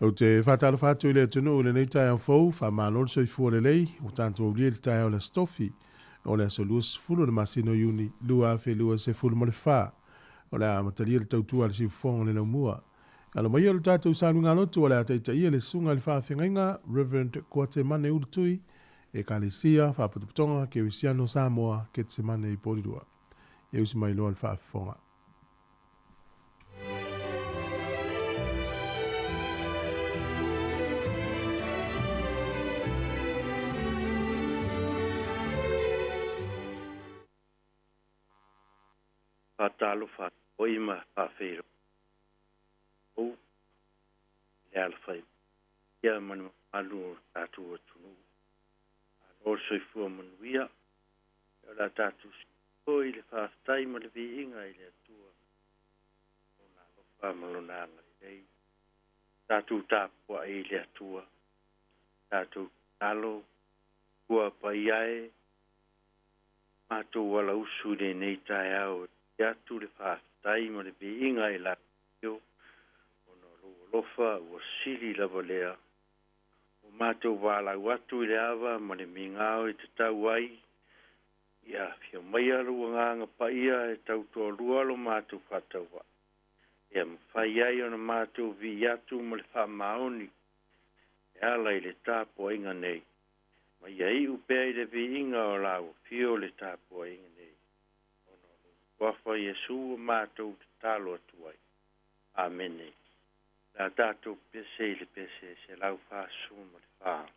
Ou te faatalofa atu i le atunuu i lenei taeao fou, faamalo le soifua lelei, ua tatou aulia i le taeao o le Aso Tofi, o le aso 20 o le masina o Iuni 2024. O le a amatalia le tautua a le siufofoga o le laumua. Alo maia lo tatou saluga lotu o le a taitaia le susuga i le faafeagaiga Reverend Kuatemane Ulutui, Ekalesia Faapotopotoga Kerisiano Samoa, Ketsemane i Porirua. E usi mai loa le faafofoga. Faatalofa oi ma faafeiloai ou le alafai ia ma le mamalu o le tatou atunuu. Malo le soifua manuia. O le a tatou sii i le faafetai ma le viiga i le Atua lona alofa ma lona agalelei. Tatou tapuai i le Atua, tatou tatalo, ua paia e matou alausu i lenei taeao e atu le faafetai ma le viiga i la ona o lou alofa ua sili lava lea. Ua matou valaau atu i le ava ma le migao e tatau ai, ia afio maia lou agaga paia e tautoalua lo matou faatauvaa, ia mafai ai ona matou vii atu ma le faamaoni e ala i le tapuaiga nei, ma ia iu pea i le viiga o lau afio le tapuaiga nei, ona o lou suafa Iesu ua matou tatalo atu ai. Amene. La tatou pese i le pese 144.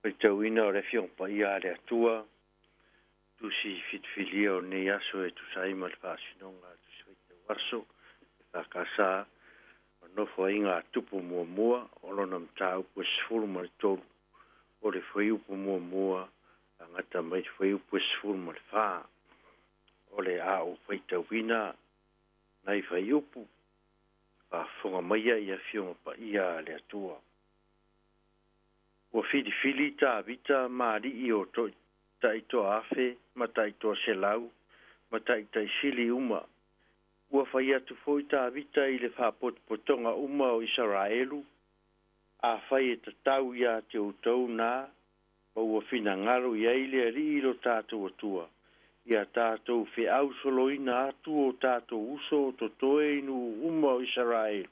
Faitauina o le Afioga Paia a le Atua, tusi filifilia o lenei aso e tusa ai ma le faasinoga a Tusi Faitau Aso e FKS o Nofoaiga a Tupu Muamua o lona mataupu e 13 o le fuaiupu muamua agata mai le fuaiupu e 14. O le a ou faitauina nai fuaiupu faafofoga maia i Afioga Paia a le Atua. Ua filifili Tavita ma alii o taitoa afe ma taitoa 100 ma taitaisili uma. Ua fai atu foi Tavita i le faapotopotoga uma o Isaraelu, afai e tatau ia te outou na, ma ua finagalo i ai le Alii lo tatou Atua, ia tatou feausoloina atu o tatou uso o totoe i nuu uma o Isaraelu,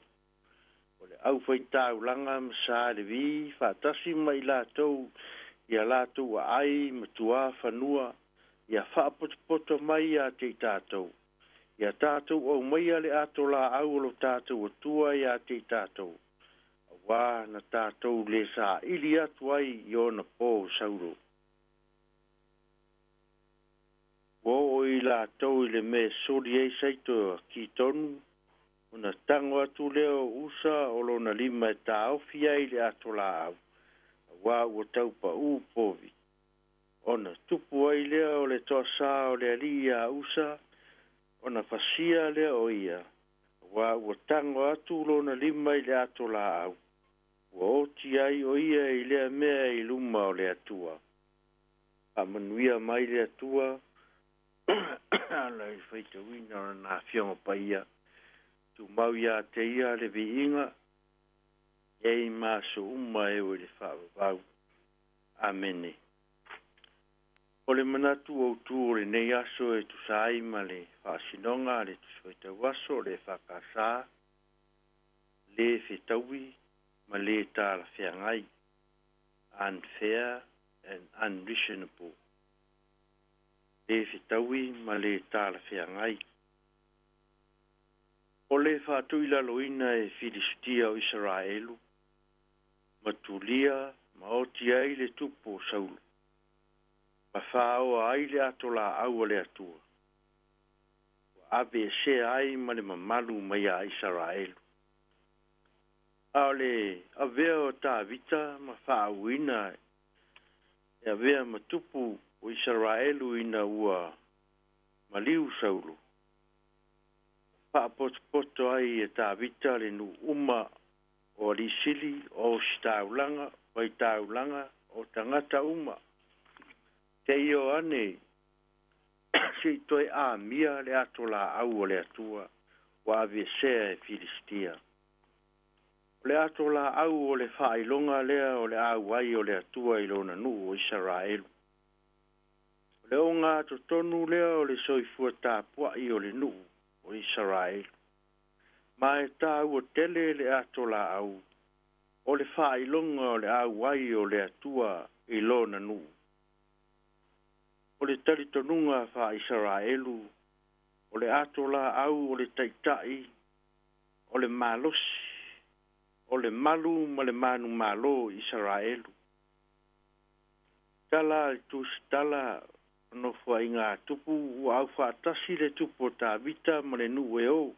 o le aufaitaulaga ma Sa Levi faatasi ma i latou ia latou aai ma tuafanua, ia faapotopoto mai ia te i tatou, ia tatou aumaia le ato laau o lo tatou Atua ia te i tatou, auā na tatou le saili atu ai i ona po Saulo. Ua oo i latou i le mea e soli ai saito a Kitonu, ona tago atu lea o Usa o lona lima e taofi ai le ato laau, auā ua taupaū povi. Ona tupu ai lea o le toasā o le alii iā Usa, ona fasia lea o ia, auā ua tago atu lona lima i le ato laau, ua oti ai o ia i lea mea i luma o le Atua. Faamanuia mai le Atua ala i le faitauina o lana Afioga Paia, tumau ia te ia le viiga, e i ma aso uma e o i le faavavau. Amene. O le manatu autu o lenei aso e tusa ai ma le faasinoga a le Tusi Faitau Aso o le EFKS, le fetaui ma le talafeagai, unfair and unreasonable. Le fetaui ma le talafeagai. O le faatuilaloina e Filistia o Isaraelu, ma tulia ma oti ai le tupu o Saulo, ma faaoa ai le ato laau a le Atua, ua aveesea ai ma le mamalu mai a Isaraelu. A o le avea o Tavita ma faauina e avea ma tupu o Isaraelu ina ua maliu Saulo, faapotopoto ai e Tavita le nuu uma o alii sili o ositaulaga, faitaulaga o tagata uma. Te i o ane se i toe amia le ato laau o le Atua ua aveesea e Filistia. O le ato laau o le faailoga lea o le auai o le Atua i lona nuu o Isaraelu. O le ogatotonu lea o le soifua tapuai o le nuu o Isaraelu. Ma e tāua tele le ato laau o le faailoga o le auai o le Atua i lona nuu. O le talitonuga faa-Isaraelu, o le ato laau o le taitai, o le malosi, o le malu ma le manumalo Isaraelu. Tala le tusitala o Nofoaiga a Tupu ua aufaatasi le tupu o Tavita ma le nuu e o.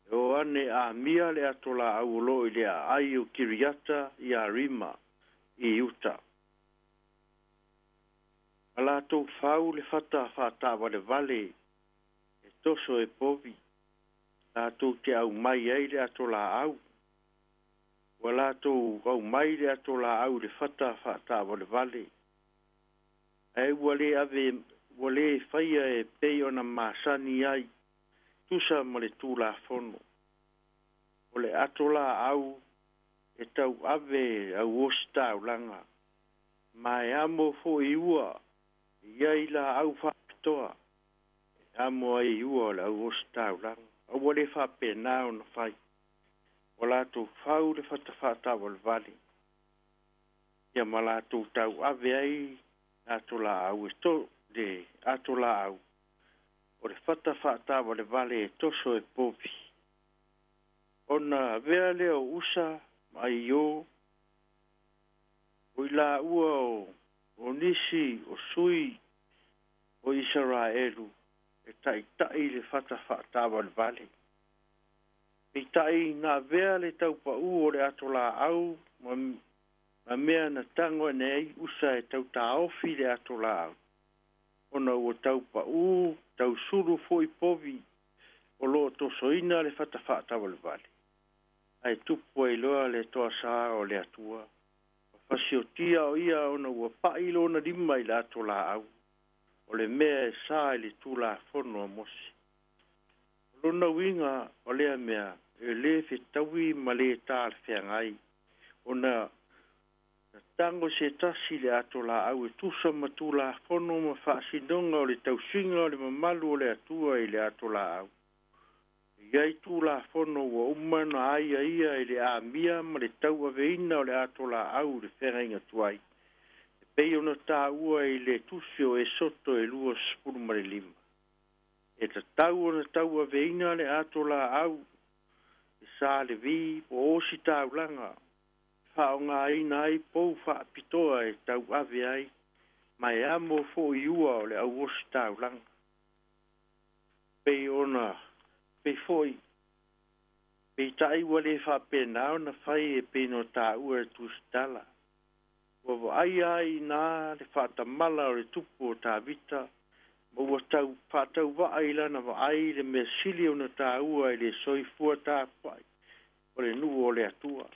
E o ane amia le ato laau o lo i le aai o Kiriata i Arima i Uta. Ma latou fau le fata faataavalevale e toso e povi, latou te aumai ai le ato laau. Ua latou aumai le ato laau i le fata faataavalevale. Ae ua le ave, ua le faia e pei ona masani ai, tusa ma le Tulafono. O le ato laau e tauave au ositaulaga, ma e amo foi ua i ai laau faapitoa, e amo ai i ua o le au ositaulaga. A ua le faapena ona fai. Ua latou fau le fata faataavalevale, ia ma latou tauave ai ato laau e to, le ato laau o le fata faataavalevale e toso e povi. Ona avea lea o Usa ma Aio, o i laua o nisi o sui o Isaraelu e taʻitaʻi le fata faatavalevale. Peitai na avea le taupaū o le ato laau ma mea na tago ane ai Usa e tautaofi le ato laau, ona ua taupaū tausulu foi povi o loo tosoina le fata faatavalevale, ae tupu ai loa le toasā o le Atua. Fasiotia o ia ona ua paʻi lona lima i le ato laau, o le mea e sa i le Tulafono a Mose. O lona uiga o lea mea e lē fetaui ma lē talafeagai, ona na tago se tasi le ato laau e tusa ma Tulafono ma faasinoga o le tausiga o le mamalu o le Atua i le ato laau. E i ai Tulafono ua uma na aiaia i le amia ma le tauaveina o le ato laau i le feagaiga tuai, e pei ona taua i le tusi o Esoto e 25. E tatau ona tauaveina le ato laau e sa le vi po o ositaulaga, faaaogaina ai pou faapitoa e tauave ai, ma e amo foi ua o le au ositaulaga. Pei ona pei foi peitai ua lē faapena ona fai e pei ona taua e Tusitala. Ua vaaia ai iná le faatamala o le tupu o Tavita, ma ua tau faatauvaa i lana vaai le mea sili ona taua i le soifua tapuai o le nuu o le Atua.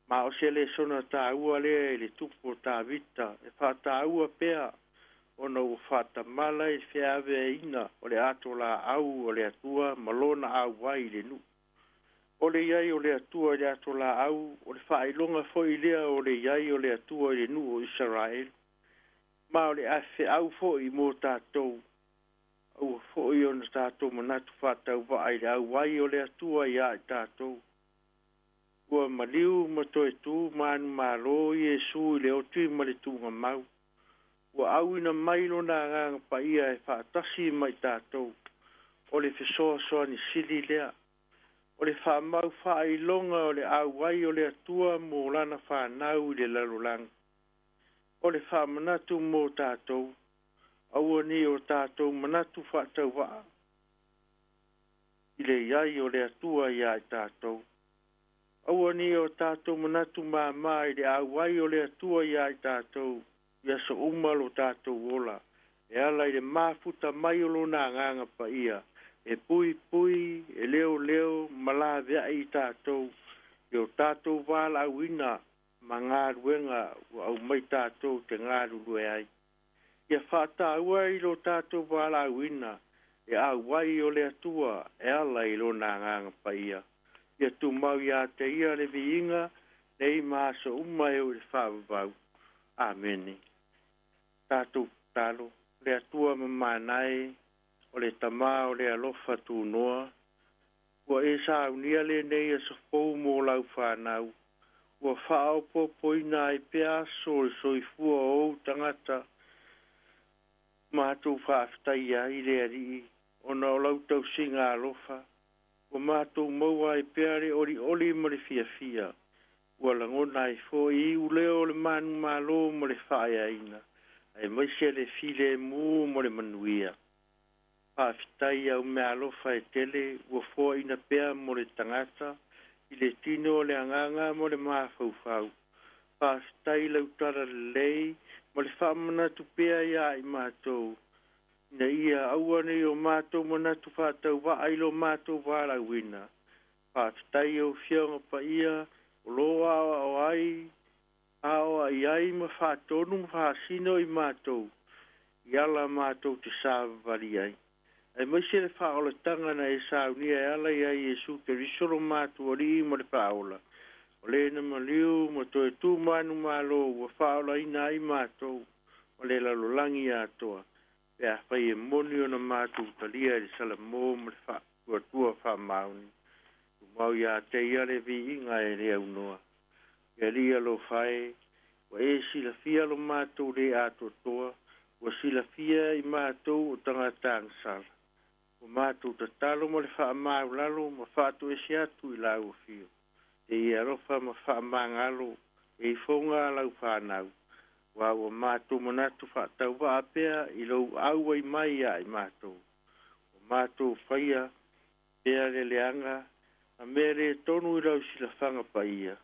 Ma o se lesona taua lea i le tupu o Tavita e faataua pea, ona ua faatamala i le feaveaiina o le ato laau o le Atua ma lona auai i le nuu. O le i ai o le Atua i le ato laau, o le faailoga foi lea o le i ai o le Atua i le nuu o Isaraelu. Ma o le feau foi mo tatou, aua foi ona tatou manatu faatauvaa i le auai o le Atua iā i tatou. Ua maliu ma toe tu manumalo Iesu i le oti ma le tuugamau. Ua auina mai lona agaga paia e faatasi ma i tatou. O le fesoasoani sili lea. O le faamau faailoga o le auai o le Atua mo lana fanau i le lalolagi. O le faamanatu mo tatou, aua ne i o tatou manatu faatauvaa i le i ai o le Atua iā i tatou. Aua ne i o tatou manatu māmā i le auai o le Atua iā i tatou i aso uma lo tatou ola, e ala i le mafuta mai o lona agaga paia, e puipui, e leoleo ma laveai i tatou i o tatou valaauina ma galuega ua aumai tatou te galulue ai. Ia faataua i lo tatou valaauina e auai o le Atua e ala i lona agaga paia. Ia tumau iā te ia le viiga nei ma aso uma e oo i le faavavau. Amene. Tatou tatalo. Le Atua mamana e, o le Tamā o le alofa tunoa, ua e saunia lenei aso fou mo lau fanau, ua faaopoopoina ai pea aso o le soifua o ou tagata. Matou faafetaia ai le Alii ona o lau tausiga alofa, ua matou maua ai pea le olioli ma le fiafia, ua lagona ai foi iuleo o le manumalo ma le faaeaina, aemaise le filemu ma le manuia. Faafetai au meaalofa e tele ua foaina pea mo le tagata i le tino o le agaga ma le mafaufau. Faafetai lau talalelei ma le faamanatu pea iā i matou, ina ia aua ne i o matou manatu faatauvaa i lo matou valaauina. Faafetai i ou Afioga Paia o lo o aoao ai, aoai ai ma faatonu ma faasino i matou i ala matou te savavali ai, aemaise le faaolataga na e saunia e ala iā Iesu Keriso lo matou Alii ma le Faaola, o le na maliu ma toe tu manumalo ua faaolaina ai matou ma le lalolagi atoa, pe afai e moni ona matou talia i le salamo ma le faatuatua faamaoni. Tumau iā te ia le viiga e le aunoa. Le Alii alofa e, ua e silafia lo matou le atoatoa, ua silafia i matou o tagata agasala. Ua matou tatalo ma le faamaualalo ma faatoese atu i lau afio, te i alofa ma faamagalo e ifoga a lau fanau. Ua ua matou manatu faatauvaa pea i lou auai mai ia i matou. Ua matou faia pea le leaga ma mea le tonu i lau silafaga paia.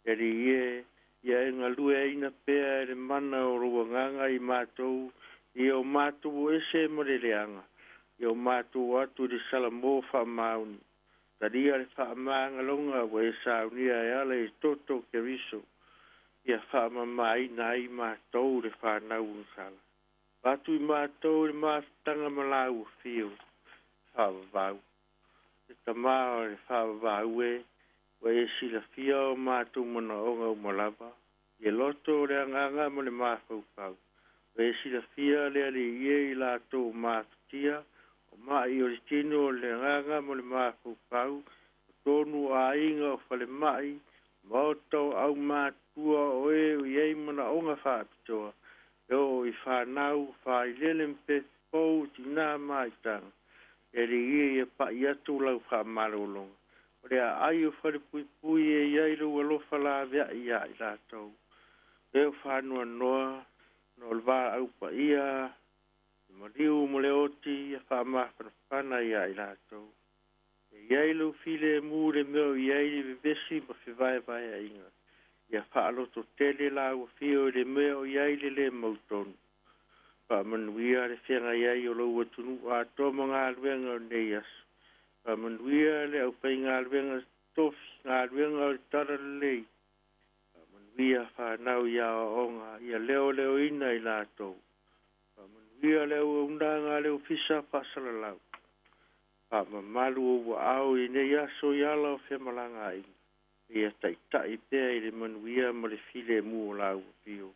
E Alii e, ia e galueaina pea e le mana o lou agaga i matou, ia o matou o ese ma le leaga, ia o matou o atu i le salamo faamaoni. Talia le faamagaloga ua e saunia e ala i toto o Keriso, ia faamamaina ai matou le fanau agasala. Avatu i matou le mafutaga ma lau afio, faavavau. Le Tama o le faavavau e, ua e silafia o matou manaoga uma lava, i le loto o le agaga ma le mafaufau. Ua e silafia le Alii e i latou o mafatia, o mai o le tino o le agaga ma le mafaufau, o tonu o aiga o falemai, maota o aumātua o e o i ai manaoga faapitoa, e oo i fanau, faailele ma pefi fou, tinā ma aitaga. E Alii e ia pa'i atu lau faamalologa. O le aai o falepuipui e i ai lou alofa laveai iā i latou. E o faanoanoa ona o le valaau paia, le maliu ma le oti ia faamafanafana iā i latou. E i ai lou filemu i le mea o i ai le vevesi ma fevaevaeaiga. Ia faalototele lau afio i le mea o i ai le lē mautonu. Faamanuia le feagai ai o lou atunuu atoa ma galuega o lenei aso. Faamanuia le aufaigaluega tofi, galuega o le talalelei. Faamanuia fanau i aoaoga, ia leoleoina i latou. Faamanuia le auaunaga a le Ofisa Faasalalau. Faamamalu ou aao i nei aso i ala o femalagaaiga. Ia taitai pea i le manuia ma le filemu o lau afio.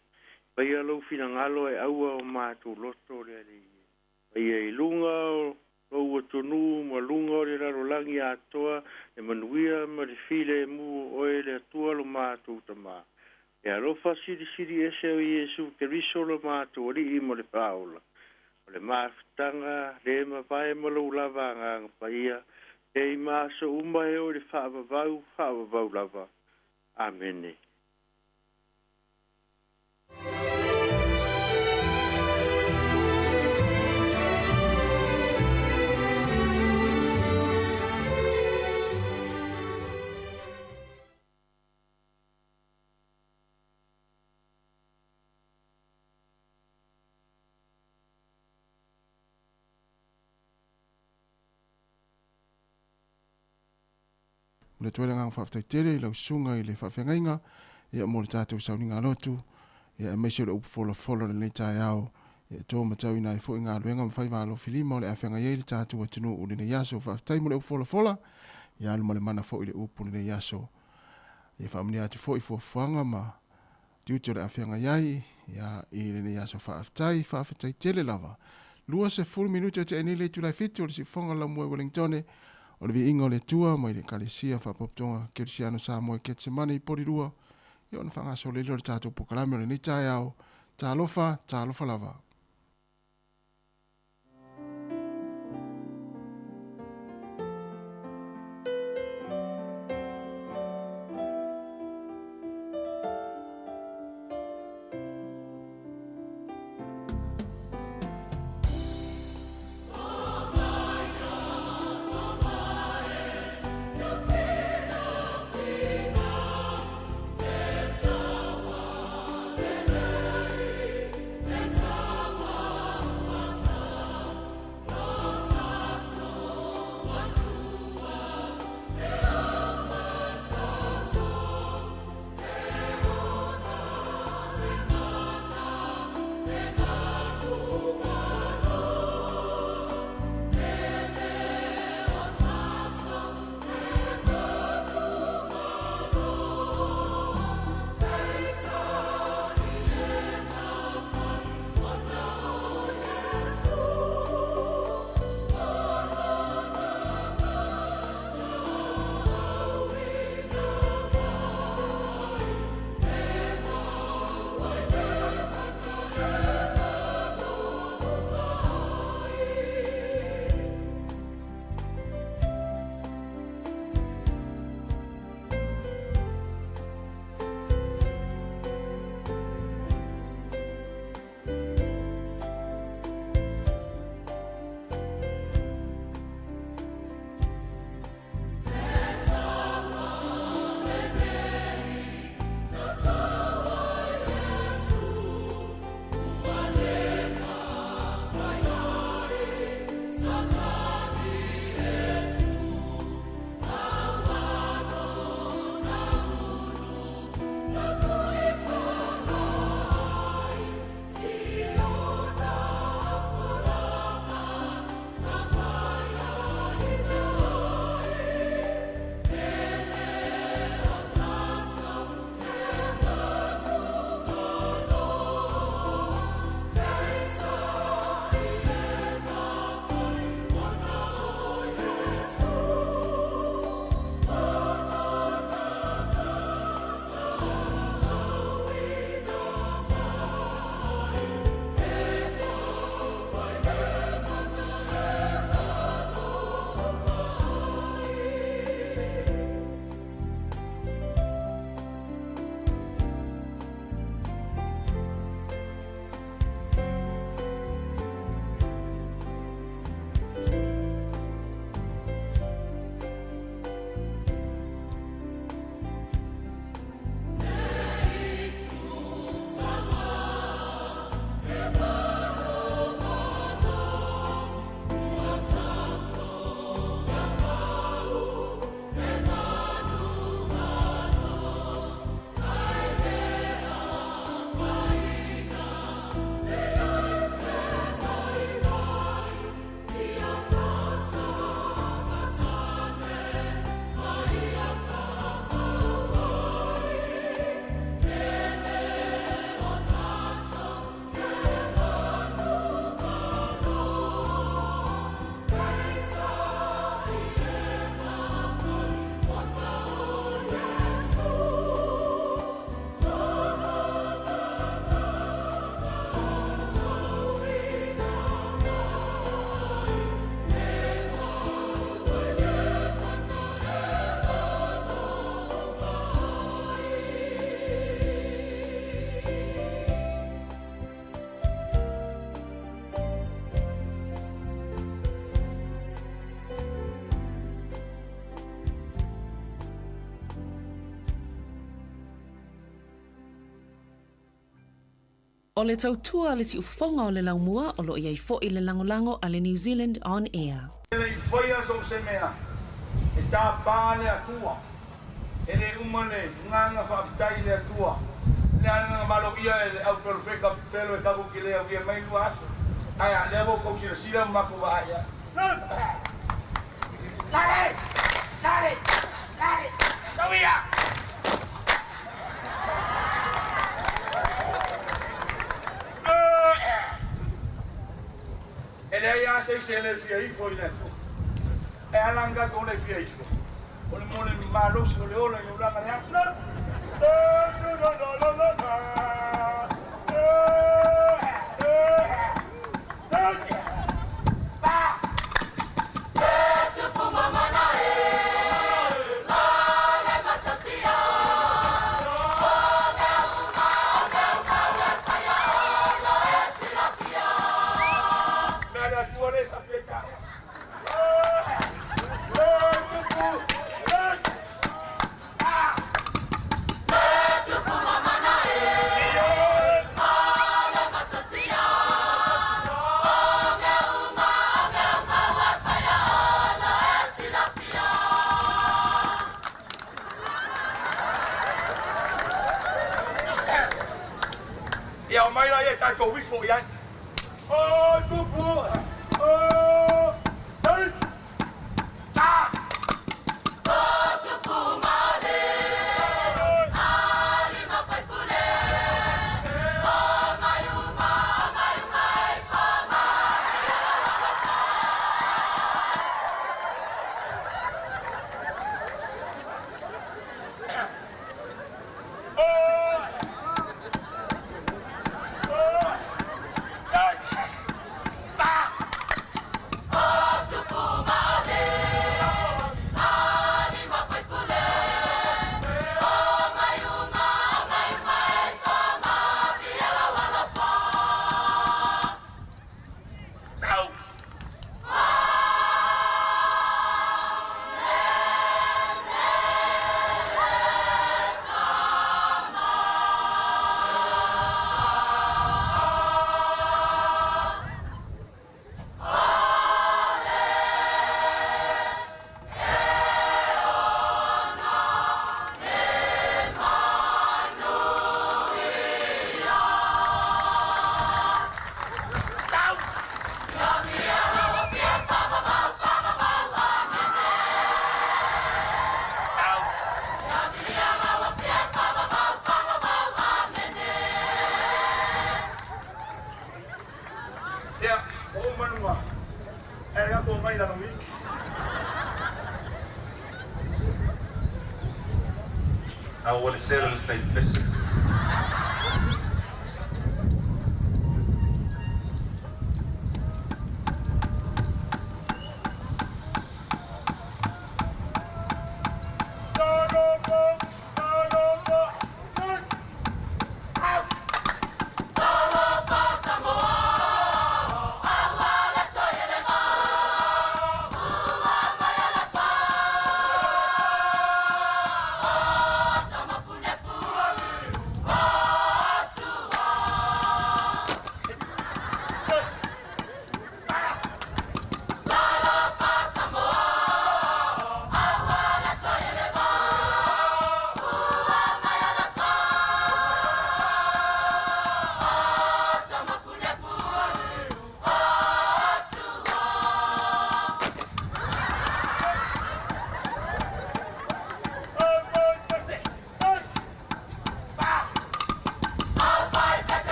Faia lou finagalo e aua o matou loto le Alii e. Faia i luga o lou atunuu ma luga o le lalolagi atoa le manuia ma le filemu o oe le Atua lo matou Tama. E alofa silisili ese o Iesu Keriso lo matou Alii ma le Faaola. O le mafutaga le mavae ma lou lava agaga paia, e i ma aso uma e oo i le faavavau, faavavau lava. Amene. Momoli atu ai le agaga faafetai tele i lau susuga i le faafeagaiga ia mo le tatou sauniga lotu ia aemaise o le upu folafola o lenei taeao ia e to matauina ai foi galuega ma faiva alofilima o le a feagai ai le tatou atunuu i lenei aso. Faafetai mo le upu folafola ia alu ma le mana foi le upu i lenei aso. Ia faamanuia atu foi fuafuaga ma tiute o le a feagai ai ia i lenei aso. Faafetai, faafetai tele lava. 20 minute o tea nei le itula e 7 o le siufofoga o le laumua i Wellingtone o le viiga o le Atua mai le Ekalesia Faapotopotoga Kerisiano Samoa i Ketsemane i Porirua ia ona faagasolo ai lea o le tatou polokalame o lenei taeao. Talofa, talofa lava. O le tautua a le siufofoga o le laumua o lo o i ai foi le lagolago a le New Zealand On Air. E le i faia so o se mea e tapa le Atua. E le uma le agaga faafetai i le Atua. Le agaga maloia e le au perofeta pepelo e tatou te le aulia mai 2 aso. Ae a lea ua outou silasila ma matou vaai ai. Lale! Lale! Lale! Tauia! E leai lava se isi e le fia ifo i le Atua. E ala ona tatou le fia ifo, o le mo le malosi o le ola i le ulaga le aso. Mea le Atua le sapi ai taua. Ia omai laia e tatou ifo i ai. O tupu! O! Ah! Sau! Sau! Sau! Ia, o ou manuga, e tatou omai i lalo i. A ua le sela le tai pese. Au!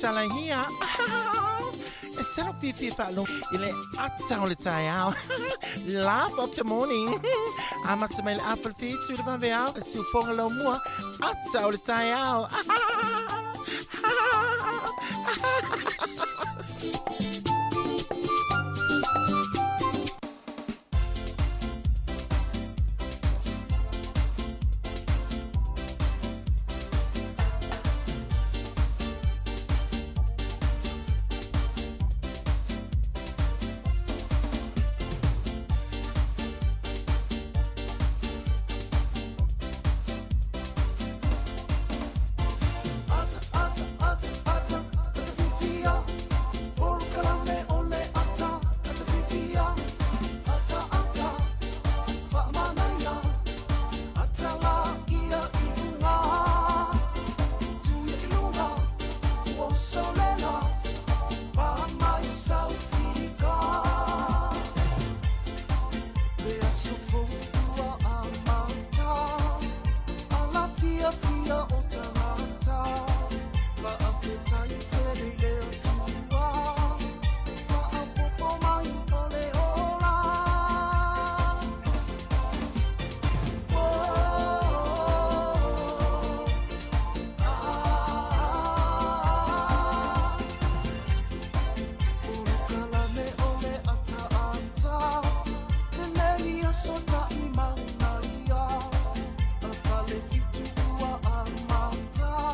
Salaia. E sala fiafia faalogo i le ata o le taeao. Laugh of the morning. Amata mai le afa le fitu le vaveao. Siufoga laumua. Ata o le taeao.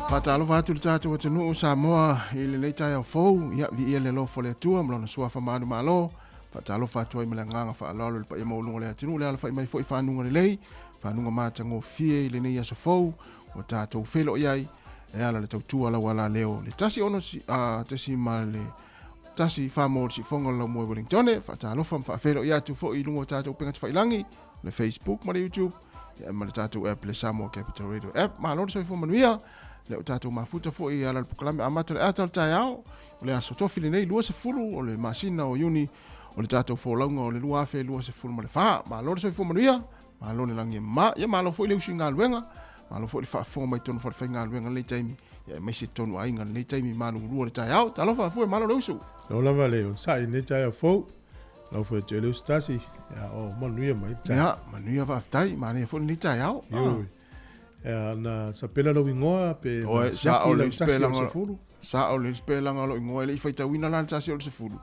Faatalofa atu le tatou atunuu Samoa i lenei taeao fou, ia viia le alofa o le Atua ma lona suafa manumalo. Faatalofa atu ai ma le agaga faaaloalo i le paia maualuga o le atunuu le alafai mai foi fanuga lelei, fanuga matagofie i lenei aso fou ua tatou feiloai ai e ala le tautua lau alaleo le tasi ono tasi ma le tasi wha le sifonga o le laumua i Wellingtone. Faatalofa ma faafeiloai atu foi i luga o tatou upega tafailagi, le Facebook ma le YouTube, ia ma le tatou app le Samoa Capital Radio app. Malo le soifua manuia, le o tatou mafuta foi i ala le polokalame amata le ata o le taeao, o le aso tofi lenei 20 o le masina o Iuni o le tatou folauga o le 2024. Malo le soifua manuia, malo le lagi e mama, ia malo foi le usu i galuega, malo foi le faafofoga mai tonu falefaigaluega lenei taimi, ia aemaise tonu aiga lenei taimi malulua le taeao. Talofa afue, malo le usu. Lau lava le onosai lenei taeao fou. Lau foi te le usu tasi, ia o manuia mai taeao. Ia, manuia faafetai, manaia foi lenei taeao. Ioe. Ia, na sapela lou igoa pe na siaki lau tasi o le sefulu. Sa o le spelanga o lou igoa e le i faitauina la le tasi o le sefulu.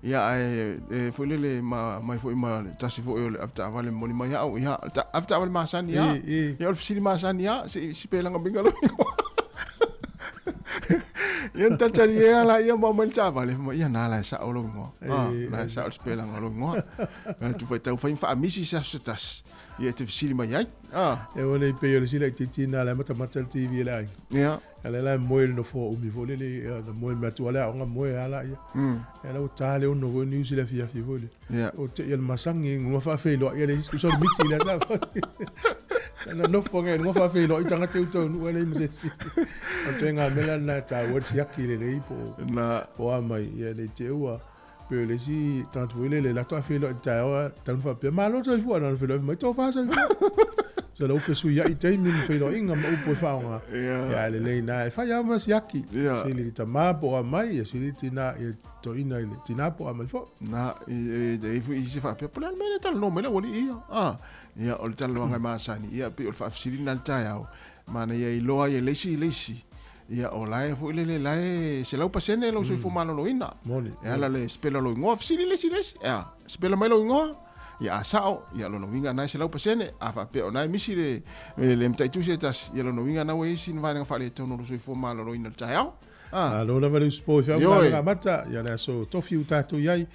Ia ae e foi lele ma mai foi ma le tasi foi o le avetaavale momoli mai au ia avetaavale masani ia. Ia o le fesili masani ia se i sipelaga minga lou igoa. Ia na talitali ea la ia ma aumai le taavale ma ia na la e sao lou igoa. Ah, na e sao le sipelaga o lou igoa. Tu faitau fai ma faamisi se aso se tasi. Ia e te fesili mai ai. Ah. E ua nei pei o le sila itiiti na le matamata le TV e le aiga. Ia. A le la e moe le nofoa umi foi lele, ia, na moe mea atu a le aoga moe a la ia. Ia la ua ta le ono foi niusi le afiafi foi le. Ia. O te ia le masangi ngua faafeiloai ia le isi kusa o le miti le sa. Na nofo ngai ngua faafeiloai tagata i uta o nuu e leai ma se isi. O le ituaiga mea la lena e taua le siaki lelei po o Na. po o a mai ia ne i te i ua pei o le isi tagata foi lele latou a feiloai i le taeao a tatau ona faapea malo le soifua na ona feiloai fai mai tofa soifua. So la ua fesuiai taimi ma feiloaiga ma upu e faaaoga. Ia ae lelei na e fai lava ma siaki. Sili i le tama po o a mai ia sili i le tina ia toeaina i le tina po o a mai foi. Na e i ai foi isi faapea po o le a le mea lea e talanoa mai le aualii ia. Ah ia o le talanoaga e masani ia pei o le faafesili lena i le taeao manaia iloa ai e le isi i le isi Ia, o la e foi lele, la e 100% lou soifua maloloina. Moni. E ala le sipela lou igoa, fesili le isi le isi. Ea, sipela mai lou igoa, ia a sao, ia lona uiga na e 100%. A faapea o na e misi le, le mataitusi e tasi, ia lona uiga na ua i ai sina vaega faaletonu o lou soifua maloloina i le taeao. Ah. Malo lava le usupo i feau galuega amata, ia le aso tofi ua tatou i ai,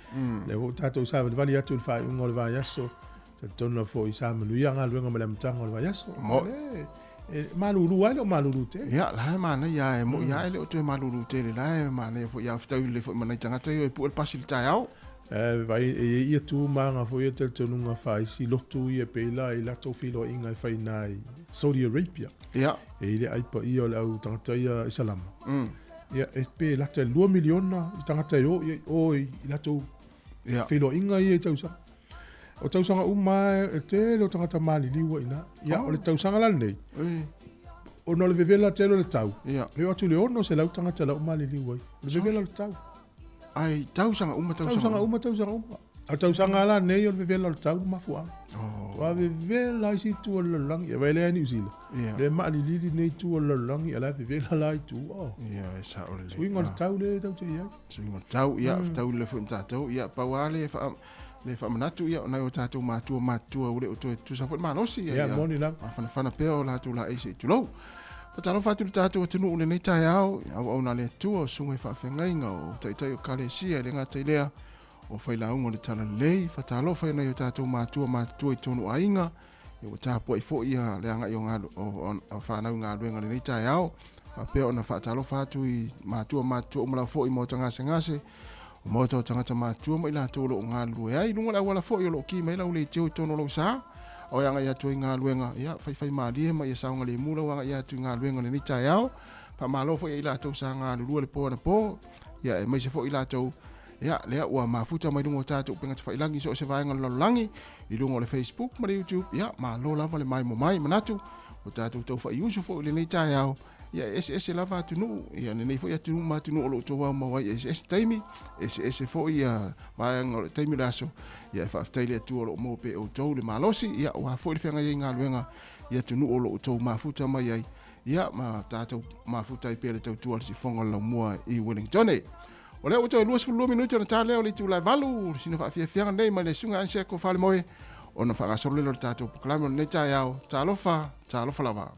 lea foi ua tatou savalivali atu i le faaiuga o le vaiaso, Talitonu lava foi sa manuia galuega mai le amataga o le vaiaso. Mo. E malulu ai le o malulu tele. Ia, la e manaia e moi ae le o toe malulu tele. La e manaia foi ia fetau lelei foi ma nai tagata ia e pue le pasi i le taeao. E vai e i ai ia tu maga foi ia talitonuga faaisi lotu ia pei la i latou feiloaiga e fai na i Saudi Arabia. Ia. E i le ai paia o le au tagata ia Isalama. Ia e pe lata i le 2 miliona i tagata e o i ai o i latou Ia. feiloaiga ia i tausaga. O tausaga uma e tele o tagata maliliu ai ina. Ia, o le tausaga la lenei. Ona o le vevela tele o le tau. Ia. E oo atu i le 600 tagata la ua maliliu ai. O le vevela o le tau. Ai tausaga uma tausaga Tausaga uma tausaga uma. A o tausaga lava la nei o le vevela o le tau le mafuaaga. Oh. Ua vevela isi itu o le lalolagi. Ia vaai lea i Niu Sila. Ia. Lea e maalilili nei itu o le lalolagi a o la e vevela la i tua. Oh. Ia, e sao lelei. Suiga o le tau lea tatou te i ai. Suiga o le tau, ia, fetaui lelei foi ma tatou. Ia, pau lava le faa le faamanatu, ia, o nai o tatou matua matutua ua le o toe tutusa foi le malosi. Ia, moni lava. Mafanafana pea o latou laei se i tulou. Faatalofa atu i le tatou atunuu i lenei taeao, i auauna a le Atua, o susuga i faafeagaiga, o taitai o Ekalesia, e le gata i lea, o failauga o le Talalelei. Faatalofa i nai o tatou matua matutua i totonu o aiga, ia ua tapuai foi ia le agai o, galu, o, o, o fanau i galuega i lenei taeao. Faapea ona faatalofa atu i matua matutua uma lava foi i maota gasegase, o maota o tagata matutua ma i latou o lo o galulue ai. I luga o le auala foi o lo o ki mai lau leitio i totonu o lou sa, o e agai atu ai i galuega, ia faifaimalie ma ia saogalemu lau agai atu i galuega i lenei taeao. Faamalo foi ia i latou sa galulue le po anapo, ia aemaise foi i latou ia lea ua mafuta mai luga o tatou upega tafailagi i so o se vaega o le lalolagi, i luga o le Facebook ma le YouTube, ia malo lava le maimoa mai. Manatu ua tatou tau faiusu foi i lenei taeao, ia e eseese lava atunuu, ia lenei foi atunuu ma atunuu o lo o outou aumau ai, e eseese taimi, eseese foi ia vaega o le taimi o le aso, ia e faafetai i le Atua o lo o maua pea e outou le malosi, ia aua foi le feagai ai i galuega i atunuu o lo o outou mafuta mai ai, ia ma tatou mafuta ai pea le tautua a le sifoga o le laumua i Wellington. O lea ua toe 22 minute ona ta lea o le itula e 8, sina faafiafiaga nei mai le Susuga Anseko Falemoe ona faagasolo lea o le tatou polokalame o lenei taeao. Talofa, talofa lava.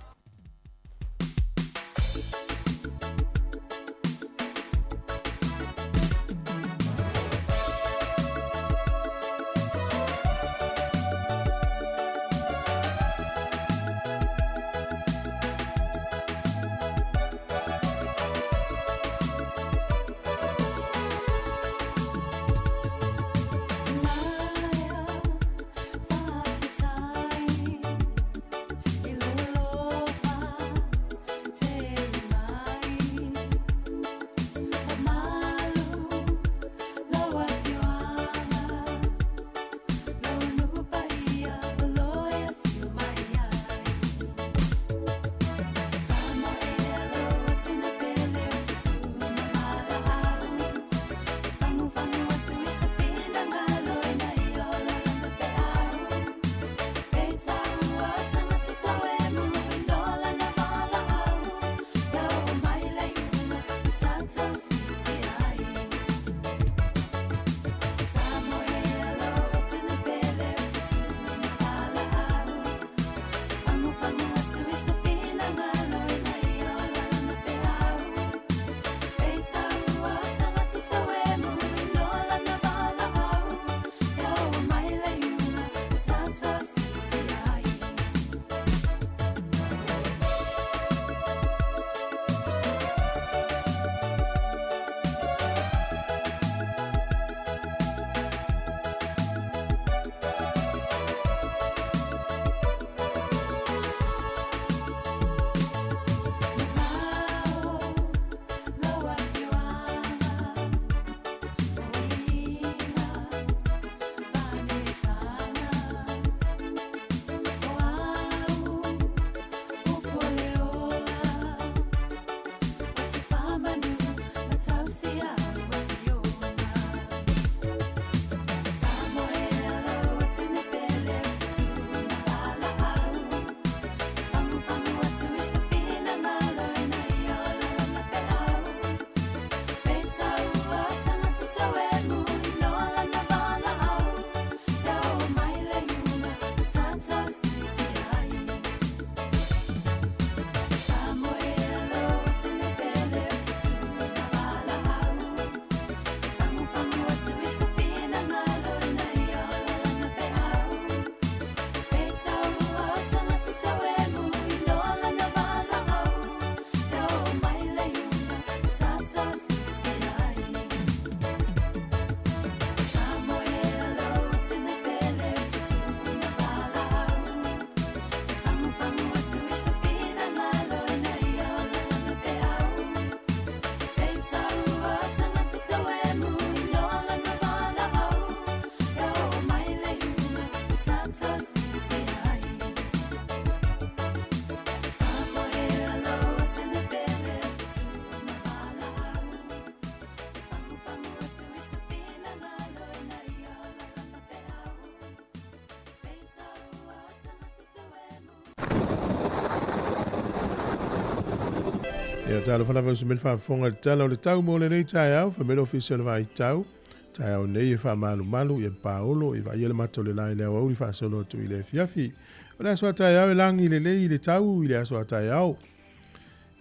Ia talofa lava i se mea faafofoga i le tala o le tau mo lenei taeao, fai mai le Ofisa o le Vaai Tau, taeao nei e faamalumalu ia paolo e vaaia le mata o le la i le aoauli faasolo atu i le afiafi. O le aso a taeao e lagi lelei le tau i le aso a taeao.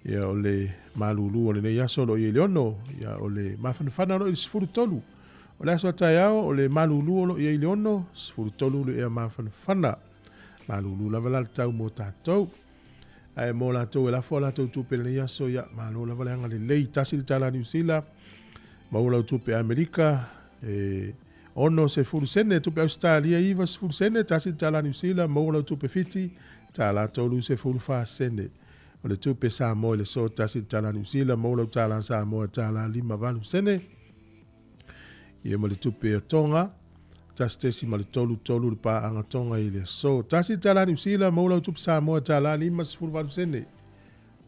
Ia o le malulu o lenei aso o lo o i ai i le 6, ia o le mafanafana o lo o i le 13. O le aso a taeao o le malulu o lo o i ai i le 6, 13 le ea mafanafana. Malulu lava la le tau mo tatou. Ae mo latou e lafo a latou tupe i lenei aso, ia, malo lava le agalelei. Tasi le tala Niu Sila, maua lau tupe Amerika, e 60 sene, tupe Ausetalia 90 sene, tasi le tala Niu Sila, maua lau tupe Fiti, tala 34 sene. O le tupe Samoa i le so, tasi le tala Niu Sila, maua lau tala Samoa, tala 58 sene. Ia ma le tupe o Tonga, 1.33 le paaga Tonga i le aso. Tasi le tala Niu Sila, maua lau tupe Samoa, tala 58 sene.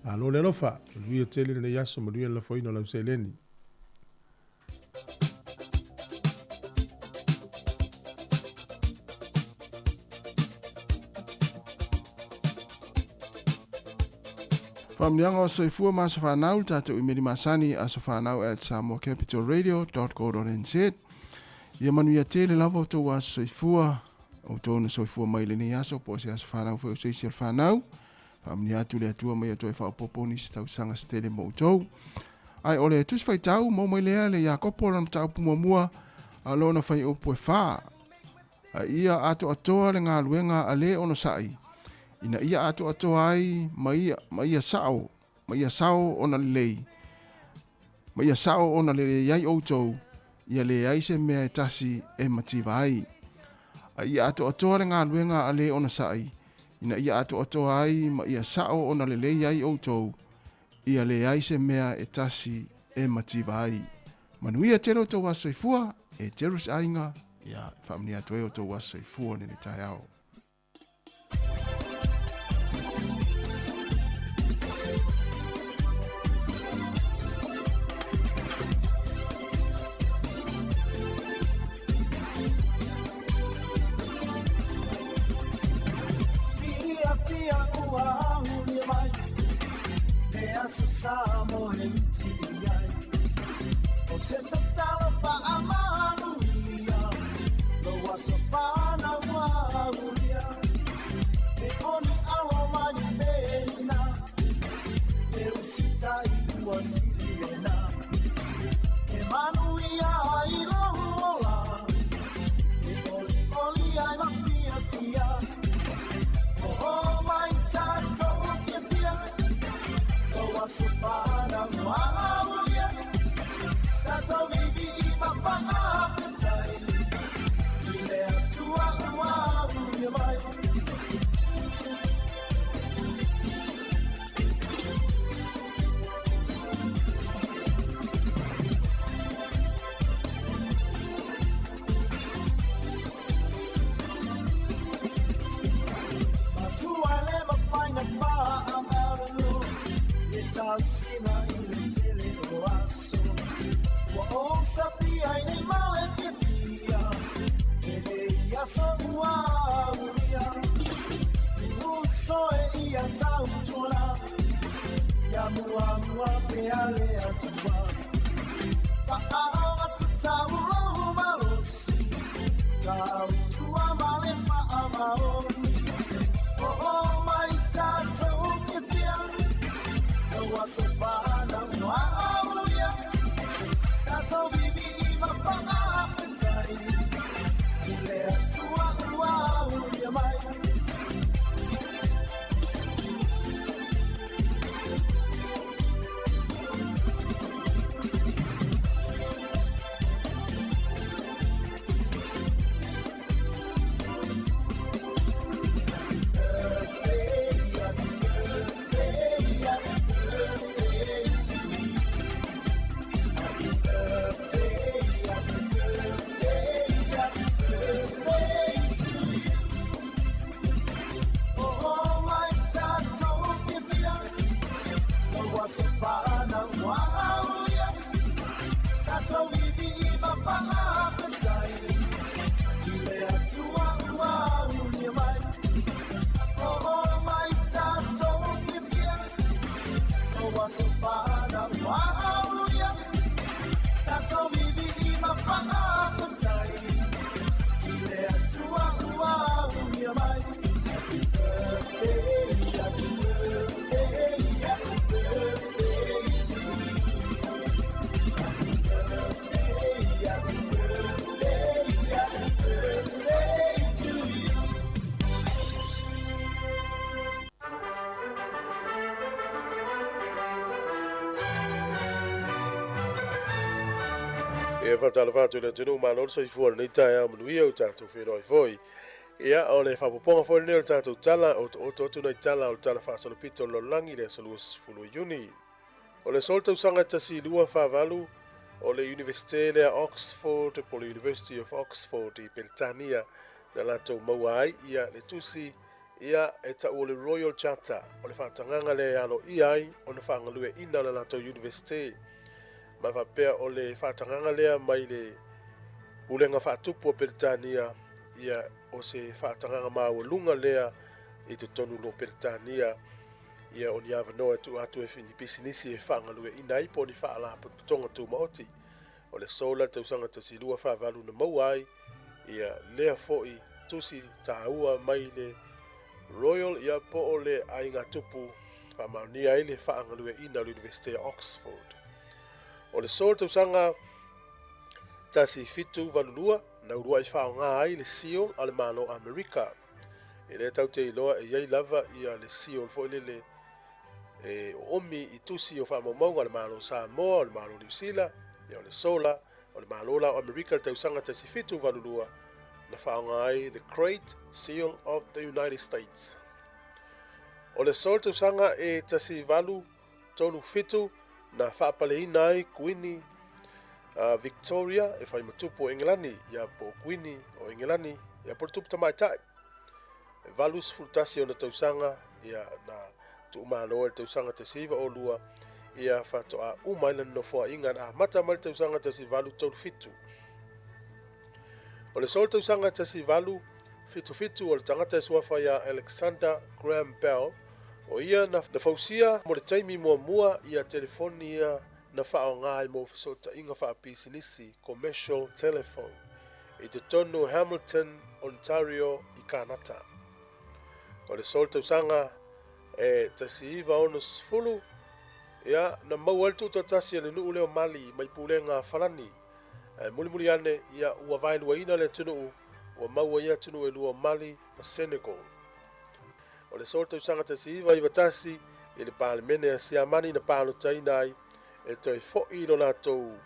Malo le alofa, manuia tele lenei aso, manuia le lafoina o lau seleni. Faamanuiaga o Soifua ma Aso Fanau, le tatou imeli masani asofanau at samoacapitalradio.co.nz. Ia manuia tele lava o tou aso soifua, outou na soifua mai lenei aso po o se aso fanau foi o se isi o le fanau. Faamanuia atu le Atua ma ia toe faaopoopo nisi tausaga se tele mo outou. Ae o le Tusi Faitau, maua mai lea le Iakopo lona mataupu muamua, a lona fuaiupu e 4. A ia atoatoa le galuega a le onosai, ina ia atoatoa ai ma ia, ma ia sao, ma ia sao ona lelei, ma ia sao ona lelei ai outou, ia leai se mea e tasi e mativa ai. A ia atoatoa le galuega a le onosai, ina ia atoatoa ai ma ia sao ona lelei ai outou, ia leai se mea e tasi e mativa ai. Manuia tele outou aso soifua, e Jerus aiga, ia faamanuia atu ai outou aso soifua i lenei taeao. Ia faatalofa atu i le atunuu, malo le soifua i lenei taeao manuia ua tatou feiloai foi. Ia, o le faaopoopoga foi lenei o le tatou tala, otooto atu nai tala o le Tala Faasolopito o le Lalolagi i le aso 20 o Iuni. O le aso o le tausaga 1248, o le Iunivesite lea Oxford po o le University of Oxford i Peretania na latou maua ai ia le tusi ia e tau o le Royal Charter, o le faatagaga lea e aloaia ai ona faagalueaiina le latou Iunivesite. Ma faapea o le faatagaga lea mai le Pulega Faatupu a Peretania, ia o se faatagaga maualuga lea i totonu o Peretania, ia o ni avanoa e tuu atu e ni pisinisi e faagalueaiina ai po o ni faalapotopotoga tumaoti. O le aso la le tausaga 1248 na maua ai ia lea foi tusi taua mai le Royal ia po o le aiga tupu faamaonia ai le faagalueaiina o le Iunivesite o Oxford. O le aso le tausaga 1782 na uluai faaaoga ai le seal a le Malo Amerika. E le tatou te iloa e i ai lava ia le seal foi lele e oomi i tusi o faamaumauga a le Malo o Samoa, o le Malo o Niu Sila, ia o le sola o le Malo la o Amerika i le tausaga 1782 na faaaoga ai The Great Seal of the United States. O le aso o le tausaga e 1837 na faapaleina ai Kuini Victoria e fai ma tupu o Engelani, ia po o Kuini o Engelani, ia po o le tupu tamaitai. E 81 ona tausaga, ia na tuumalo ai le tausaga 1902, ia faatoa uma ai lana nofoaiga na amata mai le tausaga 1837. O le aso o le tausaga 1877 o le tagata e suafa ia Alexander Graham Bell, o ia na fausia mo le taimi muamua ia telefoni ia na faaaoga ai mo fesootaiga faapisinisi, commercial telephone, i totonu o Hamilton, Ontario i Kanata. O le aso o le tausaga e 1960, ia, na maua ai le tutoatasi a le nuu lea o Mali mai pulega a Farani. Ae mulimuli ane, ia, ua vaeluaina le atunuu, ua maua ia atunuu e lua o Mali ma Senegal. O le aso o le tausaga 1991, i le Palemene a Siamani na palotaina ai e toe foi i lo latou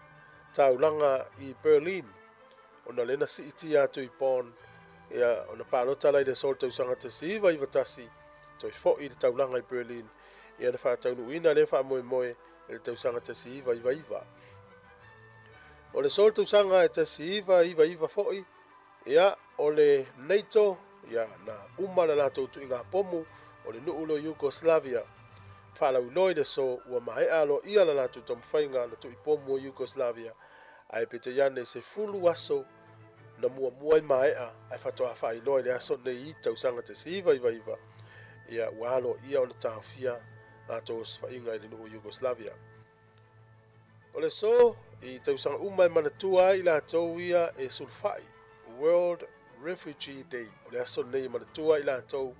taulaga i Berlin, ona lea na siitia atu i Bonn, ia, ona palota la i le aso o le tausaga 1991, toe foi i le taulaga i Berlin, ia na faataunuuina lea faamoemoe i le tausaga 1999. O le aso o le tausaga e 1999 foi, ia, o le NATO, ia, na uma le latou tuiga pomu o le nuu lea o Yugoslavia. Faalauiloa i le aso ua maea aloaia la latou taumafaiga na tuipomu o Yugoslavia, ae peitai ane 10 aso na muamua ai maea ae faatoa faailoa i le aso nei i tausaga 1999, ia, ua aloaia ona taofia latou osofaiga i le nuu o Yugoslavia. O le aso i tausaga uma e manatua ai i latou ia e sulufai, World Refugee Day. O le aso lenei e manatua ai i latou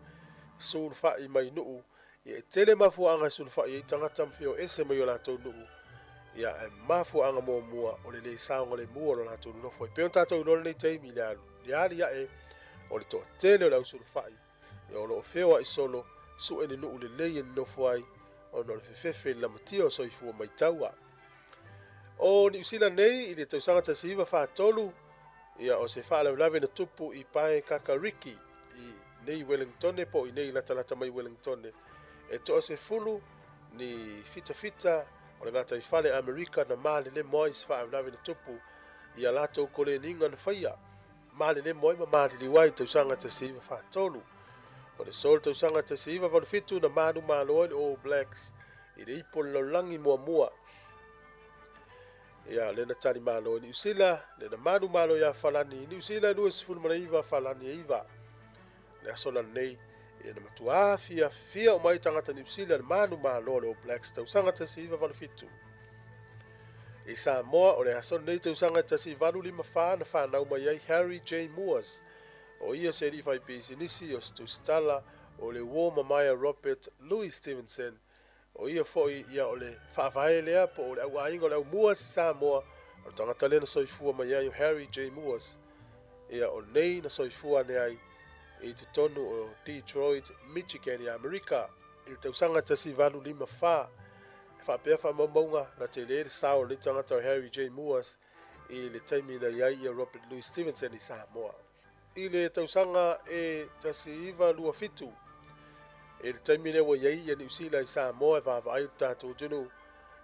sulufai mai nuu. Ia e tele mafuaaga e sulufai ai tagata ma fia o ese mai o latou nuu. Ia ae mafuaaga muamua o le le saogalemu o lo latou nonofo ai. Pei ona tatou iloa lenei taimi i le alu, le aliae o le toatele o le au sulufai. Ia o lo o feoai solo, sue le nuu lelei e nonofo ai, ona o le fefefe i le lamatia o soifua mai taua. O Niu Sila nei i le tausaga 1943, ia o se faalavelave na tupu i Paekakariki i nei Wellingtone po o i nei latalata mai Wellingtone, e toa 10 ni fitafita o le gataifale Amerika na malelemo ai i se faalavelave na tupu i a latou koleniga na faia. Malelemo ai ma maliliu ai i tausaga 1943. O le aso o le tausaga 1987 na manumalo ai le All Blacks i le ipu o le lalolagi muamua. Ia, lea na tali malo i Niu Sila, lea na manumalo ia Falani i Niu Sila 29 Falani e 9. Le aso la lenei, ia na matua fiafia uma ai tagata Niu Sila le manumalo a le All Blacks tausaga 1987. I Samoa, o le aso lenei tausaga 1854 na fanau mai ai Harry J. Moores, o ia se alii faipisinisi o se tusitala o le uo mamae a Robert Louis Stevenson, o ia foi ia o le faavae lea po o le auaiga o le au Moores i Samoa, o le tagata lea na soifua mai ai o Harry J. Moores, ia o nei na soifua ane ai i totonu o Detroit, Michigan i Amerika i le tausaga 1854. E faapea faamaumauga na tele le sao o lenei tagata o Harry J. Moores i le taimi na i ai ia Robert Louis Stevenson i Samoa. I le tausaga e 1927, i le taimi lea ua i ai ia Niu Sila i Samoa e vaavaai lo tatou atunuu,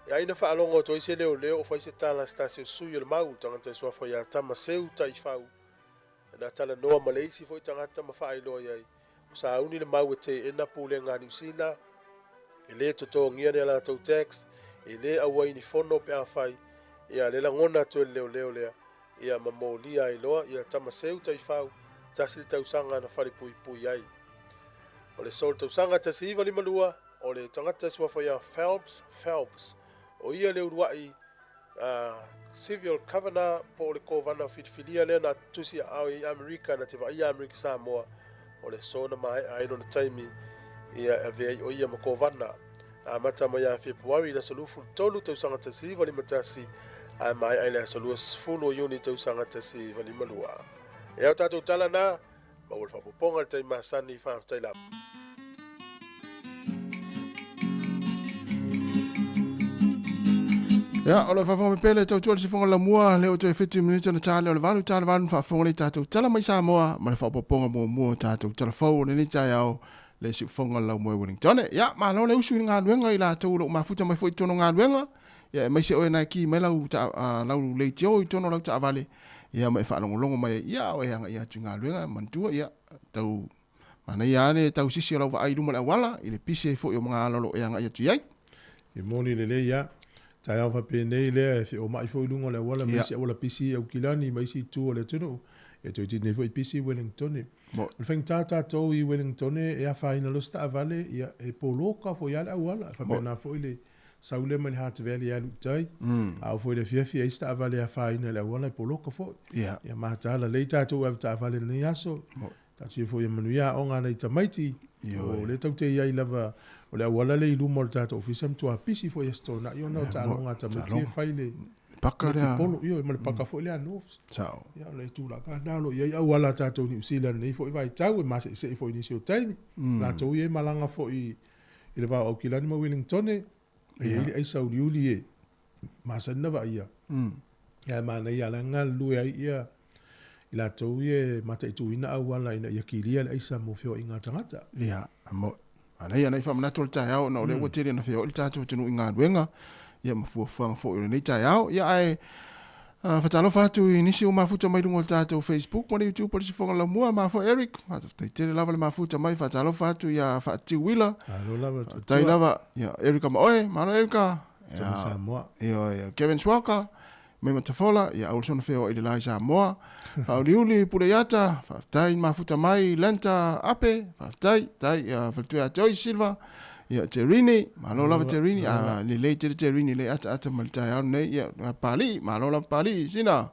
e ai na faalogo atu ai se leoleo o fai se tala a se tasi o sui o le mau, le tagata e suafa ia Tamaseu Taifau, na talanoa ma le isi foi tagata ma faailoa i ai, ua sauni le mau e teena pulega a Niu Sila, e lē totogia ni a latou tax, e lē auai i ni fono pe afai, ia le lagona atu e le leoleo lea, ia ma molia ai loa ia Tamaseu Taifau, tasi le tausaga na falepuipui ai. O le aso o le tausaga 1952, o le tagata e suafa ia Phelps Phelps, o ia le uluai Civil Governor po o le Kovana filifilia lea na tusi aao i Amerika na te vaaia Amerika Samoa, o le aso na maea ai lona taimi ia e avea ai o ia ma Kovana. Na amata mai ia Fepuari i le aso 23 tausaga 1951 ae maea i le aso 20 o Iuni tausaga 1952. E ao tatou tala na, maua le faaopoopoga i le taimi masani, faafetai lava. Ia, o lo o faafofoga mai pea le tautua i le sifoga lamua, lea ua toe 7 minute ona ta lea o le 8, ta le 8 na faafofoga lea i tatou tala mai Samoa ma le faaopoopoga muamua o tatou tala fou o lenei taeao le siufoga laumoe Wellington. Ia, malo le usu i le galuega i latou o lo o mafuta mai foi i totonu o galuega, ia aemaise oe na e ki mai lau, ta, lau leitio i totonu o lau taavale, ia ma e faalogologo mai ai, ia o e agai atu i galuega, manatua, ia, tau manaia lava le tausisi o lau vaai i luma o le auala, i le pisi ai foi o magaala o lo o e agai atu i ai. E moni lelei lava. Taeao faapenei lea e feomai foi i luga o le auala ma isi auala pisi i Aukilani ma isi itu o le atunuu. E toeitiiti nei foi pisi i Wellingtone. O le faigata tatou i Wellingtone e afaina loa se taavale, ia e poloka foi lava le auala. E faapena foi le sau lea mai le Hutt Valley e alu i tai. A oo foi i le afiafi e ai se taavale e afaina i le auala e poloka foi. Ia mataala lelei tatou i avetaavale i lenei aso. Taatia foi ia manuia aoga a nai tamaiti. O lea tatou te i ai lava, o le auala lea i luma o le tatou ofisa e matua pisi foi i Aso Toonai ona o taaloga a tamaiti e fai le paka lea. Polo, ioe, ma le paka foi lea a Norths. Sao. Ia, o le tulaga lena o lo o i ai auala a tatou Niu Sila i lenei foi vaitau, e maseesee foi i nisi o taimi. Latou ia e malaga foi i le va o Aukilani ma Wellingtone, e i ai le aisa uliuli e masani ona vaaia. Ae manaia la e galulue ai ia i latou ia e mataituina auala ina ia kilia le aisa mo feoaiga a tagata. Ia, mo, manaia nai faamanatu o le taeao ona o lea ua tele ina feoai le tatou atunuu i galuega, ia ma fuafuaga foi o lenei taeao. Ia ae faatalofa atu i nisi ua mafuta mai luga o le tatou Facebook ma le YouTube o le Sifoga Laumua, ma foi Eric, faafetai tele lava le mafuta mai, faatalofa atu ia Faatiu Wila. Malo lava le Faafetai lava ia Erika ma oe, malo Erika. Ia, Samoa. Ia, Kevin Swalka, mai Matafola, ia aua le soona feoai i le la i Samoa. Faauliuli Puleiata, faafetai mafuta mai, Lenta Ape, faafetai, tai ia Faletua ia te oi Silva, ia Terini, malo lava Terini, a lelei tele Terini le ataata ma le taeao nei, ia Palii, malo lava Palii, Sina,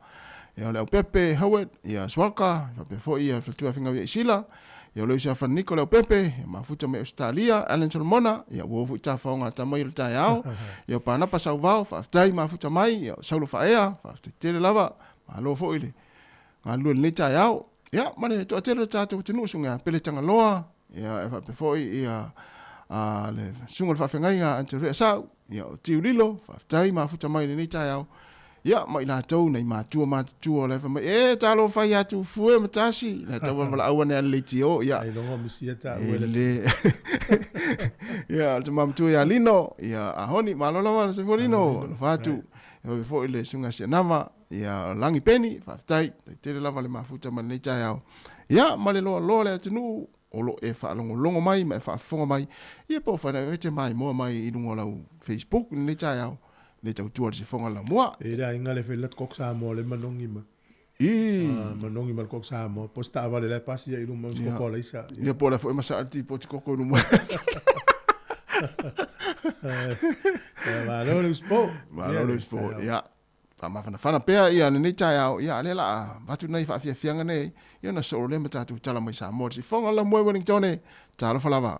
ia o le Aupepe, Howard, ia Swalka, faapea foi ia Faletua Fingau ia Isila, Ia o le uso ia Faniko Leaupepe, ia mafuta mai Ausetalia, Alan Solomona, ia ua oo foi tafaoga ata mai o le taeao, ia o Panapa Sauvao, faafetai mafuta mai, ia o Saulo Faaea, faafetai tele lava, malo foi le galulue i lenei taeao. Ia ma le toatele o le tatou atunuu, susuga ia Pele Tagaloa, ia e faapea foi ia le susuga o le faafeagaiga Anterea Sau, ia o Tiu Lilo, faafetai mafuta mai i lenei taeao. Ia, ma i latou nei matua matutua o la e fai mai, e, talofa ia Tufue ma Tasi, la e tau valaau ane a le leitio, ia. Ai logo misia ta ue le. Le. Ia, o le tama matua ia Lino, ia, a Honi, malo lava le Sefo Lino, alofa atu. Ia faapea foi le susuga Sianava, ia, Lagi Peni, faafetai, faafetai tele lava le mafuta mai lenei taeao. Ia, ma le loaloa le atunuu, o lo o e faalogologo mai ma e faafofoga mai, ia po o whanau e te maimoa mai i luga o lau Facebook i lenei taeao, le tautua le sifoga lamua. E le aiga le fai kok Samoa le manogi ma. I. Manogi ma le kok Samoa. Po se taavale la e pasi ai i luma o se koko a Laisa. Ia po o le a foi ma saa le tipoti koko i luma. Malo le usipo. Malo le usipo. Ia. Faamafanafana pea ia lenei taeao, ia a lea la a avatu nei faafiafiaga nei, ia ona solo lea ma tatou tala mai Samoa. Le sifoga lamua i Wellingtone, talofa lava.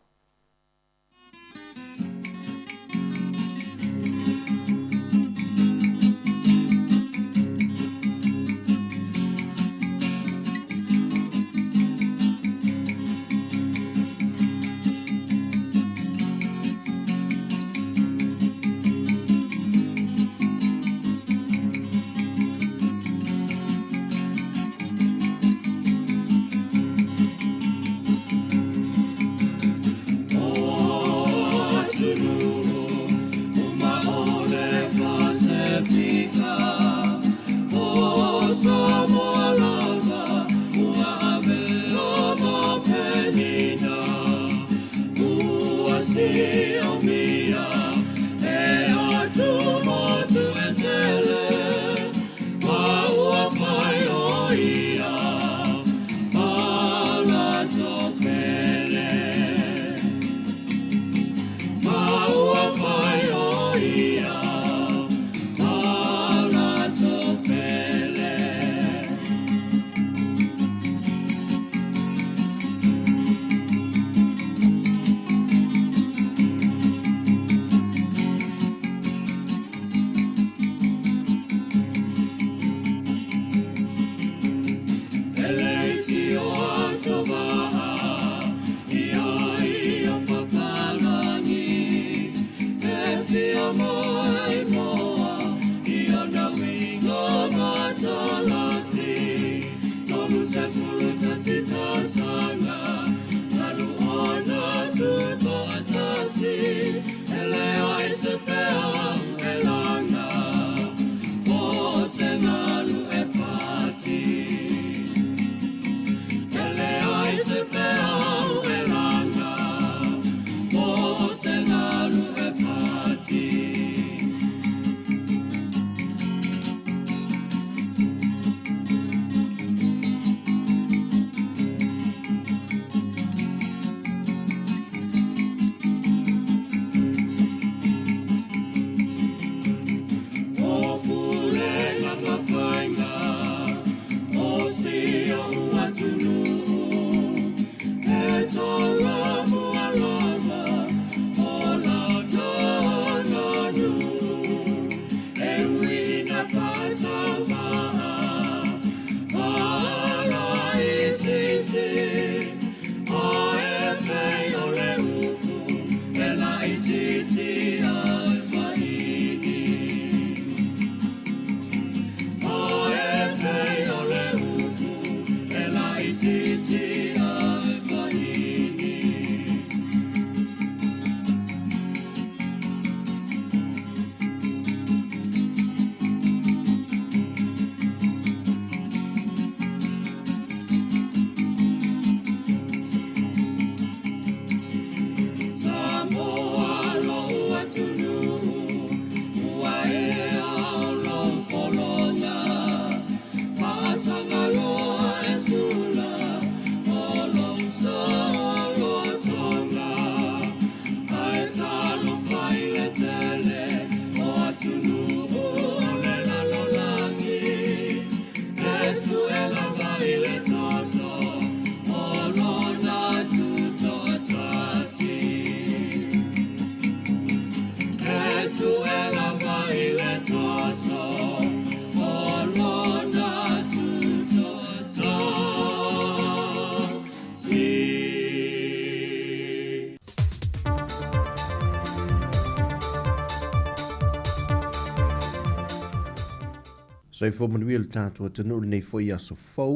Soifua manuia le tatou atunuu i lenei foi aso fou,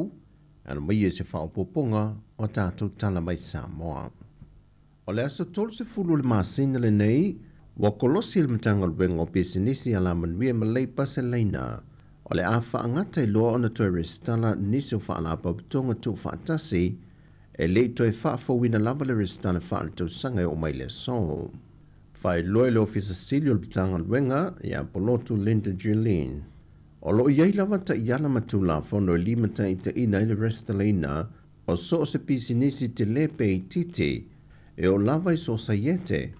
alo maia i se faaopoopoga o a tatou tala mai Samoa. O le aso 30 o le masina lenei, ua kolosi le Matagaluega o Pisinisi Alamanuia ma Leipa se laina o le a faagata ai loa ona toe resitala nisi o faalapotopotoga tuufaatasi e le i toe faafouina lava le resitala faaletausaga e oo mai le aso. Faailoa e le Ofisa Sili o le Matagaluega ia Polotu Linda Julin, o lo o i ai lava taiala ma Tulafono e limataitaiina ai le resitalaina o so o se pisinisi tele pe itiiti e oo lava i sosaiete,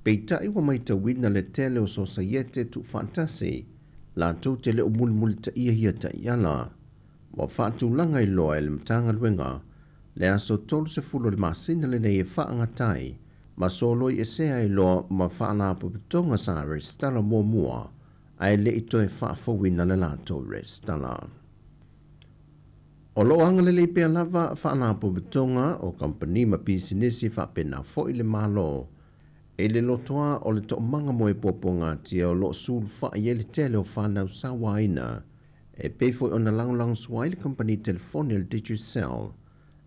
peitai ua matauina le tele o sosaiete tuufaatasi latou te le o mulimulitaia ia taiala. Ua faatulaga ai loa e le Matagaluega le aso 30 o le masina lenei e faagata ai ma soloi esea ai loa ma faalapotopotoga sa resitala muamua ae le i toe faafouina le latou resitala. O lo o agalelei pea lava faalapotopotoga o kamupani ma pisinisi faapena foi le Malo i le lotoa o le toomaga moepuapuagatia o lo o sulufai ai le tele o fanau sauaina e pei foi ona lagolagosua ai le kamupani telefoni a le Digicel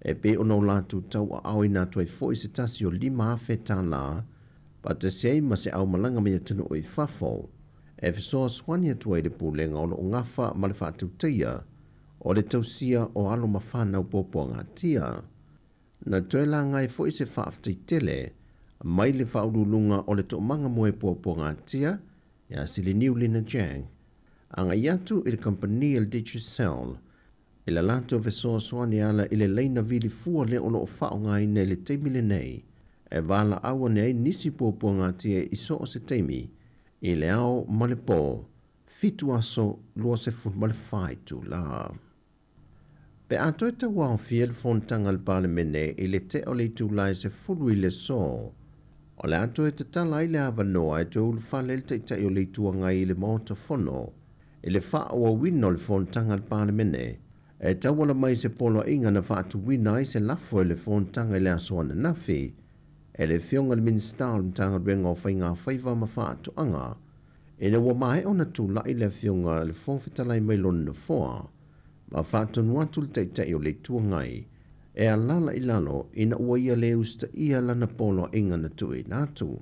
e pei ona o latou tauaaoina atu ai foi se tasi o $5,000 faatasi ai ma se aumalaga mai atunuu i fafo e fesoasoani atu ai le Pulega o lo o gafa ma le faatautaia o le tausia o alo ma fanau puapuagatia. Na toe laga ai foi se faafetai tele mai le Faauluuluga o le Toomaga Moepuapuagatia ia Siliniu Lina Jang agai atu i le kamupani a le Digicel i le latou fesoasoani ala i le laina vili fua lea o lo o faaaogaina i le taimi lenei e valaau ane ai nisi puapuagatia i so o se taimi i le ao ma le po, fitu aso 24 itula. Pe a toe tauaofia le fonotaga a le Palemene i le tea o le itula e 10 i le aso, o le a toe tatala ai le avanoa e toe ulufale ai le Taitai o le Itu Agai i le Maota Fono i le faaauauina o le fonotaga a le Palemene e tauala mai se poloaiga na faatuina ai se lafo e le fonotaga i le aso ananafi e le Afioga i le Minisita o le Matagaluega o Faiga Faiva ma Faatoaga ina ua maea ona tulai le Afioga i le Fofoga Fetalai mai lona nofoa ma faatonu atu le Taitai o le Itu Agai e alaala i lalo ina ua ia le usitaia lana poloaiga na tuuina atu.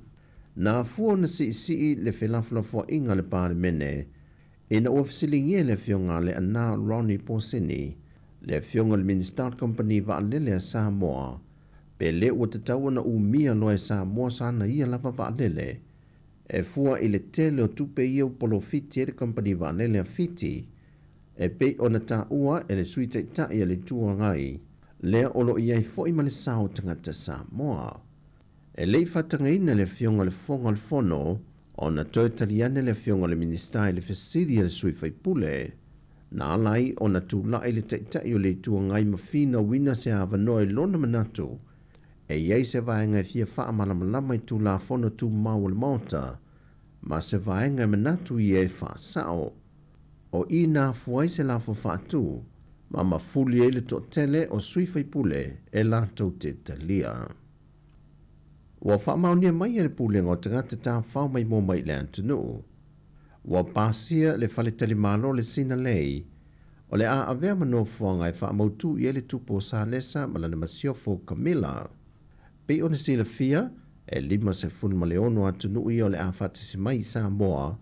Na afua ona siisii le felafolafoaiga a le Palemene ina ua fesiligia e le Afioga a Leaana Ronnie Posini, le Afioga i le Minisita o le Kamupani Vaalele a Samoa, pe le ua tatau ona umia loa e Samoa sana ia lava vaalele e fua i le tele o tupe ia ua polofiti ai le Kamupani Vaalele a Fiti, e pei ona taua e le Sui Taitai a le Itu Agai, lea o lo o i ai foi ma le sao o tagata Samoa. E le i faatagaina le Afioga i le Fofoga o le Fono ona toe tali ane le Afioga i le Minisita i le fesili a le sui faipule. Na ala ai ona tulai le Taitai o le Itu Agai ma finauina se avanoa i lona manatu e i ai se vaega e fia faamalamalama i Tulafono Tumau o le Maota ma se vaega e manatu ia e faasao. O i na afua ai se lafo faatu ma mafuli ai le toatele o sui faipule e latou te talia. Ua faamaonia mai e le Pulega o Tagata Tafao Maimoa mai le atunuu. Ua pasia le faletalimalo le Sinalei o le a avea ma nofoaga e faamautu i ai le tupu o Salesa ma lana masiofo Camilla. Pei ona silafia, e 56 atunuu ia o le a faatasi mai i Samoa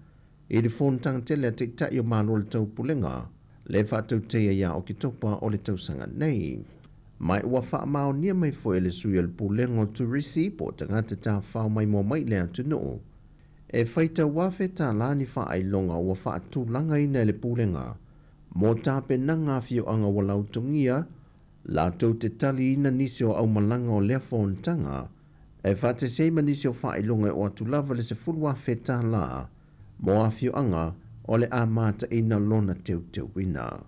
i le fonotaga tele a Taitai o Malo o le Taupulega le faatauteia ia Oketopa o le tausaga nei. Ma ua faamaonia mai foi e le sui o le Pulega o Turisi po o tagata tafao maimoa mai i le atunuu e faitau $1,000 ni faailoga ua faatulagaina e le Pulega mo tapenaga afioaga ua lautogia latou te taliina nisi o aumalaga o lea fonotaga e faatasi ai ma nisi o faailoga e oo atu lava le $10,000 mo afioaga o le a mataina lona teuteuina.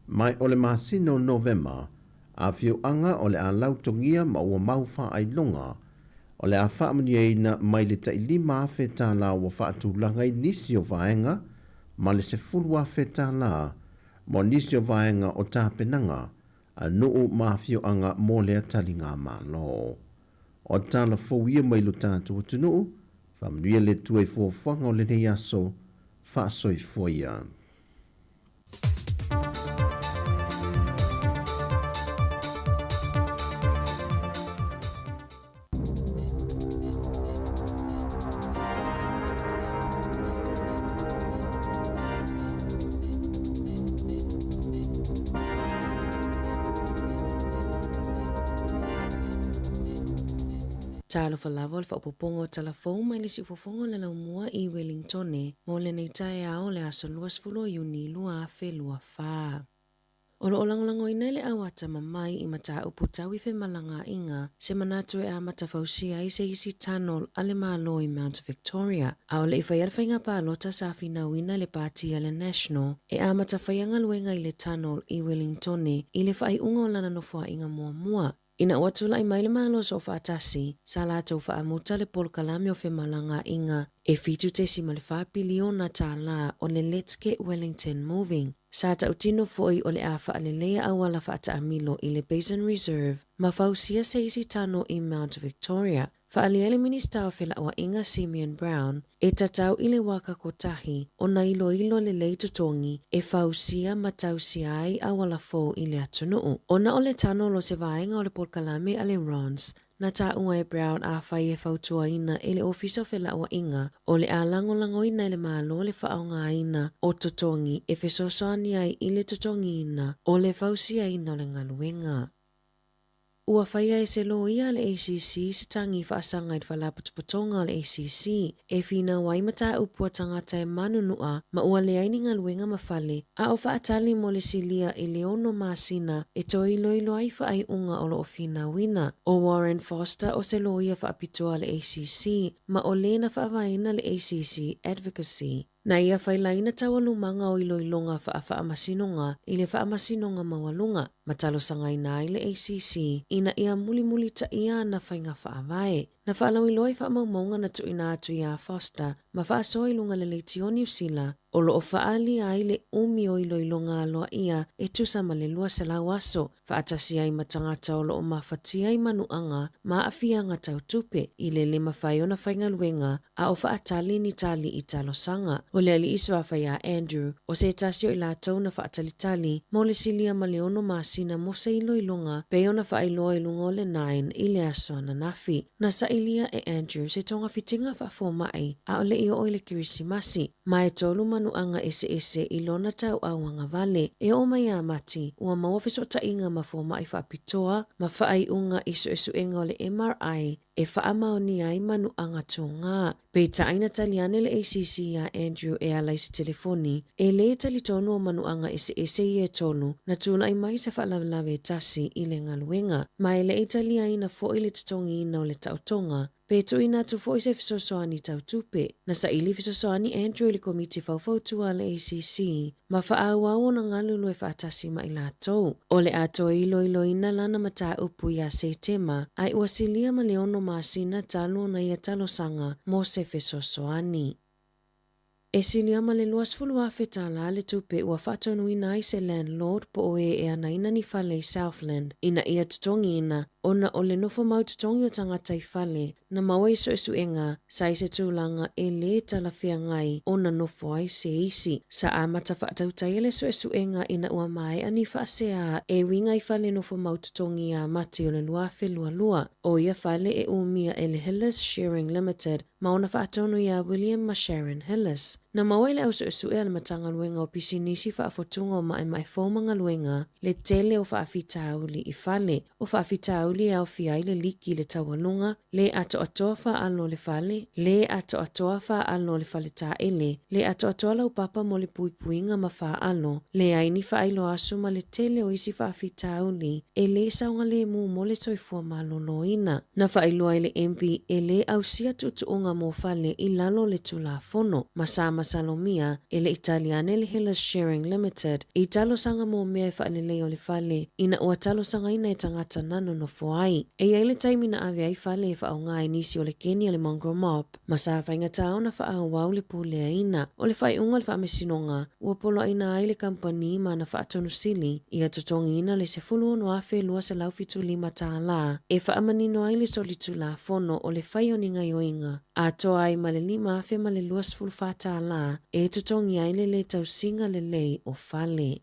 Mai o le masina o Novema, afioaga o le a lautogia ma ua mau faailoga o le a faamanuiaina mai le tai $5,000 ua faatulaga ai nisi o vaega ma le $10,000 mo nisi o vaega o tapenaga a nuu ma afioaga mo lea taligamalo. O tala fou ia mai lo tatou atunuu, faamanuia le Atua i fuafuaga o lenei aso, faasoifua ia. Talofa lava o le faaopoopoga o tala fou mai le siufofoga o le laumua i Wellingtone mo lenei taeao o le aso 20 o Iuni 2024. O lo o lagolagoina e le au atamamai i mataupu tau i femalagaaiga se manatu e amata fausia ai se isi tunnel a le Malo i Mount Victoria. A o le i faia le faiga palota sa finauina e le Pati a le National e amata faia galuega i le tunnel i Wellingtone i le faaiuga o lana nofoaiga muamua. Ina ua tulai mai le Malo Soofaatasi, sa latou faamuta le polokalame o femalagaaiga e $7.4 piliona tala o le Let's Get Wellington Moving. Sa tautino foi o le a faaleleia auala faataamilo i le Basin Reserve ma fausia se isi tano i Mount Victoria. Faaalia ai le Minisita o Felauaiga Simeon Brown, e tatau i le waka kotahi ona iloilo lelei totogi e fausia ma tausia ai auala fou i le atunuu. Ona o le tano o se vaega o le polokalame a le RONS, na taua e Brown afai e fautuaina e le Ofisa o Felauaiga o le a lagolagoina e le Malo le faaaogaina o totogi e fesoasoani ai i le totogiina o le fausiaina o le galuega. Ua faia e se loia a le ACC se tagi faasaga i le Faalapotopotoga a le ACC e finau ai mataupu a tagata e manunua ma ua leai ni galuega ma fale a o faatali mo le silia i le ono masina e toe iloilo ai faaiuga o lo o finauina. ʻO Warren Foster o se loia faapitoa a le ACC ma o le na faavaeina le ACC Advocacy. Na ia failaina taualumaga o iloiloga faafaamasinoga i le Faamasinoga Maualuga ma talosagaina ai le ACC ina ia mulimulitaia ana faiga faavae. Na faalauiloa i faamaumauga na tuuina atu iā Foster ma faasoa i luga le leitio Niu Sila o lo o faaalia ai le umi o iloiloga aloaia e tusa ma le 200 aso faatasi ai ma tagata o lo o mafatia i manuaga ma aafiaga tau tupe i le le mafai ona faigaluega a o faatali ni tali i talosaga. O le alii suafa iā Andrew, o se tasi o i latou na faatalitali mo le silia ma le ono masina mo se iloiloga pei ona faailoa i luga o le Nine i le aso ananafi. Na sailia e Andrew se togafitiga faafomai a o le i oo i le Kerisimasi, ma e tolu manuaga eseese i lona tauau agavale. E oo mai iā Mati, ua maua fesootaiga ma fomai faapitoa ma faaiuga i suesuega o le MRI e faamaonia ai manuaga tūgā. Peitai na tali ane le ACC iā Andrew e ala i se telefoni, e lē talitonu o manuaga eseese ia e tolu na tulai mai se faalavelave e tasi i le galuega, ma e le i taliaina foi le totogiina o le taotoga pe tuuina atu foi se fesoasoani tau tupe. Na saili fesoasoani Andrew i le Komiti Faufautua a le ACC ma faaauau ona galulue faatasi ma i latou. O le a toe iloiloina lana mataupu iā Setema, ae ua silia ma le ono masina talu ona ia talosaga mo se fesoasoani. E silia ma le $20,000 le tupe ua faatonuina ai se landlord po o e e anaina ni fale i Southland ina ia totogiina ona o le nofo mau totogi o tagata i fale na maua i suesuega sa i se tulaga e lē talafeagai ona nofo ai se isi. Sa amata faatautaia le suesuega ina ua maea ni faaseā e uiga i fale nofo mau totogi iā Mati o le 2022. O ia fale e umia e le Hillis Shearing Limited ma ona faatonu iā William ma Sharon Hillis. Na maua i le au suesue a le Matagaluega o Pisinisi Faafotuga o Maemae Fou ma Galuega le tele o faafitauli i fale. O faafitauli e aofia ai le liki i le taualuga, le atoatoa faalo o le fale, le atoatoa faalo o le faletaele, le atoatoa laupapa mo le puipuiga ma faalo, leai ni faailoa aso ma le tele o isi faafitauli e lē saogalemu mo le soifua maloloina. Na faailoa e le MP e lē ausia tuutuuga mo fale i lalo o le Tulafono, ma sa masalomia e le i tali ane le Hillis Shearing Limited i talosaga mo mea e faalelei o le fale ina ua talosagaina e tagata na nonofo ai. E i ai le taimi na ave ai fale e faaaoga e nisi o le keni a le Mongrel Mob, ma sa faigata ona faaauau le puleaina. O le faaiuga o le faamasinoga, ua poloaiina ai le kamupani ma ana faatonu sili ia totogiina le $16,275 e faamanino ai le solitulafono o le fai o ni gaioiga atoa ai ma le $5,024 e totogi ai le lē tausiga lelei o fale.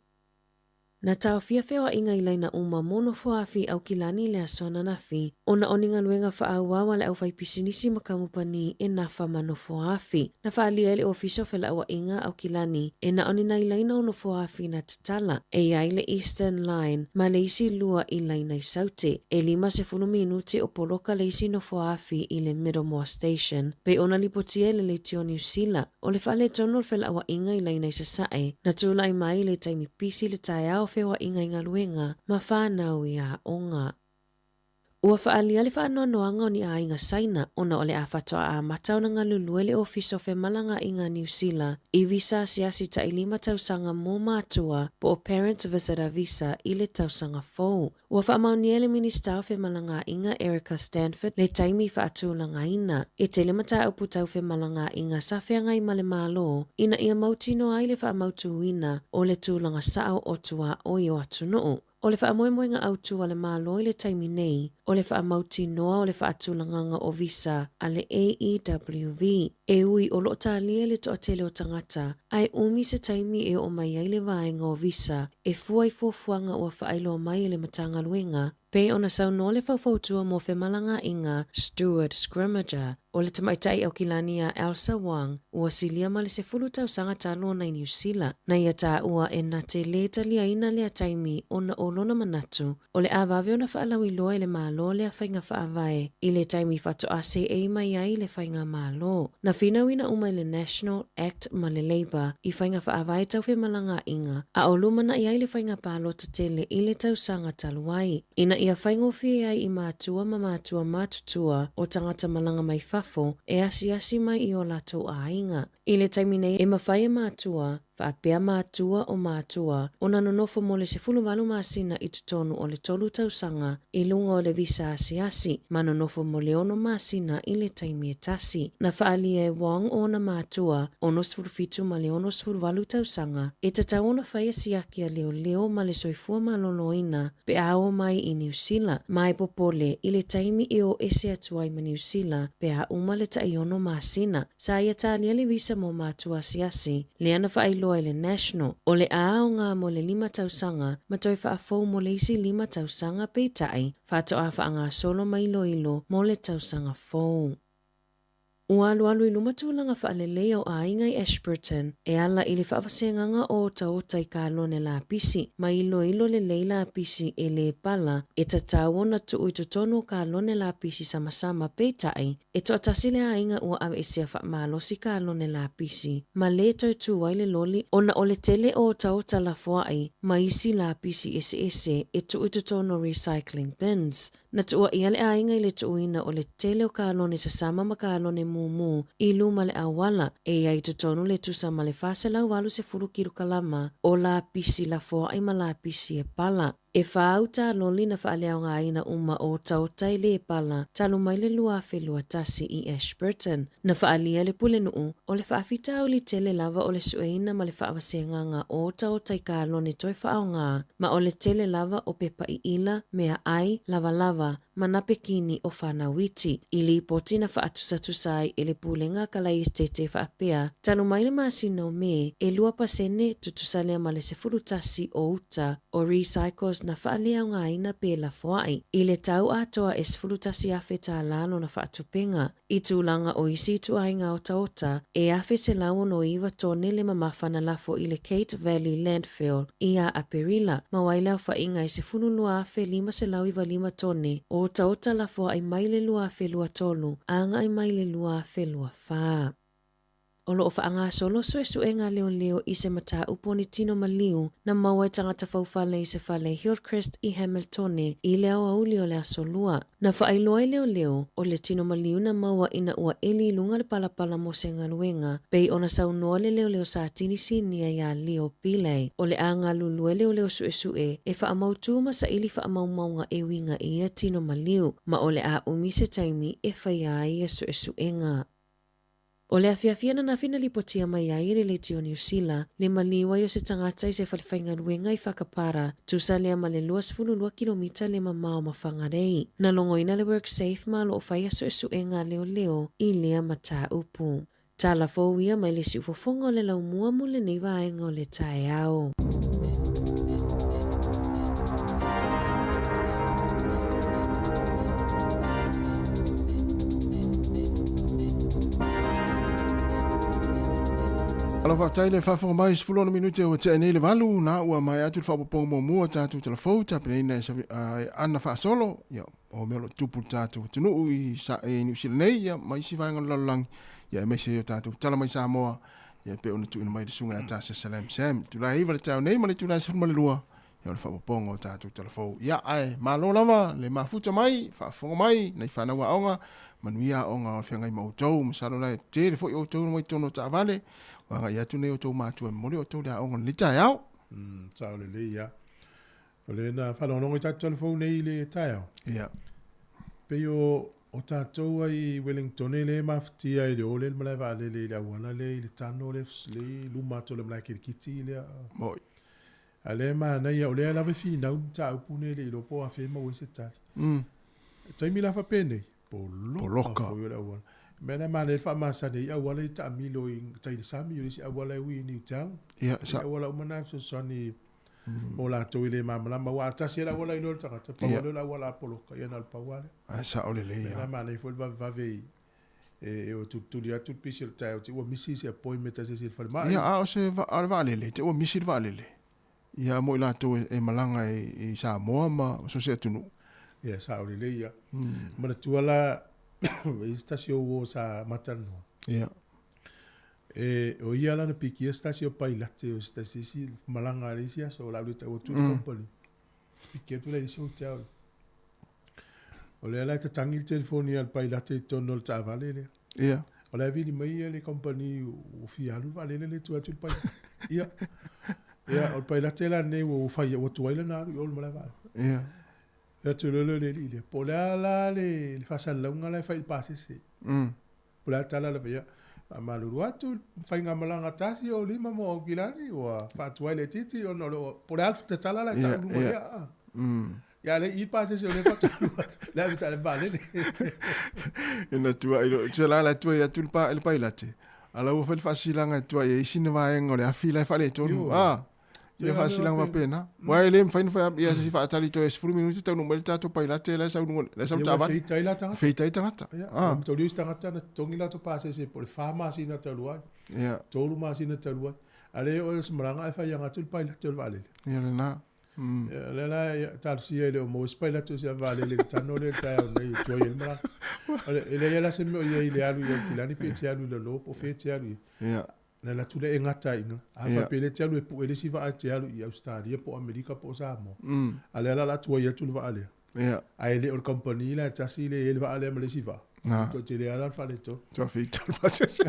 Na taofia feoaiga i laina uma mo nofoafi Aukilani i le aso ananafi, ona o ni galuega faaauau a le aufaipisinisi ma kamupani e nafa ma nofoafi. Na faaalia ai le Ofisa o Felauaiga Aukilani e na o ni nai laina o nofoafi na tatala, e i ai le Eastern Line ma le isi lua i laina i Saute. E 50 minute o poloka le isi nofoafi i le Middlemore Station, pei ona lipotia e le Leitio Niu Sila. O le faaletonu o le felauaiga i laina i Sasae, na tulai mai i le taimi pisi i le taeao o feoaiga i galuega ma fanau i aoga. Ua faaalia le faanoanoaga o ni aiga Saina ona o le a faatoa amata ona galulue le Ofisa o Femalagaaiga a Niu Sila i visa asiasi tailima tausaga mo matua po o Parent Visitor Visa i le tausaga fou. Ua faamaonia e le Minisita o Femalagaaiga Erica Stanford le taimi faatulagaina. E tele mataupu tau femalagaaiga sa feagai ma le Malo ina ia mautinoa ai le faamautūina o le tulaga sao o tuaoi o atunuu. O le faamoemoega autu a le Malo i le taimi nei, o le faamautinoa o le faatulagaga o visa a le AEWV. E ui o lo o talia i le toatele o tagata, ae umi se taimi e oo mai ai le vaega o visa e fua i fuafuaga ua faailoa mai e le Matagaluega, pei ona saunoa le faufautua mo femalagaaiga Stuart Scrimager, o le tamaitai Aukilani a Elsa Wang, ua silia ma le 10 tausaga talu ona i Niu Sila. Na ia taua e na te lē taliaina lea taimi ona o lona manatu O le a vave ona faalauiloa e le Malo lea faiga faavae i le taimi faatoa seei mai ai le faigamalo. Na finauina uma e le National, Act ma le Labour i faiga faavae tau femalagaaiga, a o lumanai ai le faiga palota tele i le tausaga talu ai, ina ia faigofie ai i matua ma matua matutua o tagata malaga mai fafo e asiasi mai i o latou aiga. I le taimi nei, e mafai e matua, faapea matua o matua, ona nonofo mo le 18 masina i totonu o le tolu tausaga i luga o le visa asiasi, ma nonofo mo le ono masina i le taimi e tasi. Na faaalia e Wong ona matua, 67 ma le 68 tausaga, e tatau ona faia siaki a leoleo ma le soifua maloloina pe a oo mai i Niu Sila, ma e popole i le taimi e o ese atu ai ma Niu Sila pe a uma le taiono masina. Sa ia talia le visa mo matua asiasi, lea na faailoa i le National, o le a aoga mo le lima tausaga ma toe faafou mo le isi lima tausaga peitai, faatoa faagasolo ma iloilo mo le tausaga fou. Ua alualu i luma tulaga faaleleia o aiga i Ashburton e ala i le faavasegaga o otaota i kalone lapisi ma iloilo lelei lapisi e lē pala e tatau ona tuu i totonu o kalone lapisi samasama peitai E toatasi le aiga ua aveesea faamalosi kalone lapisi ma lē toe tū ai le loli ona o le tele o otaota lafoai ma isi lapisi eseese e tuu i totonu o recycling bins. Na tuuaia le aiga i le tuuina o le tele o kalone sasama ma kalone mumu i luma le auala e i ai i totonu le tusa ma le 480 kilokalama o lapisi lafoai ma lapisi e pala. E whāuta loli na whaaleaogaina uma o otaota i lē pala talu mai le 2021 i Ashburton. Na faaalia le Pulenuu o le faafitauli tele lava o le sueina ma le faavasegaga o otaota i kalone toe faaoga ma o le tele lava o pepa iila, meaai, lavalava ma napekini o fanau iti. I lipoti na faatusatusa ai e le Pulega Kalaesetete faapea, talu mai le masina o Me, e 2% tutusa lea ma le 11 o uta o recycles na faaleaogaina pe lafoai i le tau atoa e $11,000 tālā lona faatupenga. I tulaga o isi ituaiga otaota, e 1,169 tone le mamafa na lafo i le Kate Valley Landfill i a Aperila, mau ai le aofaiga e 12,595 tone o otaota lafoai mai le 2023 agai mai le 2024. O lo o faagasolo suesuega leoleo i se mataupu o ni tino maliu na maua e tagata faufale i se fale Hillcrest i Hamiltone i le aoauli o le Aso Lua. Na faailoa e leoleo, o le tino maliu na maua ina ua eli i luga le palapala mo se galuega, pei ona saunoa le leoleo Satini Sinia iā Leo Pillay, o le a galulue leoleo suesue e faamautū ma saili faamaumauga e uiga i ia tino maliu, ma o le a umi se taimi e faia ai ia suesuega. O le afiafi ananafi na lipotia mai ai e le Leitio o Niu Sila le maliu ai o se tagata i se falefaigaluega i Whakapara, tusa lea ma le 22 kilomita le mamao ma Whangarei. Na logoina le WorkSafe ma o lo o faia suesuega a leoleo i lea mataupu. Tala fou ia mai le siufofoga o le laumua mo lenei vaega o le taeao. Alo faafetai le faafofoga mai 16 minute ua tea nei le valu na ua maea atu le faaopoopoga muamua tatou talafou tapenaina e e Ana faasolo ia o mea o lo o tupu i le tatou atunuu i sa i Niu Sila nei ia ma isi vaega o le lalolagi ia aemaise ai o tatou tala mai Samoa ia e pei ona tuuina mai le susuga ia Tasha Salam Sam. Itula e 9 le taeao nei ma le itula e 12 ia o le faaopoopoga o tatou talafou. Ia ae malo lava le mafuta mai, faafofoga mai nai fanau aoga, manuia aoga o feagai ma outou. Masalo la e tele foi outou mai totonu o taavale, ua agai atu nei outou matua e momoli outou le aoga i lenei taeao. Sao lelei ia. O le na faalogologo i tatou talafou nei i le taeao. Ia. Pei o o tatou ai i Wellington e le mafatia i le o lea i le malae vaalele i le auala lea i le tano lea i luma atu o le malae kirikiti lea. Moi. A lea e manaia, o lea lava e finau le mataupu nei e le iloa po o afea e maua ai se tali. O taimi la faapenei, poloka Poloka. foi o le auala. O le mea lea e manaia le faamasani ai auala ia taamilo i tai i le sami, o le isi auala e ui i Newtown. Ia, E sa. auala uma na e fesoasoani mo latou e le malamalama. Aua a tasi lava le auala iloa e le tagata, pau lava lea o le auala a poloka, ia na o le pau lava lea. Ae sao lelei O le mea lava. lea e manaia foi le vavevave i e o tulituli atu le pisi o le taeao te ua misi se appointment a se isi i le falemai. Ia, a o se a o le vaalele, te ua misi le vaalele. Ia, mo i latou e malaga i Samoa ma so o se atunuu. Ia, sao lelei ia. Manatua la, e i ai se tasi o uo sa ma talanoa. Ia. E, o ia la na pikia se tasi o pailate o se tasi isi malaga a le isi aso, o le a ou le tau atu le company. Piki atu la i le isi hotel. O lea la e tatagi le telefoni a le pailate i totonu o le taavale lea. Ia. O la e vili mai le company ua fia alu le vaalele lea e tuu atu i le pailate. Ia. Ia, o le pailate la lenei ua fai, ua tuai lana alu i o i le malae vaalele. Ia. Fai atu loa lea o le alii lea, po o le a la le faasalalauga la e fai i le pasese. Po o le a le tala la fai, ia, faamalulu atu, faigamalaga tasi o lima mo Aukilani, ua faatuai laitiiti ona o le, po o le a le tatala la e tau i luga ia. Ia le i pasese o lea faatoa alu atu, le ave le vaalele. Ina tuai lo, se la la tuai atu le pa le pailate. Ala ua fai le faasilaga e tuai ai sina vaega o le afi la e faaletonu. Ah. Ia faasilaga faapena. Aua e le mafai ona fai ia se faatali toe 10 minute taunuu mai le tatou pailate la e sau i luga, la e sau i le taavale. Ia ua feitai la tagata. Feitai tagata. Ia, ua mataulia isi tagata na totogi latou pasese po o le 4 masina talu ai, 3 masina talu ai. A le oo i se malaga ae faiaga atu le pailate o le vaalele. Ia lena. Ia, o lea la e talosia e le o maua se pailate o se ave vaalele i le tano lea i le taeao nei e tuai ai le malaga. E leai la se mea o i ai i le alu i Aukilani pe e te alu i lalo po o fea e te alu i ai. Ia. Na alu atu lea e gata ai i ina. A faapea lea e te alu e pue le isi vaa e te alu i Ausetalia po o Amerika po o Samoa. A lea la o le a tuai atu le vaa lea. Ae le o le kamupani la e tasi lea e i ai le vaa lea ma le isi vaa. Toatele lava la le faaletonu. Tua feita le pasese.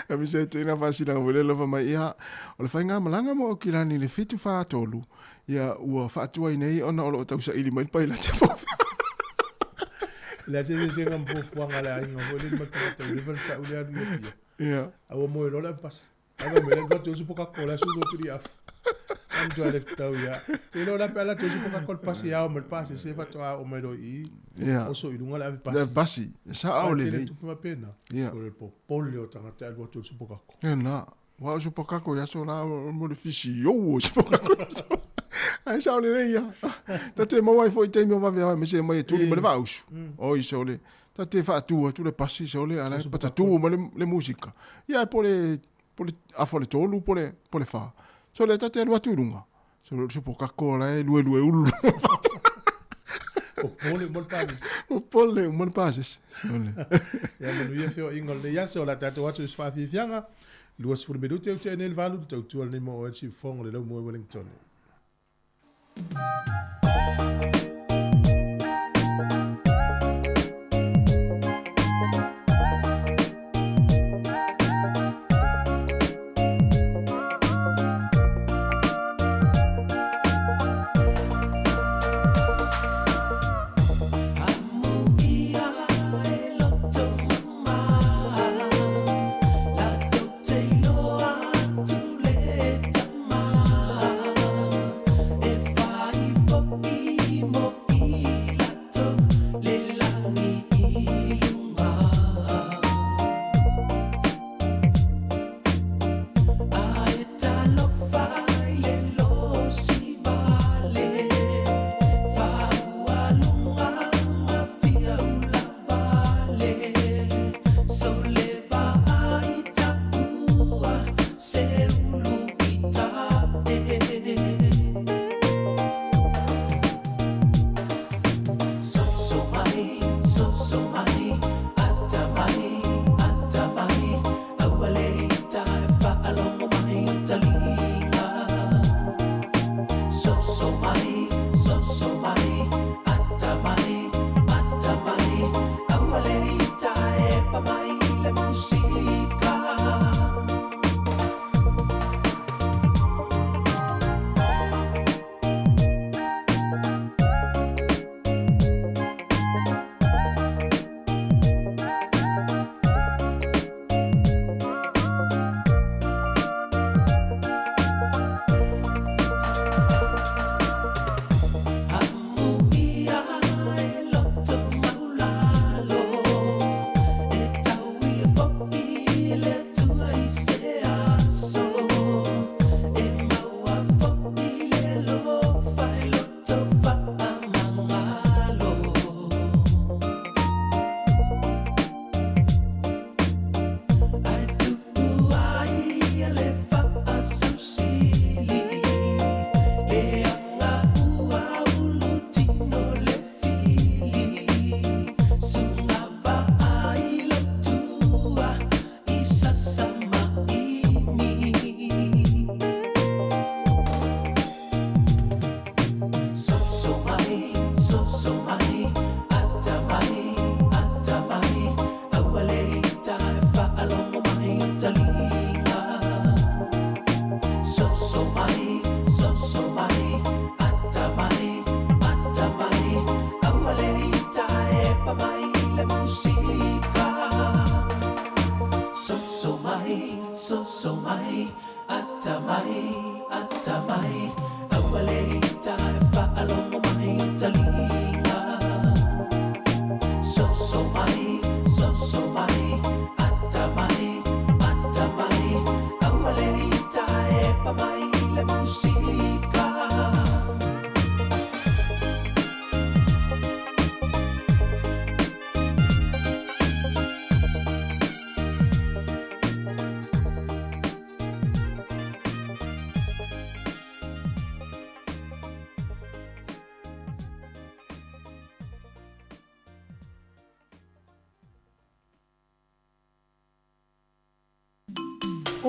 Aemaise ai tei na faasilaga foi lea lava mai, ia, o le faigamalaga mo Aukilani i le 743, ia, ua faatuai nei ona o lo o tausaili mai le pailate po o fea. E leai se eseesega ma fuafuaga a le aiga foi lele ma le tagata ua leva ona tau le alu i Apia. A ua moe loa le avepasi. Ae fai mai le alu atu usu pokako o le asu lua tuli afu. A matua le fetau ia. Te iloa la pe a alu atu usu pokako le pasi e ao mai le pasese faatoa oo mai loa i i. Oso i luga le avepasi. Le avepasi. E sao lelei. Ae tele tupe faapena. O le popole o tagata e alu atu i le supokako. Lena. Aua o supokako i aso la mo le fisi ou o supokako i aso. Ae sao lelei ia. Ta te maua ai foi i taimi o vave ao aemaise mai e tuli ma le vaausu. Oi sole. Ta te faatu atu le pasi sole ala e patatu ma le musika. Ia po le po le afa o le tolu po le po le fa. Sole ta te alu atu i luga. Sole o le supokako la e luelue ulu. Popole uma le pasese. Popole uma le pasese. Sole. Ia manuia feoaiga o lenei aso. O le a tatou atu i se faafiafiaga. 20 minute ua tea nei le valu, le tautua lenei mo oe le siufofoga o le Laumua i Wellingtone.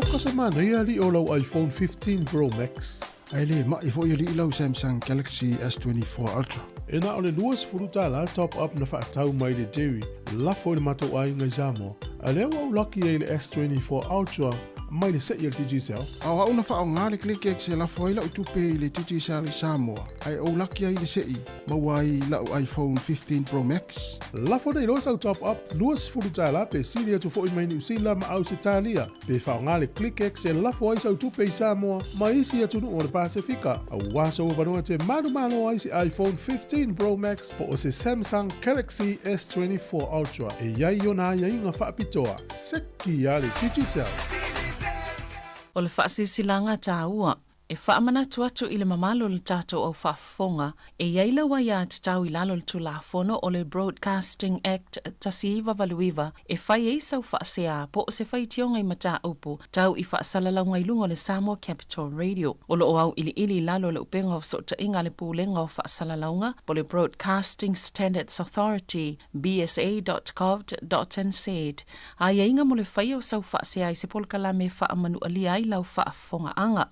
Oka se manaia alii o lau iPhone 15 Pro Max. Ae le ma'i foi alii lau Samsung Galaxy S24 Ultra. E na o le $20 top up na fa'atau mai le Jerry lafo i le matou aiga i Samoa. A lea ua ou laki ai i le S24 Ultra mai le se'i a le Digicel. A o a'u na fa'aaogā le ClickX e lafo ai la'u tupe i le Digicel i Samoa, ae ou laki ai i le se'i, maua ai la'u iPhone 15 Pro Max. Lafo nei loa sau top up $20 pe sili atu fo'i mai Niu Sila ma Ausetalia. Pe faaaoga le ClickX e lafo ai sau tupe i Samoa ma isi atunuu o le Pasefika, auā sou avanoa e te manumalo ai se iPhone 15 Pro Max po o se Samsung Galaxy S24 Ultra e i ai ona aiaiga faapitoa. Seki a le Digicel! O le faasilasilaga taua E faamanatu atu i le mamalu o le tatou au faafofoga, e i ai lau aiatatau i lalo o le Tulafono o le Broadcasting Act 1989 e fai ai sau faasea po o se faitioga i mataupu tau i faasalalauga i luga o le Samoa Capital Radio. O lo o auiliili i lalo o le upega o fesootaiga a le Pulega o Faasalalauga po o le Broadcasting Standards Authority, bsa.govt.nz, aiaiga mo le faia o sau faasea i se polokalame e faamanualia ai lau faafofogaaga.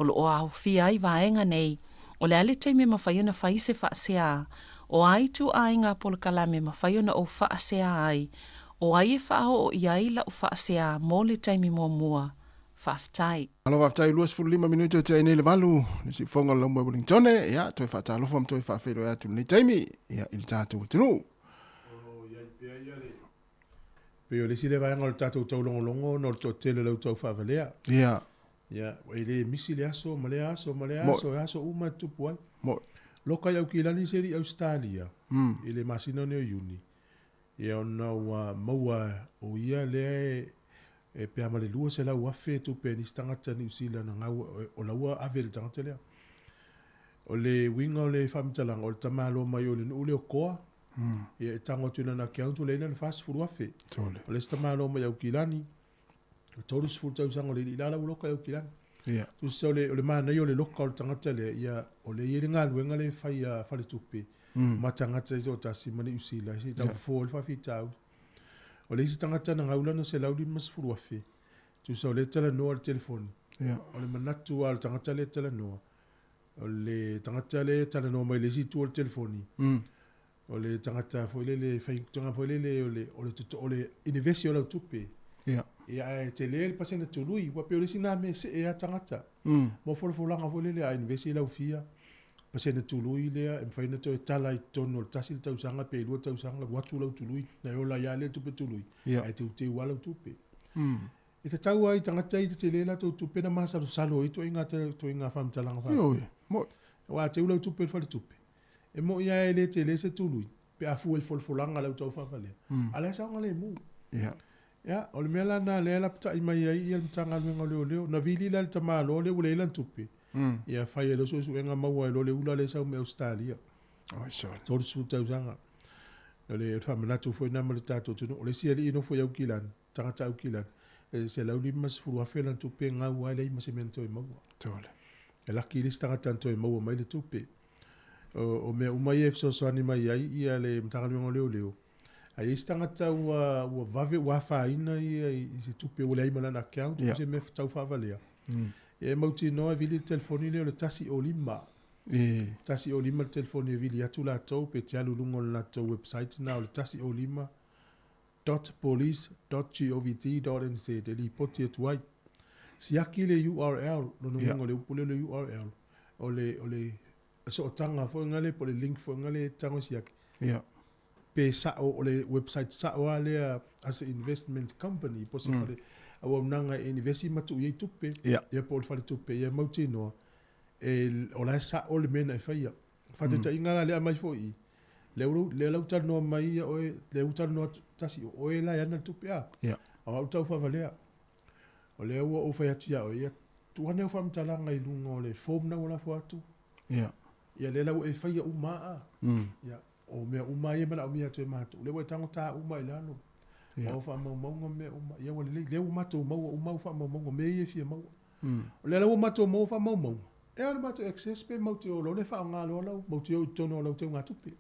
O lo o aofia ai vaega nei, o le a le taimi e mafai ona fai se faasea, o a ituaiga polokalame e mafai ona ou faasea ai, o ai e faaoo i ai lau faasea mo le taimi muamua. Faafetai. Malo faafetai 25 minute o tea ai nei le valu le siufofoga o le Laumua i Wellingtone ia toe faatalofa ma toe faafeiloai atu i lenei taimi ia i le tatou atunuu. Pei o le isi lea vaega o le tatou taulogologo ona o le toatele o le au taufaavalea. Ia. Ia, e le misi le aso ma lea aso ma lea aso, e aso uma e tutupu ai. Mo'i. Loka i Aukilani se alii Ausetalia i le masina nei o Iuni, ia ona ua maua o ia lea e pe a ma le 200,000 tupe a nisi tagata Niu Sila na gau o la ua ave i le tagata lea. O le uiga o le faamatalaga, o le tamaloa mai o le nuu lea o Koa, ia e tago atu i lana account ua leai lana 40,000. O le isi tamaloa mai Aukilani, 30 tausaga o le alii la la ua loka i Aukilani. Tusa o le, o le manaia o le loka o le tagata lea, ia o lea e i ai le galuega lea e fai a faletupe ma tagata i toatasi ma Niu Sila se i tau fofo ai le faafitauli. O le isi tagata na gau lana 150,000, tusa o lea e talanoa i le telefoni. O le manatu lava o le tagata lea e talanoa, O le tagata lea e talanoa mai i le isi itu o le telefoni, o le tagata foi lele, faigutaga foi lele o le, o le, o le inivesi o lau tupe. Ia. Ia, ae tele le pasene tului, ua pei o le isi na mea e see a tagata. Mo folafolaga foi lele, a inivesi lau fia, pasene tului lea, e mafai ona toe tala i totonu o le tasi le tausaga pe lua tausaga, ua atu lau tului, na e ola ai lava lea tupe tului, ae teuteu lava lau tupe. E tatau lava i tagata ia tetele latou tupe na masalosalo ai ituaiga ituaiga faamatalaga faapea. Ioe, mo'i. Aua a teu lau tupe i le faletupe, e mo'i lava e le tele se tului pe a fua i folafolaga a le au taufaafalea, a o la e saogalemu. Ia. Ia, o le mea la lena lea e lapatai mai ai le Matagaluega o Leoleo, na vili la e le tamaloa lea ua leai lana tupe, ia fai ai loa suesuega maua ai loa le ula lea e sau mai Ausetalia. Oi sole. 30 tausaga. O le faamanatu foi lena mo le tatou atunuu. O le isi alii e nofo i Aukilani, tagata Aukilani, e 150,000 lana tupe e gau ai, leai ma se mea na toe maua. Tole. E laki le isi tagata na toe maua mai le tupe. O mea uma ia e fesoasoani mai ai ia le Matagaluega o Leoleo. A i ai se tagata ua, ua vave, ua afaina ia i se tupe ua leai ma lana account, yeah. se mea tau faavalea. Ia e mautinoa e vili le telefoni lea o le 105. E. 105 le telefoni e vili atu latou pe te alu i luga o le latou website na o le 105 www.police.govt.nz e lipoti atu ai. Siaki le URL, lona uiga o le upu lea o le URL, o le, o le sootaga foi ngale po o le link foi ngale e tago e siaki. Pe sa'o, o le website sa'o lava lea a se investment company po o se fale auaunaga e inivesi ma tuu i ai tupe, ia po o le faletupe, ia mautinoa e, o la e sa'o le mea na e faia. Faataitaiga la lea aumai foi i i, lea ua lea la ua talanoa mai ia oe, lea ua talanoa atu tasi o oe la e ana le tupe a. A o au taufavalea. O lea ua ou fai atu ia oe, ia tuu ane au faamatalaga i luga o le form na ua lafo atu. Ia lea la ua e faia uma a. Ia o mea uma ia e manaomia atu e matou, lea ua e tago ta uma i lalo. O au faamaumauga ma mea uma, ia ua lelei, lea ua matou maua uma au faamaumauga, mea ia e fia maua. O lea la ua matou maua faamaumauga, e ao le matou access pe matou te o loa le faaaoga loa lau, matou te o i totonu o lau teugatupe.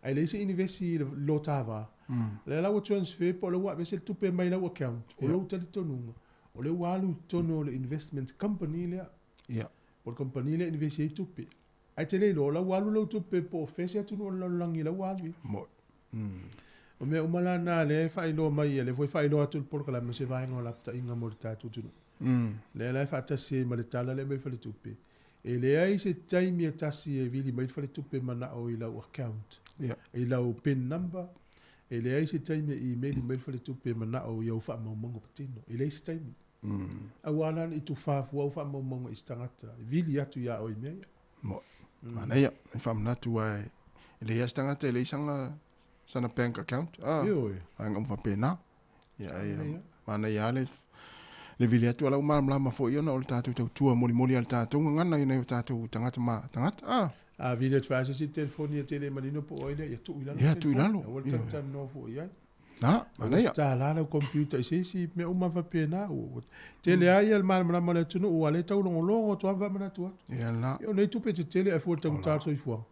Ae leai se inivesi i lo ta va. O lea la ua transfer po o lea ua aveese le tupe mai lau account, o lou talitonuga, O lea ua alu i totonu o le investment company lea. Ia. Po o le company lea e invest ai tupe. Ae te le iloa, o la ua alu lau tupe po o fea se atunuu o le lalolagi la ua alu i ai. Moi. O mea uma la na lea e faailoa mai, lea foi e faailoa atu i le polokalame o se vaega o lapataiga mo le tatou atunuu. Lea la e faatasi ai ma le tala lea e aumai i le faletupe, e leai se taimi e tasi e vili mai le faletupe manao i lau account, i lau pin number, e leai se taimi e email mai le faletupe manao i au faamaumauga patino, e leai se taimi. Aua la ne i tufā fua au faamaumauga i se tagata e vili atu iā oe i mea ia. Mo, manaia, e faamanatu aua e leai lava se tagata e leai sana, sana bank account. Ah, Ioe. Vaega uma faapena. Ia, ai, Manaia. manaia lava le, le vili atu a la ua malamalama foi ona o le tatou tautua molimoli a le tatou gagana i nai o tatou tagata ma tagata. Ah. A vili atu lava se isi telefoni e te le manino po o ai lea, ia tuu i lalo Ia, tuu i lalo. Aua le talatalanoa fua i ai. Na, manaia. Ua tala lau computer i se isi mea uma faapena. Ua tele lava ia le malamalama o le atunuu aua o lea e taulogologo atu lava ma faamanatu atu. Ia la. Ia o nei tupe tetele ae fua i le taugata o le soifuaga.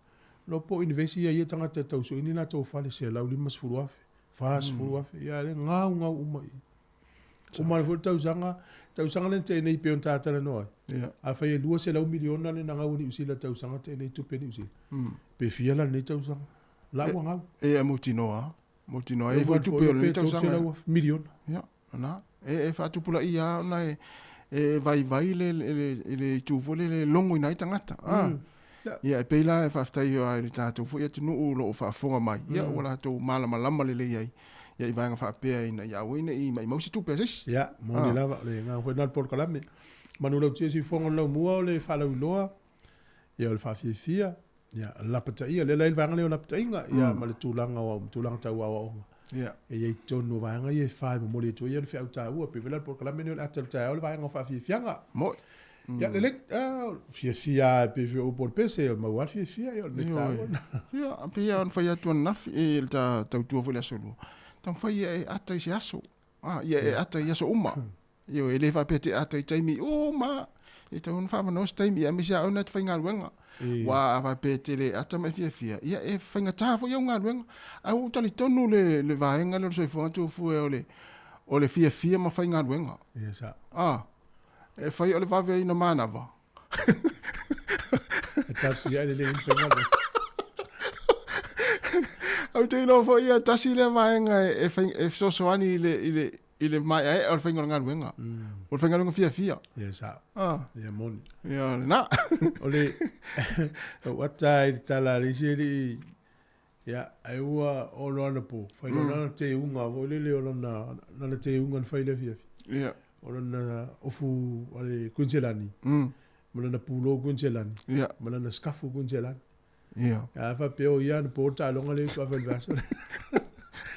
Iloa po o invest ia ia tagata e tau sui ni latou fale $150,000, $40,000, ia lea e gaugau uma i i. Uma foi le tausaga, tausaga lea na tea nei pei ona ta talanoa ai. Ia. Afai e $200 miliona le na gau a Niu Sila i le tausaga tea nei tupe a Niu Sila. Pe fia la lenei tausaga? La ua gau. E, e mautinoa. Mautinoa e foi tupe o lenei tausaga. Miliona. Ia, na. E, e faatupulaia lava ona e, e vaivai le, le, le itu foi lele e logoina ai tagata. Ah. Ia, e pei la e faafetai i le tatou foi atunuu o lo o faafofoga mai, ia, ua latou malamalama lelei ai, ia, i vaega faapea ina ia aua ne i maimau se tupe a se isi. Ia, moni lava, o le agaga foi lena o le polokalame. Manulauti o siufofoga o le laumua o le faalauiloa, ia, o le faafiafia, Ia, lapataia, lea la i le vaega lea o lapataiga, ia, ma le tulaga o tulaga tau aoaoga. Ia. E i ai tonu o vaega ia e fā e momoli atu ai ia le feau taua. Pei foi la o le polokalame lenei o le ata i le taeao le vaega o faafiafiaga. Moi. Ia, lelei, fiafia lava e pei foi o upu o le pese, e maua lava le fiafia, ia o le mea taua lena. Ia, pei lava ona fai atu ananafi, e le ta tautua foi i le aso Lua, taumafai ia e ata i se aso. A, ia e ata i aso uma. Ioe, e le faapea te ata i taimi uma, e tatau ona faaavanoa se taimi, aemaise lava oe na te faigaluega. Aua a faapea e te le ata ma e fiafia, ia e faigata foi au galuega. Ae ua ou talitonu le, le vaega lea o le soifuaga tuafua o le, o le fiafia ma faigaluega. Ia sa. A, e fai o le vaveaina manava. E tausia ai le le faigaluega. Ou te iloa foi ia tasi lea vaega e, e, fai, e fesoasoani i le, i le, i le maeaea o le faiga o le galuega. O le faigaluega fiafia. Ia sao. Ah. Ia moni. Ia lena. O le ou ata i le tala a le isi alii, ia, ai ua ono anapo, fai loa lana teuga foi lele o lana, lana teuga na fai i le afiafi. Ia. O lana ofu a le Kuiniselani, ma lana pulou Kuiniselani, ma lana sikafu Kuiniselani. Ia. A faapea o ia anapo le taaloga lea faatoa fai i le vaiaso lea.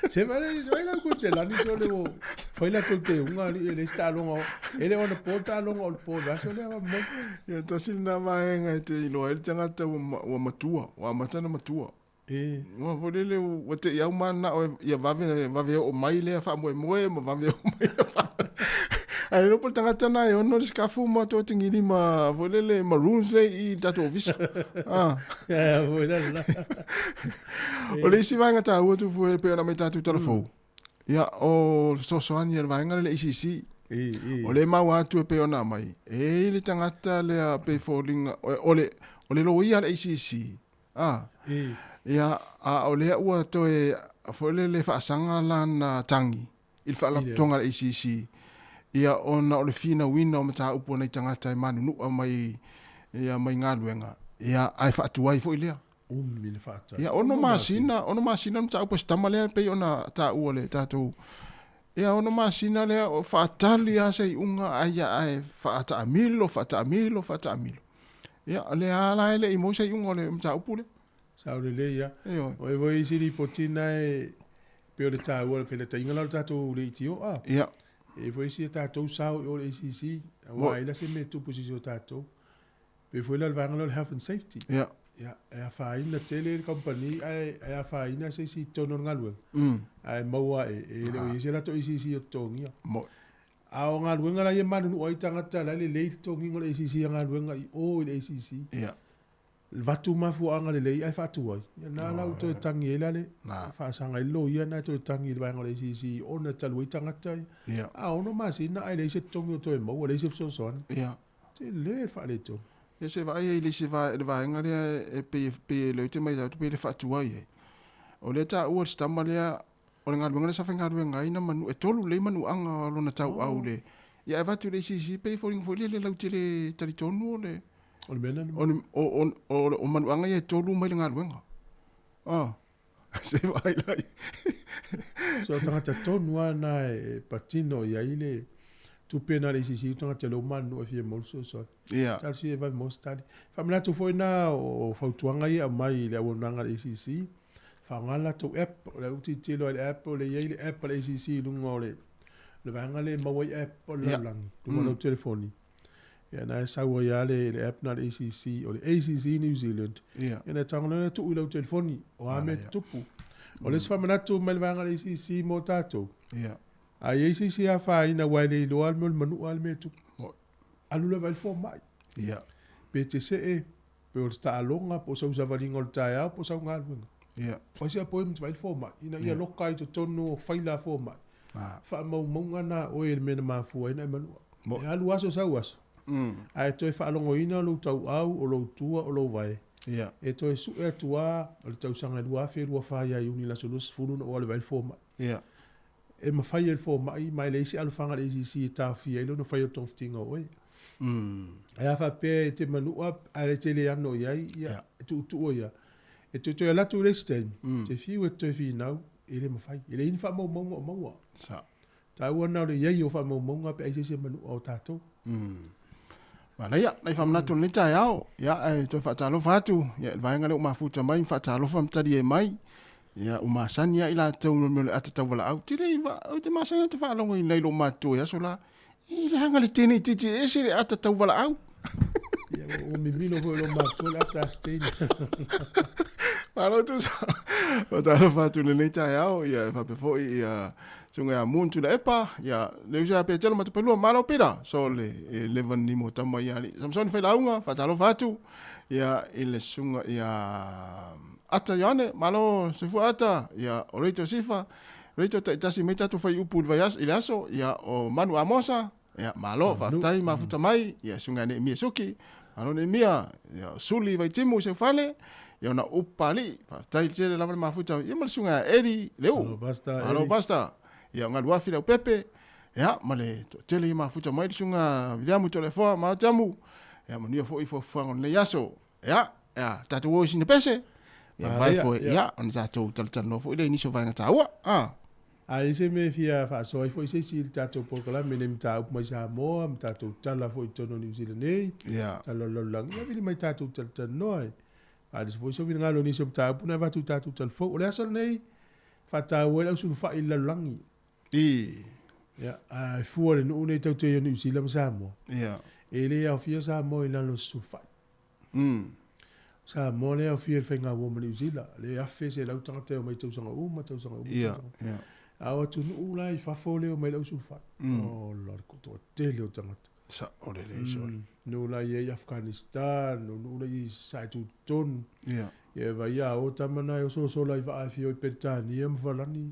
Se vai vai la Kuiniselani sole ua fai latou teuga alii e leai se taaloga e le o anapo le taaloga o le po i le vaiaso lea ma moni. Ia tasi lena vaega e te iloa ai le tagata ua matua, ua amata ona matua. E. Ua foi lele ua te i au mananao ia vave vave oo mai lea faamoemoe ma vave oo mai lea faa... Ae iloa po o le tagata lena e ono le sikafu ma toe tigilima foi lele maroons lea i le tatou ofisa. Ah. Ia foi la lena. O le isi vaega taua Tufue e pei ona aumai tatou tala fou, ia o le fesoasoani a le vaega lea le ACC. O lea e maua atu e pei ona aumai, e i ai le tagata lea pei e foliga o le o le loia a le ACC, A, ia, a o lea ua toe foi lele faasaga lana tagi i le Faalapotopotoga a le ACC, ia, ona o le finauina o mataupu a nai tagata e manunua mai, ia, mai galuega, ia, ae faatuai foi lea. Umi le faatali. Ia, ono masina, ono masina le mataupu a si tama lea e pei ona taua le tatou, ia, ono masina lea o faatali lava se iuga, ai, ae faataamilo, faataamilo, faataamilo. Ia, o lea lava la e le i maua se iuga o le mataupu lea. Sao lelei lava. Ioe. O ai foi isi lipoti na e pei o le taua o le feletaiga la o le tatou leitio a. Ia. E i ai foi isi a tatou sao i o i le ACC, aua e i ai la se mea e tupu i se isi o tatou. Pei foi la o le vaega lea o le health and safety. Ia. Ia, e afaina tele le kamupani ae e afaina se isi i totonu o le galuega. Ae maua e, e le o i ai se latou ACC o totogia. Moi. A o galuega la ia e manunua ai tagata, la e lelei le totogiina o le ACC a galuega i o i le ACC. Ia. Vatu mafuaaga lelei ae faatuai, ia lena la ua toe tagi ai la le faasaga ai le loia lena e toe tagi i le vaega o le ACC ona e talu ai tagata ia. A 6 masina ae leai se totogi o toe maua, leai se fesoasoani. Tele le faaletonu. Ia se vaai ai i le isi le vaega lea e pei e pei e le te matau atu pei e le faatuai ai. O lea e taua le si tama lea o le galuega lea sa faigaluega ai na manu e tolu lelei manuaga o lona tauau le ia ae avatu i le ACC pei e foliga foi lea le lautele talitonu o le O le mea lena. O, o, o, o manuaga ia e tolu mai le galuega. Ah. Se vaai la. So tagata tonu lava na e patino i ai le tupe na le ACC tagata le uma nuu e fia maua le fesoasoani. Ia. Talosia e vave maua se tali. Faamanatu foi na o fautuaga ia e aumai i le auaunaga a le ACC, faaaoga le latou app. O lea ua tilotilo lava i le app, o lea e i ai le app a le ACC i luga o le vaega lea e maua ai app o le lalolagi, luga o lau telefoni. Ia na e sau ai lava le, le app na le ACC, o le ACC New Zealand. Ia. Ia na e tago loa tuu i lau telefoni, o a mea tutupu. O le isi faamanatu mai le vaega a le ACC mo tatou. Ia. A i ai se isi e afaina aua e le iloa lava le mea o le manua a le mea e tupu. Alu lava i le fomai. Ia. Pe te see, pe o le taaloga, po o sau savaliga o le taeao, po o sau galuega. Ia. Fai se appointment vaai le fomai, ina ia loka ai i totonu o faila a fomai. Faamaumauga na a oe i le mea na mafua ai ona e manua. E alu aso sau aso, ae toe faalogoina lou tauau, o lou tua, o lou vae. E toe sue atu lava o le tausaga e 2024 ia Iuni i le aso 20 na ou alu e vaai le fomai. E mafai e le fomai ma e leai se alofaga a le ACC e taofia ai lona faia o le togafitiga o oe. Ae a faapea e te manua ae te le ano i ai, ia, e tuutuu ai lava. E toe toe alu atu i le isi taimi, e te fiu e te toe finau, e le mafai. E leai ni faamaumauga o maua. Taua lena o le i ai o faamaumauga pe a i se isi e manua o tatou. Manaia, nai faamanatu o lenei taeao, ia, ae toe faatalofa atu, ia, i le vaega lea ua mafuta mai ma faatalofa ma talie mai, ia, ua masani lava i latou i le mea o le ata tauvalaau. Te le i va, ou te masani lava te faalogo i nai loomatutua i aso la, i leaga le tene itiiti e ese le ata tauvalaau. Ia, ua mimilo foi loomatutua le ata a Stein. Malo tusa. Faatalofa atu i lenei taeao, ia, e faapea foi, ia, Susuga ia Moon Tuilaepa, ia, le uso ia Petelo Matapalua, malo Pita, so le e leva ni mo tama ia ali. Samsoni Failauga, faatalofa atu, ia, i le susuga ia Ata Ioane, malo soifua Ata, ia, o Reito Sifa, Reito taitasi mai tatou fai upu i le vaiaso, i le aso, ia, o Manu Amosa, ia, malo, faafetai mafuta mai, ia, susuga ia Neemia Suki, malo Neemia, ia, o Suli Vaitimu i Seufale, ia, ona upu Palii, faafetai tele lava le mafuta, ia, ma le susuga ia Eddie Leu, Malo Pastor, malo Eddie. Pastor, ia, o Galuafi Leaupepe, ia, ma le toatele ia mafuta mai le susuga Viliamu Toleafoa, malo Tiamu, ia, manuia foi fuafuaga o lenei aso, ia, ia, tatou o i sina pese, ia, vai Manaia, foi, ia. ia, ona tatou talatalanoa foi lea i nisi o vaega taua, ah. A i ai se mea e fia faasoa ai foi se isi i le tatou polokalame nei mataupu mai Samoa ma tatou tala foi i totonu o Niu Sila nei, tala o le lalolagi, ia vili mai tatou talatalanoa e faalisi foi sou finagalo i nisi o mataupu na avatu i tatou tala fou. O le aso lenei, faataua ai le ausulufai i le lalolagi. Ia, a e fua i le nuu nei tatou te i o Niu Sila ma Samoa, e le aofia Samoa i lalo o se sulufai. Samoa lea e aofia i le faiga uo ma Niu Sila, lea e 1,100 tagata e omai tausaga uma, tausaga uma, tausaga uma. A o atunuu la i fafo lea e omai le ausulufai, ola le toatele o tagata. Sao lelei sole. Nuu la i ai Afghanistan, o nuu la i Sae Tutotonu. Ia e vaai a o tama na e ososola i vaa e fia o i Peretania ma Falani.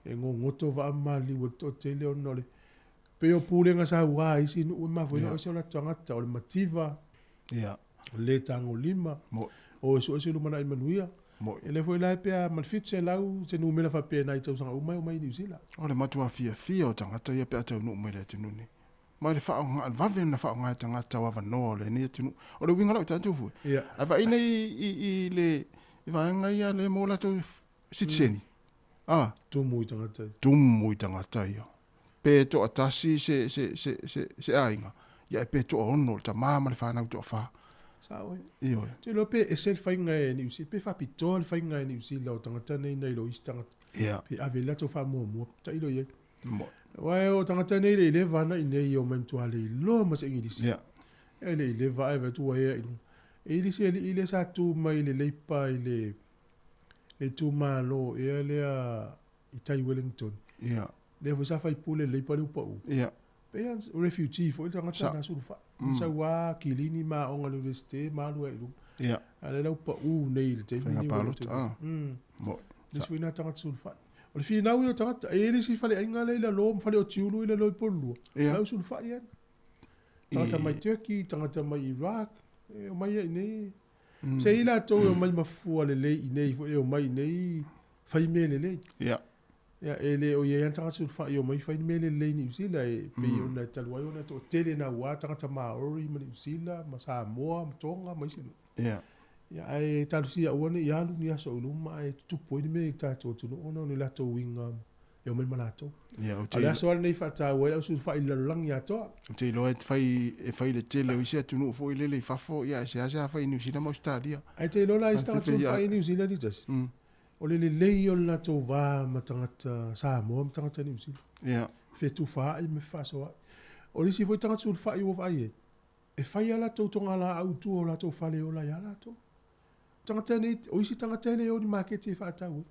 E gogoto vaa ma maliu e le toatele ona o le pei o pulega saua a isi nuu e mafua ai ona ese o latou tagata, o le mativa, o le le tagolima, o e sue se lumanai manuia. E le foi la e pea ma le 700 se numera faapena i tausaga uma e omai i Niu Sila. O le matua fiafia o tagata ia pe a taunuu mai i le atunuu nei. Ma le faaaoga, vave ona faaaoga e tagata o avanoa o lenei atunuu. O le uiga lau tatou foi. Ae vaai nei i le vaega ia le mo latou sitiseni. Ah. Tumu i tagata ia. Tumu i tagata ia. Pe toatasi se, se, se, se, se aiga, ia e pe toaono le tama ma le fanau toafa. Sao e. Ioe. Te iloa pe ese le faiga e Niu Sila, pe faapitoa le faiga e Niu Sila o tagata nei nai lo isi tagata. Pe ave i le latou faamuamua, tailo i ai. Aua o tagata nei le i leva ana i nei o mai matua le iloa ma se Igilisi. E le i leva ae vaai atu ua ea i luga. E i le isi alii lea sa tu mai i le Leipa i le le itumalo ea lea i tai Wellington. Lea foi sa faipule i le Leipa lea ua pau. Pei lava o refugee foi le tagata na sulufai. Sa ua kilini ma aoga i le Universite ma alu ai i luma. Ia. A o lea la ua pau nei i le taimi Faiga lenei ua le o palota, toe ah. Mo. Le isi foi lena tagata sulufai. O le finau ia o tagata, e i ai le isi faleaiga lea i lalo ma fale o Tiulu i lalo i Pololua, Ia. o la e sulufai lava. Tagata mai Turkey, tagata mai Iraq, e omai lava i inei. Se i latou e omai mafua lelei i inei foi e omai i inei fai mea lelei. Ia. Ia, e le o i ai lava ni tagata sulufai e omai fai ni mea le lelei i Niu Sila, e pei ona e talu ai ona e toatele naua tagata Maori ma Niu Sila ma Samoa ma Tonga ma isi nuu. Ia. Ia, ae talosia aua ne i alu ni aso i luma ae tutupu ai ni mea i le tatou atunuu ona o ni latou uiga e omai ma latou. Ia, ou te A o le aso lava lenei e faataua ai le au sulufai i le lalolagi atoa. Ou te iloa e fai, e fai le tele o isi atunuu foi lele i fafo, ia ae seasea fai i Niu Sila ma Ausetalia. Ae te iloa la isi tagata sulufai i Niu Sila Litasi? O le lelei o le latou va ma tagata Samoa ma tagata Niu Sila. Ia. Fetufaai ma fefaasoaai. O le isi foi tagata sulufai ua vaai ai, e fai a latou togalaau i tua o latou fale e ola ai lava latou. Tagata nei, o isi tagata e le o i ni maketi e faatau ai.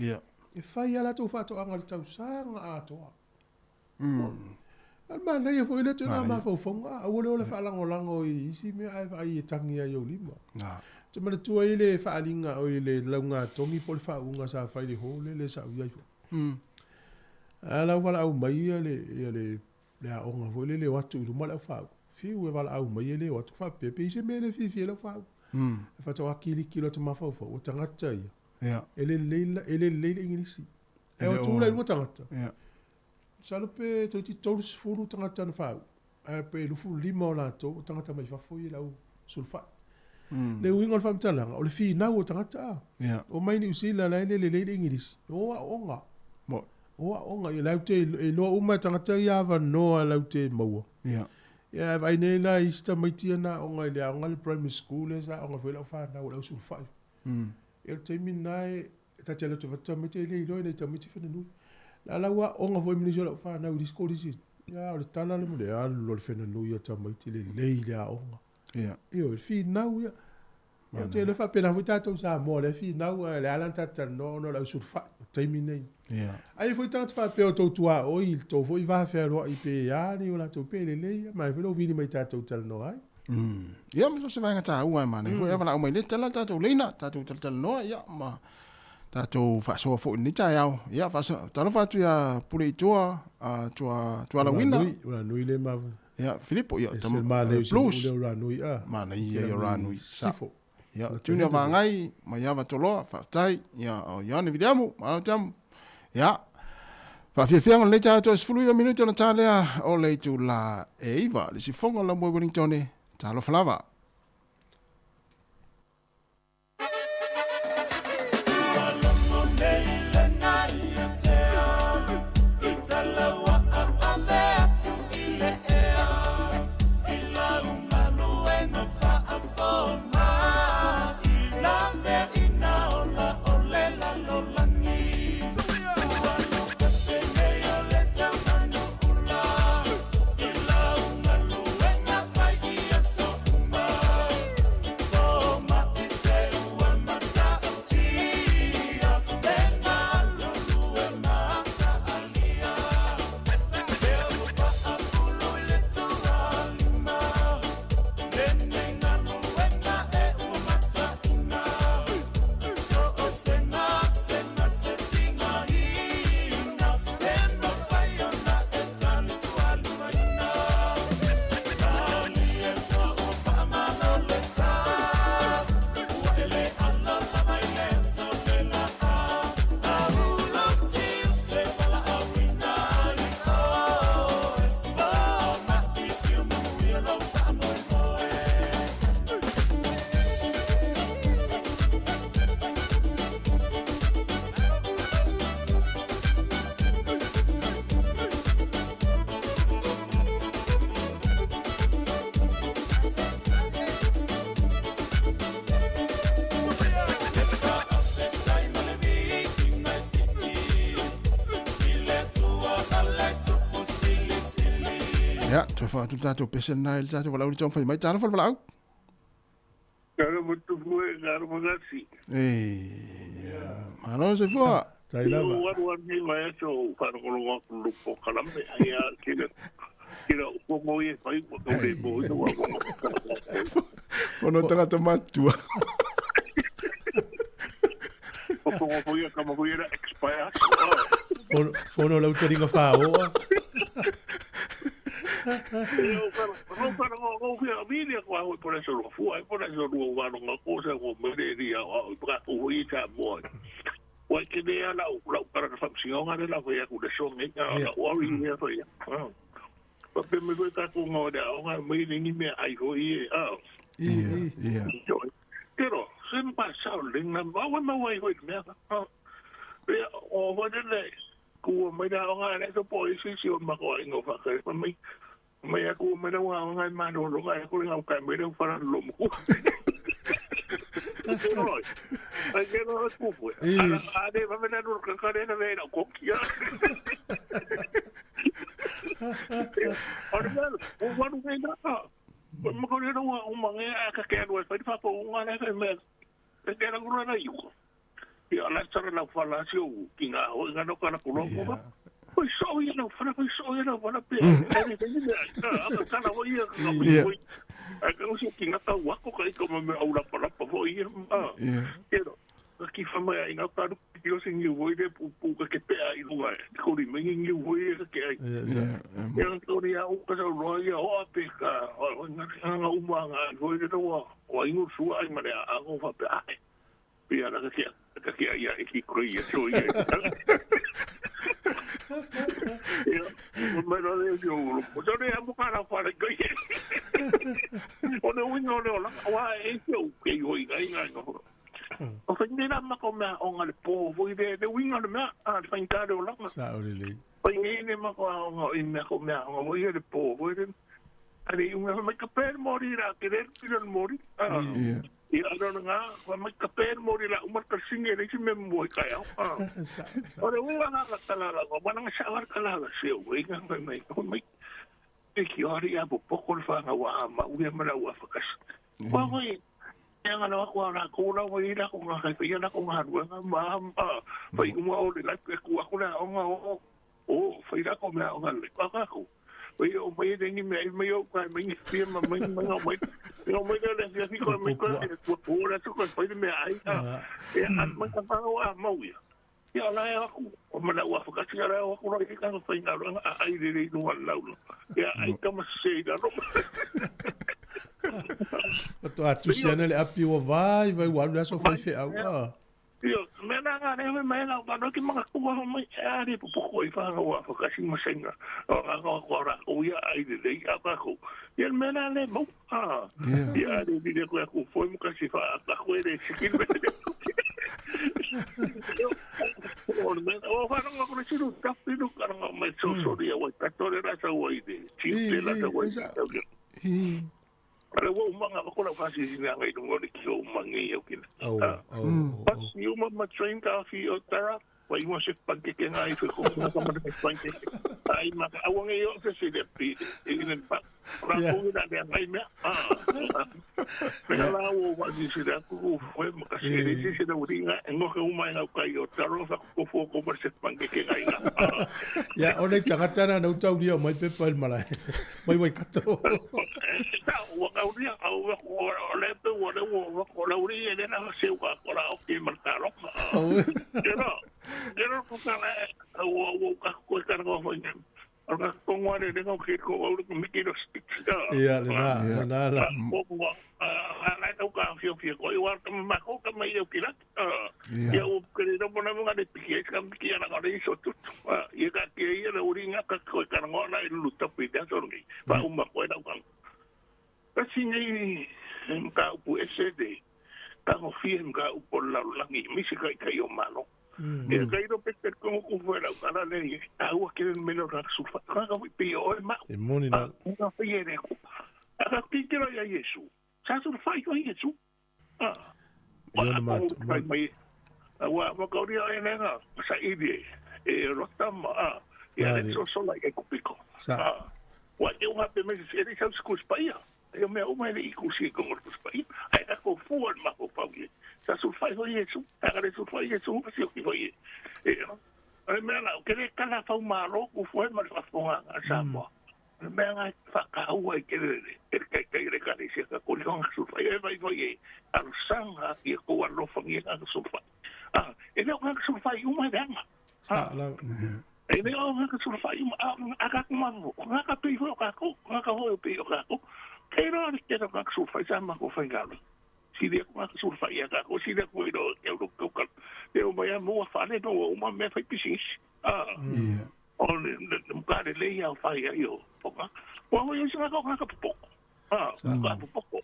Ia. E fai a latou faatoaga i le tausaga atoa. A o le manaia foi lea tulaga mafaufauga, aua le ola faalagolago i isi mea ae vaai e tagi ai i ou lima. Ou te manatua ai le faaaliga oi le laugatogi po o le faauuga sa fai i le hall lea sa ou i ai foi. A la ua valaau mai ia le ia le le aoga foi lele e o atu i luma le aufaauu. Fiu e valaau mai e le o atu faapea pe i ai se mea e le fiafia ai le aufaauu. Ae faatoa kiliki loa ta mafaufau, o tagata ia, e le lelei e le lelei le Igilisi. E o atu la i luma tagata. Masalo pe toeitiiti 30 tagata na faauu, ae pe 25 o latou o tagata mai fafo ia i le au sulufai. Le uiga o le faamatalaga, o le finau o tagata a. Omai Niu Sila la e le lelei le Igilisi, o aoaoga. O aoaoga, ia latou te iloa uma e tagata ia avanoa latou te maua. Ia ae vaai nei la i isi tamaiti ia na aoga i le aoga le primary school lea sa aoga foi lau fanau o le au sulufai. Ia o le taimi lena e ta te alu atu e avatu tamaiti e le iloa e nai tamaiti fenanui. La la ua aoga foi ma nisi o lau fanau i le isi kolisi. Ia o le tala le mea, alu o le fenanui a tamaiti lelei le aoga. Ia. Ioe, le finau ia. Ia ou te iloa e faapena foi tatou i Samoa, o lea e finau ae o le a la ona tatou talanoa ona o le au sulufai o le taimi lenei. Ia. Ai e foi tagata faapea o tou tuaoi i le tou foi va fealoai pe a ni o latou pe lelei ia, manaia foi lou vili mai tatou talanoa ai. Ia, ma so o se vaega taua e manaia foi a valaau mai lea tala tatou leina, tatou talatalanoa ia ma tatou faasoa foi i lenei taeao. Ia, faatalofa atu ia Pule i tua, tua, Tualauina. Ranui le ma. Ia, Filipo, ia, Ese le manaia o si Blues. nuu lea o Ranui, a. Manaia ia o Ranui. Sa. Sifo. Ia, Junior Vagai, mai Ava Toloa, faafetai. Ia, o Ioane Viliamu, malo te amo. Ia, faafiafiaga o lenei taeao toe 19 minute ona ta lea o le itula e 9, le sifoga o Laumua i Wellington, talofa lava. Ia, toe faaatu le tatou pese lena i le tatou valaau i le taumafai mai. Talofa le valaau. Talofa tupu e, talofa tasi. Ia, malo le soifua. Tai lava. Ua alu alu nei vaiaso ou faalogologo atu i lou polokalame, ai a tele. Kira o mo e fai ko ka le mo i wa ko. Fono tagata matua. O ko mo ia ka mo ia expire. Fono lau taringa whaoa. Kua mai rā o ngā reo po i sisi o mako ai ngō whakare. Mai mai aku mai rā o ngā mano ro ngā kore ngā kai mai rā whara lomo. Ai ke ro kupu. Ara ade va mena ro ka kare na vera ko kia. Ora mel, o waru ngai na. Ma ko re ro o mange a ka ke ro fa fa po ngā na me. Ke ra ngura na yu. Ia la tsara la fala si o kinga o nga no kana kulo ko. Oi so ia no fala oi so ia no fala pe. Ai te ni a kana o ia ka mo. Ai ka si kinga ka wa ko kai ko me au la pala pa fo ia. Pero ki fa mai ina ka ru ki o singi wo ile pu pu ka ke pe ai lu ai. Ko ri me ngi wo ia ke ai. Ia ko ri au ka so ro ia o pe ka o nga nga uma nga ko ile ro o ingu su ai ma le a ko fa pe ai. Ia la ka ka kia ia e ki koi ia so ia. Ia, mo no le yo lo. So le amo kana fara koi. O le wingo le ola wa e so ke yo i ngai ngai no. O fa ni na ma ko mea o ngale po fo i le wingo le mea a fa in ka le ola. Sa o le le. Fa ni ne ma ko o nga i mea ko mea o nga i le po fo i le. Ari unga mai ka per mori ra ke le pilo mori. Ia. Ia ano nga wa mai ka per mori la umar ka singe le si me mo ka ya. Ore unga nga ka la la wa nga sa war ka la la se o inga mai mai ko mai. E ki ori a po ko fa nga wa ma u ma la wa fa kas. Wa wa ia nga la ko ra ko la wa ila ko nga ka ia la ko nga ru nga ma fa i uma o le la ko ko la o nga o o fa ila ko me o nga le ka ka ko. Oi o mai le ni me mai o ka mai ni fi ma mai mai mai o mai le fi ko mai ko ko ko la ko fa me ai e a mai ka fa o a mau ia. Ia la e aku o mana ua fa ka la o ko ro ka fa ina ro a ai le le no la lo. Ia ai ka ma se da ro. To a tu siana le api o vai vai wa la so fa fe au. Ia me na nga ne me na ba no ki manga ko mai a re po ko i fa wa fa ka si masenga. O nga ko ra o ia ai le le a ka ko. Ia me na le mo. Ah. Ia re di ko ko foi mo ka si fa ka ko re si ki me. O me o fa no ko si ru ta pi ru ka nga mai so so ria wa ka to re ra sa wa i de. Chi te la sa wa i. Ara wo manga ko la fasi ni nga i ngo ki o mangi o kina. Pas ni uma ma train ka fi o tara wa i mo se pankeke nga i ko ko ma de pankeke. Ai ma a wo ngi o se se de pi i ni pa. Ra ko ni na de ngai me. Ah. Pero la wo wa ni se da ko fue ma ka se de se de uri nga ngo ke uma nga ka i o tara fa ko fo ko ma se pankeke nga ina. Ya o le tangata na no tau dia mai pepa el mala. Mai wai kato. Wa ka uri au wa ko le pe wa le wa ko la uri e na se wa ko la o ki marka ro. Pero ko ka la wa wa ka ko ka ko fo ni. Ora ko ngwa le ngo ki ko o ko mi ki ro stick. Ia le na na la. Ko ko a la tau ka fio fio ko i wa ka ma ko ka mai o ki la. Ia o ke ro bona mo ga de piki ka ki ana ka re so tu. Ia ka ki ia le uri nga ka ko ka ngo na i lu tapi da so ni. Pa uma ko da ka. Kasi nei mka upu ese ka ngo fie mka upu la langi misi kai kai o malo. E kai ro pete ko ku fuera kana le a ua ke me lo ra su fa ka ka pi o ma. E moni na. Ka fie re ko. A ka ki ro ya Yesu. Sa su fa yo Yesu. Ah. Yo na ma. Wa ma ka ri e nga sa i e ro ta ma. Ia le so so la e ku piko. Sa. Wa e uma pe me se ri sa skus pa ia. Eu me uma ele i kusi ko ngor kuspa. Ai ka ko fuan ma ko pa wi. Sa su fai ho Yesu. A re su fai Yesu si o ki ho ye. E ale me la ke le kala fa ma ro ku fuan ma fa fonga sa mo. Le mea ngai whakaua i te rere, e kai kai re kare se ka kori nga sulfa e vai vai e arusanga ia ko alofa ngia nga sulfa. Ah, e leo nga sulfa i uma le anga. Sa la. E leo nga sulfa i uma a ka kuma nga ka pei ho ka ko nga ka ho pei ho ka ko. Kei roa le te nga sulfa i sa ma ko whaingalo. Si le nga sulfa i a ka ko si le ko i ro e ro ko ka. E o mai a mua whale no o uma me whai pisins. Ah. O le mukare le ia whai ai o. Wa mo yo singa ko nga ka popoko. Ah, ka popoko.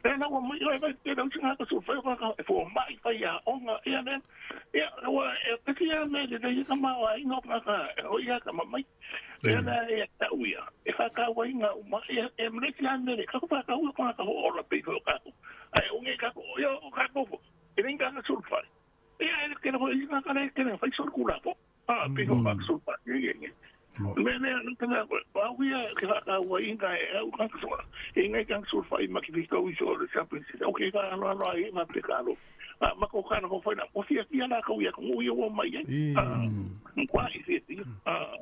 E na wa mo yo e te rau singa ka sulfa ka ka e fo mai whai a onga ia ne. Ia wa e te ia me le le ka ma wa ingo ka ka o ia ka mamai. E na e ta uia. E whaka wa inga uma e e mre ki ane le ka whaka ua ka ka ho ora pe ko ka. Ai o nge ka ko yo ka ko. E ringa ka sulfa. Ia e ke no inga ka le ke ne whai sol kula po. Ah, pe ko ka sulfa. Ia ia. Me me no tanga wa uia ke whaka ua inga e au ka soa. E ngai ka sulfa i maki ka ui so le chaplain. O ke ka alo alo ai ma pe ka alo. Ah, ma ko kana ko whaina. O fia kia la ka uia ko uia o mai ai. Ah, kwa i fia tia. Ah.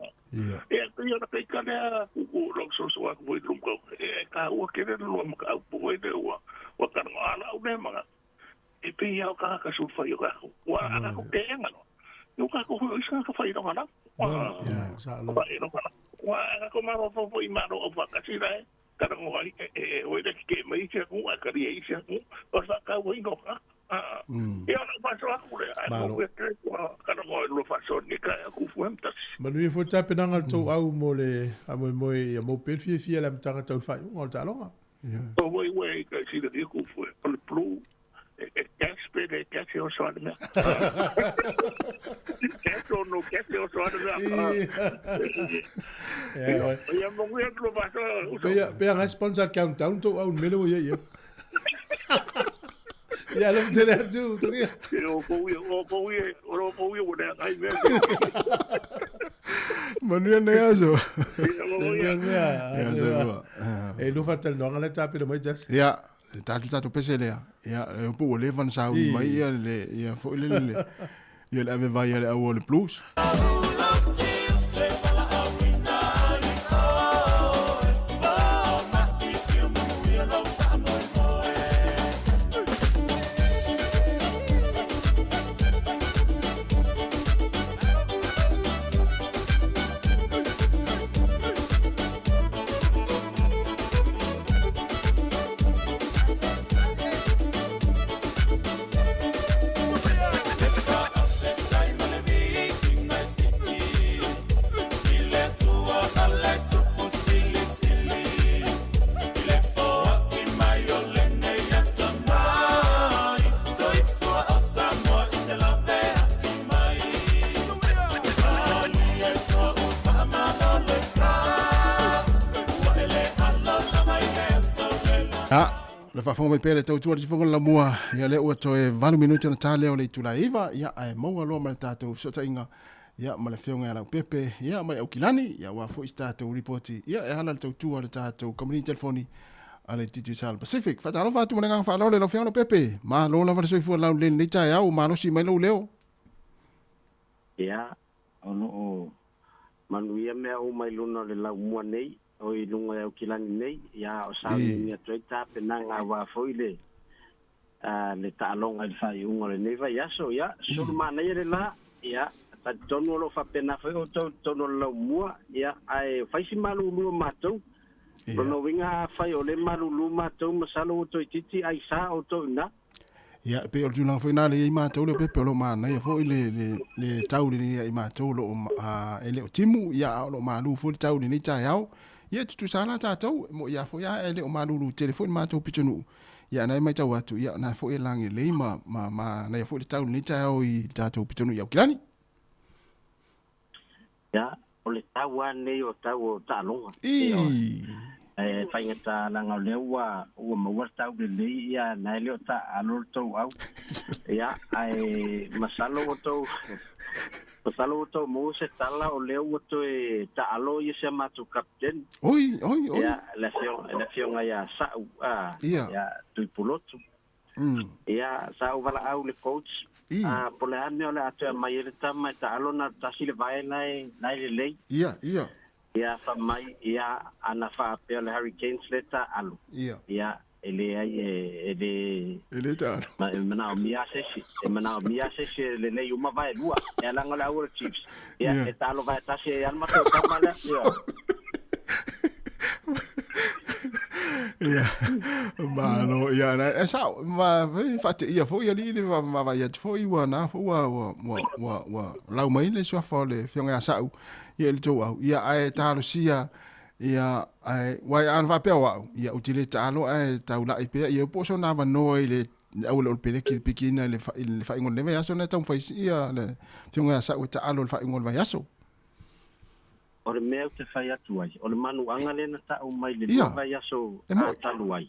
E te ia na kai ka lea ku lo so so ko i lum ko. E ka ua ke le lo ma ka au po e le ua. Wa ka no ala u le ma. E pe ia ka ka sulfa i ka. Wa ana ko ke enga no. Yo ka ko hui sa ka whai ronga na. Wa ko maro fo i maro o whakasira e. Karango ai e o ere ke mai se ku a kari e se ku. O sa ka ui no ka. Ia na paso aku le. Ai ko ke karango lo faso ni ka ku fu hem tas. Manu e fo tape nanga to au mo le a mo mo ia mo pe fie fie la mtanga tau fai ngo ta longa. O wei wei ka si le ku fu o le plu. E kasi o soa mea. Kasi o no kasi o soa mea. Ia mo ngui atu lo faso. Pe a response countdown to au mele o ia ia. Ia lo tele atu to ia. O ko ia o ko ia o ko ia o le ai mea. Manu ne aso. Ia. E lo fatal no ngala tape le mai jas. Ia. Tatu tatu pese lea. Ia e po le van sau mai ia le ia fo le le. Ia le ave vai ia le au le blues. Whafonga mai pele tau tua le sifonga la mua ia le ua toe 8 minuti na tā leo le itula iva ia ae maua loa ma le tātou fesootaiga ia ma le afioga ia Laupepe ia mai Aukilani ia ua fo'i se tātou ripoti ia e ala le tautua le tātou kamani telefoni a le Digicel Pacific. Faatalofa atu ma le agaga faaaloalo i lau afioga Laupepe, malo lava le soifua laulelei lenei taeao, malosi mai lou leo. Ia, o loo manuia mea uma i luna o le laumua nei, o i luga i Aukilani nei, ia o sauniuni atu ai tapenaga aua foi le le taaloga i le faaiuga o lenei vaiaso. Ia, sulu manaia le la, ia, talitonu o loo faapena foi outou i totonu o le laumua, ia, ae fai si malulu o matou. Lona uiga afai o le malulu matou masalo ua toeitiiti aisa outou i ina. Ia, e pei o le tulaga foi lena le i ai matou le pepe o lo o manaia foi le, le, le tau lenei ia i matou o lo o e le o timu, ia a o lo o malu foi le tau lenei taeao. Ia, e tutusa la tatou, e mo'i lava foi a e le o malulu tele foi le matou pitonuu. Ia, na e matau atu, ia, na foi e lagi lelei ma, ma manaia foi le tau lenei taeao i le tatou pitonuu i Aukilani. Ia, o le tau lava lenei o tau o taaloga. I. E faigata leaga o lea ua ua maua le tau lelei ia na e le o taaalo le tou au. Ia, ae masalo ua tou masalo ua tou maua se tala o lea ua toe taalo ia si a matou captain. Oi, oi, oi. Ia, le afioga le afioga ia Sa'u a Ia. ia Tuipulotu. Ia, sa ou valaau i le coach, a po o le a le mea o le a toe aumai ai le tama e taalo na o le tasi le vae la e la e lelei. Ia, ia. Ia faamai, ia ana faapea o le Hurricanes lea taaalo. Ia e leai e le E le taaalo. Ma e manaomia se isi, e manaomia se isi e lelei uma vaelua. E ala ona o le au o le Chiefs. Ia e taalo vaetasi ai lava le matou tama lea. Ioe. Ia, malo, ia, na, e sao, ma, faateia foi alii le vaavaai atu foi, ua na foi ua, ua, ua, ua, ua lau mai le suafa o le afioga ia Sa'u, ia i le tou au, ia, ae talosia, ia, ae, uae ana faapea o a'u, ia, ou te le taalo ae taula'i pea, ia, po o sona avanoa i le au o le Olopeleki i le pikiina i le, i le faaiuga o lenei vaiaso, na e taumafai ia le afioga ia Sa'u e taalo i le faaiuga o le vaiaso. O le mea ou te fai atu ai, o le manuaga lea na ta'u mai le lua vaiaso a talu ai,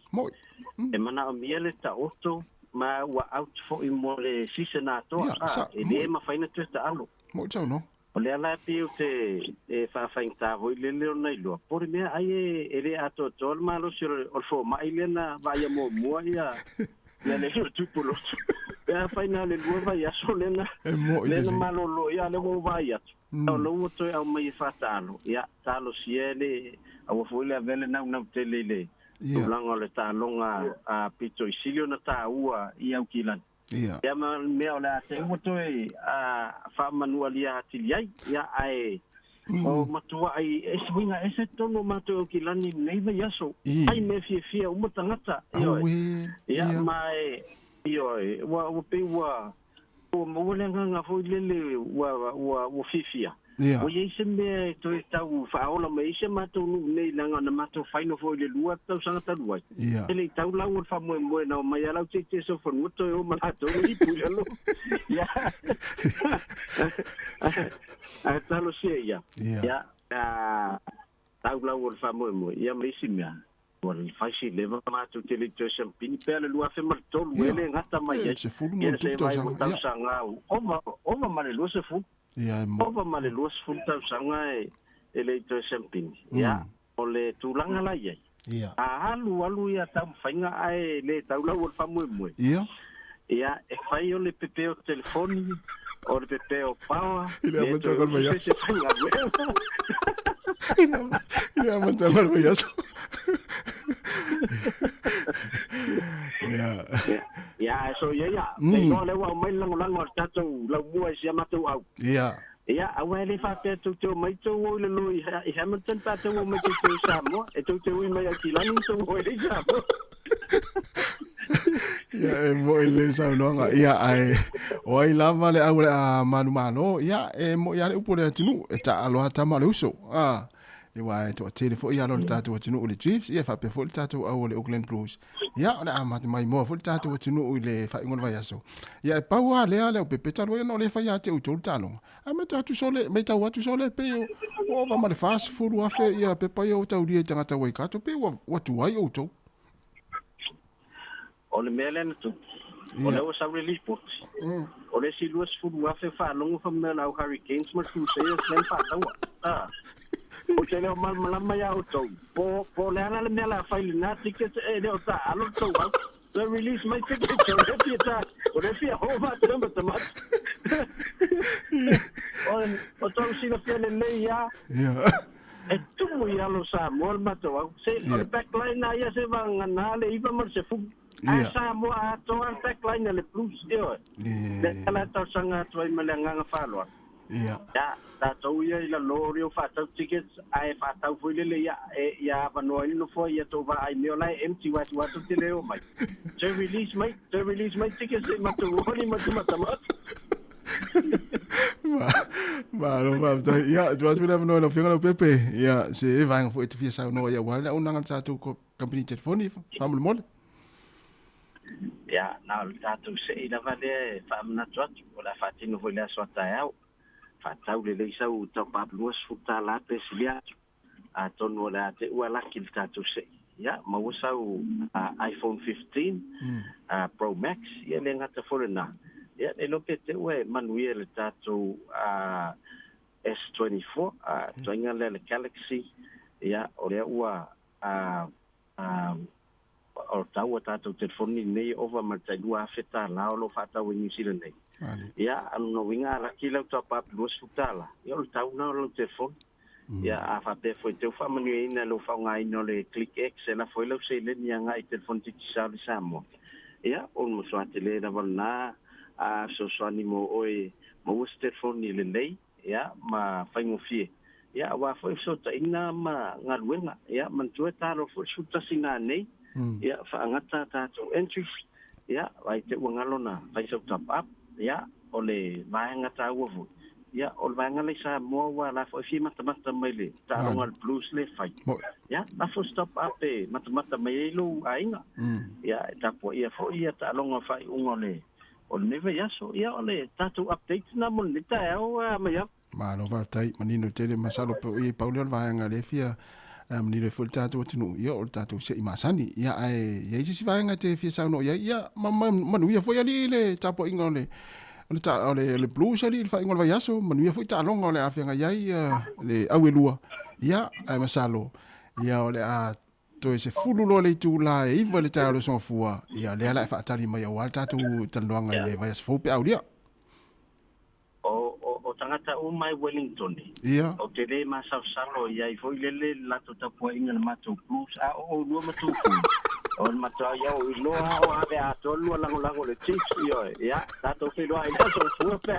e manaomia le taoto ma ua out foi mo le season atoa, a, e le mafai ona toe taalo. O lea la e pei ou te e faafaigata foi lele ona iloa, po o le mea ai e le atoatoa le malosi o le fomai lea na vaaia muamua ia ia le tupu loto. Pe afai na o le lua vaiaso lea na lea na malolo ai, a o lea ua ou vaai atu, o lea ua toe aumai e faataalo, ia, talosia e le, aua foi le avea le naunau tele i le tulaga o le taaloga a pito i sili ona taua i Aukilani. Ia ma le mea o le a te ua toe faamanualia atili ai, ia, ae o matuai ese uiga ese totonu o matou Aukilani i lenei vaiaso. Ai mea fiafia uma tagata, ioe. Ia, ma e, ioe, ua pei ua Ua maua le agaga foi lele ua, ua, ua fiafia. Ua i ai se mea e toe tau faaola mai ai si a matou nuu nei leaga na matou final foi i le lua tausaga talu ai. E le i tau lau o le faamoemoe na omai lava lau teitei sofanua toe o ma latou le ipu i lalo. Ia. Ae talosia ia. Ia, a tau lau o le faamoemoe, ia ma isi mea. Ua fai si leva matou te le i toe siampini pea le 2003 e le gata mai ai. Ia se vai ua tausaga ova ova ma le 20. Ova ma le 20 tausaga e le i toe siampini. Ia o le tulaga la i ai. A alu alu ia taumafaiga ae le tau lau o le faamoemoe. Ia e fai o le pepe o telefoni, o le pepe o paoa, I le amataga o le vaiaso. Se faigaluega. I le amataga o le vaiaso. Ia. Ia, so ia ia, te iloa lea ua aumai le lagolago a le tatou laumua i si a matou au. Ia. Ia, aua e le faapea tou te omai tou o i le loi i Hamilton pe a tou omai tou te o i Samoa. E tou te ui mai Aukilani ma tou o ai i Samoa. Ia, e mo'i le saunoaga. Ia, ae o ai lava le au o le a manumalo, ia, e mo'i lava le upu o le atunuu, e taaalo lava tama o le uso. A, aua e toatele foi alo o le tatou atunuu i le Chiefs, ia, e faapea foi le tatou au o le Auckland Blues. Ia, o le a maimoa foi le tatou atunuu i le faaiuga o le vaiaso. Ia, e pau lava lea le aupepe talu ai ona o lea e fai ia te outou le taaloga. Ae matau atu sole, matau atu sole pei ua ova ma le 40,000 ia pepa ia ua taulia i tagata Waikato, pei ua tuai outou. O le mea lea na tupu, o lea ua sau le lipoti, o le isi 20,000 faalogo fai mai o le au Hurricanes ma le Crusaders lea na faataua. Ou te le o malamalama ia outou, po o le a la le mea o le a fai i lena ticket e le o taaalo le tou au. Toe release mai ticket o lea fia ta, o lea fia oo matou ma tamata. O tou silafia lelei lava. E tumu i alo Samoa le matou au. Se, o le backline a ia se vagana le 9 ma le 10. Ae Samoa atoa le backline a le Blues, ioe. Lea la e talosaga atu ai ma le agaga faaaloalo. Ia, tatou ia i lalo o leo faatau tickets, ae faatau foi lele ia, ia avanoa ai le nofoa ia tou vaai mea o la e empty ua atu atu te le o mai. Toe release mai, toe release mai tickets se i matou o ni matamatamata. Malo faafetai. Ia, tuu atu le avanoa i lau Afioga Leaupepe. Ia, se vaega foi e te fia saunoa ai aua le auaunaga a le tatou kamupani telefoni faamolemole. Ia, na o le tatou sei lava lea e faamanatu atu, o le a faatino foi i le aso a taeao. Faatau lelei sau top up $20 pe silia atu. Atonu o le a te ua laki le tatou sei. Ia, maua sau iPhone 15 Pro Max, ia le gata foi lena. Ia, le iloa pe te ua e manuia le tatou S24, tuaiga lea le Galaxy, ia, o lea ua o tau a tatou telefoni nei ova ma le tai $2,000 o lo o faatau i New Zealand nei. Ia, o lona uiga a laki lau top up $20, ia o le tau lena o lau telefoni. Ia, a faapea foi te u faamanuiaina i lou faaaogaina o le Click X e lafo ai lau seleni agai i telefoni Digicel i Samoa. Ia, o le matua tele lava lena a fesoasoani mo oe e maua se telefoni lelei, ia, ma faigofie, ia, aua foi fesootaiga ma galuega. Ia, manatua e talo foi le 11 nanei, ia, faagata tatou entries, ia, ai te ua galo na fai sau top up, ia, o le vaega taua foi, ia, o le vaega lea i Samoa ua la foi fia matamata mai le taaloga le Blues le fai. Ia, lafo se top up e matamata mai ai lou aiga. Ia, e tapuaia foi ia taaloga faaiuga o le o lenei vaiaso. Ia, o le tatou update na mo lenei taeao mai au. Malo faafetai, manino tele masalo pe o i pau lea o le vaega lea e fia manino ai foi le tatou atunuu, ia o le tatou se'i masani. Ia ae i ai se isi vaega e te fia saunoa i ai, ia ma manuia foi alii i le tapuaiga o le o le o le, o le Blues alii i le faaiuga o le vaiaso, manuia foi taaloga o le a feagai ai le au e lua. Ia ae masalo, ia o le a toe 10 loa le itula e 9 i le taeao o le Aso Gafua, ia lea la e faatali mai aua le tatou talanoaga i le vaiaso fou pe aulia. O, o, o tagata uma e Wellington, Ia. Ou te le masalosalo i ai foi lele le latou tapuaiga i le matou Blues, a o oulua ma tou pule, o le matou ia o iloa a o ave atoa le lua lagolago i le Chiefs, ioe, ia, tatou feiloai i le aso fua pe a.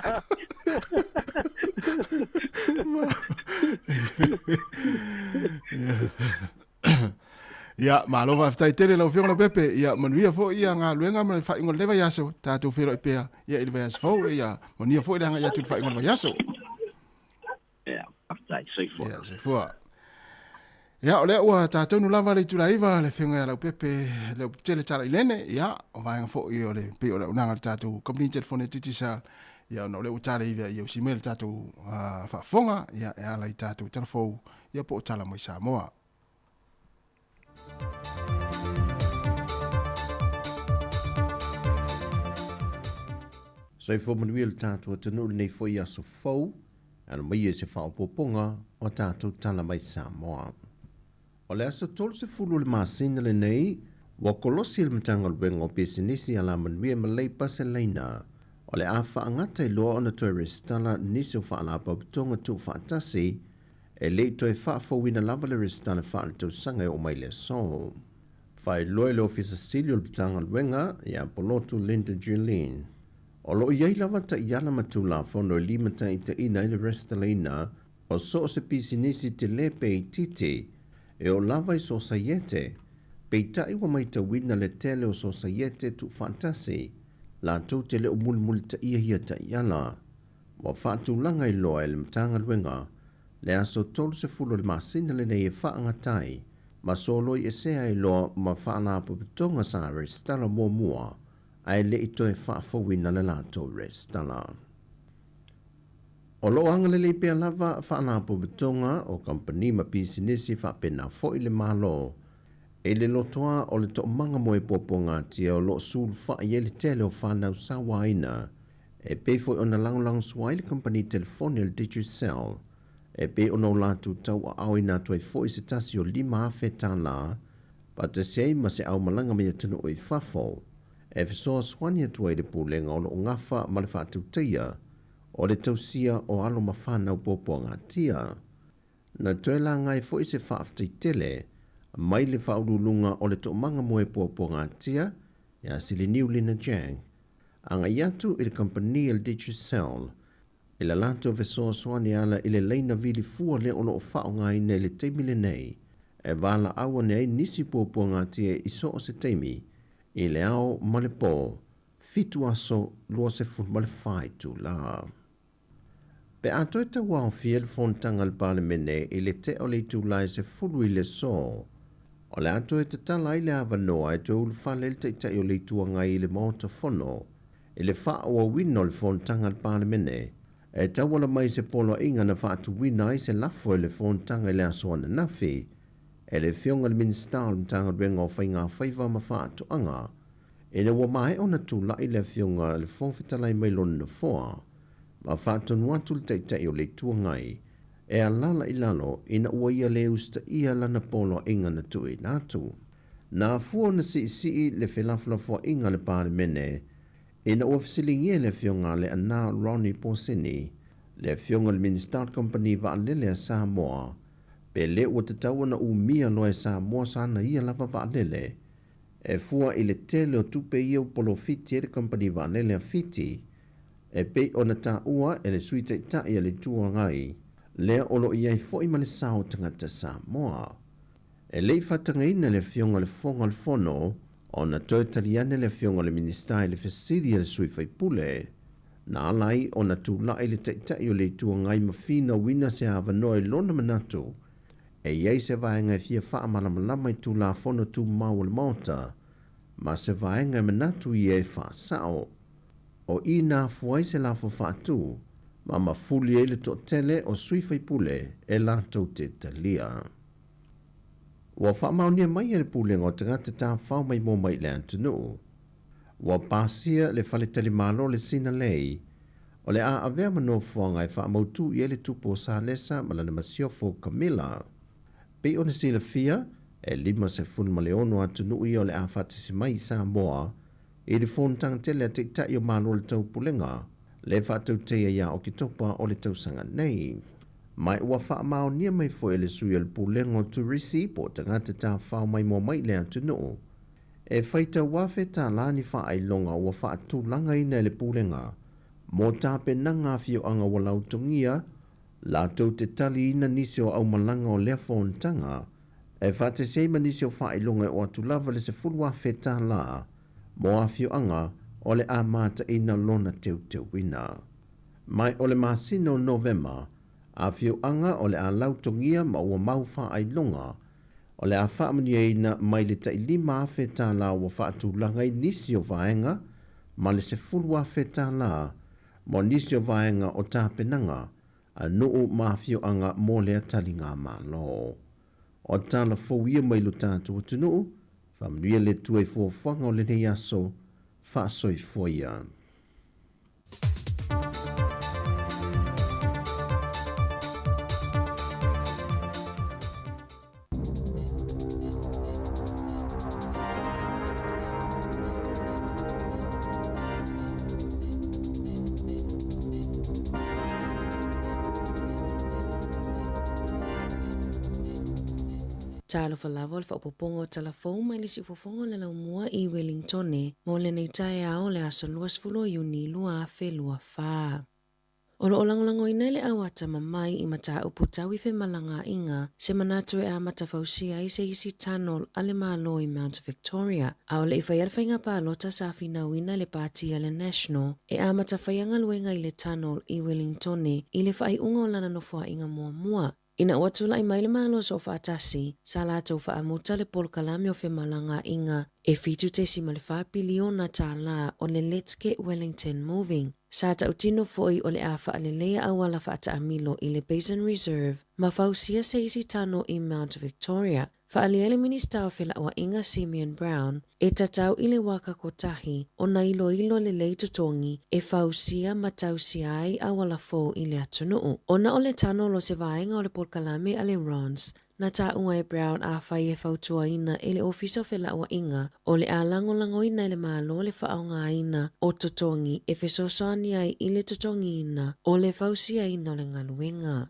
Ia, malo faafetai tele lau Afioga Leaupepe. Ia, manuia foi ia galuega ma le faaiuga o lenei vaiaso. Tatou feiloai pea ia i le vaiaso fou. Ia, manuia foi le agai atu i le faaiuga o le vaiaso. Ia, faafetai, soifua. Ia, soifua. Ia, o lea ua tatonu lava le itula 9 le Afioga ia Leaupepe, Leaupetele Talailene. Ia, o vaega foi o le pei o le auaunaga a le tatou kamupani telefoni a Digicel. Ia, ona o lea ua tala ivi ia usi mai le tatou faafofoga, ia, e ala i tatou tala fou, ia po o tala mai Samoa. Soifua manuia le tatou atunuu i lenei foi aso fou, e ala mai ia i se faaopoopoga o a tatou tala mai Samoa. O le aso 30 o le masina lenei, ua kolosi le Matagaluega o Pisinisi Alamanuia ma Leipa se laina o le a faagata i loa ona toe resitala nisi o faalapotopotoga tuufaatasi e le i toe faafouina lava le resitala faaletausaga e oo mai le aso. Faailoa i le Ofisa Sili o le Matagaluega ia Polotu Linda Julene, o lo o i ai lava taiala ma Tulafono e limataitaiina ai le resitalaina o so o se pisinisi tele pe itiiti e oo lava i sosaiete, peitai ua maitauina le tele o sosaiete tuufaatasi latou te le o mulimulitaia ia taiala. Ua faatulaga i loa e le Matagaluega le aso 30 o le masina lenei e faagata ai ma soloi esea ai loa ma faalapotopotoga sa resitala muamua ae le i toe faafouina le latou resitala. O lo o agalelei pea lava faalapotopotoga o kamupani ma pisinisi faapena foi le Malo i le lotoa o le toomaga mo e puapuagatia o lo o sulufai ai le tele o fanau sauaina e pei foi ona lagolagosua ai le kamupani telefoni a le Digicel e pei ona o latou tauaaoina atu ai foi se tasi o $5,000 faatasi ai ma se aumalaga mai atunuu i fafo e fesoasoani atu ai le Pulega o lo o gafa ma le faatautaia o le tausia o alo ma fanau puapuagatia. Na toe laga ai foi se faafetai tele mai le faauluuluga o le toomaga mo e puapuagatia ia Siliniu Lina Jang agai atu i le kamupani a le Digicel i le latou fesoasoani ala i le laina vili fua lea o lo o faaaogaina i le taimi lenei e valaau ane ai nisi puapuagatia i so o se taimi i le ao ma le po, 7 aso 24 itula. Pe a toe tauaofia le fonotaga a le Palemene i le tea o le itula e 10 i le aso, o le a toe tatala ai le avanoa e toe ulufale ai le Taitai o le Itu Agai i le Maota Fono i le faaauauina o le fonotaga a le Palemene e tauala mai i se poloaiga na faatuina ai se lafo i le fonotaga i le aso ananafi e le Afioga i le Minisita o le Matagaluega o Faiga Faiva ma Faatoaga ina ua maea ona tulai le Afioga i le Fofoga Fetalai mai lona nofoa ma faatonu atu le Taitai o le Itu Agai e alala i lalo ina ua ia le usitaia lana poloaiga na tuuina atu. Na afua ona siisii le felafolafoaiga a le Palemene ina ua fesiligia e le Afioga a Leaana Ronnie Posini, le Afioga i le Minisita o le Kamupani Vaalele a Samoa, Pe lē ua tatau ona umia loa e Samoa sana ia lava vaalele, e fua i le tele o tupe ia ua polofiti ai le kamupani vaalele a Fiti, e pei ona taua e le Sui Taitai a le Itu Agai, lea o lo o i ai foi ma le sao o tagata Samoa. E le i faatagaina e le Afioga i le Fofoga o le Fono ona toe tali ane le Afioga i le Minisita i le fesili a le sui faipule, na ala ai ona tulai le Taitai o le Itu Agai ma finauina se avanoa i lona manatu e i ai se vaega e fia faamalamalama i Tulafono Tumau o le Maota ma se vaega e manatu ia e faasao. O i na afua ai se lafo faatu ma mafuli ai le toatele o sui faipule e latou te talia. Ua faamaonia mai e le Pulega o Tagata Tafao Maimoa mai le atunuu. Ua pasia le Faletalimalo le Sinalei o le a avea ma nofoaga e faamautū i ai le Tupu o Salesa ma lana masiofo Camilla. Pei ona silafia, e 56 atunuu ia o le a faatasi mai i Samoa i le fonotaga tele a Taitai o Malo o le Taupulega le faatauteia ia Oketopa o le tausaga nei. Ma ua faamaonia mai foi e le sui o le Pulega o Turisi po o tagata tafao maimoa mai i le atunuu e faitau $1,000 ni faailoga ua faatulagaina e le Pulega mo tapenaga afioaga ua lautogia latou te taliina nisi o aumalaga o lea fonotaga e faatasi ai ma nisi o faailoga e oo atu lava le $10,000 mo afioaga o le a mataina lona teuteuina. Ma o le masina o Novema, afioaga o le a lautogia ma ua mau faailoga o le a faamanuiaina mai le tai $5,000 ua faatulaga i nisi o vaega ma le $10,000 mo nisi o vaega o tapenaga a nuu ma afioaga mo lea taligamalo. O tala fou ia mai lo tatou atunuu, faamanuia le Atua i fuafuaga o lenei aso, faasoifua ia. Talofa lava o le faaopoopoga o tala fou mai le siufofoga o le laumua i Wellingtone mo lenei taeao o le aso 20 o Iuni 2024. O lo o lagolagoina e le au atamamai i mataupu tau i femalagaaiga se manatu e amata fausia ai se isi tunnel a le Malo i Mount Victoria. A o le i faia le faiga palota sa finauina e le Pāti a le National e amata faia galuega i le tunnel i Wellingtone i le faaiuga o lana nofoaiga muamua. Ina ua tulai mai le Malo Soofaatasi, sa latou faamuta le polokalame o femalagaaiga e $7.4 piliona o le Let's Get Wellington Moving. Sa tautino foi o le a faaleleia auala faataamilo i le Basin Reserve ma fausia se isi tano i Mount Victoria. Faaalia le Minisita o Felauaiga Simeon Brown e tatau i le waka kotahi ona iloilo lelei totogi e fausia ma tausia ai auala fou i le atunuu. Ona o le tano o se vaega o le polokalame a le RONS na taua e Brown afai e fautuaina e le Ofisa o Felauaiga o le a lagolagoina e le Malo le faaaogaina o totogi e fesoasoani ai i le totogiina o le fausiaina o le galuega.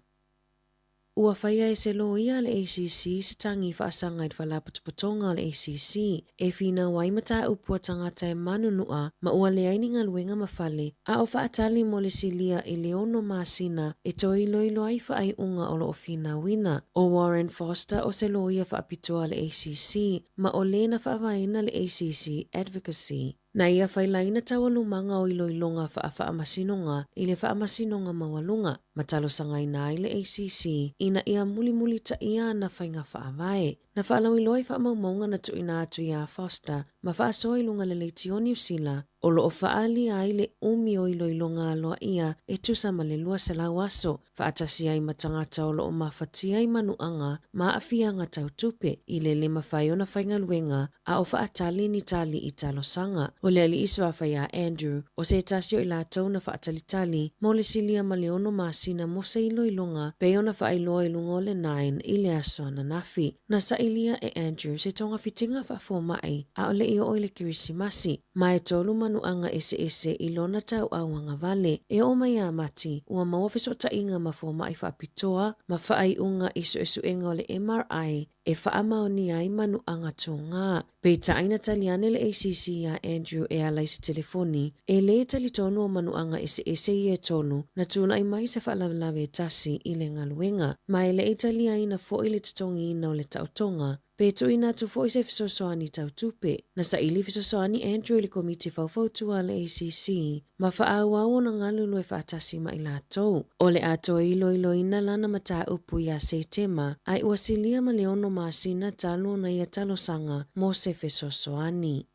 Ua faia e se loia a le ACC se tagi faasaga i le Faalapotopotoga o le ACC e finau ai mataupu a tagata e manunua ma ua leai ni galuega ma fale a o faatali mo le silia i le ono masina e toe iloilo ai faaiuga o lo o finauina. ʻO Warren Foster o se loia faapitoa a le ACC ma o le na faavaeina le ACC Advocacy. Na ia failaina taualumaga o iloiloga faafaamasinoga i le Faamasinoga Maualuga ma talosagaina ai le ACC ina ia mulimulitaia ana faiga faavae. Na faalauiloa i faamaumauga na tuuina atu iā Foster ma faasoa i luga le leitio Niu Sila o lo o faaalia ai le umi o iloiloga aloaia e tusa ma le 200 aso faatasi ai ma tagata o lo o mafatia i manuaga ma aafiaga tau tupe i le le mafai ona faigaluega a o faatali ni tali i talosaga. O le alii suafa iā Andrew, o se tasi o i latou na faatalitali mo le silia ma le ono masina. masina mo se iloiloga pei ona faailoa i luga o le Nine i le aso ananafi. Na sailia e Andrew se togafitiga faafomai a o le i oo i le Kerisimasi, ma e tolu manuaga eseese i lona tauau agavale. E oo mai ia Mati, ua maua fesootaiga ma fomai faapitoa ma faaiuga i suesuega o le MRI e faamaonia ai manuaga togā. Peitai na tali ane le ACC iā Andrew e ala i se telefoni, e lē talitonu o manuaga eseese ia e tolu na tulai mai se faalavelave e tasi i le galuega, ma e le i taliaina foi le totogiina o le taotoga, pe tuuina atu foi se fesoasoani tau tupe. Na saili fesoasoani Andrew i le Komiti Faufautua a le ACC ma faaauau ona galulue faatasi ma i latou. O le a toe iloiloina lana mataupu iā Setema, ae ua silia ma le ono masina talu ona ia talosaga mo se fesoasoani.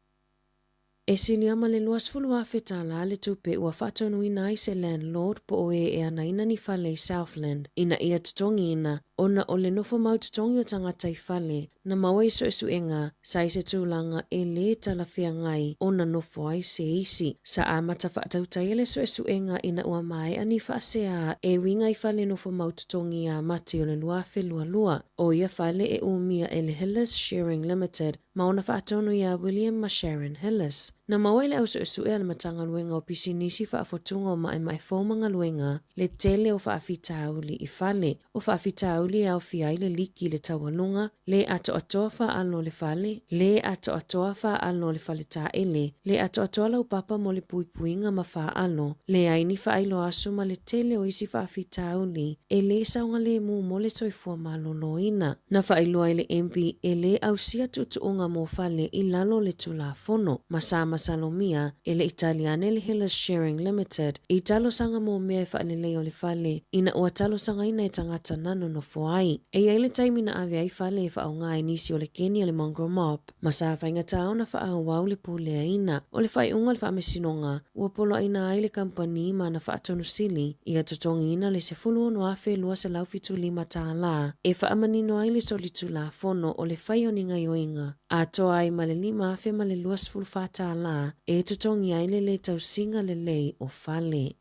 E silia ma le $20,000 tālā le tupe ua faatonuina ai se landlord po o e e anaina ni fale i Southland ina ia totogiina ona o le nofo mau totogi o tagata i fale na maua i suesuega sa i se tulaga e lē talafeagai ona nofo ai se isi. Sa amata faatautaia le suesuega ina ua maea ni faaseā e uiga i fale nofo mau totogi iā Mati o le 2022. O ia fale e umia e le Hillis Shearing Limited ma ona faatonu iā William ma Sharon Hillis. Na maua i le au suesue a le Matagaluega o Pisinisi Faafotuga o Maemae Fou ma Galuega le tele o faafitauli i fale. O faafitauli e aofia ai le liki i le taualuga, le atoatoa faalo o le fale, le atoatoa faalo o le faletaele, le atoatoa laupapa mo le puipuiga ma faalo, leai ni faailoa aso ma le tele o isi faafitauli e lē saogalemu mo le soifua maloloina. Na faailoa e le MP e lē ausia tuutuuga mo fale i lalo o le Tulafono, ma sa masalomia e le i tali ane le Hillis Shearing Limited i talosaga mo mea e faalelei o le fale ina ua talosagaina e tagata na nonofo ai. E i ai le taimi na ave ai fale e faaaoga e nisi o le keni a le Mongrel Mob, ma sa faigata ona faaauau le puleaina. O le faaiuga o le faamasinoga, ua poloaiina ai le kamupani ma ana faatonu sili ia totogiina le $16,275 e faamanino ai le solitulafono o le fai o ni gaioiga atoa ai ma le $5,024 e totogi ai le lē tausiga lelei o fale.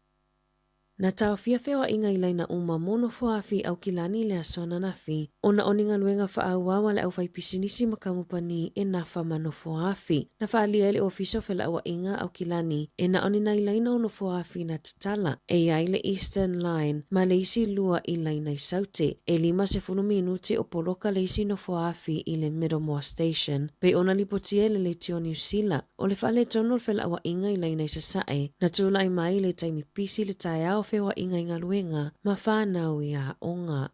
Na taofia feoaiga i laina uma mo nofoaafi i Aukilani i le aso ananafi ona o ni galuega faaauau a le aufaipisinisi ma kamupani e nafa ma nofoaafi. Na faaalia e le Ofisa o Felauaiga a Aukilani e na o ni nai laina o nofoaafi na tatala, e i ai le Eastern Line ma le isi lua i laina i Saute. E 50 minute o poloka le isi nofoaafi i le Middlemore Station, pei ona lipotia e le Leitio Niu Sila. O le faaletonu o le felauaiga i laina i Sasae, na tulai mai i le taimi pisi i le taeao feoaiga i galuega ma fanau i aoga.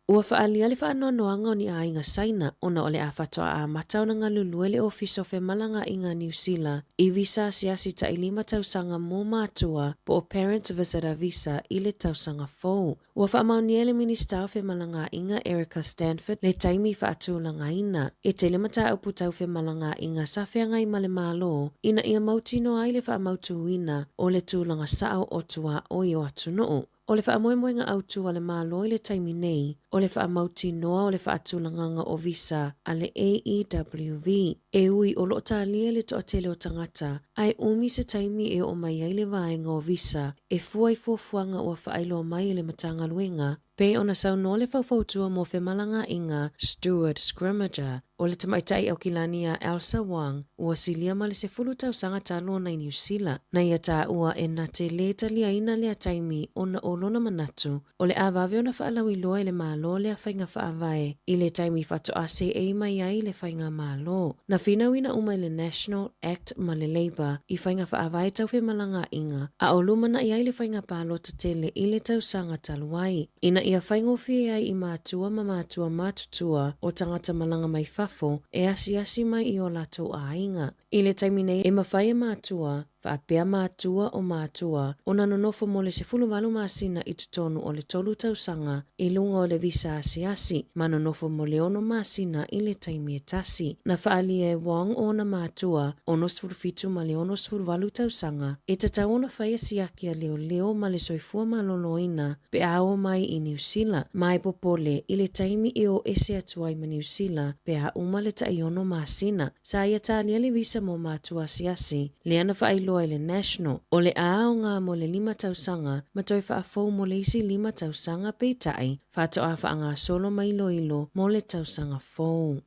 Ua faaalia le faanoanoaga o ni aiga Saina ona o le a faatoa amata ona galulue le Ofisa o Femalagaaiga a Niu Sila i visa asiasi tailima tausaga mo matua po o Parent Visitor Visa i le tausaga fou. Ua faamaonia e le Minisita o Femalagaaiga Erica Stanford le taimi faatulagaina. E tele mataupu tau femalagaaiga sa feagai ma le Malo ina ia mautinoa ai le faamautūina o le tulaga sao o tuaoi o atunuu. O le faamoemoega autu a le Malo i le taimi nei, o le faamautinoa o le faatulagaga o visa a le AEWV. E ui o lo o talia le toatele o tagata, ae umi se taimi e oo mai ai le vaega o visa e fua i fuafuaga ua faailoa mai e le Matagaluega, pei ona saunoa le faufautua mo femalagaaiga Stuart Scrimager, o le tamaitai Aukilani a Elsa Wang, ua silia ma le 10 tausaga talu ona i Niu Sila. Na ia taua e na te lē taliaina lea taimi ona o lona manatu O le a vave ona faalauiloa e le Malo lea faiga faavae i le taimi faatoa seei mai ai le faigamalo. Na finauina uma e le National, act ma le Labour i faiga faavae tau femalagaaiga, a o lumanai ai le faiga palota tele i le tausaga talu ai, ina ia faigofie ai i matua ma matua matutua o tagata malaga mai fafo e asiasi mai i o latou aiga. I le taimi nei, e mafai e matua, faapea matua o matua, ona nonofo mo le 18 masina i totonu o le tolu tausaga i luga o le visa asiasi, ma nonofo mo le ono masina i le taimi e tasi. Na faaalia e Wong o ona matua, 67 ma le 68 tausaga, e tatau ona faia siaki a leoleo ma le soifua maloloina pe a oo mai i Niu Sila, ma e popole i le taimi e o ese atu ai ma Niu Sila pe a uma le taiono masina. Sa ia talia le visa mo matua asiasi, lea na faailoa i le National, o le a aoga mo le lima tausaga ma toe faafou mo le isi lima tausaga peitai, faatoa faagasolo ma iloilo mo le tausaga fou.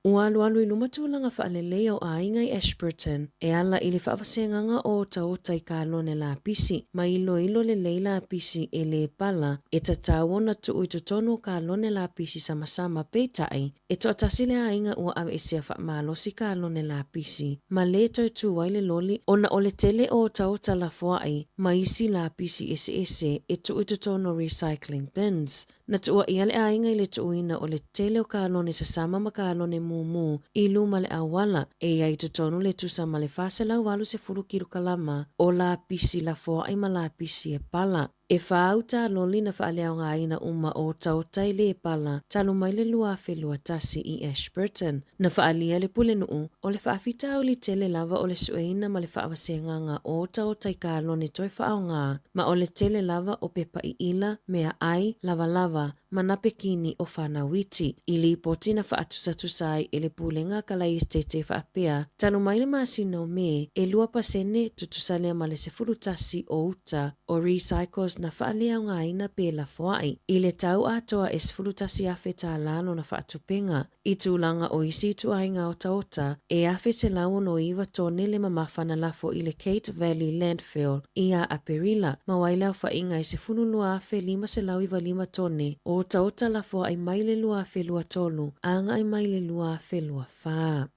Ua alualu i luma tulaga faaleleia o aiga i Ashburton e ala i le faavasegaga o otaota i kalone lapisi ma iloilo lelei lapisi e lē pala e tatau ona tuu i totonu o kalone lapisi samasama peitai e toatasi le aiga ua aveesea faamalosi kalone lapisi ma lē toe tu ai le loli ona o le tele o otaota lafoai ma isi lapisi eseese e tuu i totonu o recycling bins. Na tuuaia le aiga i le tuuina o le tele o kalone sasama ma kalone mumu i luma le auala, e i ai i totonu le tusa ma le 480 kilokalama o lapisi lafoai ma lapisi e pala. E whā uta loli na whaaleaogaina uma o otaota e lē pala talu mai le 2021 i Ashburton. Na faaalia e le Pulenuu, o le faafitauli tele lava o le sueina ma le faavasegaga o otaota i kalone toe faaaoga, ma o le tele lava o pepa iila, meaai, lavalava, ma napekini o fanau iti. I lipoti na faatusatusa ai e le Pulega Kalaesetete faapea, talu mai le masina o Me, e 2% tutusa lea ma le 11 o uta o recycles na faaleaogaina pe lafoai. I le tau atoa e $11,000 tālā lona faatupenga. I tulaga o isi ituaiga otaota, e 1,169 tone le mamafa na lafo i le Kate Valley Landfill ia Aperila, ma ai le aofaiga e 12,595 tone o otaota lafoai mai le 2023 agai mai le 2024.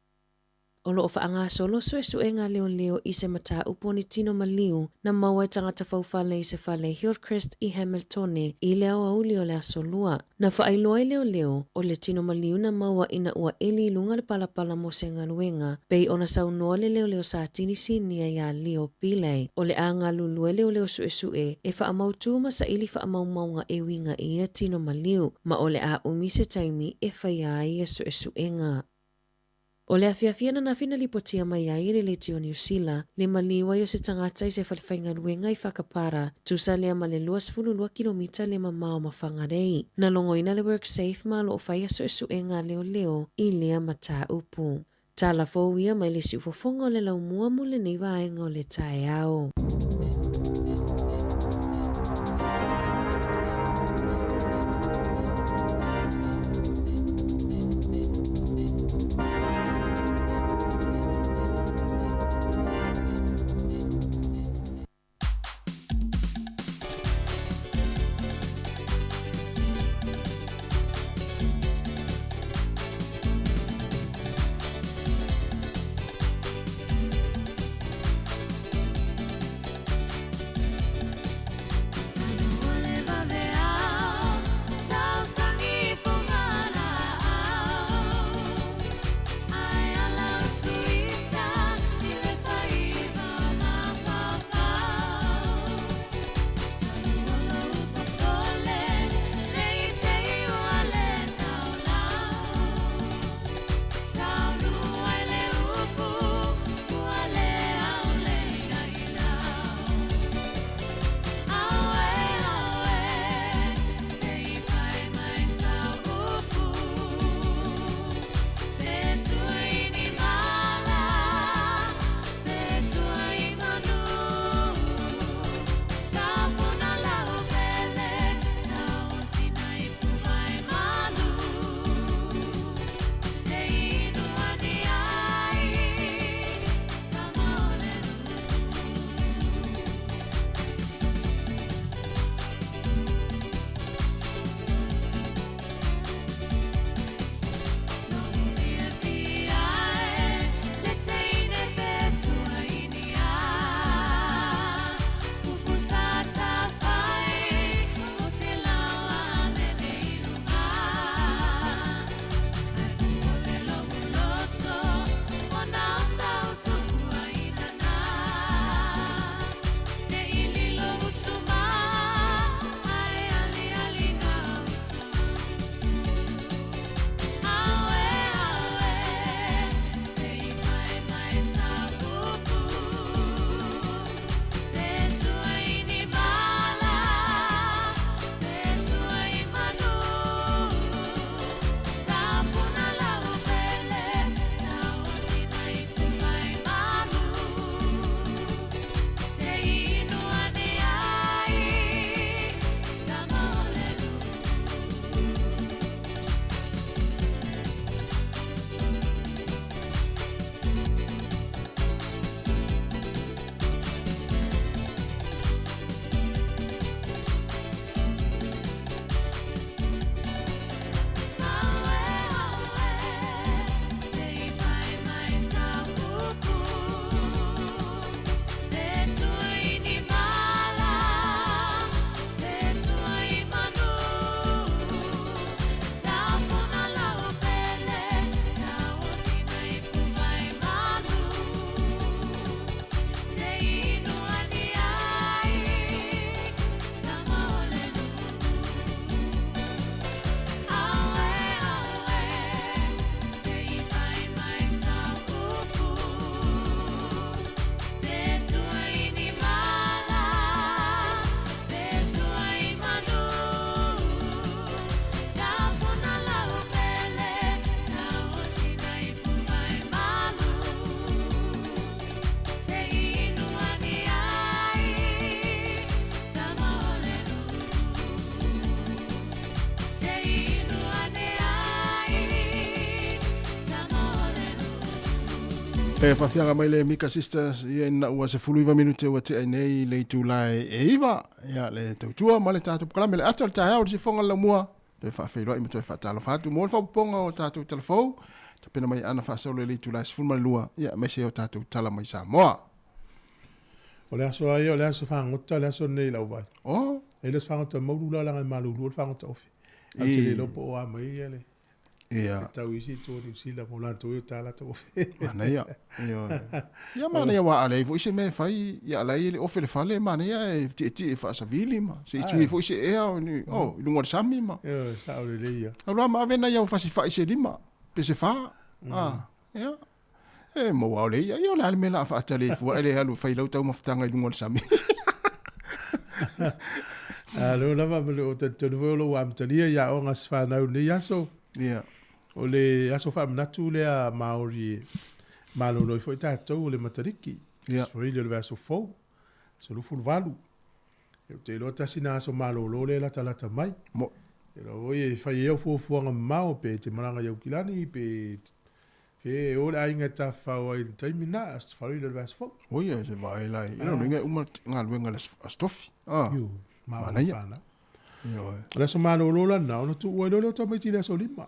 O lo o faagasolo suesuega a leoleo i se mataupu o ni tino maliu na maua e tagata faufale i se fale Hillcrest i Hamiltone i le aoauli o le Aso Lua. Na faailoa e leoleo, o le tino maliu na maua ina ua eli i luga le palapala mo se galuega, pei ona saunoa le leoleo Satini Sinia iā Leo Pillay, o le a galulue leoleo suesue e faamautū ma saili faamaumauga e uiga i ia tino maliu, ma o le a umi se taimi e faia ai ia suesuega. O le afiafi ananafi na lipotia mai ai e le Leitio Niu Sila le maliu ai o se tagata i se fale faigaluega i Whakapara, tusa lea ma le 22 kilomita le mamao ma Whangarei. Na logoina le WorkSafe ma o lo o faia suesuega a leoleo i lea mataupu. Tala fou ia mai le siufofoga o le laumua mo lenei vaega o le taeao. E faafiaga mai le Mika Sisters ia ina ua 19 minute ua tea ai nei le itula e 9 ia le tautua ma le tatou polokalame le ata o le taeao le sifoga le laumua toe faafeiloai ma toe faatalofa atu mo le faaopoopoga o tatou talafou tapena mai ana faasolo i le itula e 12 ia aemaise o tatou tala mai Samoa. O le aso a ia, o le aso fagota le aso lenei i lau vaai. Oh. E le o se fagota maulu la leaga e malulu le fagota ofi. Ae ou te le iloa po o a mai ia le Ia. E tau isi itu o Niu Sila mo latou ia o tā latou ofe. Manaia. Ioe. Ia manaia aua a leai foi se mea e fai, ia la e i le ofe le fale, manaia e tietie e faasavili ma se i tui foi se ea o ni, oh, i luga o le sami ma. Ioe, sao lelei ia. Alu lava ma ave nai au fasifai se lima, pe se fa. Ah, ia. E maua o le ia, ia o le a le mea o le a faatali ai fua, e le alu e fai lau taumafataga i luga o le sami. Alo lava ma le o talitonu foi o lou amatalia i aoga se fanau i lenei aso. Ia. O le aso faamanatu lea Māori e malolo ai foi tatou o le Matariki. Ia. Sefurili o le vaiaso fou, aso 28. Ou te iloa tasi na aso malolo lea e latalata mai. Mo. E iloa foi e fai ai au fuafuaga mamao pe e te malaga i Aukilani pe fe e o le aiga e tafafao ai i le taimi na, aso Sefurili o le vaiaso fou. Oi e se vaai la i lona uiga e uma galuega i le aso Tofi. Ah. Io, malo Manaia. whanau. Ioe. O le aso malolo lana, ona tuua ai loa lea o tamaiti i le aso 5.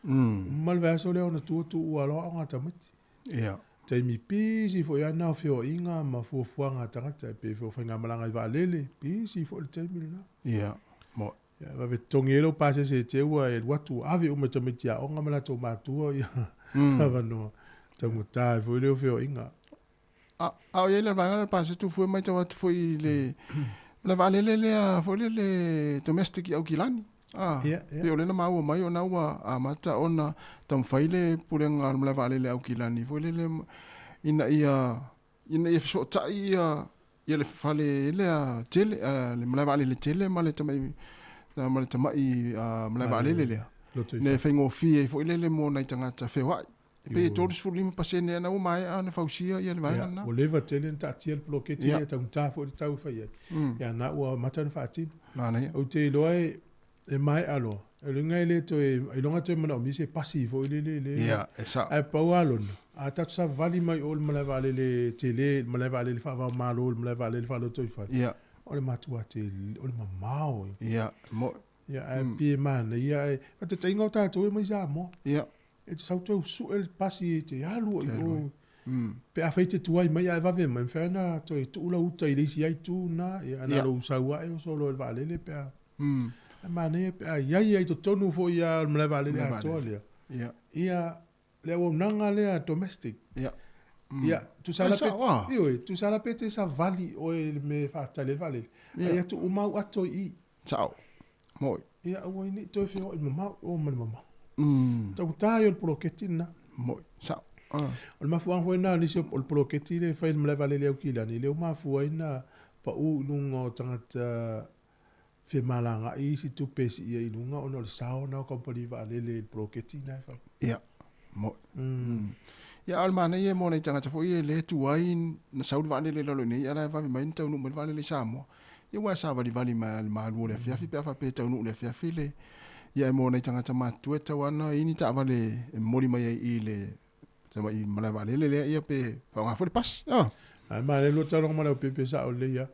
Uma le vaiaso lea ona tua tuua loa aoga a tamaiti. Ia. Taimi pisi foi lava na o feoaiga ma fuafuaga a tagata e pei foi o faigamalaga i vaalele, pisi foi le taimi lena. Ia, mo. Ia, vave totogi ai lou pasese e te ua e alu atu ua ave uma i tamaiti aoga ma latou matua ia avanoa taugata ai foi lea o feoaiga. A, a o i ai le vaega lea o le pasese tufue matau atu foi i le, le vaalele lea foi lele domestic i Aukilani. A, Ia, ia. pei o lea na maua mai ona ua amata ona taumafai le pulega a le malae vaalele a Aukilani foi lele ina ia ina ia fesootai ia ia le fale lea tele le malae vaalele tele ma le tamai ma le tamai malae vaalele lea ina ia faigofie ai foi lele mo nai tagata feoai. E pei e 35% ea na ua maea ona fausia ia le vaega lena. Ua leva tele ona taatia le poloketi lea, e taugata foi le tau e fai ai. Ia na ua amata ona faatino. Manaia. Ou te iloa e maea loa. O le uiga e le toe, ailoga toe manaomia se pasi foi lele le. Ia, e sao. Ae pau lava lona, a tatou savavali mai o i le malae vaalele tele, le malae vaalele faava-o-Malo, le malae vaalele faalotoifale, o le matua tele, o le mamao ia. Ia, mo'i. Ia, ae pei e manaia ae, faataitaiga o tatou e mai Samoa. Ia. E te sau toe sue le pasi e te alu ai i o. Pe afai e te tuai mai ae vave mai, mafai ona toe tuu lau uta i le isi ai itu na, ia, na lou sau ae oso loa i le vaalele pe a. Ae manaia pe a i ai ai totonu foi lava o le malae vaalele atoa lea. Ia. Ia, le auaunaga lea domestic. Ia. Ia, tusa la pe, ioe, tusa la pe te savali oe i le mea e faatali ai le vaalele. Ia. Ae ia tuu uma au ato i i. Sao. Mo'i. Ia, aua ai ne i toe feoai mamao, o ma le mamao. Taugata ia o le poloketi lena. Mo'i, sao. O le mafuaaga foi lena o nisi o le poloketi lea e fai i le malae vaalele i Aukilani, lea ua mafua ai ona pau i luga o tagata femalagaai isi tupe e sii ai i luga ona o le sao lena o kamupani vaalele i le poloketi lena e fai. Ia, mo'i. Ia, a o le manaia mo nai tagata foi ia e le tuai na sau le vaalele i lalo i inei, ae la e vave mai ona taunuu mai le vaalele i Samoa. Ia aua e savalivali mai lava i le malu o le afiafi pe a faapea e taunuu i le afiafi le ia e mo nai tagata matutua e tatau lava ona i ai ni taavale e momoli mai ai i le tamai malae vaalele lea ia pe faaaoga foi le pasi. Ah. Ae manaia lua taaloga ma Leaupepe sao lelei lava.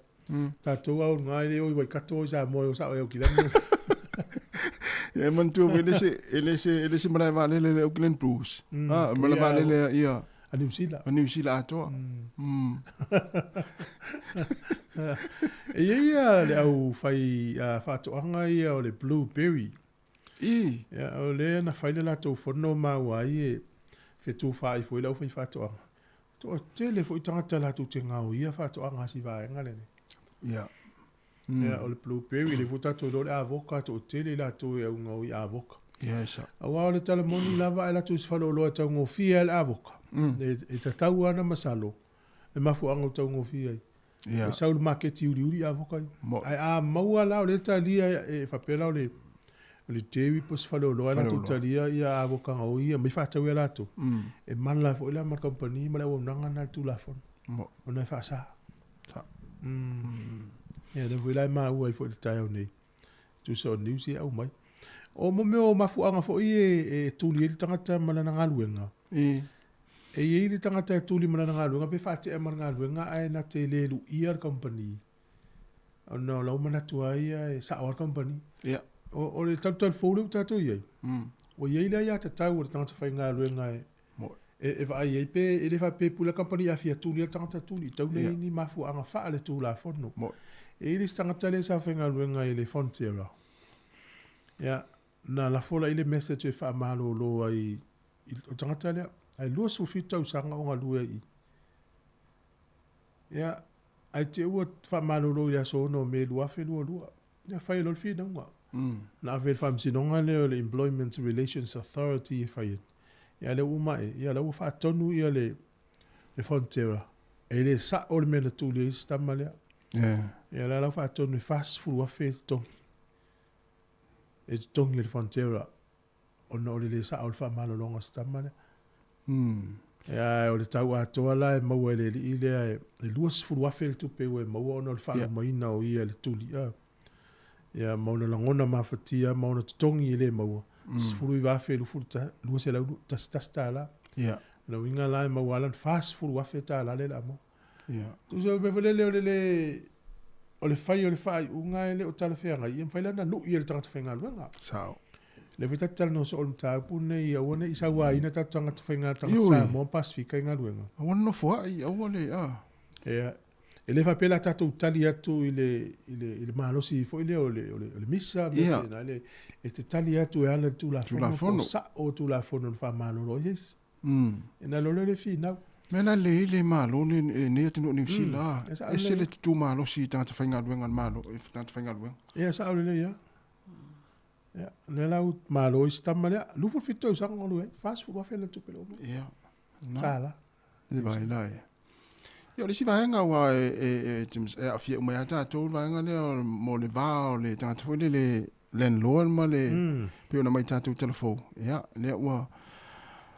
Tatou lava o i le o i Waikato i Samoa e o sao ai Aukilani. Ia e manatua foi e le se e le se e le se malae vaalele le Auckland Blues. Ah, malae vaalele ia A Niu Sila. A Niu Sila atoa. E i ai ia le au fai faatoaga ia o le blueberry. I. Ia, o lea na fai le latou fono maua ai e fetufaai foi le au fai faatoaga. Toatele foi tagata latou te gaoia faatoaga a si vaega lenei. Ia. Ia, o le blueberry, lea foi tatou iloa o le avoka, toatele i latou e au gaoi avoka. Ia, e sao. Aua o le tala moni lava ae latou i se faleoloa e taugofie ai le avoka. E tatau lava ona masalo le mafuaaga ua taugofie ai. Ia. E sau i le maketi uliuli avoka ia. Mo. Ae a maua la o lea e talia e faapea la o le o le dairy po o se faleoloa e latou talia ia avoka gaoi ia mai faatau ia latou. E mala foi la ma le kamupani ma le auaunaga lena i le Tulafono. Mo. Ona e faasa. Sa. Ia lea foi la e maua ai foi i le taeao nei. Tusa o news ia e aumai. O mo mea o mafuaaga foi e tuli ai le tagata ma lana galuega. I. E i ai le tagata e tuli ma lana galuega pe faatea ma le galuega ae na te le luia le kamupani ona o lau manatu lava ia e sao lava le kamupani. Ia. O le talutalu fou lea ua tatou i ai, ua i ai le aiatatau a le tagata faigaluega e e vaai ai pe e le faapea e pule le kamupani a fia tuli lava le tagata tuli, tau nei ni mafuaaga faaletulafono. E i ai le isi tagata lea sa faigaluega i le Fonterra, ia, na lafo la i le message e faamalolo ai i le tagata lea, ae 27 tausaga o galue ai i i. Ia, ae te i ua faamalolo i le aso 6 o Me 2022. Ia, fai loa le finauga. Na ave i le faamasinoga lea o le Employment Relations Authority e fai ai. Ia, a lea ua uma ae, ia la ua faatonu ia le Fonterra, e le sao le mea na tuli ai si tama lea. Ia, la ua faatonu e $40,000 e totogi. E totogi e le Fonterra ona o le le sao o le faamalologa o si tama lea. Ia, o le tau atoa la e maua e le alii lea e $20,000 le tupe ua e maua ona o le faalumaina o ia e le tuli. Ia, ma ona lagona mafatia ma ona totogi e le maua, $19,211. Ia. O le uiga la e maua lava lana $40,000 lea o le a maua. Ia. Tusa o le mea foi lele o le le o le fai o le faaiuga e le o talafeagai, ia mafai la ona lui e le tagata faigaluega. Sao. Lea foi ta te talanoa soo i le mataupu lenei, aua ne i sauaina tatou tagata faigaluega, tagata Samoa ma Pasefika i galuega. Aua le nofoai, aua le, a. Ia, e le faapea la tatou tali atu i le, i le, i le malosi foi lea o le, o le, o le misa, mea faapena, le, e te tali atu e ala i le Tulafono, po o sao Tulafono na faamalolo ai isi. E na lolo le finau. Mea la lelei le Malo lenei atunuu o Niu Sila, ese le tutū malosi i tagata faigaluega a le Malo, i tagata faigaluega. Ia sao lelei lava. Ia, lea la ua malo ai si tama lea, 27 tausaga o alu ai, $40,000 lana tupe lea ua maua. Ia, na. Tala. E vai la ia. Ia o le isi vaega aua e, e, e, e aafia uma ia tatou le vaega lea mo le va o le tagata foi lele landlord ma le mm. pei ona mai tatou talafou. Ia, lea ua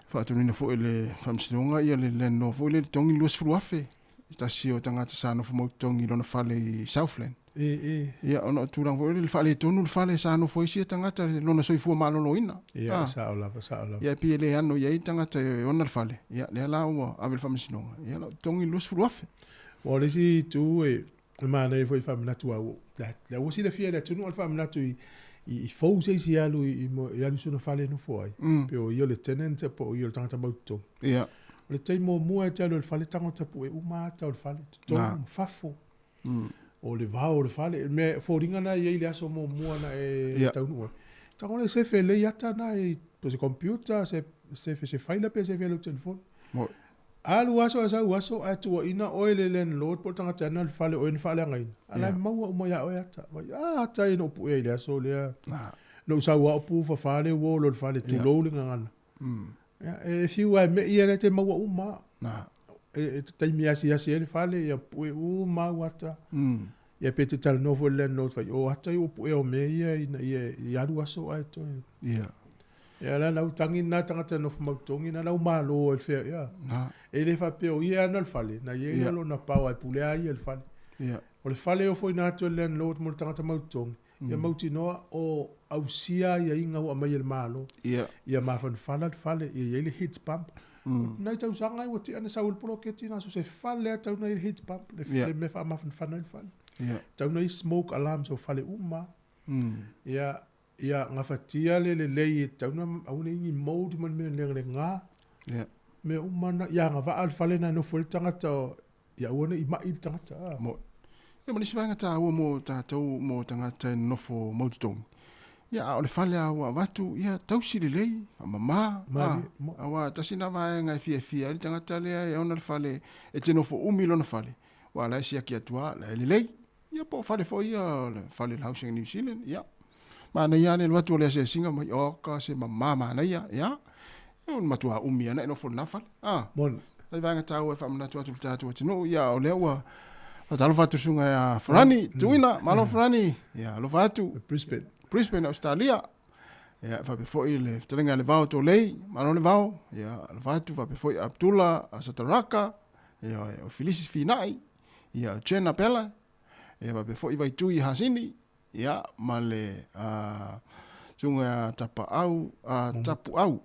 faatonuina foi e le faamasinoga ia le landlord foi lele togi $20,000 i tasi o tagata sa nofo mau totogi i lona fale i Southland. E, e. Ia, ona o tulaga foi lele faaletonu le fale sa nofo ai sia tagata lona soifua maloloina. Ia, ah. sao lava, sao lava. Ia, e pei e le ano i ai tagata e ona le fale. Ia, lea la ua ave le faamasinoga. Ia, la togi $20,000. O le isi itu e, E manaia foi faamanatu au la ua silafia e le atunuu le faamanatu i i fou se isi e alu i i alu i sona fale e nofo ai mm. pe o ia o le tenant po o ia o le tagata mau totogi. Ia. O le taimi muamua e te alu i le fale tago tapue uma ata o le fale totonu ma fafo. O le vao o le fale mea foliga na i ai le aso muamua na e yeah. taunuu ai. Tago le sefe lei ata na i po se computer se sefe se faila pe sefe lau telefoni. Mo. Alu aso ae sau aso ae tuuaina oe le landlord po o le tagata e ana le fale o oe na faaleagaina. A la e maua uma ia oe ata. Vai, a ata ia na ou pue ai i le aso lea. Na ou sau lava o pu fafa le wall o le fale, tulou le gagana. Ia, e fiu lava e mei ia lea e te maua uma. E te taimi e asiasi ai le fale, ia pue uma au ata. Ia pe te talanoa foi le landlord fai, o ata ia ua puea o mea ia ina ia i alu aso ae toe. Ia. Ia la lau tangi na tagata nofo mautogi na lau malo ai le fea ia. E le faapea o ia e ana le fale, na ia ia lona power e pulea ai ia le fale. Ia. O le fale e ofoina atu e le landlord mo le tagata mautogi, ia mautinoa o ausia aiaiga ua aumai e le Malo. Ia. Ia mafanafana le fale, ia i ai le heat pump. Nai tausaga ai ua tea na sau ai le poloketi na so se fale lava tau na i ai le heat pump, le mea faamafanafana ai le fale. Ia. Tau na i ai smoke alarms o fale uma. Ia, Ia gafatia le lelei e tatau ona aua ne i ni mould ma ni mea legalega. Ia. Mea uma na, ia agavaa le fale na e nofo ai le tagata, ia aua ne i mai le tagata. A. Mo. Ia ma nisi vaega taua mo tatou mo tagata e nonofo mau totogi. Ia a o le fale a ua avatu, ia tausi lelei, faamama, a, aua tasi na vaega e fiafia ai le tagata lea e ona le fale e te nofo umi i lona fale, aua la e siaki atu lava, la e lelei. Ia po o fale foi ia, o le fale o le Housing New Zealand, ia. Manaia lava le alu atu o le asiasiga mai, oka se mama manaia, ia. O le matua umi lava na e nofo i lena fale. A. Moni. Nai vaega taua e faamanatu atu i le tatou atunuu, ia o lea ua faatalofa atu susuga ia Farani, Tuina, malo Farani, ia alofa atu. Brisbane. Brisbane, Australia. Ia faapea foi le fetalaiga a le Vao Tolei, malo le Vao, ia alofa atu faapea foi Abdullah Asataraka, ia o Filisi Finai, ia Jenna Bella, ia faapea foi Vaitui Hasini, ia ma le susuga ia Tapaau, Tapuau,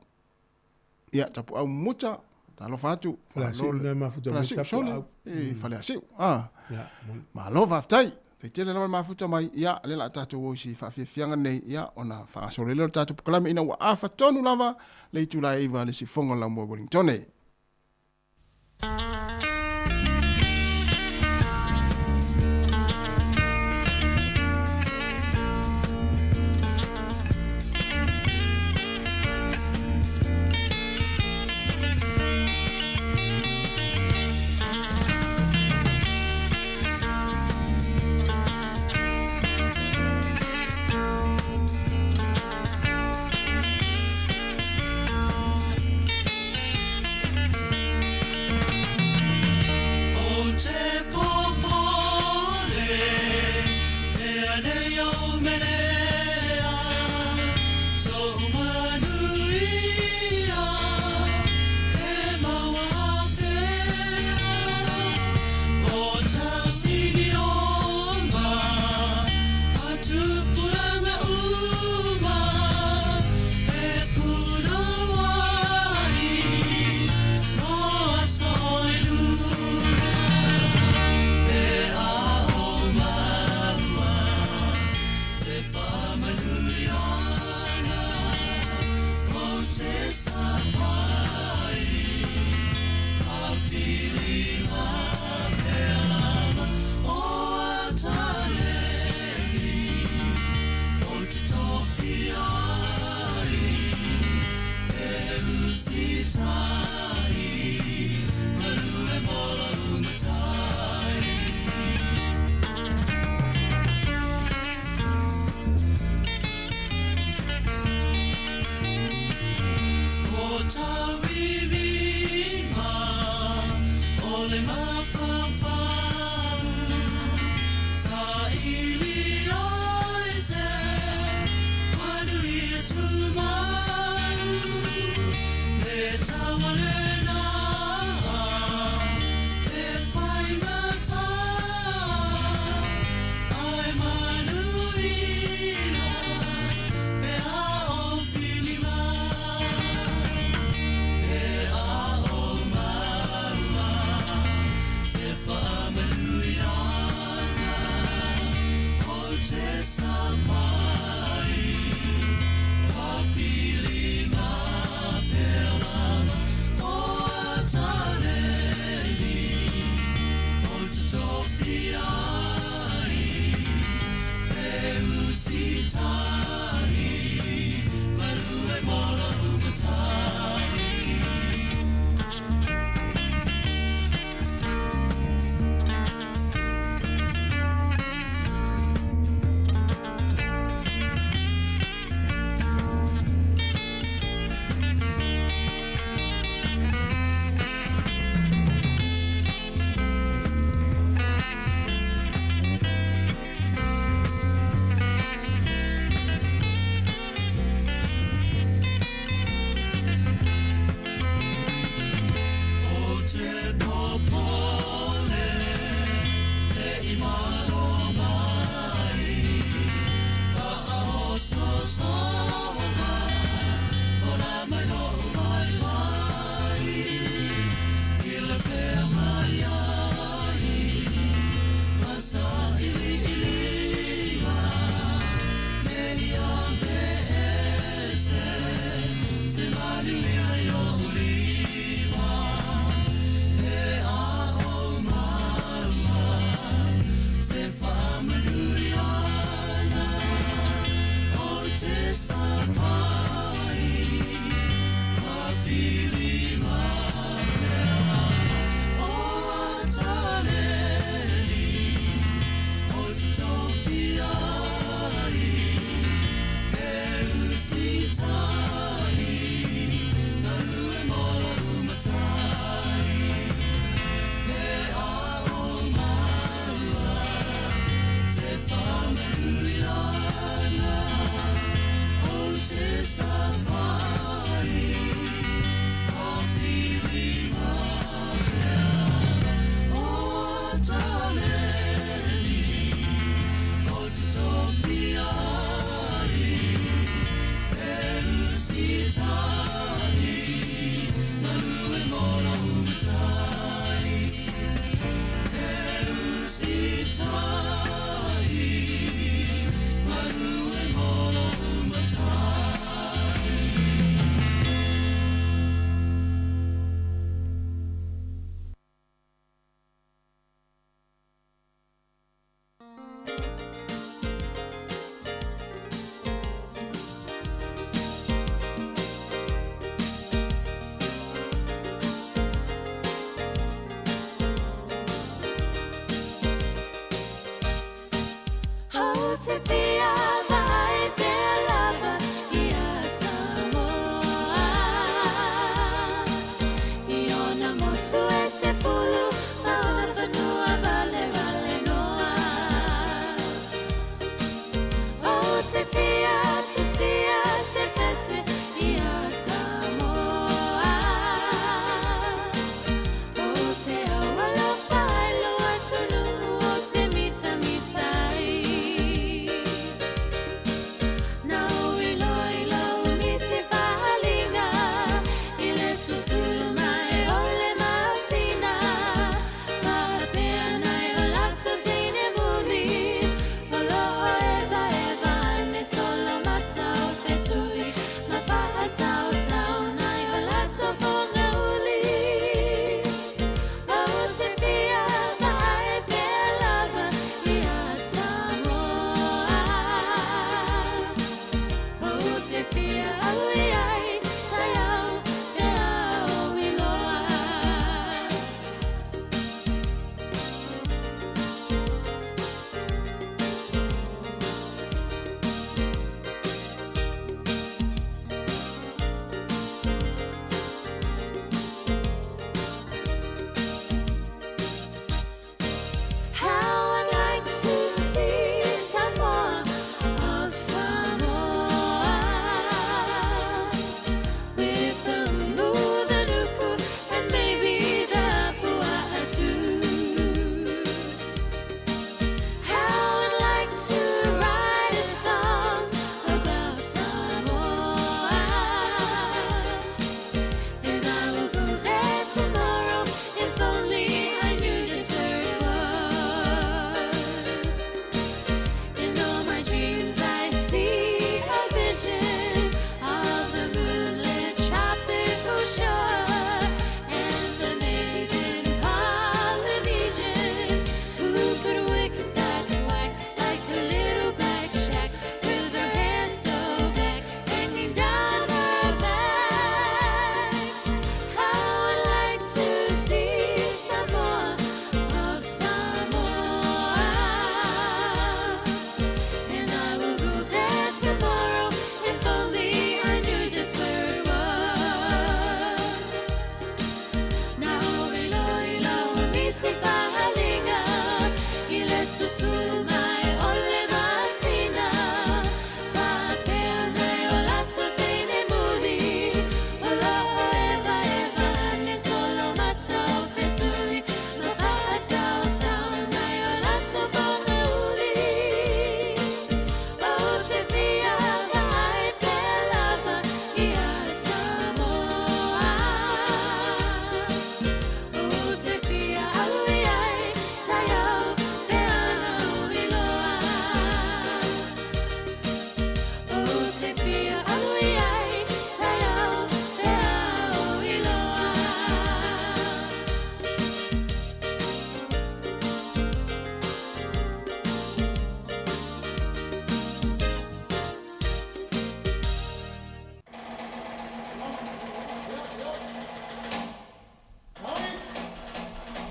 ia Tapuau Mumuta, Talofa atu. Faleasiu Malo lena mafuta mai Faleasiu, sole. Tapuaau. E, Faleasiu. Ah. Ia, moni. Malo faafetai. Tai tele lava le mafuta mai, ia, lea o le a tatou o i si faafiafiaga nei, ia, ona faagasolo ai lea o le tatou polokalame ina ua afa tonu lava le itula e 9 le sifoga o le laumua i Wellingtone.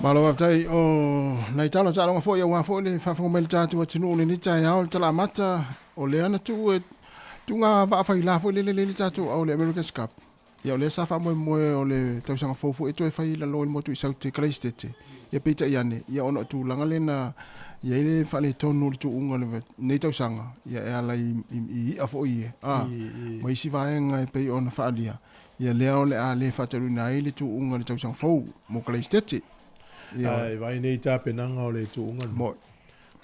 Malo faafetai o nai tala taaloga foi aua foi le faafofoga mai le tatou atunuu i lenei taeao le tala amata o lea na tuu e tuuga vaafaila foi lele le tatou au le America's Cup. Ia o lea sa faamoemoe o le tausaga fou foi e toe fai i lalo i le motu i Saute Kalaisitete. Ia peitai ane, ia ona o tulaga lea na i ai le faaletonu o le tuuga o lenei tausaga, ia e ala i i'a foi ia, a, ma isi vaega e pei ona faaalia, ia lea o le a le faataunuuina ai le tuuga i le tausaga fou mo Kalaisitete. Ia. Ae vaai nei tapenaga o le tuuga lenei. Moi.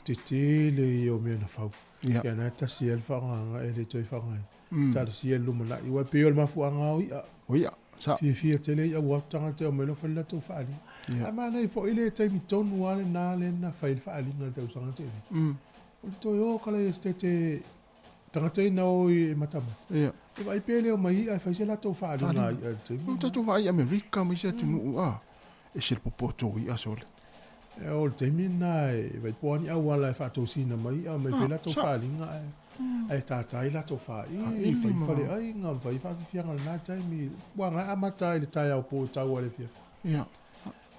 Tetele ia o mea na fau. Ia. Ia na e tasi ai le faaaogaga e le toe faaaogaina. Mm. Talosia i le lumanai. Aua e pei o le mafuaaga o i'a. O i'a, sao. Fiafia tele i'a ua o atu tagata e omai loa fai le latou faaaliga. Ia. Ae manaia foi le taimi tonu lava lena lea na fai ai le faaaliga i le tausaga na tea nei. O le toe o kala Esetete tagata ia na o i matamata. Ia. E vaai pe le omai i'a e fai se latou faaaliga Faaaliga. a i'a i le taimi O lena. tatou vaai i Amerika ma isi atunuu, a, e ese le popoto o i'a sole. E o le taimi lena e vaai po o a ni auala e faatosina mai i'a omai fai Ah, latou sao. faaaliga ae ae tatai latou faaili, Faaili fai ma- faleaiga, ma fai faafiafiaga i lena taimi. Ua agai amata ai le taeao po e tau ai le afiafi. Ia.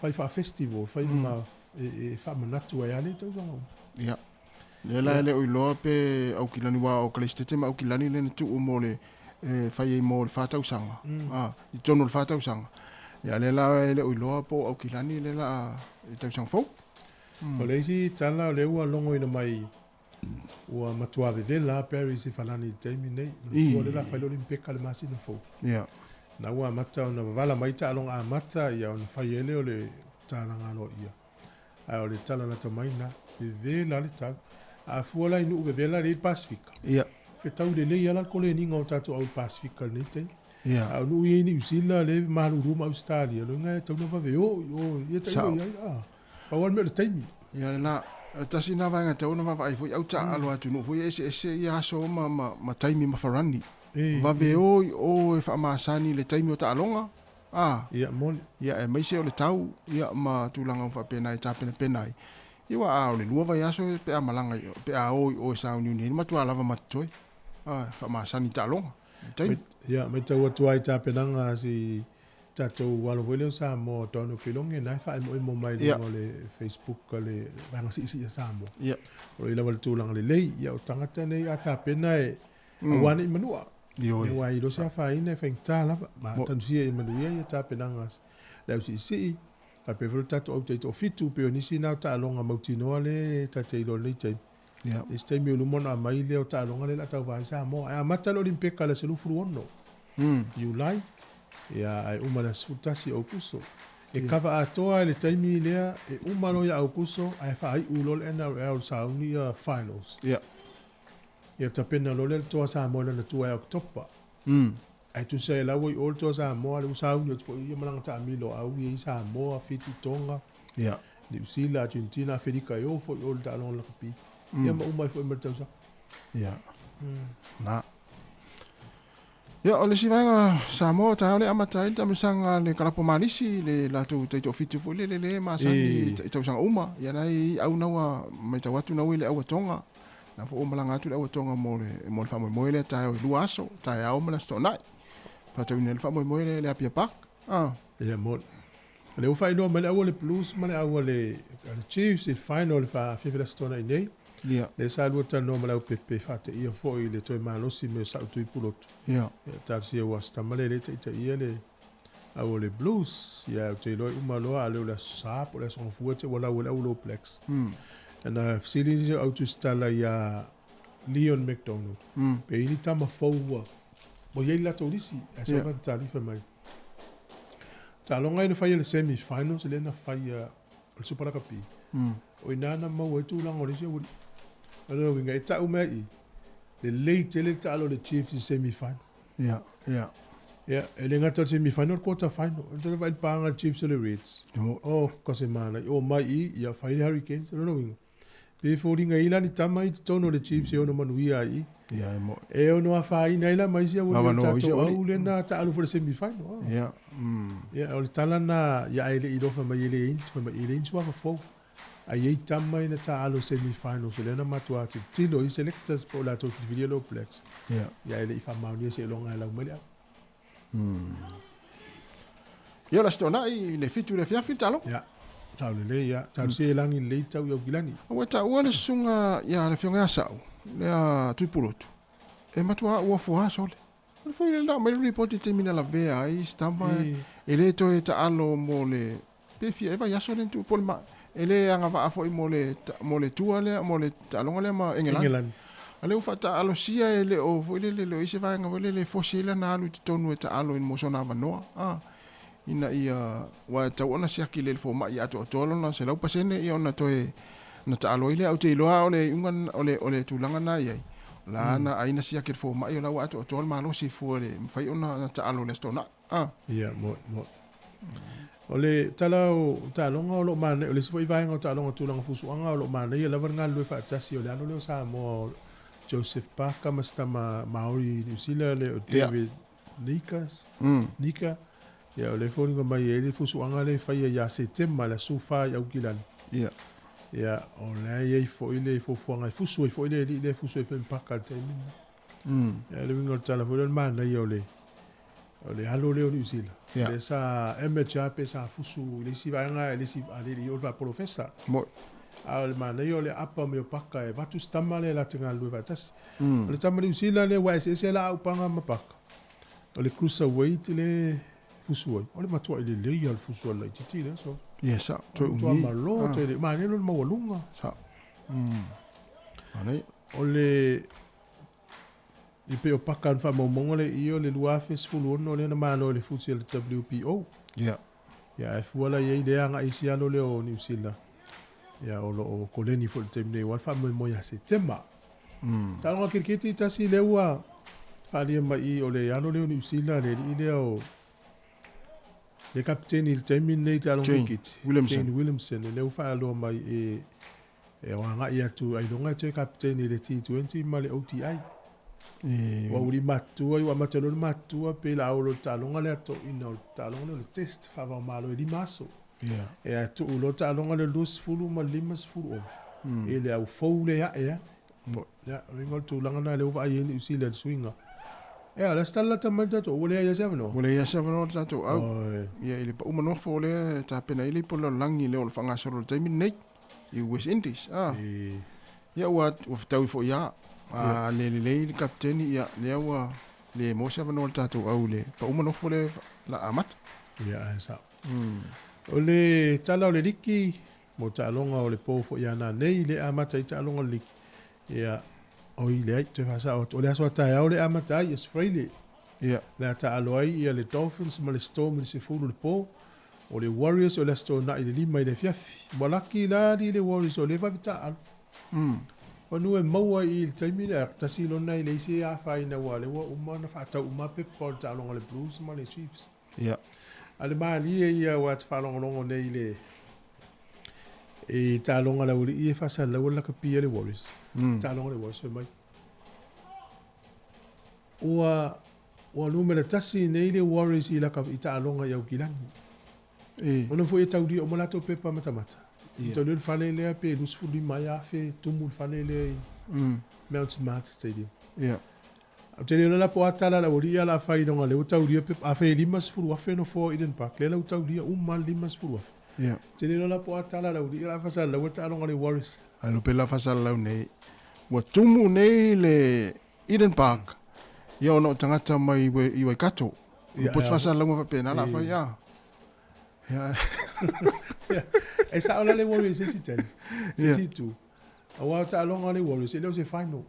Fai faa-festival, fai ma e faamanatu ai lava le tausaga uma. Ia. Lea la e le o iloa pe Aukilani aua o Kalaisitete ma Aukilani lea na tuu mo le e fai ai mo le 4 tausaga. Ah, i totonu o le 4 tausaga. Ia lea la e le o iloa po o Aukilani lea la i tausaga fou. O le isi tala o lea ua logoina mai ua matua vevela Paris i Falani i le taimi nei. Manatua lea o le a fai le Olimpeka le masina fou. Ia. Na ua amata ona vavala mai taaloga amata ia ona fai ai lea o le talaga aloaia. Ae o le tala lata mai lena, vevela le tau. A fua la i nuu vevela lea i le Pasefika. Ia. Fetau lelei lava la le koleniga o tatou au i le Pasefika i lenei taimi. Ia. A o nuu ia i Niu Sila lea e malulu ma Ausetalia, loga e tatau ona vave o i o ia tailo Sao. i ai. Ah. Pau lava le mea o le taimi. Ia lena tasi na vaega tatau ona vaavaai foi au taaalo a atunuu foi e eseese ia aso ma taimi ma farani. E, Vave o i o e faamasani i le taimi o taaloga. Ah, Ia moni. ia aemaise o le tau ia ma tulaga uma faapena e tapenapena ai. Ia aua a o le 2 vaiaso pe a malaga i pe a o i o e sauniuni ai, matua lava ma totoe. Ah, faamasani i taaloga. I taimi. Ia, matau atu ai i tapenaga si tatou alo foi lea o Samoa Donald Felonge na e faaemoemo mai Ia. luga o le Facebook a le vaega siisii a Samoa. Ia. O lo o i lava le tulaga lelei, ia o tagata nei a tapena e aua nei manua. Ioe. Aua i lo se afaina e faigata lava. Ma Mo- tanusia i manuia ia tapenaga le au siisii. Faapea foi le tatou au taitoafitu pei o nisi na o taaloga mautinoa le tate iloa i lenei taimi. Ia. Isi taimi o luma ona aumai lea o taaloga lea o le a tauva ai Samoa. Ae amata le Olimpeka i le aso 26 Iulai, ia ae uma i le aso 11 o Aukuso. E kava atoa i le taimi lea, e uma loa ia Aukuso ae faaiu loa le NRL sauni ia finals. Ia. Ia tapena loa lea le toa Samoa i lana tua ia Oketopa. Ae tusa e lau i o le toa Samoa, le ua sauni atu foi ia malaga taamilo a ui ai Samoa, Fiti, Tonga, Ia. Niu Sila, Argentina, Aferika e o foi o le taaloga lakapi. Ia ma uma ai foi ma le tausaga. Ia. Na. Ia, o le isi vaega Samoa taeao le amata ai le taamilosaga le kalapo malisi le latou taitoafitu foi lele le masani E. i tausaga uma. Ia na i au naua matau atu naua i le auatoga. Na foi ua malaga atu le auatoga mo le faamoemoe lea taeao i 2 aso, taeao ma le Aso Toonai. Faatauina ai le faamoemoe lea i le Apia Park. Ah, Ia mo. O lea ua faailoa mai le au a le Blues ma le au a le Chiefs i le final le faafiafi le Aso Toonai nei. ia, Lea sa lua talanoa ma le aupepe faateia foi i le toe malosi me o sau tui pulotu. ia. Ia talosia ua se tama lea e le taitaia le au o le Blues. Ia ou te iloa i uma loa a le o le Aso Sa po o le Aso Gafua te ua lau ai le au All Blacks. Na fesili nisi o au tusitala ia Leon McDonald. Pe i ni tama fou ua ua i ai le latou lisi ae sau Ia. lana talifa mai. Taaloga ia na faia le semi finals lea na faia o le Super Rugby. O ina na maua ai tulaga o le isi aualii. O lona uiga e tau mea i i, lelei tele le taalo a le Chiefs i semi final. Ia, ia. Ia, e le gata o le semi final, quarter final. O le tele vaai le pāga a le Chiefs o le Reds. Mo. Oh, ka se mana. O mai i, ia fai le Hurricanes. O lona uiga. Pe foliga i la ni tama i totonu o le Chiefs e ono manuia ai i. Ia, e mo. E ono afaina ai la ma isi aualii o Avanoa isi tatou aualii. au lena taalo foi le semi final. Ah. Ia. Ia, o le tala na ia ae le i lofa mai e le in, fai mai e le in suafa fou. Ai ei tama ina taalo semi finals, o lea na matua tilotilo i selectors po o latou filifilia le All Blacks. Ia. Ia e le i faamaonia seiloga e lau mai le au. Ia, o le Aso Toonai le 7 i le afiafi le taaloga. Ia. Sao lelei ia. Talosia ia lagi lelei tau i Aukilani. Ua e taua le susuga ia le afioga ia Sa'u, lea Tuipulotu, e matuā ua fuā sole. O le foi lea na aumai le report i le taimi na lavea ai isi tama e le toe taalo mo le pe fia ea vaiaso lea na tuu po o le ma e le agavaa foi mo le mo le tour lea mo le taaloga lea ma Engelani. Engelani. A lea ua faataalosia e le o foi lele e le o i ai se vaega foi lele e fosi ai lana alu i totonu e taalo mo sona avanoa a ina ia aua e tatau ona siaki lelei e le fomai ia atoatoa lona 100% ia ona toe ona taalo ai lea. Ou te iloa o le iuga o le o le tulaga lena e i ai, o la na ai na siaki e le fomai o la ua atoatoa le malosi fua le mafai ona taalo i le Aso Toonai. A. Ia, moe, moe. O le tala o taaloga o lo o manaia, o le isi foi vaega o taaloga o tulaga fusuaga o lo o manaia lava le galulue faatasi o le alo lea o Samoa o Joseph Parker ma si tama Maori i Niu Sila le o David Nikas, Nika, ia o lea e foliga mai e i ai le fusuaga lea e faia ia Setema le aso 14 i Aukilani. Ia. Ia, o la e i ai foi le fuafuaga e fusu ai foi le alii lea e fusu ai foi ma Parker i le taimi lena. Ia, le uiga o le tala foi lea o le manaia o le o le alo lea o Niu Sila. Ia. Lea sa amateur pe sa fusu i le isi vaega i le isi a le i oo i le faapolofesa. Moi. A o le manaia o le aapa mai o Parker e avatu si tama lea e latou te galulue faatasi. O le tama Niu Sila lea ua eseese la aupaga ma Parker. O le cruiserweight le fusu ai. O le matuai lelei lava o le fusu a le laitiiti i le aso. Ia sao, toe Matua umi. malo tele, manaia lona maualuga. Sao. Manaia. O le i pei o Parker na faamaumauga le i o le 2016 lea na malo i le fusi a le WBO. Ia. Ia ae fua la i ai lea agai isi alo lea o Niu Sila. Ia o lo o koleni foi i le taimi nei aua le faamoemoe ia Setema. Taaloga kiriketi tasi lea ua faaalia mai i o le alo lea o Niu Sila le alii lea o le kapiteni i le taimi lenei i taaloga Kane kiriketi. Williamson. Kane Williamson lea ua faaloa mai e e agai atu ailoga e toe kapiteni i le T20 ma le ODI. Ua uli matutua, ua amata loa le matutua pe la olo le taaloga lea toeaina o le taaloga lea o le test faava-o-Malo e 5 aso. Ia. E a tuu loa le taaloga lea 20 ma le 50 ova i le au fou lea ae ane. Ia, o le uiga o le tulaga lena lea ua vaai ai Niu Sila i le suiga. Ia, o le a se tala lata mai le tatou, ua leai lava se avanoa? Ua leai lava se avanoa o le tatou au. Oi. Ia, i le pau manofo lea e tapena ai le ipu o le lalolagi lea o lo o faagasolo i le taimi lenei i West Indies. A. Ia, ua, ua fetaui foi lava. A le lelei le kapiteni, ia, lea ua le maua se avanoa o le tatou au i le pau manofo lea la amata. Ia, ae sao. O le tala o le liki, mo taaloga o le po foi ia nanei, le amata ai taaloga o le liki. Ia, oi leai, toe faasao atu. O le aso a taeao le amata ai, Aso Faraile. Ia. Le a taalo ai ia le Dolphins ma le Storm i le 10 i le po. O le Warriors o le Aso Toonai i le 5 i le afiafi. Ua laki la alii le Warriors o lea e vave taalo. Manu e maua i i le taimi lea, tasi lona e leai se afaina aua o lea ua uma ona faatau uma pepa o le taaloga a le Blues ma le Chiefs. Ia. A o le malie ia aua te faalogologo nei i le i taaloga a le aualii e faasalalau le lakapi a le Warriors. Taaloga a le Warriors fai mai. Ua ua numera tasi nei le Warriors i laka i taaloga i Aukilani. E. Ona foi e taulia uma latou pepa matamata. Ia. Taulia le fale lea pe 25,000 tumu le fale lea i Mount Smart Stadium. Ia. Ou te le iloa la po o a tala a le aualii ia o le a fai leaga o lea ua taulia pepa. Afai e 50,000 nofoa o Eden Park, lea la ua taulia uma le 50,000. Ia. Ou te le iloa la po o a tala a le aualii ia o le a faasalalau ai le taaloga a le Warriors. Ae lope la faasalalau nei, ua tumu nei le Eden Park, ia ona o tagata mai i Waikato. Ia, Ua poti ae- faasalalauga faapena la fai a. Ia. E sao la le Warriors i se isi taimi, se Ia. isi itu. Aua o taaloga a le Warriors, e le o se final.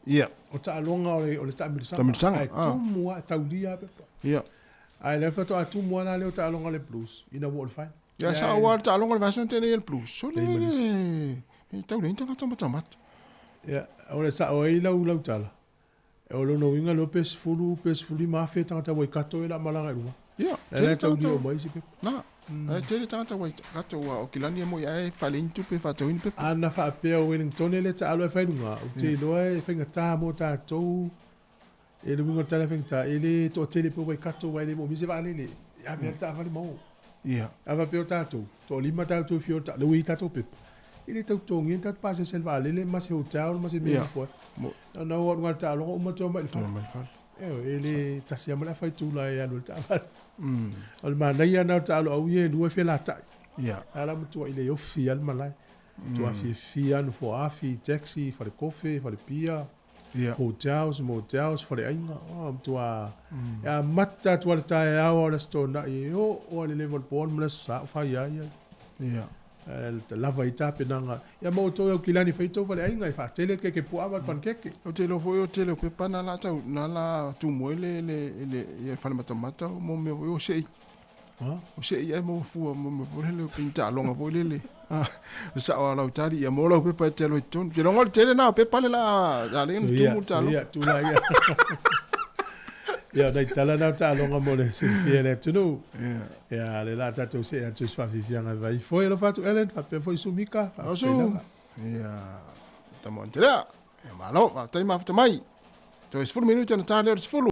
Ia. O taaloga o le taamilosaga. Taamilosaga, Ae ah. tumu lava, taulia lava pepa. Ia. Ae lea faatoa tumu lava la lea o taaloga a le Blues ina ua oo i le final. Ia sao lava le taaloga o le vaiaso na tea nei a le Blues. Sole Leai ma nisi. le e tau leai ni tagata matamata. Ia, o le sao ai lau lau tala. O lona uiga lea pe 10 pe 15,000 tagata Waikato e la malaga i luga. Ia, Lea tele la e taulia tagata. uma ai isi pepa. Na, ae tele tagata Waikato ua o Kilani e moi ae faaleai ni tupe e faatauina pepa. Ana faapea o Wellington e le taalo e fai luga, ou te iloa e faigata mo tatou e le uiga o le tala e faigata, e le toatele pe Waikato aua e le moomia se vaalele. E ave lava le taavale ma o. Ia. A faapea o tatou, toalima tatou e fia o le taavale, lea ua i ai tatou pepa. E le tau totogia ni tatou pasese i le vaalele ma se hotel ma se mea Ia. e nofo ai. Mo- Na o atu i luga i le taaloga uma toe omai i le Toe fale. omai i le fale. Ioe, e le tasi lava ma le afa itula e alu ai le taavale. O le manaia lena o le taalo au ia e lua e felatai. Ia. A la matua i le ofi lava le malae. Matua fiafia lava nofoa afi, taxi, falekofe, falepia, hotels, motels, faleaiga. Oh, matua e amata atu lava i le taeao a o le Aso Toonai e oo lava i le leva o le po alu ma le Aso Sa o fai lava ia. Ae lava ai tapenaga. Ia ma outou e Aukilani e fai tou faleaiga e faatele le keke puaa ma le panakeke. Ou te iloa foi o le tele o pepa na la tau na la tumu ai le le le ia fale matamata mo mea foi o sei. O sei ae maua fua mo mea foi lele o pei ni taaloga foi lele. Le sao a lau tali ia maua lau pepa e te alu ai i totonu. Ou te iloa o le tele na o pepa le la a le ona tumu le taaloga. Ia, tula ia. Ia, o nai tala na o taaloga mo le silafia e le atunuu. Ia, le la tatou see atu i se faafiafiaga e vaai ifo. Alofa atu Ellen, faapea foi Sumika, faafetai lava. Ia, tama o Antelea. Ia, malo, faafetai mafuta mai. Toe 10 minute ona ta lea o le 10.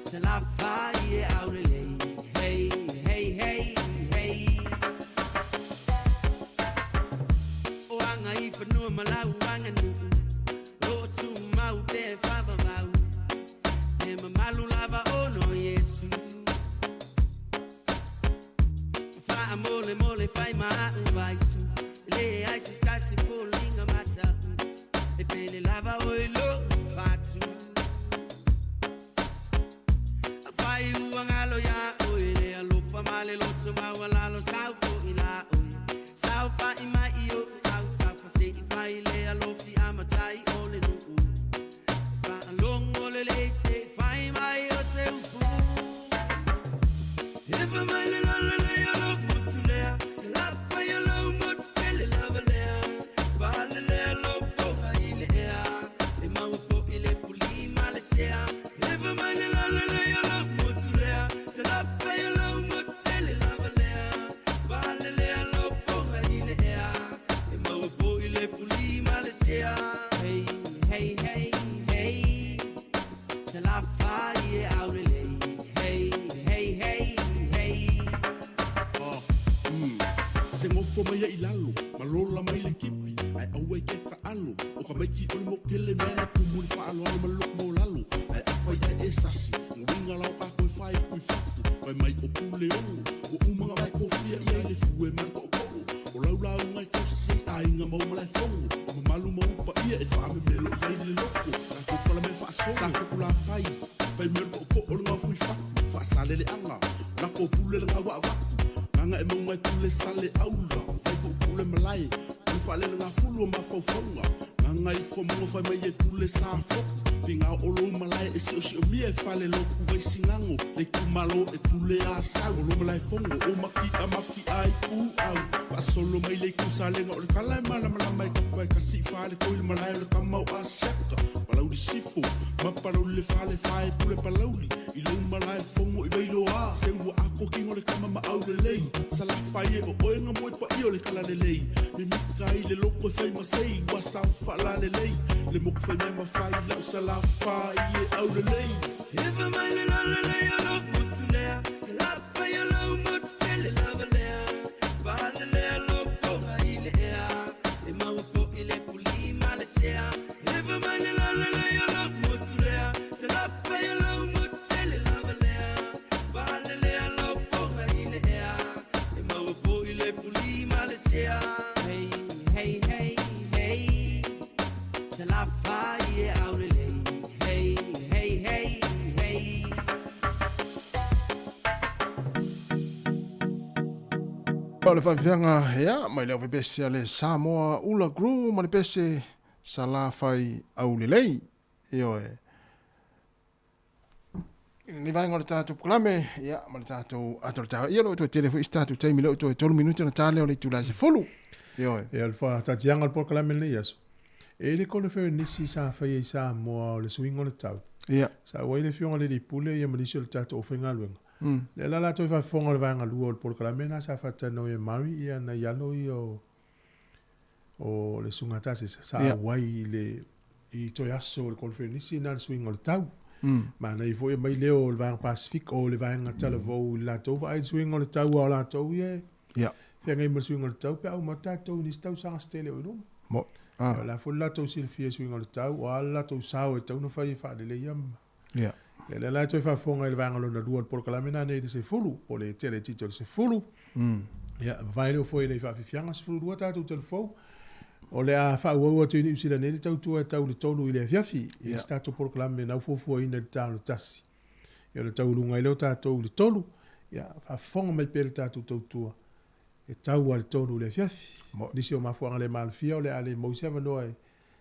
Salafai e aulelei. Hey, hey, hey, hey. O anga i whanua malau anga nuu. Loo tu mau pe whawawau. E mamalu lava ono Yesu. Wha mole mole whai maa vaisu. Le ai se tasi folinga mata. E pele lava o i lo fatu. A whai uangalo ya o i le alofa male loto maualalo sau fo i la o. Sau fa i mai i o au tau se i whai le alofi a matai o le nuu. Wha alongo le le se whai mai o se upu. Ewa mai le lole le alo motu lea. La whai alo motu tele lava lea. Vale le alo foka i le ea. Le maua fo i le fuli ma le sea. Ewa mai le lole le alo motu lea. La whai alo motu tele lava lea. Vale le alo foka i le ea. Le maua fo i le fuli ma le sea. Hey, hey, hey, hey. Se la fai e aurelei. Hey, hey, hey, hey. Se ngofo mai ia i lalo, ma lola mai le kipi, ai aua i ke ka alo, o ka maiki o le mokele mea na kumu le whaaloalo ma loko mo lalo, ai awhai ai e sasi, nguinga lau ka koe whai kui fafu, wai mai o pule ongo, o umanga vai kofia i ai le fue ma le ko'oko'o, o lau lau ngai kosi ai ainga mau malai fongo, o mamalu mau pa ia e whaame melo i ai le loko, ka kopala me whaasongo, sa kuku la whai, whai meo le ko'oko'o le ngau fui faku, whaasalele anga, lako pule le ngau waku, nganga e maungai pule sale aula, vai ku pule malai, pule whalele ngā fulu o mawhaufaunga, nganga i whamunga whai mai e pule sa foku, whinga o lou malai e sio sio mia e whale loku vai singango, le kumalo e pule a sau, o lou malai fongo, o maki a maki ai u au, solo mai le kusalenga o le kala e malamalama e kapu ai kasi fale koi le malai o le kamau a siaka, palauli sifo, ma palauli le fale fae pule palauli, i lou malai fongo i vailoa, se ua ako kingo le kama ma au lelei, salafai e o oenga moe pa i o le kala lelei, me mika i le loko e whai masei, wa sau whala lelei, le moku whai mea mawhai lau salafai e au lelei. Ewa mai le lole le o lo motu lea, salafai o lo motu tele lava lea, vale lea lo foga i le ea, le maua fo i le fuli ma le sea. Ewa mai le lole le o lo motu lea, salafai o lo motu tele lava lea, vale lea lo foga i le ea, le maua fo i le fuli ma le sea. Hey, hey, hey, hey, salafai e aulelei. Hey, hey, hey, hey. O le whawhianga ia, mai leo pese a le Samoa Ula Crew ma le pese Salafai Aulelei. Ioe. Ni vaenga o le tātou proklame, ia, ma le tātou ato le tāua. Ia, lo toe tele foi isi tātou taimi, lo toe 3 minuti na tāleo le itula se fulu. Ioe. Ia, le whaatatianga o le proklame nei aso. E le kone wheo nisi sa whai i Samoa o le suingo le tau. Ia. Sa ua i le fionga le lipule, ia malisi o le tātou o whaingaluenga. Le la la toi whafonga o le vaenga lua o le proklame na sa whatano e Mari, ia na ialo i o le sunga tasi, sa wai i le i toi aso o le kone wheo nisi na le suingo le tau. Ma nei foi mai leo o le vaenga Pacific o le vaenga Talavou i latou vaai le suingo le tau o latou ia. Ia. Whia ngai ma le suingo le tau, pe au ma tātou ni tau sanga stele o i luma. Mo. Ah. La fo latou silafia suingo le tau, o ala latou sao e tau na whai e whaalele ia ma. Ia. Ia le la toi whafonga i le vaenga lona lua o le polokalame nā nei le se fulu, o le tele tito le se fulu. Ia, vai leo foi le whaafifianga se fulu lua tātou telefou. O le a whaauau atu i Niu Sila nei le tautua e tau le tolu i le afiafi. I se tātou polokalame nau fuafua ina le tālo tasi. Ia le tau lunga i leo tātou le tolu. Ia, whaafonga mai pe le tātou tautua. E tau a le tolu i le afiafi. Nisi o mafuanga le malfia o le ale mausea vanoa e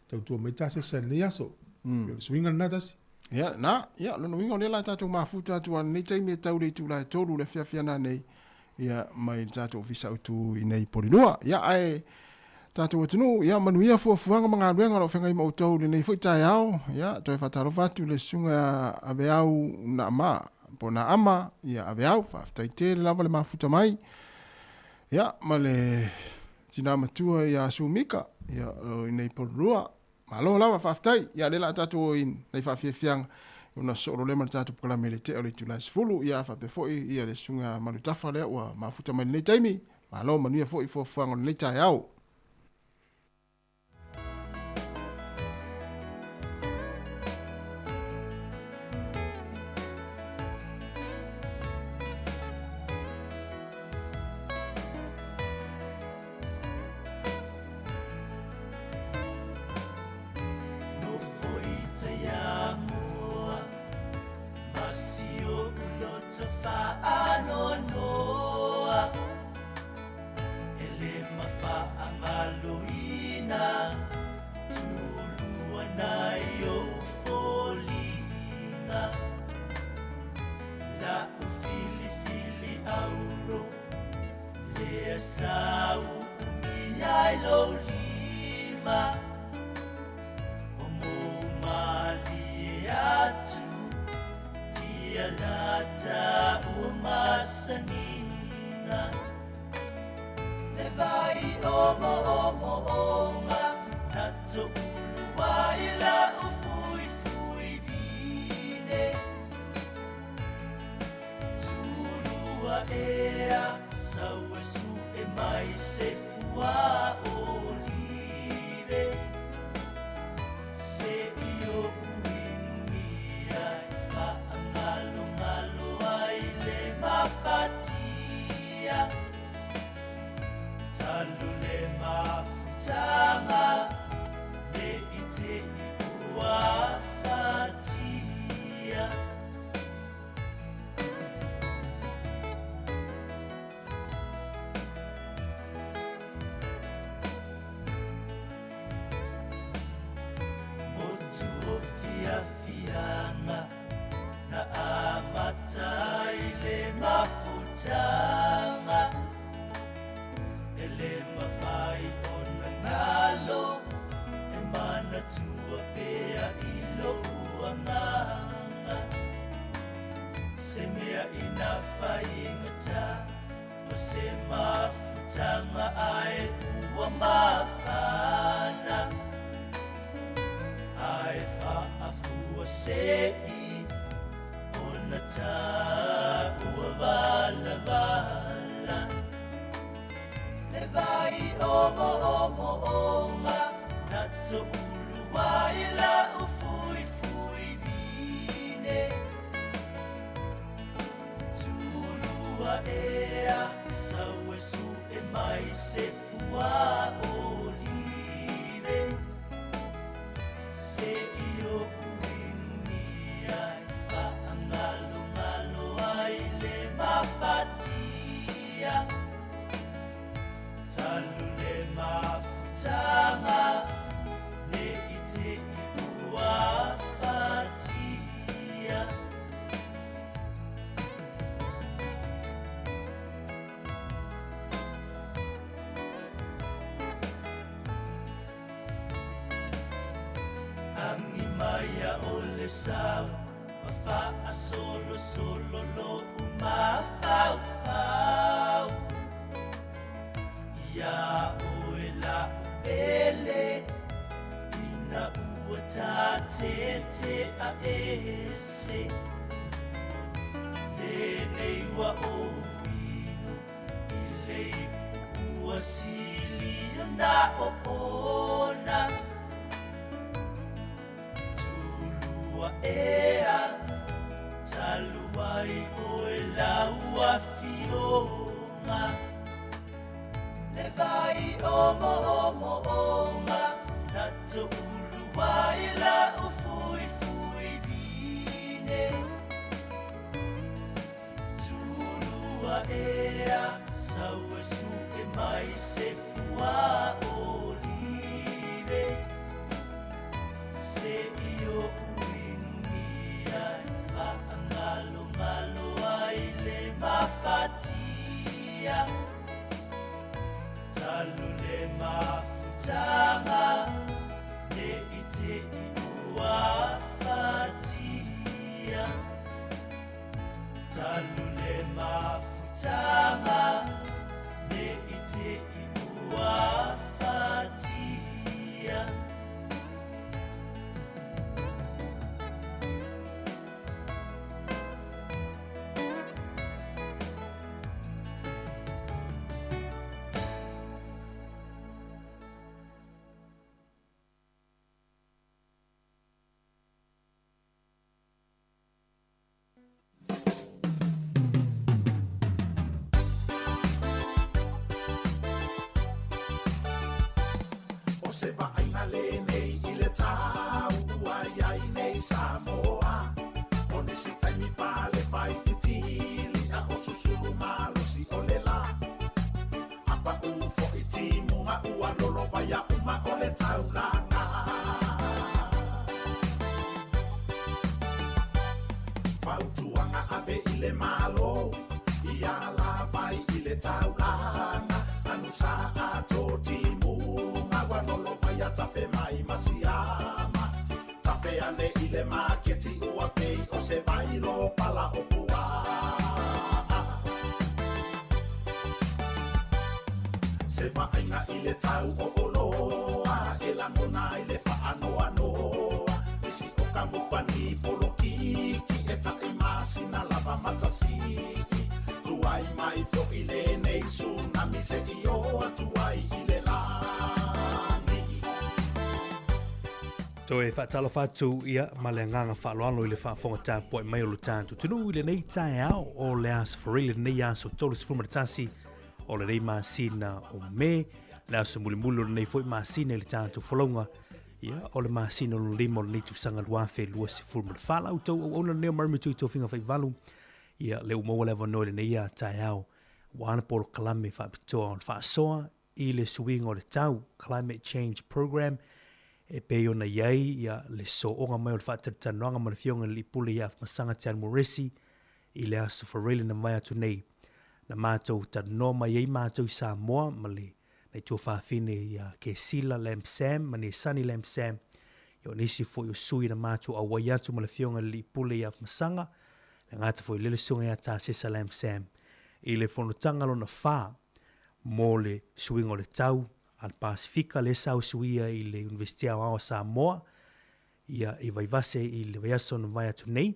tautua mai tase sa nei aso. Ia le suinga le nā tasi. Ia, nā, ia, lono winga o le la tātou mafuta atu a nei taimi e tau le itula e tolu le afiafi ana nei. Ia, mai le tātou ofisa utu i nei Porirua. Ia, ae tātou atunu, ia, manuia fuafuaga ma galuega o lau feagai ma outou i lenei foi taeao. Ia, toe faatalofa atu le susuga Aveau Naama, po o Naama, ia, Aveau, faafetai tele lava le mafuta mai. Ia, ma le tinā matua ia Sumika, ia, o i nei Porirua. Malo lava, faafetai. Ia, le la tātou i nei faafiafiaga. Ona soo loa lea ma le tatou polokalame i le tea o le itula e 10. Ia, faapea foi ia le susuga Malutafa lea ua mafuta mai i lenei taimi. Malo, manuia foi fuafuaga o lenei taeao. Samoa O nisi taimi pale faititili A o susulu malosi o le lā A paʻu foʻi timuga ua lolovaia uma o le taulaga Fautuaga ave i le Malo Ia alavai i le taulaga Anusa ato timuga Ua lolovaia tafe mai ma siama Tafe ane i le maketi ua pei o se vailo pala o puaa Se vaaiga i le tau o oloa e lagona ai le faanoanoa Nisi o kamupani polokiki e tai masina lava matasii Tuai mai foi lenei tsunami se'i oo atu ai i le lagi. Toe faatalofa atu ia ma le agaga faaaloalo i le faafofoga tapuai mai o lo tatou atunuu i lenei taeao o le Aso Faraile, lenei aso 31 o lenei masina o Me, le aso mulimuli o lenei foi masina i le tatou folauga, ia, o le masina o lona lima o lenei tausaga 2024. La outou auauna lenei o Marama Tui Tofiga Faivalu, ia, lea ua maua le avanoa i lenei taeao, ua ana polokalame faapitoa o le faasoa i le suiga o le tau, Climate Change Programme, e pei ona i ai ia le sooga mai o le faatalatalanoaga ma le Afioga i le Alii Pule ia Afamasaga Te Moresi i le Aso Faraile na mavae atu nei. Na matou talanoa mai ai matou i Samoa ma le nai tuafafine ia Kesila Lam Sam ma Nesani Lam Sam, ia o nisi foi o sui na matou auai atu ma le Afioga i le Alii Pule ia Afamasaga, le gata foi lele susuga ia Tasesa Lam Sam i le fonotaga lona fa mo le suiga o le tau a le Pasefika lea sa usuia i le Iunivesite Aoao o Samoa ia i Vaivase i le vaiaso na mavae atu nei,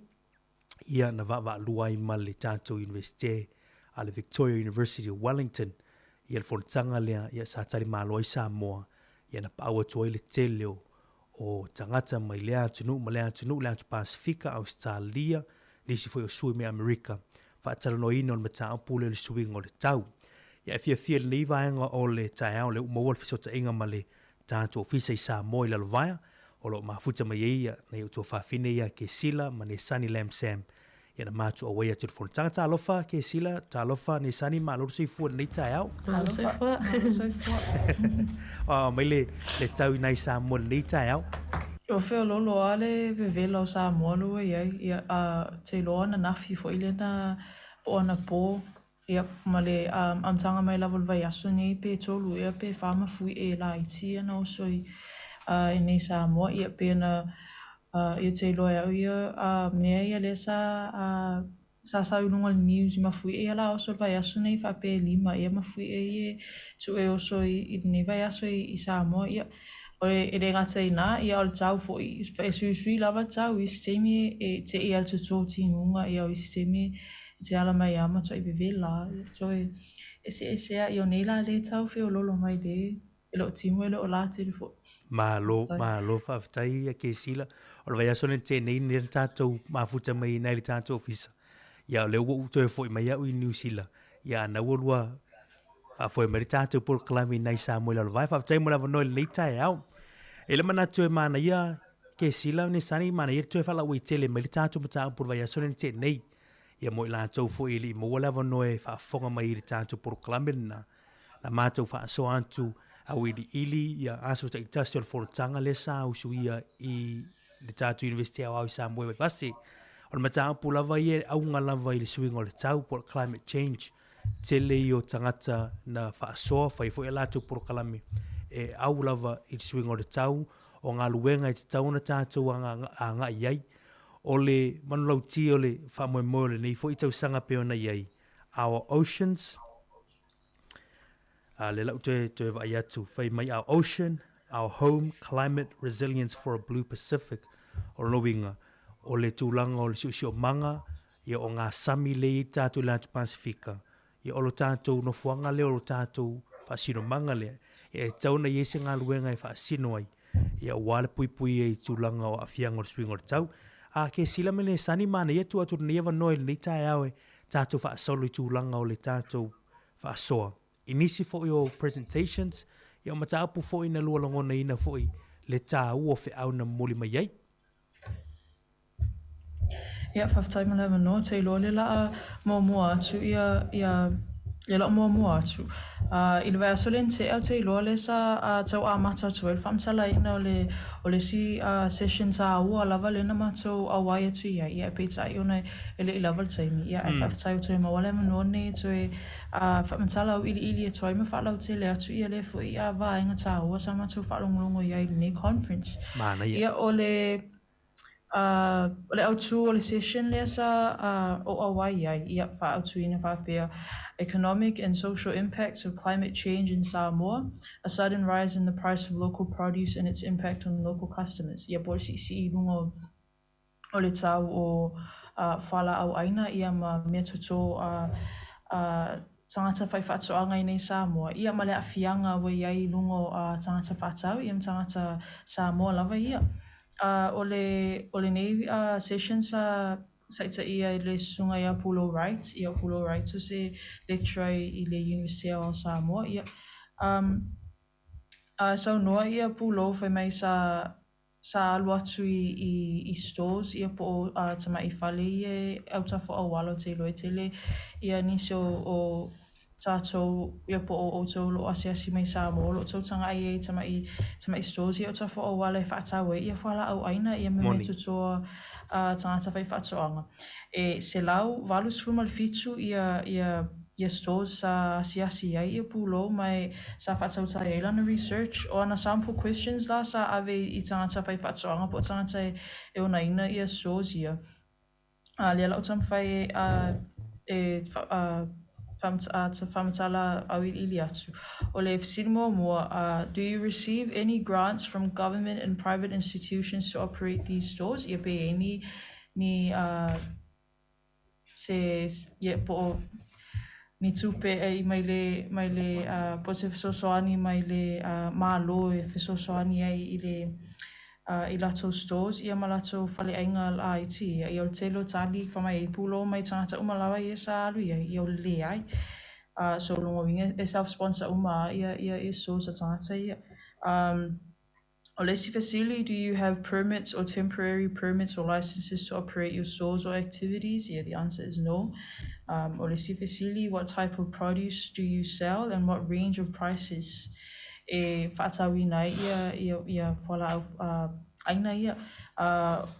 ia na vaavaalua ai ma le tatou Iunivesite a le Victoria University of Wellington ia le fonotaga lea ia sa talimalo ai Samoa ia na paau atu ai le tele o o tagata mai lea atunuu ma lea atunuu, le atu Pasefika, Ausetalia, nisi foi o sui mai Amerika, faatalanoaina o le mataupu lea o le suiga o le tau. Ia e fiafia i lenei vaega o le taeao lea ua maua le fesootaiga ma le tatou ofisa i Samoa i Lalovaea, o lo o mafuta mai ai ia nai ou tuafafine ia Kesila ma Nesani Lam Sam ia na matou auai atu i le fonotaga. Talofa Kesila, talofa Nesani, malo le soifua i lenei taeao. Malo soifua. Malo soifua. Oh, mai le, le tau i nai Samoa i lenei taeao. O feoloolo lava le vevela o Samoa lea ua i ai. Ia, a, te iloa ananafi foi lea na, po o anapo, ia, ma le amataga mai lava o le vaiaso nei pe tolu ea pe fa mafuie laiti ia na oso i, a, i nei Samoa. Ia, pe na, Ia te iloa e au ia mea ia lea sa sa sau i luga o le news i Mafuie ia la oso le vaiaso nei faapea e lima ea Mafuie ia e sue oso i lenei vaiaso i Samoa ia e le gata i na ia o le tau foi e suisui lava le tau i isi taimi e tei a le toto timuga ia o isi taimi e te ala mai a matuai vevela ia so e eseese a ia o nei la le tau feololo mai le E le o timu e le o la tele foi. Malo, malo faafetai ia Kesila. O le vaiaso lenei tenei nei le tatou mafuta mai nai le tatou ofisa. Ia o lea ua ou toe foi mai au i Niu Sila. Ia ana ua lua faafoe mai le tatou polokalame i nai Samoa i Lalovaea. Faafetai mo le avanoa i lenei taeao. E le manatu e manaia Kesila Nesani, manaia le toe faalauaitele mai le tatou mataupu o le vaiaso lenei tenei. Ia mo i latou foi e le i maua le avanoa e faafofoga mai i le tatou polokalame lena. Na matou faasoa atu auiliili ia aso taitasi o le fonotaga lea sa usuia i le tatou Iunivesite Aoao i Samoa i Vaivase. O le mataupu lava ia e auga lava i le suiga o le tau po o le climate change. Tele ia o tagata na faasoa, fai foi a latou polokalame e au lava i le suiga o le tau, o galuega e tatau ona tatou agai i ai. O le manulauti o le faamoemoe o lenei foi tausaga pei ona i ai, Our Oceans, A lea la ua toe, toe vaai atu, fai mai our ocean, our home, climate resilience for a blue Pacific. O lona uiga, o le tulaga o le siosiomaga, ia o ngā sami lea i ai tatou i le Atu Pasifika, ia o lo tatou nofoaga lea, o lo tatou faasinomaga lea, ia e tatau ona i ai se galuega e faasino ai, ia aua le puipuia i tulaga o aafiaga o le suiga o le tau. A kesila me le sani manaia tuu atu lenei avanoa i lenei taeao e tatou faasolo i tulaga o le tatou faasoa i nisi foi o presentations, ia o mataupu foi na lua lagonaina foi le taua o feau na momoli mai ai. Ia, faafetai mo le avanoa. Ou te iloa o le laa muamua atu ia, ia, le laa muamua atu. I le vaiaso lea na tea, ou te iloa lea sa tau amata atu ai le faamatalaina o le, o le isi session taua lava lea na matou auai atu i ai, ia, peitai ona e le i lava le taimi. Ia, ae faafetai ua toe maua le avanoa lenei e toe faamatala auiliili atu ai ma faalautele atu ia lea foi vaega taua sa matou faalogologo i ai i lenei conference. Manaia. Ia, o le O le autū o le session lea sa ou auai i ai, ia, faaautuina faapea, Economic and Social Impacts of Climate Change in Samoa, A Sudden Rise in the Price of Local Produce and Its Impact on Local Customers, ia, po o le siisii i luga o le tau o fualaau ʻaina, ia, ma meatoto a tagata faifaatoaga i nei Samoa, ia, ma le aafiaga ua i ai i luga o tagata faatau, ia, ma tagata Samoa lava ia. O le, o lenei session sa taitaia e le Susuga ia Pulo Wright, ia o Pulo Wright o se lecturer i le Iunivesite o Samoa, ia. A saunoa ia Pulo fai mai sa, sa alu atu i, i, i stores ia po o tamai fale ia e autafa auala ou te iloa e tele ia nisi o, o tatou ia po o outou o lo o asiasi mai i Samoa o lo o tou tagai ai i tamai tamai stores ia o tafa auala e faatau ai ia fualaau aina ia ma mea toto a tagata faifaatoaga. E 187 ia ia ia stores sa asiasi ai ia pulou ma e sa faatautai ai lana research. O ana sample questions la sa ave i tagata faifaatoaga po o tagata e onaina ia stores ia. A lea la ou taumafai e faamatala auiliili atu. O le fesili muamua, do you receive any grants from government and private institutions to operate these stores? Ia pe i ai ni, ni se, ia po o ni tupe e mai le, mai le, po o se fesoasoani mai le Malo e fesoasoani ai i le i latou stores ia ma latou faleaiga laiti ia. Ia o le tele o tali fai mai e pulou mai tagata uma lava ia sa alu i ai, ia o le leai. So o lona uiga e self sponsor uma lava ia ia stores a tagata ia. O le isi fesili, do you have permits or temporary permits or licenses to operate your stores or activities? Ia, the answer is no. O le isi fesili, what type of produce do you sell and what range of prices? E faatauina ai ia ia ia fualaau ʻaina ia.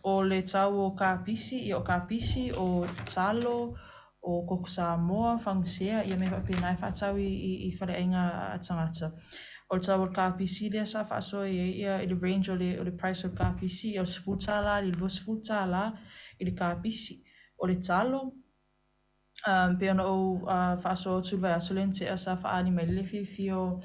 O le tau o kapisi, ia o kapisi, o talo, o koko Samoa, fagusea, ia mea faapena e faatau i i i faleaiga a tagata. O le tau o le kapisi lea sa faasoa i ai ia i le range o le o le price o le kapisi, ia o le $10 i le $20 i le kapisi. O le talo, pei ona ou faasoa atu i le vaiaso lea na tea sa faaali mai le fiafia o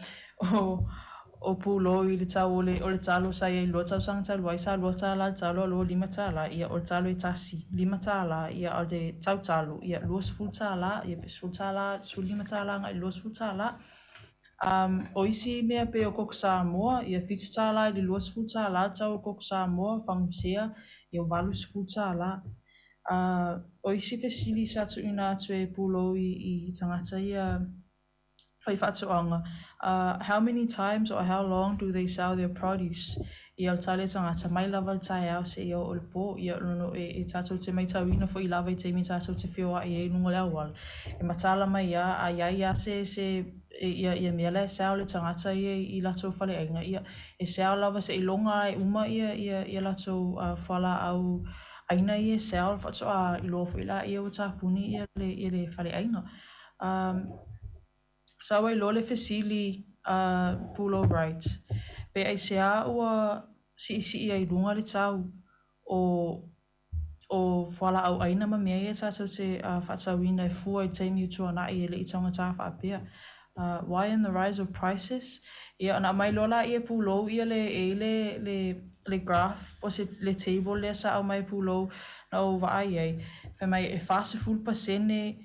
o pulou i le tau o le o le talo sa i ai i le lua tausaga talu ai sa $2 le talo a ua $5 ia o le talo e tasi $5 ia a o le tau talo ia $20 ia pe $10 $15 agai i le $20. O isi mea pei o koko Samoa ia $7 i le $20 le tau o le koko Samoa fagusea ia $80. A o isi fesili sa tuuina atu e pulou i i tagata ia faifaatoaga, how many times or how long do they sell their produce? Ia o le tali a tagata, mai lava i le taeao seia oo i le po. Ia o e e tatou te maitauina foi lava i taimi tatou te feoai ai i luga o le auala, e mataala mai lava a i ai lava se se ia ia mea la e sell e tagata ia i latou faleaiga, ia e sell lava seiloga e uma ia ia ia latou fualaau ʻaina ia e sell faatoa iloa foi laia ua tapuni ia le ia le faleaiga. Sau ai loa le fesili a Pulo Wright, pe aisea ua siisii ai i luga le tau o o fualaau ʻaina ma mea ia tatou te faatauina e fua i le taimi ua tuanai e le i taugata faapea. Why in the rise of prices? Ia, ona aumai loa laia e pulou ia le, e i le, le, le graph po o se, le table lea sa aumai e pulou na ou vaai ai, fai mai e 40%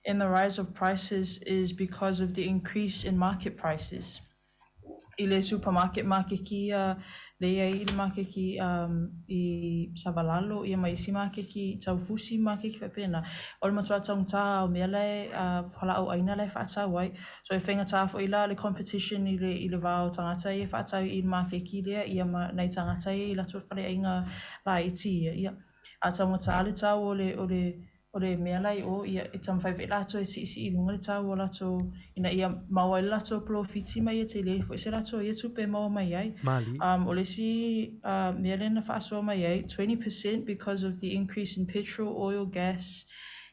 in the rise of prices is because of the increase in market prices. I le supermarket makeki ia lea i ai i le makeki i Savalalo ia ma isi makeki taufusi makeki faapena. O le matua taugata o mea la e fualaau aina la e faatau ai. So e faigata foi la le competition i le i le va o tagata ia e faatau i le makeki lea ia ma nai tagata ia i latou faleaiga laiti ia. Ia. A taugata le tau o le o le o le mea la i o, ia, e taumafai foi latou e siisii i luga le tau o latou ina ia maua ai le latou polofiti ma ia tele ai foi se latou ia tupe e maua mai ai. Malie. Um, o le isi uh, mea lea na faasoa mai ai, 20% because of the increase in petrol, oil, gas,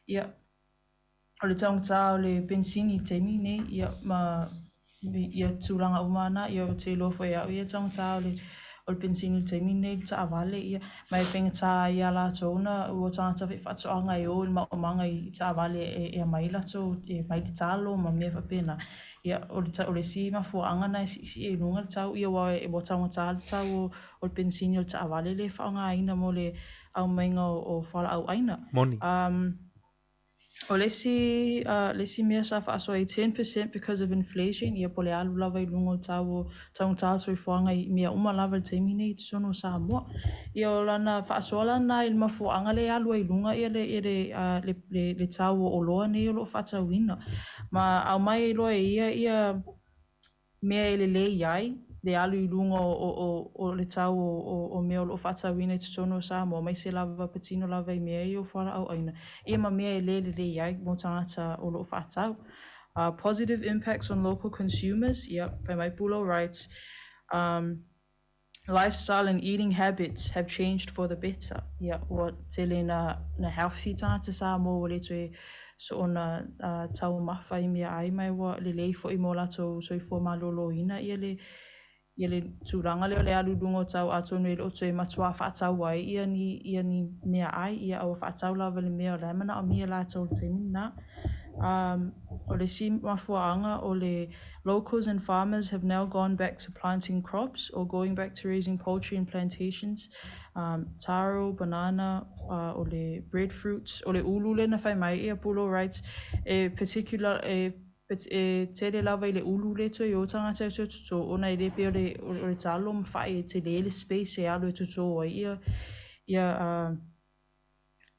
ia, o le taugata o le penisini i le taimi lenei, ia, ma ia tulaga uma lava na, ia ou te iloa foi e au ia taugata o le o le penisini i le taimi lenei i le taavale, ia, ma e faigata ai ia latou ona ua tagata faifaatoaga e o i le maomaga i taavale e e aumai latou e aumai le talo ma mea faapena. Ia, o le o le isi mafuaaga lena e siisii ai i luga le tau, ia aua ua taugata le tau o o le penisini o le taavale lea e faaaogaina mo le aumaiga o o fualaau aina. Moni. Um O le isi, le isi mea sa faasoa ai, 10% because of inflation, ia po o le alu lava i luga o le tau o taugata o le soifuaga i mea uma lava i le taimi nei i totonu o Samoa. Ia o lana faasoa la lena i le mafuaaga lea e alu ai i luga ia le, ia le, le, le, le tau o oloa nei o lo o faatauina. Ma aumai ai loa e ia ia mea e lelei ai le alu i luga o le tau o mea o lo o faatauina i totonu o Samoa, aemaise lava patino lava i mea ia o fualaau aina, ia ma mea e le lelei ai mo tagata o lo o faatau. Positive impacts on local consumers, ia, fai mai Pulo writes, um, Lifestyle and eating habits have changed for the better, ia, ua tele na na healthy tagata Samoa ua le toe soona taumafa i meaai ma ua lelei foi mo latou soifua maloloina ia le ia le tulaga lea o le alu i luga o tau atonu e le o toe matuā faatau ai ia ni ia ni meaai ia a ua faatau lava i le mea o la e manaomia e latou i le taimi lena. Um, o le isi mafuaaga o le Locals and farmers have now gone back to planting crops or going back to raising poultry and plantations, um, taro, banana, uh, o le breadfruit, o le ulu lea na fai mai ia Pulo writes, e particular, e, e tele lava i le ulu lea toe o tagata e toe totō, ona e le pei o le, o le talo ma fai e tele le space e alu e totō ai ia, ia, uh,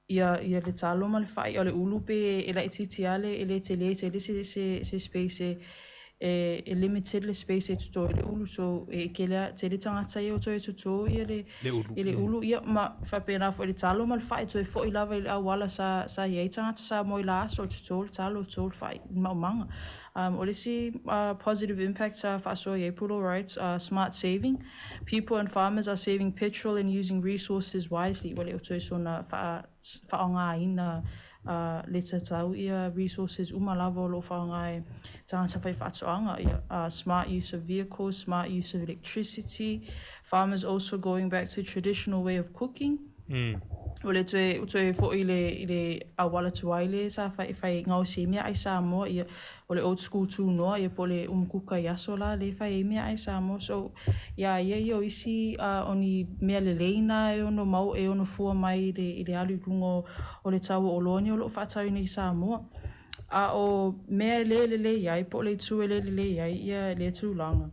ia ia le talo ma le fai o le ulu pe e laitiiti lava le e le tele tele se se se space e e e limited le space e toto ai le ulu so e kele tele tagata ia o toe toto ia le Le ulu. I le ulu ia ma faapena foi le talo ma le fai toe foi lava i le auala sa sa i ai tagata Samoa i la aso o toto le talo toto le fai i le maumaga. Um o le isi positive impact sa faasoa i ai Pulo writes smart saving people and farmers are saving petrol and using resources wisely ua le o toe soona faaaogaina le tatau ia resources uma lava o lo o faaaoga e tagata faifaatoaga ia smart use of vehicles smart use of electricity farmers also going back to traditional way of cooking Ua le toe, toe foi i le, i le auala tuai le sa fai, fai gaosi ai meaai Samoa, ia, o le old school tunoa, ia po o le umukuka i aso la le fai ai meaai Samoa. So, iā ia ia o isi o ni mea lelei na e ono mau, e ono fua mai i le, i le alu i luga o, o le tau o oloa nei o lo o faatauina i Samoa. A o mea e le lelei ai, po o le itu e le lelei ai ia lea tulaga,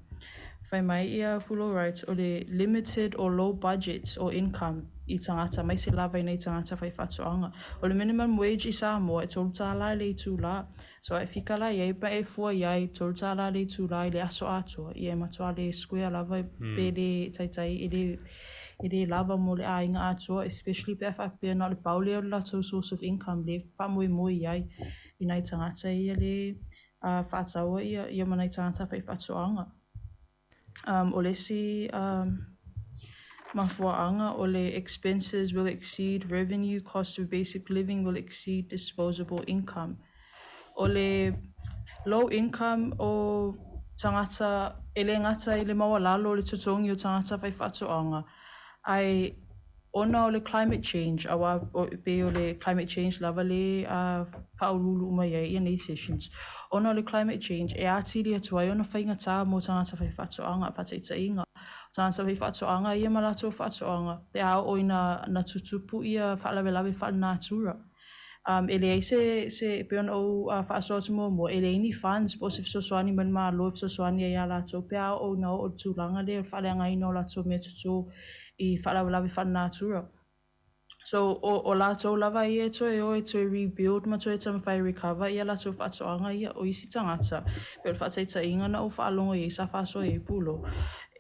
fai mai ia Fulo Wright, o le limited or low budget or income i tagata, aemaise lava i nei tagata faifaatoaga. O le minimum wage i Samoa e $3 i le itulā. So a e fika la i ai ma e fua i ai, $3 le itulā i le aso atoa, ia e matua le square lava pe le taitai e le e le lava mo le aiga atoa, especially pe a faapea na o le pau lea o le latou source of income le faamoemoe i ai i nai tagata ia le faataua ia ia ma nai tagata faifaatoaga. Um, o le isi um, mafuaaga o le expenses will exceed revenue, cost of basic living will exceed disposable income. O le low income o tagata, e le gata i le maualalo o le totogi o tagata faifaatoaga, ae ona o le climate change, aua e pei o le climate change lava le faauluulu uma i ai ia nei sessions, ona o le climate change e atili atu ai ona faigata mo tagata faifaatoaga, faataitaiga, o tagata faifaatoaga ia ma latou faatoaga pe a oo ina na tutupu ia faalavelave faalenatura. Um, e leai se, se, e pei ona ou faasoa atu muamua, e leai ni funds po o se fesoasoani mai le Malo e fesoasoani ai iā latou pe a oo ina oo i le tulaga lea o le faaleagaina o latou mea totō i faalavelave faalenatura. So, o, o latou lava ia e toe o e toe rebuild ma toe taumafai e recover ia latou faatoaga ia. O isi tagata, pei o le faataitaiga na ou faalogo i ai sa faasoa i ai Pulo,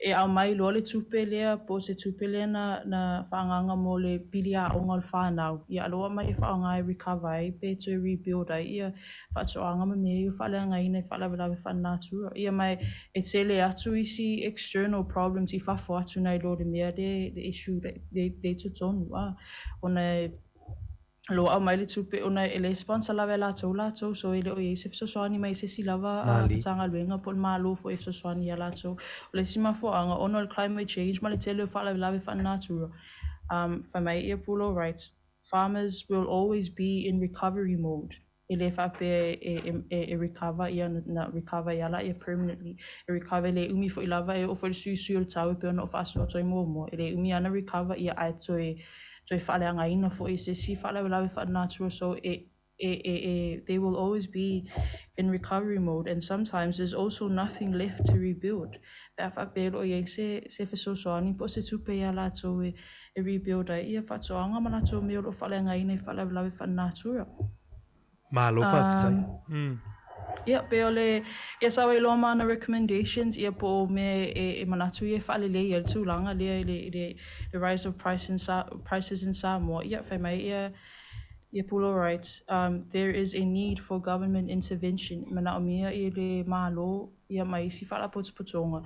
E aumai loa le tupe lea po o se tupe lea na na faaagaaga mo le pili aoga o le fanau, ia a lea ua aumai e faaaoga e recover ai pe toe rebuild ai ia faatoaga ma mea ia ua faaleagaina i faalavelave faalenatura. Ia ma e tele atu isi external problems i fafo atu nai lo le mea lea le issue lea i totonu a ona e Loaʻa mai le tupe ona e le sponsor lava e latou latou so e le o i ai se fesoasoani mai se isi lava Matagaluega po o le Malo foi e fesoasoani iā latou. O le isi mafuaaga ona o le climate change ma le tele o faalavelave faalenatura fai mai ia Pulo writes, Farmers will always be in recovery mode. E le faapea e recover ia na recover ai lava lea permanently. E recover e le umi foi lava e oo foi i le suisui o le tau e pei ona ou faasoa atu ai muamua. E le umi lava na recover ia ae toe toe faaleagaina foi e se isi faalavelave faalenatura so e e e e they will always be in recovery mode and sometimes there's also nothing left to rebuild pe a faapea e le o i ai se se fesoasoani po o se tupe iā latou e e rebuild ai ia faatoaga ma latou mea o lo o faaleagaina i faalavelave faalenatura. Malo faafetai. Ia, pei o le, ia sa iloa ma ana recommendations ia po o mea e, e manatu ia e faalelei ai le tulaga lea i le, i le, le rise of price in Sa, prices in Samoa. Ia, fai mai ia, ia Pulo writes, um, there is a need for government intervention, manaomia i le Malo ia ma isi faalapotopotoga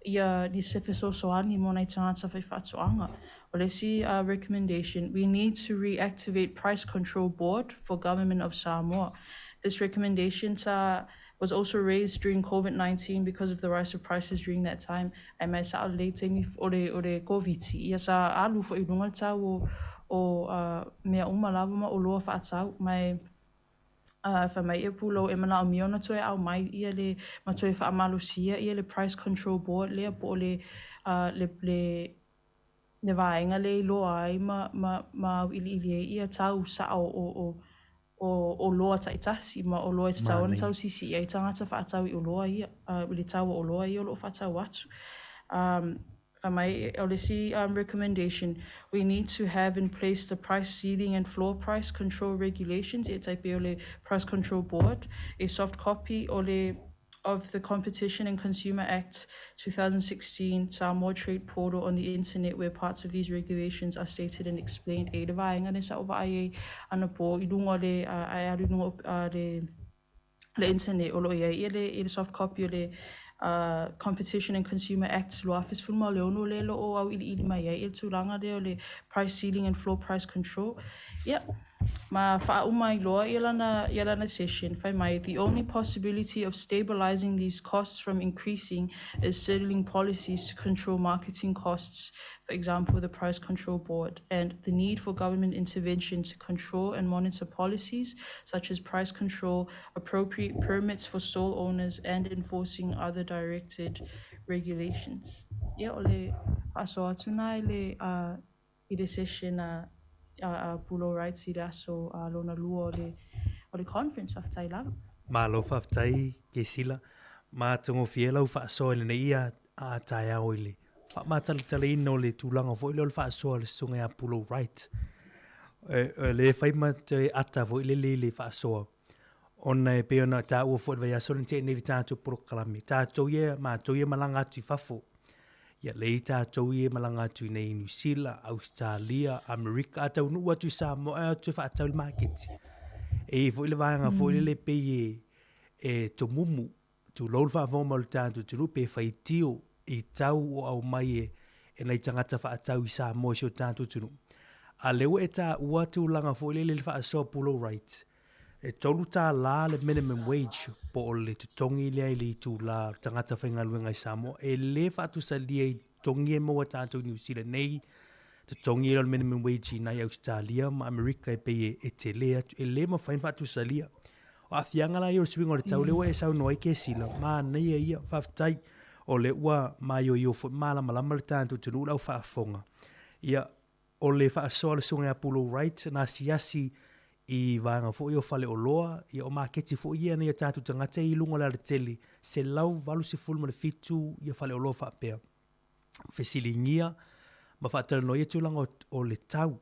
ia ni se fesoasoani mo nai tagata faifaatoaga. O le isi recommendation, we need to reactivate Price Control Board for Government of Samoa. This recommendation sa was also raised during COVID-19 because of the rise of prices during that time. Ae mai sao lelei taimi o le o le Koviti ia sa alu foi i luga le tau o o mea uma lava ma oloa faatau mai Ā, fai mai ia pulou e manaomia ona toe aumai ia le, ma toe faamalosia ia le Price Control Board lea po o le, ā, le, le, le vaega lea i loa ai ma, ma, ma auiliili ai ia tau sao o, o, o oloa taitasi ma oloa e tatau ona tausisi i ai tagata faatau i oloa ia, ā, i le tau o oloa ia o lo o faatau atu. Ā, Fai mai, o le isi recommendation, we need to have in place the price ceiling and floor price control regulations, e tai pei o le Price Control Board, a soft copy o le of the Competition and Consumer Act 2016 Samoa Trade Portal on the internet where parts of these regulations are stated and explained. E le vaega lea sa ou vaai ai anapo i luga o le, ae alu i luga o le le internet o lo o i ai ia le, le soft copy o le Competition and Consumer Act 2016 lea o lo o auiliili mai ai ia le tulaga lea o le price ceiling and floor price control. Ia, ma faauma ai loa ia lana, ia lana session, fai mai, the only possibility of stabilizing these costs from increasing is settling policies to control marketing costs for example the Price Control Board, and the need for government intervention to control and monitor policies such as price control, appropriate permits for stall owners and enforcing other directed regulations. Ia, o le faasoa atu na i le, i le session a, a, a Pulo Rights i le aso lona lua o le, o le conference. Faafetai lava. Malo faafetai Kesila. Matagofie lau faasoa i lenei ia a taeao i le faamatalatalaina o le tulaga foi lea o le faasoa a le Susuga ia Pulou Wright. E, le fai ma te ata foi lele i le faasoa, ona e pei ona taua foi i le vaiaso na tea nei i le tatou polokalame, tatou ia, matou ia malaga atu i fafo. Ia lei tatou ia malaga atu i nei i Niu Sila, Ausetalia, Amerika, a taunuu atu i Samoa e atu e faatau i le maketi. E i ai foi le vaega foi lele pei e, e tomumu Tulou le faafofoga mai o le tatou atunuu pe faitio i tau o aumai e e nai tagata faatau i Samoa i si o tatou atunuu. A lea ua e taua tulaga foi lele i le faasoa Pulou Right, e $3 le minimum wage po o le totogi lea i le itula o le tagata faigaluega i Samoa. E le faatusalia i totogi e maua e tatou i Niu Sila nei, totogi lea o le minimum wage i nai Ausetalia ma Amerika e pei e tele atu, e le mafai ona faatusalia. O aafiaga la ia o le suiga o le tau, lea ua e saunoa ai Kesila, manaia ia, faafetai, o lea ua maioio foi ma malamalama le tatou atunuu le au faafofoga. Ia, o le faasoa a le Susuga ia Pulou Wright, na asiasi i vaega foi o faleoloa, ia o maketi foi ia nai o tatou tagata i luga o le alatele, 187 ia faleoloa faapea. Fesiligia ma faatalanoa ia tulaga o, o le tau.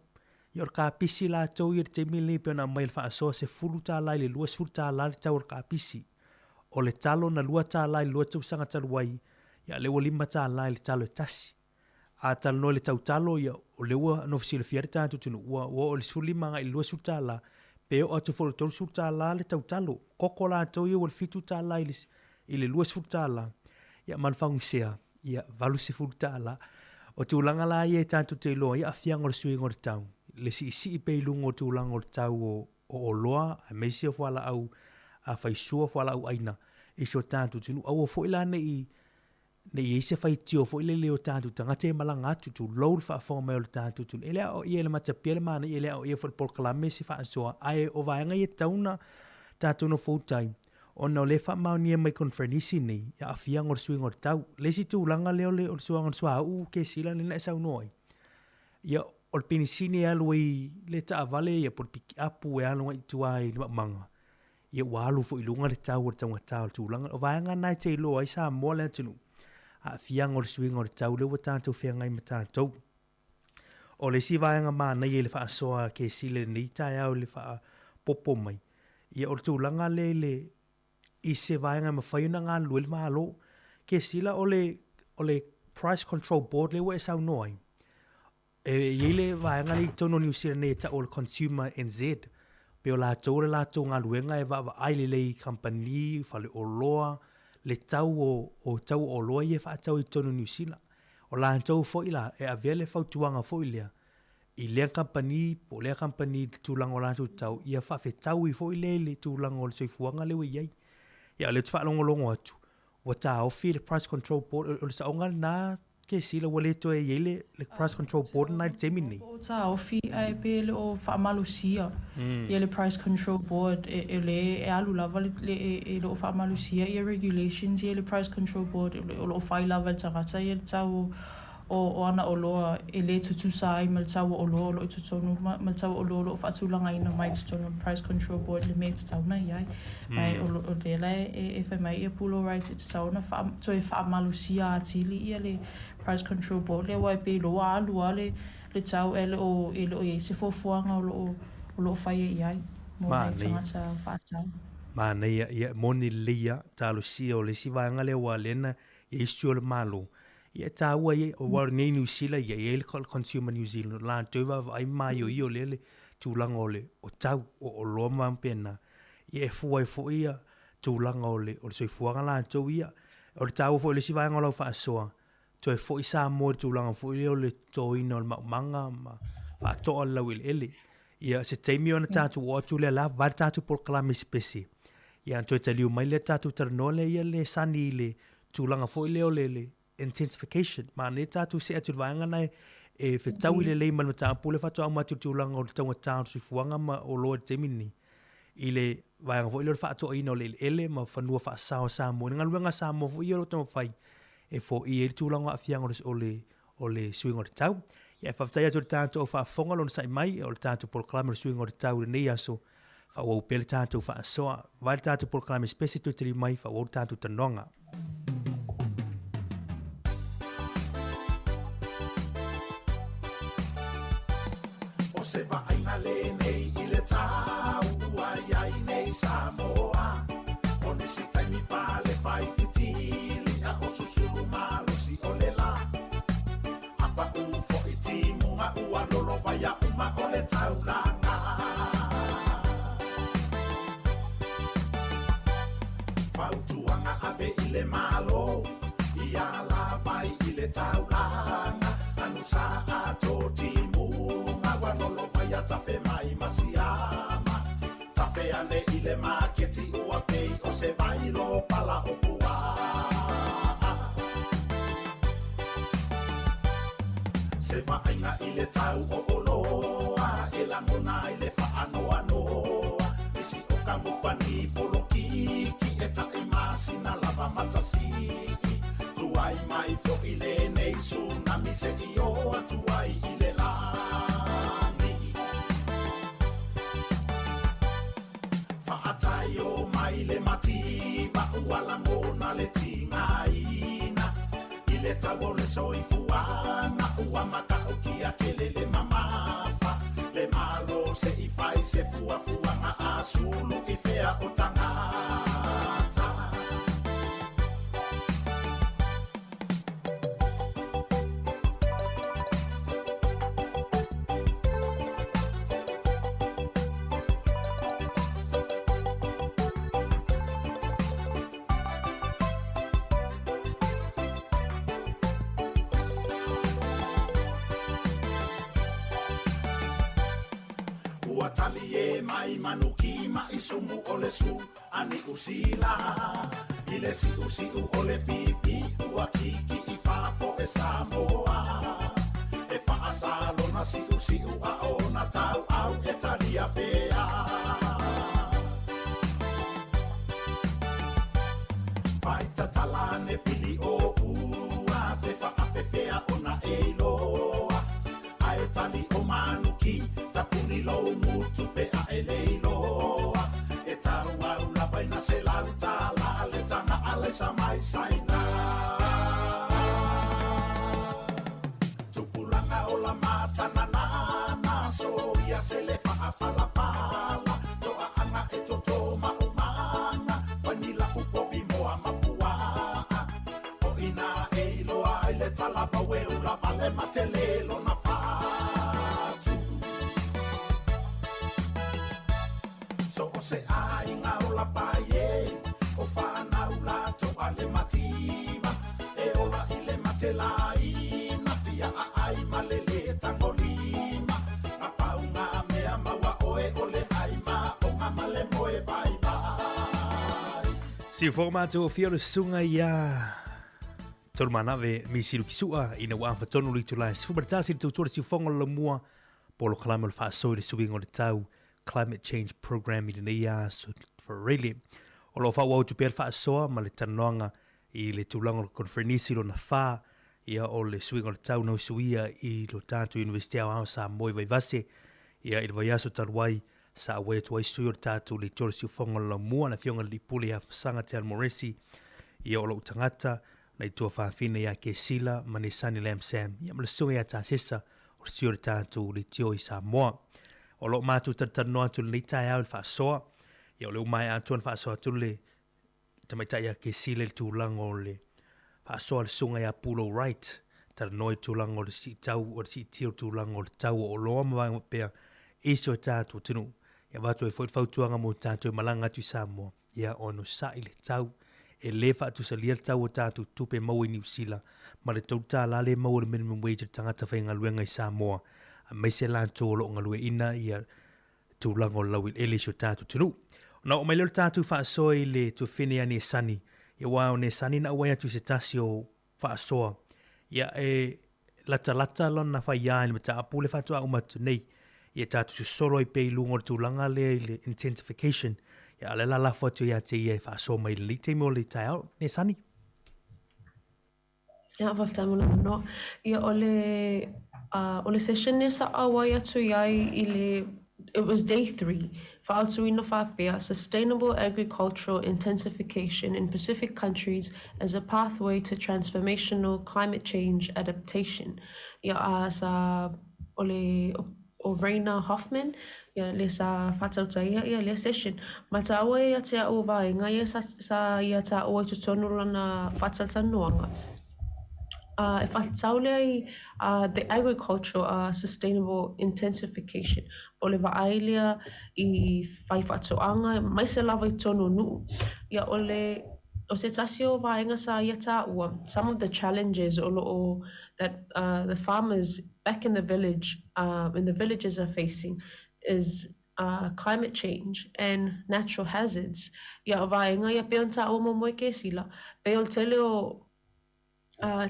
Ia o le kapisi latou ia i le taimi lenei pei ona aumai i le faasoa $10 i le $20 le tau o le kapisi. O le talo na $2 i le lua tausaga talu ai. Ia, lea ua $5 i le talo e tasi. A talanoa i le tau talo, ia, o lea ua nofo silafia ai le tatou atunuu, ua oo i le 15 agai i le $20, pe oo atu foi i le $30 le tau talo. Koko latou ia ua le $7 i le, i le $20, ia, ma le faunisea, ia, $80. O tulaga la ia e tatou te iloa ai aafiaga o le suiga o le tau, le siisii pea i luga o tulaga o le tau o, o oloa, aemaise o fualaau faisua, fualaau aina i si o tatou atunuu. Aua foi la ne i ne i i ai se faitio foi lele o tatou tagata ia malaga atu, tulou le faafofoga mai o le tatou atunuu. E le aoaia e le matapia le manaia, e le aoaia foi e le polokalame se faasoa, ae o vaega ia e tatau ona tatou nofoutai, ona o lea e faamaonia mai conferenisi nei, i aafiaga o le suiga o le tau. Le isi tulaga lea o le suaga o le suauu, Kesila, lea na e saunoa ai, ia, o le penisini e alu ai le taavale ia po o le pikiapu e alu agai i tua i le maumaga, ia ua alu foi i luga le tau o le taugata o le tulaga. O vaega na e te iloa ai Samoa le atunuu, aafiaga o le suiga o le tau lea ua tatou feagai ma tatou. O le isi vaega manaia i le faasoa a Kesile i lenei taeao i le faapopo mai, ia o le tulaga lea i le i se vaega e mafai ona galulue ai le Malo. Kesila o le o le Price Control Board lea ua e saunoa ai, E i ai le vaega lea i totonu o Niu Sila nei e tau o le Consumer NZ, pei o latou o le latou galuega e vaavaai lelei i kamupani, faleoloa, le tau o, o tau o oloa ia e faatau i totonu o Niu Sila. O latou foi la, e avea le fautuaga foi lea i lea kamupani po o lea kamupani i le tulaga o latou tau, ia faafetaui foi lea i le tulaga o le soifuaga lea ua i ai. Ia o lea ou te faalogologo atu, ua taofi le Price Control Board, o le saoga lena Kesila ua le toe i ai le, le Price Control Board lena i le taimi lenei. Po o taofi ae pe le o faamalosia ia le Price Control Board e, e le e alu lava le, le e, e le o faamalosia ia regulations ia le Price Control Board o lo o fai lava e le tagata ia le tau o o, o ana oloa e le tutusa ai ma le tau o oloa o lo o i totonu ma, ma le tau o oloa o lo o faatulagaina mai i totonu o le Price Control Board le mea e tatau ona i ai. Ma e o, o lea la e, e fai mai ia Pulo Wright e tatau ona wha, toe whaamalosia atili ia le Price Control Board lea aua e pei loa alu lava le, le tau e le o, e le o i ai se fuafuaga o lo o, o lo o faia i ai mo nai tagata faatau. Manaia, ia, e moni lelei lava, talosia o le isi vaega lea aua lea na i ai sui o le Malo, Ia e taua ia, aua o lenei Niu Sila ia, e i ai le Consumer New Zealand, o latou e vaavaai ma maioio lea le tulaga o le o tau o oloa ma faapena. Ia e fua ai foi ia tulaga o le o le soifuaga latou ia. O le taua foi o le isi vaega o lau faasoa, toe foi Samoa i le tulaga foi lea o le totoina o le maumaga ma faatoa le laueleele. Ia se taimi ona tatou oo atu lea la vae le tatou polokalame sipese. Ia ona toe taliu mai lea tatou talanoa lea ia le sani i le tulaga foi lea o le, le intensification. Manaia tatou see atu i le vaega lena e fetaui lelei ma le mataupu lea faatoa uma atu i le tulaga o le taugata o le soifuaga ma oloa i le taimi lenei i le vaega foi lea o le faatoaina o le eleele ma fanua faasao a Samoa. I le galuega a Samoa foi ia o lo o taumafai e foia ai le tulaga o aafiaga o le, o le suiga o le tau. Ia, e faafetai atu i le tatou au faafofoga le onosai mai o le tatou polokalame o le suiga o le tau i lenei aso. Faaauau pea le tatou faasoa. Vaai le tatou polokalame sipese toe taliu mai, faaauau le tatou talanoaga. O se vaaiga lenei i le tau ua i ai nei Samoa. O nisi taimi pale faititili a o susulu malosi o le la. A paʻu foi timuga ua lolovaia uma o le taulaga. Fautuaga ave i le Malo, ia lavai i le taulaga. Anusa ato timuga ua lolovaia tafe mai ma siama. Tafe ane i le maketi ua pei o se vailo pala o puaa. Se vaaiga i le tau o oloa e lagona ai le faanoanoa. Nisi o kamupani polokiki e tai masina lava matasii. Tuai mai foi lenei tsunami se'i o atu ai i le lagi. Faatai o mai le mativa ua lagona le tigaina i le tau o le soifuaga ua matautia tele le mamafa le Malo se i fai se fuafuaga a sulu i fea o tagata. Ua tali e mai manuki ma isumu o le su ani usila. I le siusiu o le pipi ua kiki i fafo e Samoa. E faasalona siusiu a ona tau au e talia pea. Faitatala ne pili o ua pe faafefea ona e iloa. Ae tali o manuki tapuni lou mutu pe a e leiloa. E tau au lava ina se lau tala le taga alaisa mai saina. Tupulaga o la matanana na so ia se le faapalapala. Toaaga e toto maumanga fanila fupovi moa mapuaa. O ina e iloa ai le talavau e ula vale matele lona fatu. So o se aiga o lapai e o whanau latou a le mativa. E ola i le matelaina fia a ai ma le le tagolima. Mapaunga mea maua oe o le ai ma o ngā male moe vai vai. Si formato o fia o le susuga ia Tolumanave Misi Lukisua ina ua afatonu le itula e 11 i le tautua le siufoga o le laumua polokalame o le faasoa i le suiga o le tau Climate Change Program i lenei aso Farele. O lo o faaauau atu pea le faasoa ma le talanoaga i le tulaga o le konferenisi lona fa ia o le suiga o le tau na usuia i lo tatou Iunivesite Aoao Samoa i Vaivase ia i le vaiaso talu ai sa auai atu ai sui o le tatou leitio o le siufoga o le laumua le afioga i le Alii Pule ia Masaga Te Moresi ia o lou tagata nai tuafafine ia Kesila ma Nesani Lam Sam ia ma le susuga ia Tasesa o le sui o le tatou leitio i Samoa. O lo o matou talatalanoa atu i lenei taeao i le faasoa ia o lea ua maea atu ona faasoa atu le tamaitai ia Kesila i le tulaga o le faasoa a le susuga ia Pulo Wright talanoa i tulaga o le siitau o le siitia o tulaga o le tau o oloa ma vaega faapea i si o tatou atunuu. Ia avatu ai foi le fautuaga mo tatou e malaga atu i Samoa, ia onosai le tau. E le faatusalia le tau o tatou tupe maua i Niu Sila ma le $3 lea e maua i le minimum wage a le tagata faigaluega i Samoa, aemaise latou o lo o galueaiina ia tulaga o le laueleele i si o tatou atunuu. Ona oo mai lea o le tatou faasoa i le tuafene ia Nesani, ia aua o Nesani na auai atu i se tasi o faasoa, ia e latalata lona faiā i le mataupu lea faatoa uma atu nei. Ia tatou sosolo ai pea i luga o le tulaga lea i le intensification, ia a o lea o le a lafo atu ia te ia e faasoa mai i lenei taimi o le taeao. Nesani. Ia, faafetai mo le avanoa. Ia, o le, o le session lea sa auai atu i ai i le, it was day 3, faaautuina faapea, Sustainable Agricultural Intensification in Pacific Countries as a Pathway to Transformational Climate Change Adaptation. Ia, a sa, o le, o Rainer Hoffman, ia, le sa faatautaia ia lea session. Ma taua ia te a'u o vaega ia sa, sa ia taua i totonu o lana faatalatalanoaga. A e faatatau lea i a the agricultural a sustainable intensification, po o le vaai lea i fai faatoaga aemaise lava i totonu o nuu. Ia o le o se tasi o vaega sa ia taua, some of the challenges o lo o that the farmers back in the village in the villages are facing is climate change and natural hazards. Ia o vaega ia pei ona taua muamua e Kesila, pei o le tele o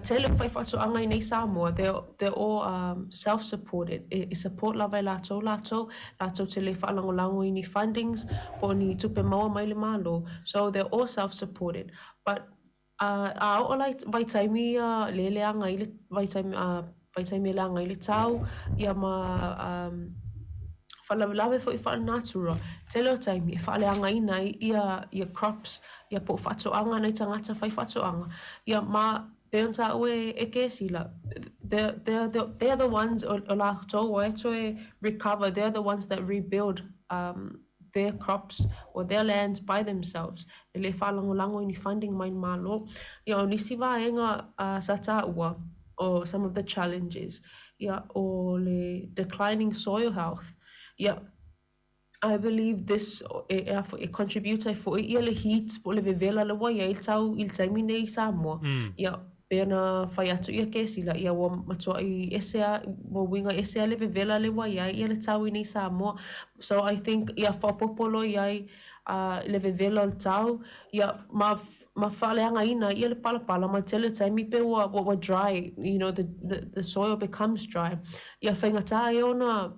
tele o faifaatoaga i nei Samoa, they're all self-supported, e support lava e latou latou, latou te le faalagolago i ni fundings po o ni tupe maua mai le Malo, so they're all self-supported. But a oo la i vaitaimi ia le leaga ai le vaitaimi vaitaimi e leaga ai le tau ia ma faalavelave foi faale-natura, tele o taimi e faaleagaina ai ia ia crops ia po o faatoaga nai tagata fai faatoaga ia ma pei ona taua e Kesila they're they're they're the ones o latou e toe recover, they're the ones that rebuild their crops or their lands by themselves e le faalagolago i ni funding mai le Malo. Ia o nisi vaega sa taua o some of the challenges ia o le declining soil health ia I believe this e a foi e contribute ai foi ia le heat po o le vevela lea ua i ai le tau i le taimi nei i Samoa. Ia. Pei ona fai atu ia Kesila, ia ua matuai ese a, ua uiga ese a le vevela le ua iai ia le tau i nei Samoa. So I think ia faaopoopo loa iai a le vevela o le tau, ia ma ma faaleagaina ia le palapala ma le tele o taimi pe ua ua dry, you know the the soil becomes dry. Ia faigata ai ona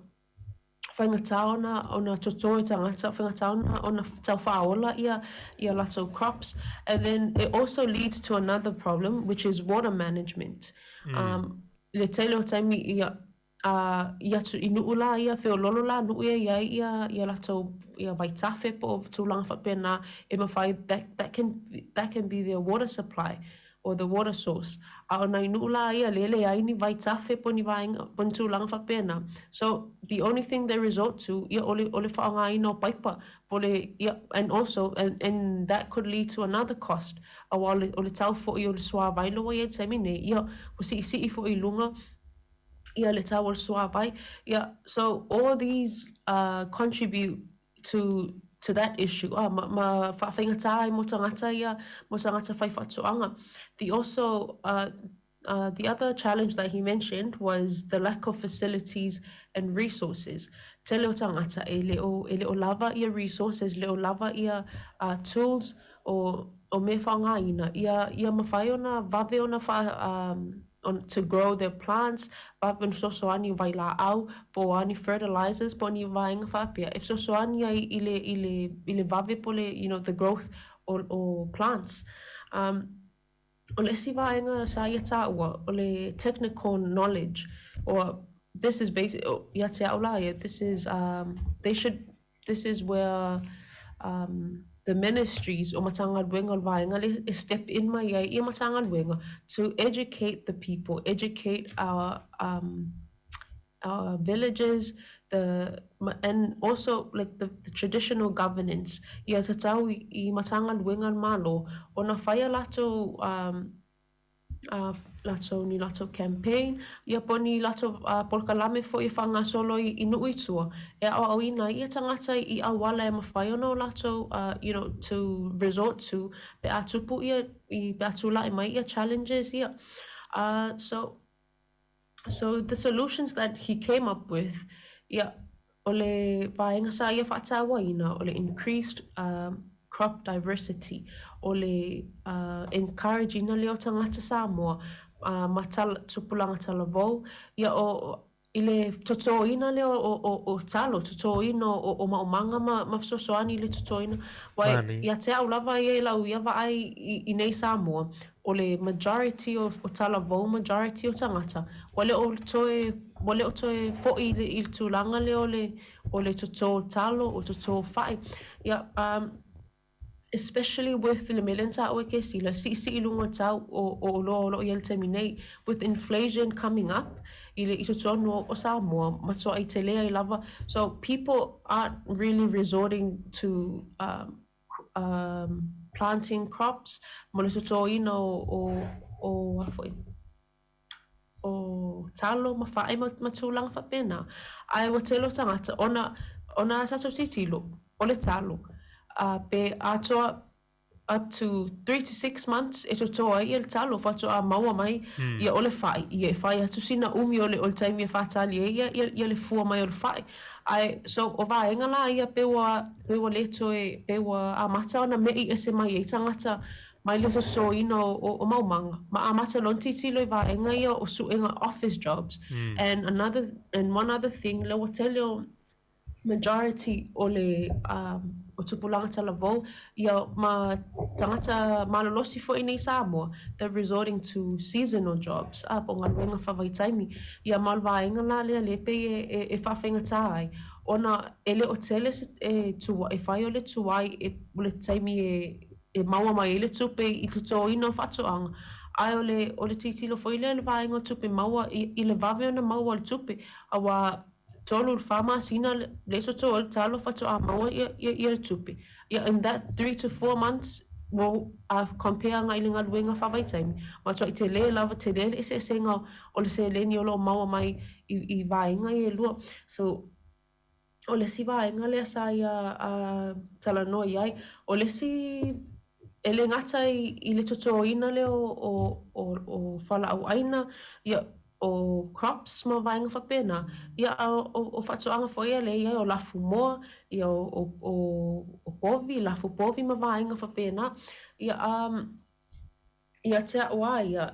faigata ona ona toto e tagata, faigata ona ona tau faaola ia ia latou crops and then it also leads to another problem which is water management. Um le tele o taimi ia a i atu i nuu la ia feololo la nuu ia i ai ia ia latou ia vaitafe po o tulaga faapena e mafai that that can that can be their water supply or the water source. A o nai nuu la ia lea e leai ni vaitafe po o ni vaega po o ni tulaga faapena. So the only thing they resort to ia o le o le faaaogaina o paipa po o le ia and also and and that could lead to another cost auā o le o le tau foi o le suāvai lea ua i ai i le taimi nei ia ua siisii foi i luga ia le tau o le suāvai. Ia so all these uh contribute to to that issue ah ma ma faafaigata ai mo tagata ia mo tagata fai faatoaga. The also uh uh the other challenge that he mentioned was the lack of facilities and resources. Tele o tagata e le o e le o lava ia resources le o lava ia uh tools o o mea faaaogaina ia ia mafai ona vave ona faa um on to grow their plants, vave ona fesoasoani i vailaau, po o a ni fertilizers po o ni vaega faapea e fesoasoani ai i le i le i le vave po o le you know the growth o o plants. Um o le isi vaega sa ia taua o le technical knowledge or this is basic ia te au la ia this is um they should This is where um the ministries o Matagaluega o le vaega lea e step in mai ai ia Matagaluega to educate the people, educate our um our villages, the and also like the, the traditional governance ia tatau i, i Matagaluega a le Malo ona fai a latou um a latou ni latou campaign, ia po o ni latou polokalame foi e faagasolo i, i nuu i tua, e aoaoina ai ia tagata i auala e mafai ona o latou you know, to resort to pe a tupu ia, i, pe a tula'i mai ia challenges ia. So, so the solutions that he came up with, ia, o le vaega sa ia faatauaina, o le increased crop diversity, o le encourage ina lea o tagata Samoa ma tala, tupulaga talavou, ia o, i le totoina lea o, o, o talo, totoina o, o maumaga ma, ma fesoasoani i le totoina. Uae, ia te au lava ia i lau ia vaai i, i nei Samoa, o le majority o, o talavou, majority o tagata, ua le o toe, ua le o toe fo'i i le, i le tulaga lea o le, o le totō talo, o totō fa'i. Ia, um, especially with le mea lea na taua e Kesila, siisii i luga o le tau o, o oloa o lo o i ai i le taimi nei, with inflation coming up i le i totonu o, o Samoa, matuai tele ai lava. So people aren't really resorting to um, um, planting crops mo le totōina o, o, o, a foi, o talo ma fa'i ma, ma tulaga faapena. Ae ua tele o tagata ona, ona a tatou tilotilo, o le talo, a pe atoa up to 3 to 6 months e totō ai ia le talo faatoa maua mai ia o le fa'i, ia e fai atu sina umi o le, o le taimi e faatali ai ia, ia, ia le fua mai o le fa'i. Ae, so, o vaega la ia pe ua, pe ua le toe, pe ua amata ona me'i ese mai ai tagata mai le totoina o, o, o maumaga, ma amata loa ona tilotilo i vaega ia o suega office jobs. And another, and one other thing, lea ua tele o majority o le um, o tupulaga talavou, ia ma tagata malolosi foi nei Samoa, they're resorting to seasonal jobs, a po o galuega faavaitaimi. Ia ma o le vaega la lea lea pei e, e, e faafaigata ai, ona e le o tele se e, tua, e fai o le tuai e, o le taimi e, e maua mai ai le tupe i totoina o faatoaga, ae o le, o le tilotilo foi lea i le vaega o tupe maua i, i le vave ona maua o le tupe, auā tolu i le whā masina le toto o le talo faatoa maua ia, ia, ia le tupe. Ia, in that 3 to 4 months, well, a compare agai i le galuega faavaitaimi, matuai tele lava, tele le eseesega o le seleni o lo o maua mai i, i vaega ia e lua. So, o le isi vaega lea sa ia talanoa i ai. O le isi E le gata i i le totōina lea o o o o fualaau aina, ia, o crops ma vaega faapena, ia a o o faatoaga foi ia lea e i ai o lafumoa, ia o o o o povi, lafu povi ma vaega faapena. Ia a ia te a'u a ia,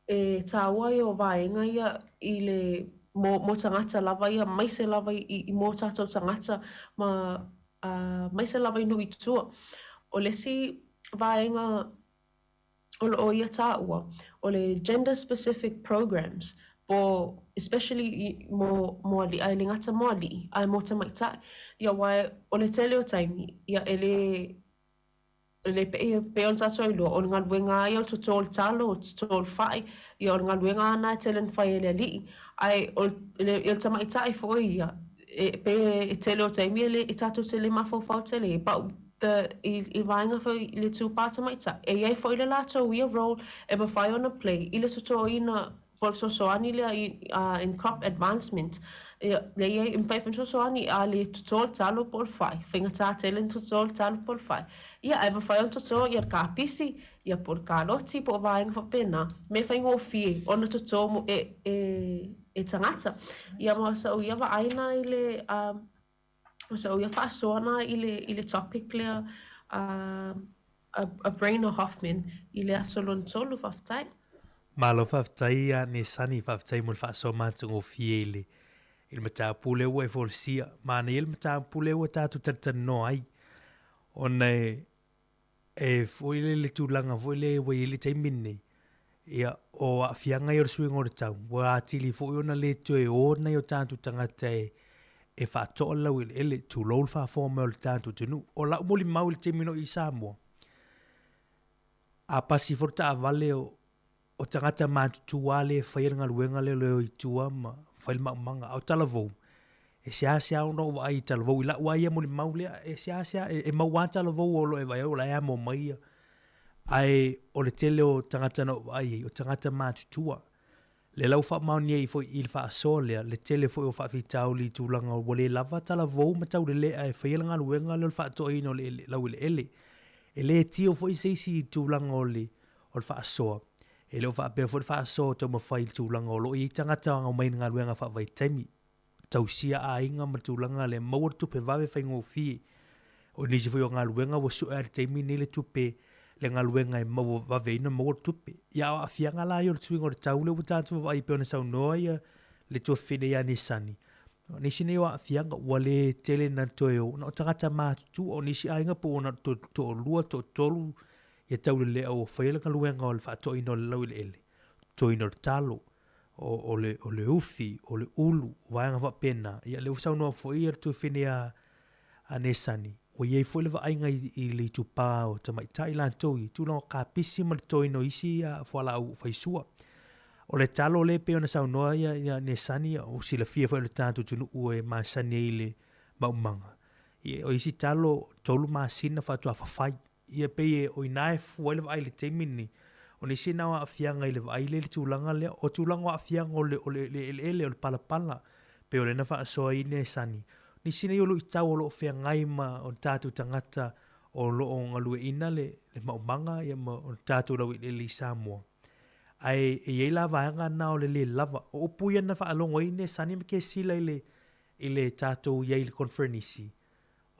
E tāua ia o vaega ia i le mo mo tagata lava ia maise lava i i mo tātou tagata ma a maise lava i nuu i tua. O le isi vaega o loo ia tāua o le gender specific programs po especially i mo mo alii a e le gata mo alii ae mo tamaitai ia aua o le tele o taimi ia e le Le pei pei ona tatou iloa, o le galuega lava ia o le toto o le talo, o le toto o le fai, ia o le galuega lava na e tele ona fai e le alii. Ae o le ia le tamaitai foi ia, e pei e tele o taimi e le e tatou te le mafaufau tele ai. But the i i vaega foi i le tūpā tamaitai, e i ai foi le latou ia role e mafai ona play i le totoina po o le fesoasoani lea i in crop advancement, ia, lea i ai, e mafai foi ona fesoasoani a le toto le talo po o le fai, faigata tele ona toto le talo po o le fai. Ia, ae mafai ona toto ia le kapisi, ia po o le kaloti po o vaega faapena, mea faigofie ona toto mo e, e, e tagata. Ia ma sa'u ia vaai na i le, ma sa'u ia faasoa na i le, i le topic lea a, a, a Brainer Hoffman i le aso lona tolu. Faafetai. Malo faafetai ia Nesani, faafetai mo le faasoa matagofie i le i le mataupu lea ua e folasia. Manaia le mataupu lea ua tatou talatalanoa ai, ona e e foi le le tulaga foi lea ua i ai le taimi lenei, ia, o aafiaga ia o le suiga o le tau, ua atili foi ona le toe o nai o tatou tagata e e faatoa le laueleele, tulou le faafofoga mai o le tatou atunuu. O lau molimau i le taimi na oo i Samoa, a pasi foi le taavale o o tagata matutua lea e faia le galuega lea o le o i tua ma fai le maumaga. A o talavou, e seasea ona ou vaai i talavou i lau lava ia molimau lea, e seasea, e, e maua lava talavou o lo o e vaai ai o la e amo mai ia. Ae o le tele o tagata na ou vaai ai, o tagata matutua. Lea la ua faamaonia ai foi i le faasoa lea, le tele foi o faafitauli i tulaga ua le lava talavou ma taulelea e faia le galuega lea o le faatoaina o le laueleele. E le tio foi se isi i tulaga o le o le faasoa. E le o faapea foi le faasoa o taumafai i le tulaga o lo o i ai tagata e aumai i le galuega faavaitaimi, tausia aiga ma le tulaga lea, maua le tupe vave faigofie. O nisi foi o galuega ua sue lava i le taimi lenei le tupe le galuega e maua vave ai ona maua le tupe. Ia a o aafiaga la ia o le suiga o le tau lea ua tatou vaavaai e pei ona saunoa ia le tuafafine ia Nisani, o nisi nei o aafiaga ua le tele na toe o, na o tagata matutua, o nisi aiga po ua na o le toalua, toatolu Ia taulelea ua faia le galuega o le faatoaina o le laueleele, totoina o le talo, o, o, le, o le ufi, o le ulu, o vaega faapena. Ia, lea ua saunoa foi ia le tuafafine a, a Nesani, ua i ai foi le vaaiga i, i le itupa o tamaitai latou i tulaga o kapisi ma le totoina o isi fualaau faisua. O le talo lea e pei ona saunoa ia, ia Nesani, ua silafia foi e le tatou atunuu e masani ai i le maumaga. Ia, o isi talo, 3 masina faatoa fafai. Ia pei e o ina e fua ai le vaai i le taimi lenei. O nisi na o aafiaga i le vaai lea i le tulaga lea, o tulaga o aafiaga o le, o le, le eleele, o le palapala, pei o lea na faasoa ai Nesani. Nisi nei o luitau o lo o feagai ma o tatou tagata o lo o galueaiina le, le maumaga ia ma o tatou laueleele i Samoa. Ae e i ai la vaega na o le lē lava. O upu ia na faalogo ai Nesani ma Kesila i le, i le tatou i ai i le koneferenisi,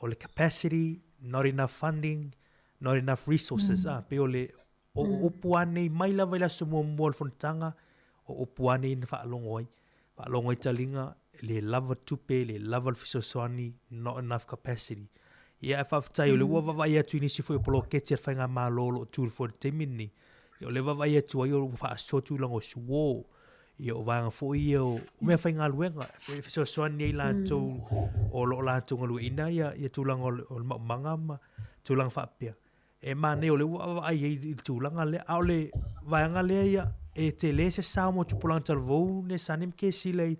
o le capacity, not enough funding, not enough resources. Mm. Ah, pei o le o mm. upu lava nei mai lava i le aso muamua o le fonotaga, o upu lava nei na faalogo ai. Faalogo ai taliga, e le lava tupe, le lava le fesoasoani, not enough capacity. Ia, ae faafetai, o lea ua mm. vaavaai atu i nisi foi o poloketi a le faigamalo o lo o tu foi i le taimi lenei. Ia, o lea vaavaai atu ai o ua faasoa tulaga o suo, ia o vaega foi ia o mea faigaluega e fesoasoani ai latou o lo o latou galueaiina ia, ia tulaga o le, o le maumaga ma tulaga faapea. E manaia o lea ua vaavaai ai i le tulaga lea, a o le vaega lea ia, e tele se sao mo tupulaga talavou Nesani ma Kesila i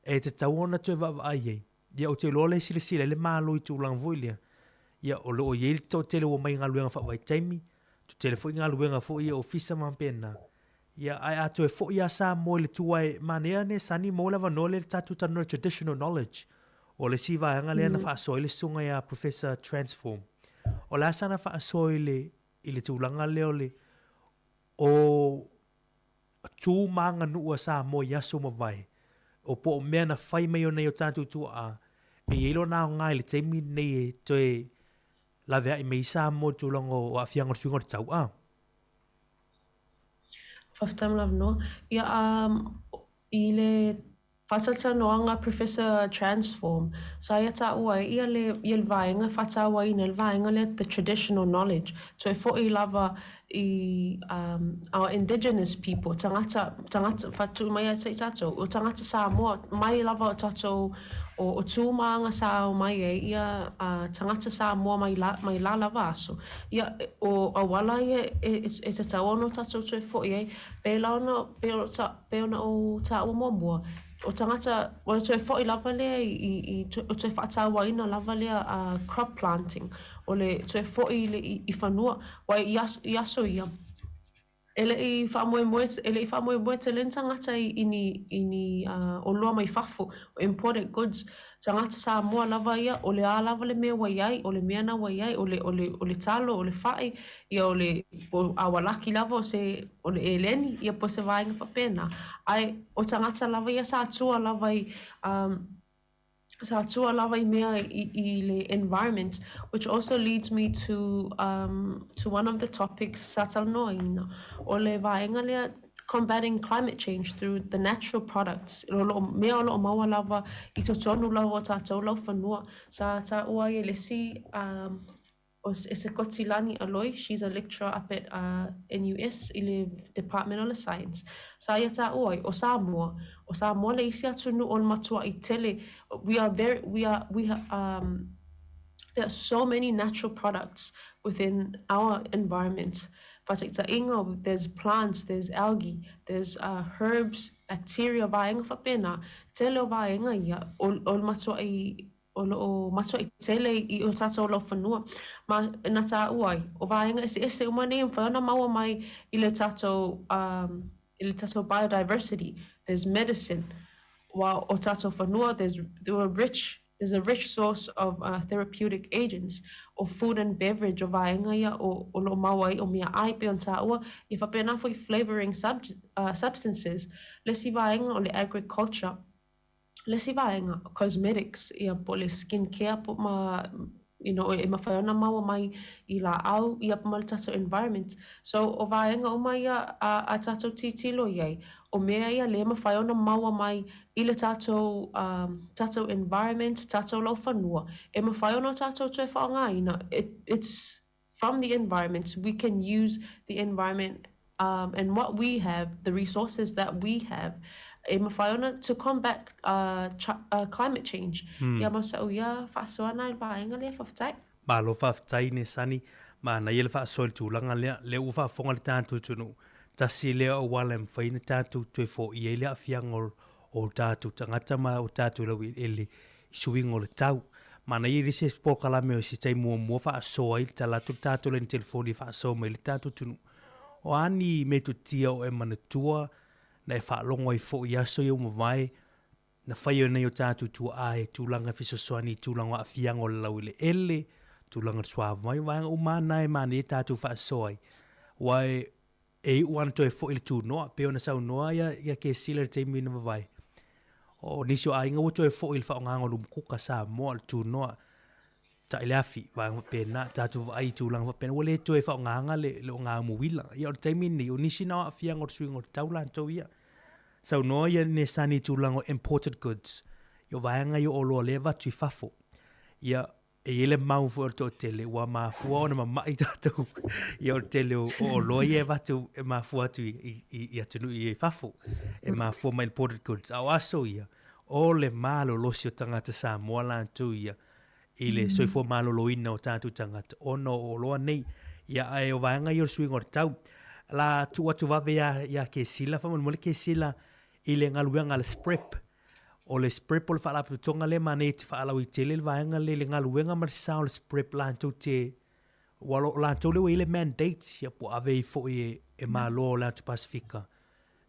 e tatau ona toe vaavaai ai. Ia ou te iloa lea e silasila ai le Malo i tulaga foi lea, ia o lo o i ai le toatele ua omai i galuega faavaitaimi, toatele foi galuega foi ia ofisa ma faapena. Ia, ae a toe foi lava Samoa i le tuai, e manaia ane Sonny maua le avanoa lea i le tatou talanoa i traditional knowledge. O le isi vaega lea na faasoa ai le susuga ia Professor Transform. O le a sana faasoa i le, i le tulaga lea o le o tu ma aganuu a Samoa i aso ua mavae, o po o mea na fai mai e nai o tatou tuaa, e i ai lona aoga i le taimi lenei e toe laveai mai ai Samoa i le tulaga o aafiaga o le suiga o le tau, a? Faafetai mo le avanoa. Ia, i le Faatalatalanoaga Professor Transform, sa ia taua ai ia le ia le vaega e faatauaina ai le vaega lea the traditional knowledge, toe foi lava i um our indigenous people, tagata tagata faatu'u mai ia te i tatou, o tagata Samoa mai lava o tatou o o tu ma aga sa ao mai ai ia tagata Samoa mai la mai la lava aso. Ia o auala ia e e tatau ona o tatou toe fo'i ai, pēlā ona pei o ta Pei ona ou taua muamua, o tagata, o le toe fo'i lava lea i, i, o toe faatauaina lava lea crop planting, o le toe fo'i i le, i fanua, aua i aso, i aso ia, e le i faamoemoe, e le i faamoemoe tele ni tagata i, i ni, i ni oloa mai fafo, imported goods, Tagata Samoa lava ia, o le a lava le mea ua i ai, o le mea na ua i ai, o le, o le, o le talo, o le fa'i, ia o le, o, a ua laki lava o se, o le ʻeleni, ia po o se vaega faapena. Ae o tagata lava ia sa tua lava i, um, sa tua lava i mea i, i le environment, which also leads me to, um, to one of the topics sa talanoaina, o le vaega lea Combating climate change through the natural products, o lo o mea o lo o maua lava i totonu lava o tatou laufanua. Sa taua ai e le isi o e Sekotilani Aloy, she's a lecturer up at NUS i le Department o le Science. Sa ia taua ai, o Samoa, o Samoa le isi atunuu o le matua'i tele, we are very, we are, we um, there are so many natural products within our environment. Faataitaiga, there's plants, there's algae, there's herbs, bacteria, vaega faapena, tele o vaega ia o o le matua'i o lo o matua'i tele i o tatou laufanua. Ma na taua ai, o vaega eseese uma nei e mafai ona maua mai i le tatou i le tatou biodiversity, there's medicine, ua o tatou fanua, there's there were rich There's a rich source of therapeutic agents, o food and beverage, o vaega ia o o lo o maua ai o meaai pei ona taua, ia faapena foi flavouring substances. Le isi vaega o le agriculture, le isi vaega, cosmetics, ia po o le skin care po ma you know e mafai ona maua mai i laau ia ma le tatou environment. So o vaega uma ia a a tatou tilotilo i ai, o mea ia le mafai ona maua mai i le tatou tatou environment, tatou laufanua, e mafai ona tatou toe faaaogaina, it it's from the environment, we can use the environment um and what we have, the resources that we have, e mafai ona to combat climate change. Ia ma sa'u ia faasoa na i le vaega lea, faafetai. Malo faafetai Nesani, manaia le faasoa i le tulaga lea, lea ua faafofoga le tatou atunuu, tasi lea auala e mafai ona tatou toe foia ai le aafiaga o tatou tagata ma o tatou laueleele i suiga o le tau. Manaia i le isi polokalame o se taimi muamua faasoa ai le tala atu le tatou laina telefoni e faasoa mai ai le tatou atunuu. O a ni metotia o e manatua na e faalogo ai foi i aso ia ua mavae Na fai e nai o tatou tuaa he tulaga fesoasoani i tulaga o aafiaga o le laueleele, tulaga o le suavai, o vaega uma lava na e manaia tatou faasoa ai. Aua e, e iu lava ona toe foi le tunoa, pei ona saunoa ia, ia Kesila i le taimi na mavae. O nisi o aiga ua toe foi i le faaaogaina o lumukuka Samoa, le tunoa, tai le afi, vaega faapena, tatou vaai i tulaga faapena, ua le toe faaaogaina le, le ogaumu uila. Ia o le taimi lenei, o nisi na o aafiaga o le suiga o le tau latou ia. Saunoa ia Nesani i tulaga o imported goods, i o vaega ia o oloa lea e avatu i fafo. Ia, e i ai le mau foi o le toatele ua mafua ona mama'i tatou ia o le tele o oloa ia e avatu e mafua atu i, i, i atunuu i fafo, e mafua mai imported goods. A o aso ia, o le malolosi o tagata Samoa latou ia i le soifua maloloina o tatou tagata ona o oloa nei. Ia, ae o vaega ia o le suiga o le tau. La tuu atu vave ia, ia Kesila, faamolemole Kesila i le galuega a le SPREP. O le SPREP o le faalapotopotoga lea manaia e te faalauaitele le vaega lea i le galuega ma le sa o le SPREP latou te ua o latou lea ua i ai le mandate ia po o ave ai foi e, e Malo o le Atu Pasefika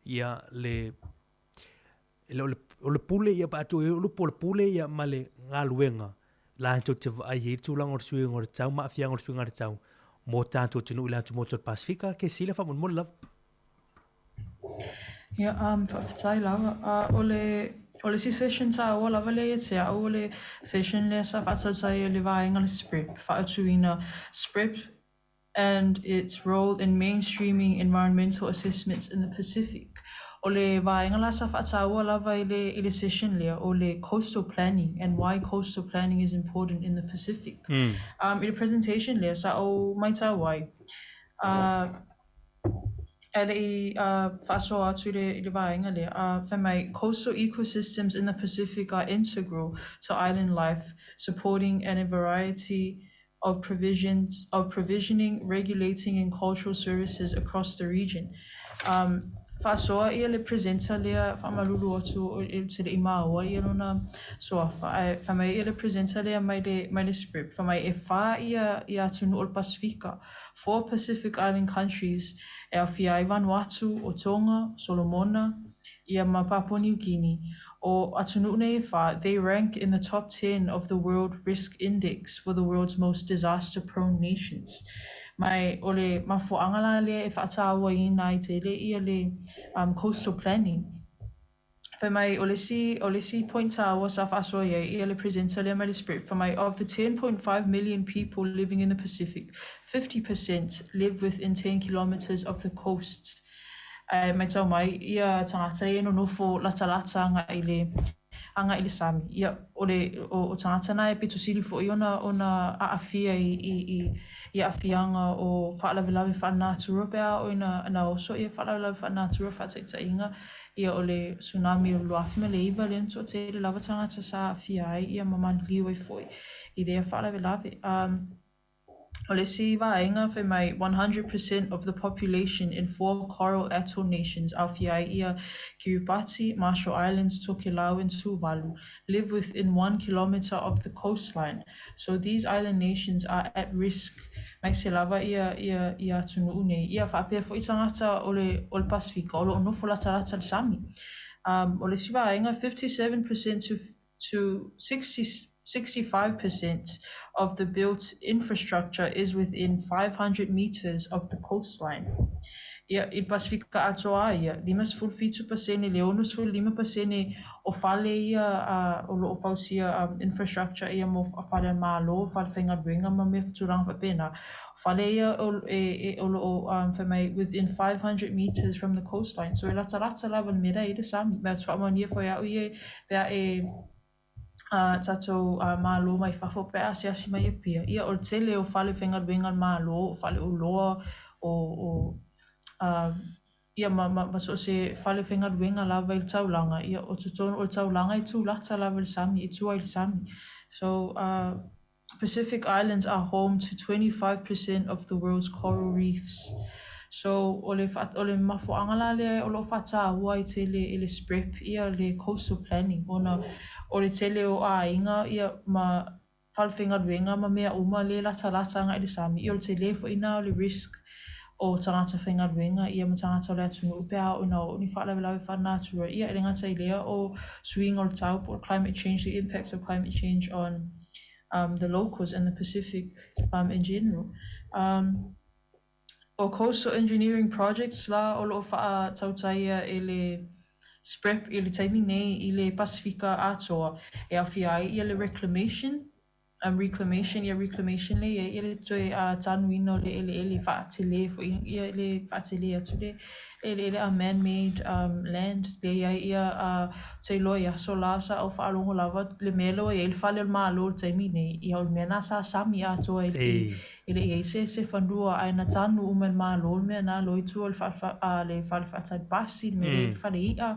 ia le E le o le, o le pule ia pa atu o lupu o le pule ia ma le galuega latou te vaai ai le tulaga o le suiga o le tau ma aafiaga o le suiga o le tau mo tatou atunuu i le atumotu o le Pasefika. Kesila faamolemole lava. Ia, um, faafetai lava. O le o le isi session taua lava lea ia te au o le session lea sa faatautai e le vaega le SPREP, faautuina SPREP and its role in mainstreaming environmental assessments in the Pacific. O le vaega la sa faataua lava i le i le session lea o le coastal planning and why coastal planning is important in the Pacific. I le presentation lea sa ou maitau ai, ae le i faasoa atu i le i le vaega lea, fai mai, coastal ecosystems in the Pacific are integral to island life, supporting an variety of provisions of provisioning, regulating and cultural services across the region. Um, faasoa ia le presenter lea faamalulu atu ou te le i maua ia lona suafa ae fai mai ia le presenter lea mai le mai le script fai mai e whā ia ia atunuu o le Pasifika, four Pacific Island countries e aofia ai Vanuatu, o Tonga, Solomona, ia ma Papua New Guinea. O atunuu nei e whā, they rank in the top 10 of the World Risk Index for the world's most disaster-prone nations. Mai o le mafuaanga la lea e faatauaina ai tele ia le um, coastal planning. Fai mai o le isi, o le isi point tāua sa faasoa i ai ia le presenter lea mai le script, fai mai of the 10.5 million people living in the Pacific, 50% live within 10 kilometres of the coast. Ae maitau mai ia tagata ia e nonofo latalata agai i le agai i le sami. Ia, o le o, o tagata na e pito sili foi ona ona aafia i i i i aafiaga o faalavelave faalenatura pe a oo ina na oso ia faalavelave faalenatura faataitaiga ia o le tsunami o le 2009 lea na toatele lava tagata sa aafia ai ia ma maliliu ai foi i lea faalavelave. Um, O le isi vaega fai mai 100% of the population in four coral atoll nations aofia ai ia Kiribati, Marshall Islands, Tokelau and Tuvalu live within one kilometre of the coastline. So these island nations are at risk mai se lava ia ia ia atunuu nei. Ia faapea foi tagata o le o le Pasifika o lo o nofo latalata le sami. Um, o le isi vaega 57% to to 60 65% of the built infrastructure is within 500 metres of the coastline. Ia, i le Pasifika atoa ia, 57% le 65% o fale ia o lo o fausia infrastructure ia mo fale a le Malo, fale faigaluega ma mea tulaga faapena. O fale ia o, e, e, o lo o fai mai within 500 metres from the coastline. So e latalata lava le mea la e i le sami. Ma ou te faamaonia foi au ia pe a e a tatou Malo mai fafo pe a asiasi mai Apia. Ia, o le tele o fale faigaluega a le Malo, o faleoloa, o, o, a, ia ma, ma, ma so o se fale faigaluega lava i le taulaga, ia, o totonu o le taulaga e tulata lava i le sami, e tua i le sami. So, Pacific Islands are home to 25% of the world's coral reefs. So, o le, o le mafuaaga la lea o lo o faataua ai tele e le SPREP ia le coastal planning ona o le tele o aiga ia ma falefaigaluega ma mea uma le latalata agai i le sami, ia o le tele foi lena o le risk o tagata faigaluega ia ma tagata o le atunuu pe a oo ina oo ni faalavelave faalenatura ia e le gata i lea o suiga o le tau po o le climate change, the impacts of climate change on um, the locals and the Pacific um, in general. Um, o coastal engineering projects la o lo o faatautaia e le SPREP i le taimi nei i le Pasifika atoa e aofia ai ia le reclamation, um, reclamation, ia reclamation lea i ai ia le toe tanuina o le eleele faatele foi ia le faatele atu le eleele a man-made um, land lea i ai ia ou te iloa i aso la sa ou faalogo lava le mea lea ua i ai le fale o le Malo i le taimi nei, ia o le mea lena sa sami atoa i le E le i ai se se fanua ae na tanu uma e le Malo le mea na loa i tua o le a le fale faatali pasi, le mea lea i le fale i'a,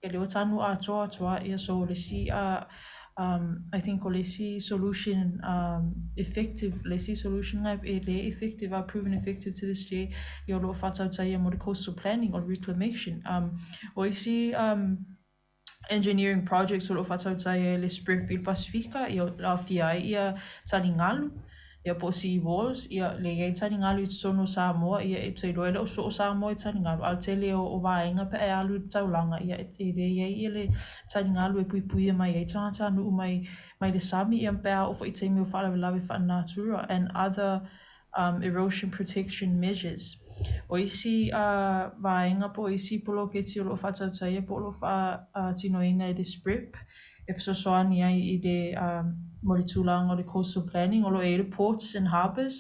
ia lea ua tanu atoa atu lava. Ia so o le isi a um I think o le isi solution um effective, le isi solution lena e le effective a proven effective to this day, ia o lo o faatautaia mo le coastal planning o le reclamation. Um o isi um engineering projects o lo o faatautaia e le SPREP i le Pasifika, ia aofia ai ia taligalu, ia po o sea walls, ia le i ai taligalu i totonu o Samoa, ia e te iloa e le o soo Samoa i taligalu, a o le tele o vaega pe a e alu i le taulaga, ia e le i ai ia le taligalu e puipuia mai ai tagatanuu mai mai le sami, ia pe a oo foi i taimi o faalavelave faalenatura and other. um, erosion protection measures. O isi uh, vaega po o isi poloketi o loo faatautaia po o loo faatinoina e le SPREP e fesoasoani ai i le um, mo le tulaga o le coastal planning o loo i ai le ports and harbours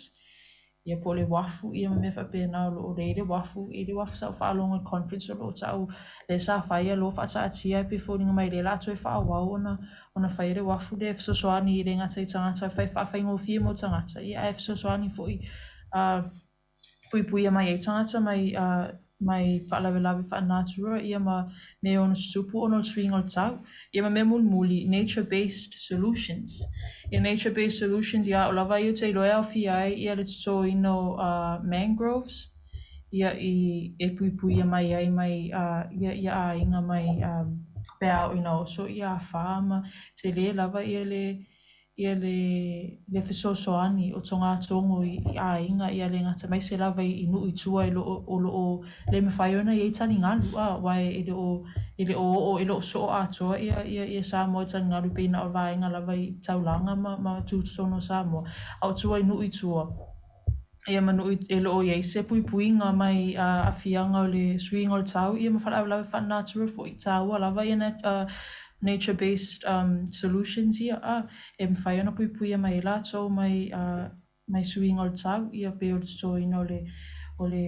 ia po o le uafu ia ma mea faapena o lo o lei le uafu i le uafu sa ou faalogo i le conference o lo o ta'u lea sa fai a lo faataatia ai pei e foliga mai lea o le a toe faaauau ona ona faia le uafu lea e fesoasoani e le gata i tagata e fai faafaigofie mo tagata ia ae fesoasoani foi a puipuia mai ai tagata mai a mai faalavelave faalenatura ia ma mea e ono tutupu ona o le suiga o le tau, ia ma mea mulimuli, nature based solutions. Ia nature based solutions ia o lava ia ou te iloa e aofia ai ia le totoina o mangroves ia i e puipuia mai ai mai ia ia aiga mai pe a oo ina oso ia afa ma tele lava ia le ia le le fesoasoani o togatogo i aiga ia le gata mai se lava i nuu i tua e loo o loo le mafai ona i ai taligalu a aua e le o e le o oo e le o soo atoa ia ia ia Samoa i taligalu pei na o vaega lava i taulaga ma ma tutotonu o Samoa a o tua i nuu i tua ia ma nuu e le o i ai se puipuiga mai aafiaga o le suiga o le tau ia ma faalavelave faalenatura foi taua lava ia nature based solutions ia a e mafai ona puipuia mai ai latou mai mai suiga o le tau ia pei o le totoina o le o le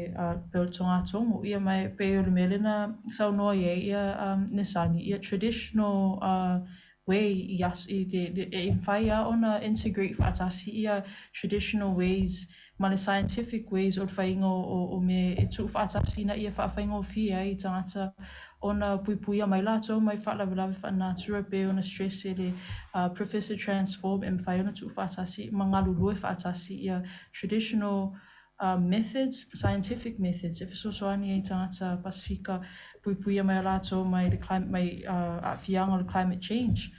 pei o le togatogo ia ma e pei o le mea lea na saunoa i ai ia Nesani ia traditional way i aso i le e mafai lava ona integrate faatasi ia traditional ways ma le scientific ways o le faiga o mea e tuufaatasi ina ia faafaigofie ai i tagata ona puipuia mai latou mai faalavelave faalenatura pei ona stress e le Professor Transform e mafai ona tuufaatasi ma galulue faatasi ia traditional methods, scientific methods e fesoasoani ai i tagata Pasefika puipuia mai a latou mai le mai aafiaga o le climate change.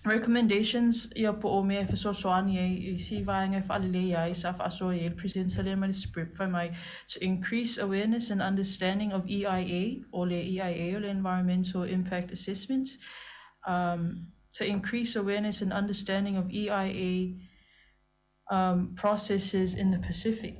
Recommendations ia po o mea e fesoasoani ai i isi vaega e faaleleia ai sa faasoa i ai le presenter lea mai le SPREP fai mai to increase awareness and understanding of EIA o le EIA o le Environmental Impact Assessment to increase awareness and understanding of EIA processes in the Pacific.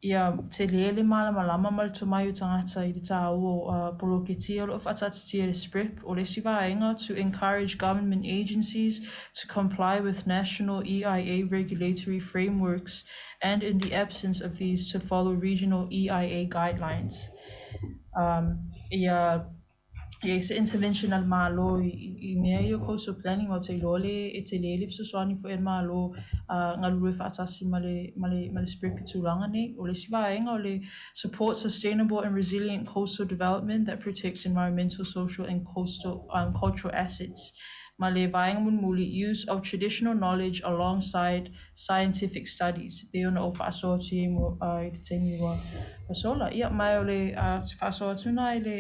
Ia tele le malamalama ma le tomai o tagata i le tāua o poloketi o lo o faataatitia e le SPREP o le isi vaega to encourage government agencies to comply with national EIA regulatory frameworks and in the absence of these to follow regional EIA guidelines. Ia E i ai se intervention a le Malo i mea ia o coastal planning aua ou te iloa le e tele le fesoasoani foi a le Malo a galulue faatasi ma le ma le ma le SPREP i tulaga nei. O le isi vaega o le support sustainable and resilient coastal development that protects environmental, social and coastal um cultural assets ma le vaega mulimuli use of traditional knowledge alongside scientific studies pei ona ou faasoa atu i ai i le taimi ua sola. Ia, ma o le faasoa atu lena i le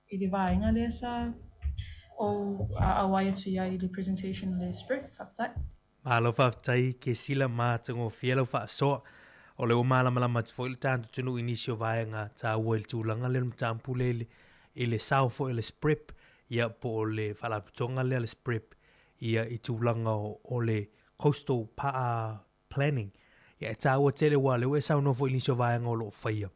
i le vaega lea sa ou auai atu i ai i le presentation a le SPREP. Faafetai. Malo faafetai Kesila ma tagofie lau faasoa. O lea ua malamalama atu foi le tatou atunuu i nisi o vaega taua i le tulaga lea o le mataupu lea i le, i le sao foi o le SPREP, ia po o le faalapotopotoga lea a le SPREP ia i tulaga o, o le coastal pa, planning. Ia e taua tele aua o lea ua e saunoa foi i nisi o vaega o lo o faia.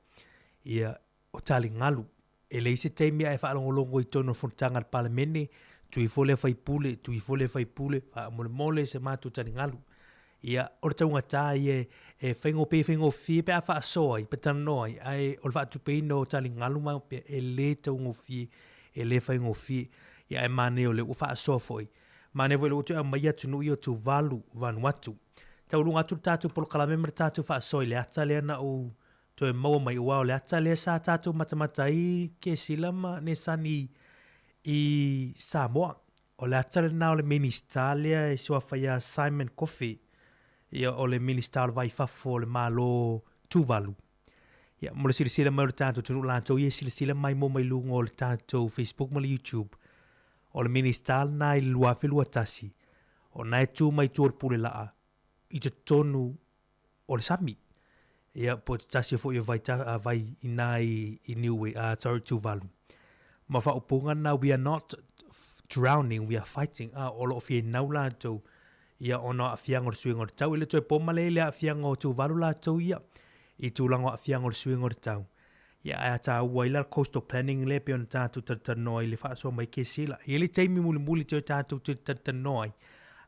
Ia o taligalu. E leai se taimi a e faalogologo i totonu o le fonotaga a le Palemene, tuu ifo lea faipule, tuu ifo lea faipule, faamolemole se matou taligalu. Ia, o le taugata ia e faigofie, pe faigofie pe a faasoa ai, pe talanoa ai, ae o le faatupeina o taligalu ma pea, e le taugofie, e le faigofie. Ia, ae manaia o lea ua faasoa foi. Manaia foi o lea ua toe aumai atunuu ia o Tuvalu, Vanuatu. Taualuga atu le tatou polokalame ma le tatou faasoa i le ata lea na ou toe maua mai, aua o le ata lea sa tatou matamata ai Kesila ma Nesani i Samoa. O le ata lena o le Minista lea e suafa ia Simon Kofe, ia o le Minista o le Vai Fafo o le Malo Tuvalu. Ia, mo le silasila mai o le tatou atunuu latou ia e silasila mai mo mai luga o le tatou Facebook ma le YouTube, o le Minista lena i le 2021, o na e tu mai tua o le pule laa i totonu o le sami. Ia, po o te tasi foi o vai, ta, vai i nā i, i Niue, sorry, Tuvalu. Ma whaopunga nā, we are not drowning, we are fighting. O lo o whienau lātou. ia ona o aafiaga o le suiga o le tau. E le toe po male ai le aafiaga o Tuvalu latou ia i tulaga o aafiaga o le suiga o le tau. Ia ae a taua ai la le coastal planning lea pei ona tatou talatalanoa ai i le faasoa mai Kesila. E i ai le taimi mulimuli toe tatou toe talatalanoa ai,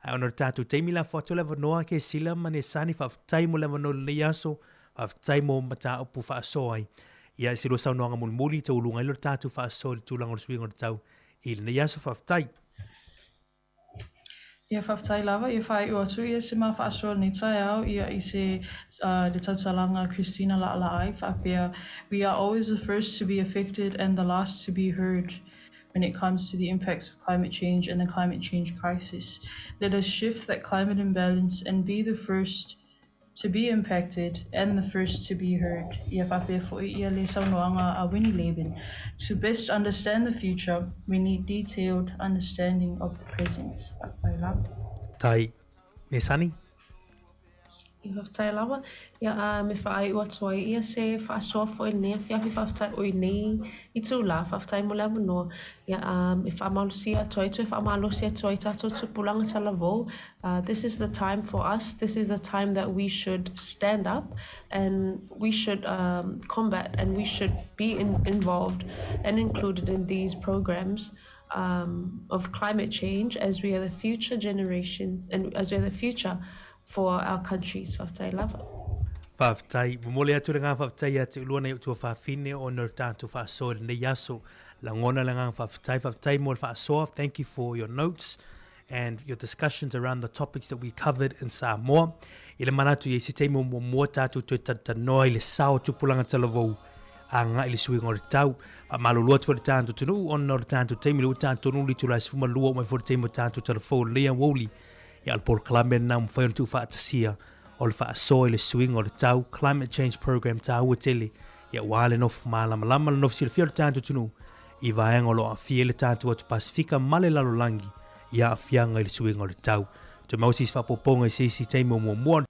ae ona o le tatou taimi lafo atu le avanoa Kesila ma Nesani, faafetai mo le avanoa i lenei aso, faafetai mo mataupu faasoa ai. Ia i se lua saunoaga mulimuli, tauuluga ai lea o le tatou faasoa i le tulaga o le suiga o le tau i lenei aso. Faafetai. Ia faafetai lava, ia faaiu atu ia se ma faasoa lenei taeao ia i se le tautalaga a Christina Laalaai faapea, We are always the first to be affected and the last to be heard when it comes to the impacts of climate change and the climate change crisis. Let us shift that climate imbalance and be the first to be impacted and the first to be heard, ia faapea foi ia le saunoaga a Winnie Laban, To best understand the future, we need detailed understanding of the present. Faafetai lava. Tai, me Sunny? Ia faafetai lava. Ia a me faaiu atu ai ia se faasoa foi i lenei afiafi faafetai oi nei itulā faafetai mo le avanoa. Ia a e faamalosia atu ai toe faamalosi atu ai tatou tupulaga talavou This is the time for us, this is the time that we should stand up and we should combat and we should be involved and included in these programs of climate change as we are the future generation and as we are the future for our countries. Faafetai lava. Faafetai. Momoli atu le agaga faafetai ia te ulua nai ou tuafafine ona o le tatou faasoa i lenei aso. Lagona le agaga faafetai. Faafetai mo le faasoa. Thank you for your notes and your discussions around the topics that we covered in Samoa. I le manatu i ai se taimi o muamua tatou toe talatalanoa i le sao o tupulaga talavou agai i le suiga o le tau. Faamalulu atu foi le tatou atunuu ona o le tatou taimi lea ua tatou taunuu i le itula e 12 oo mai foi le taimi o tatou talafou o lenei aoauli. Ia o le polokalame lena ua mafai ona tuufaatasia o le faasoa i le suiga o le tau, climate change program taua tele ia aua le nofo malamalama, le nofo silafia o le tatou atunuu i vaega o lo o aafia ai le tatou atu Pasefika ma le lalolagi i aafiaga i le suiga o le tau. Toe maua se isi faaopoopoga i se isi taimi o muamua.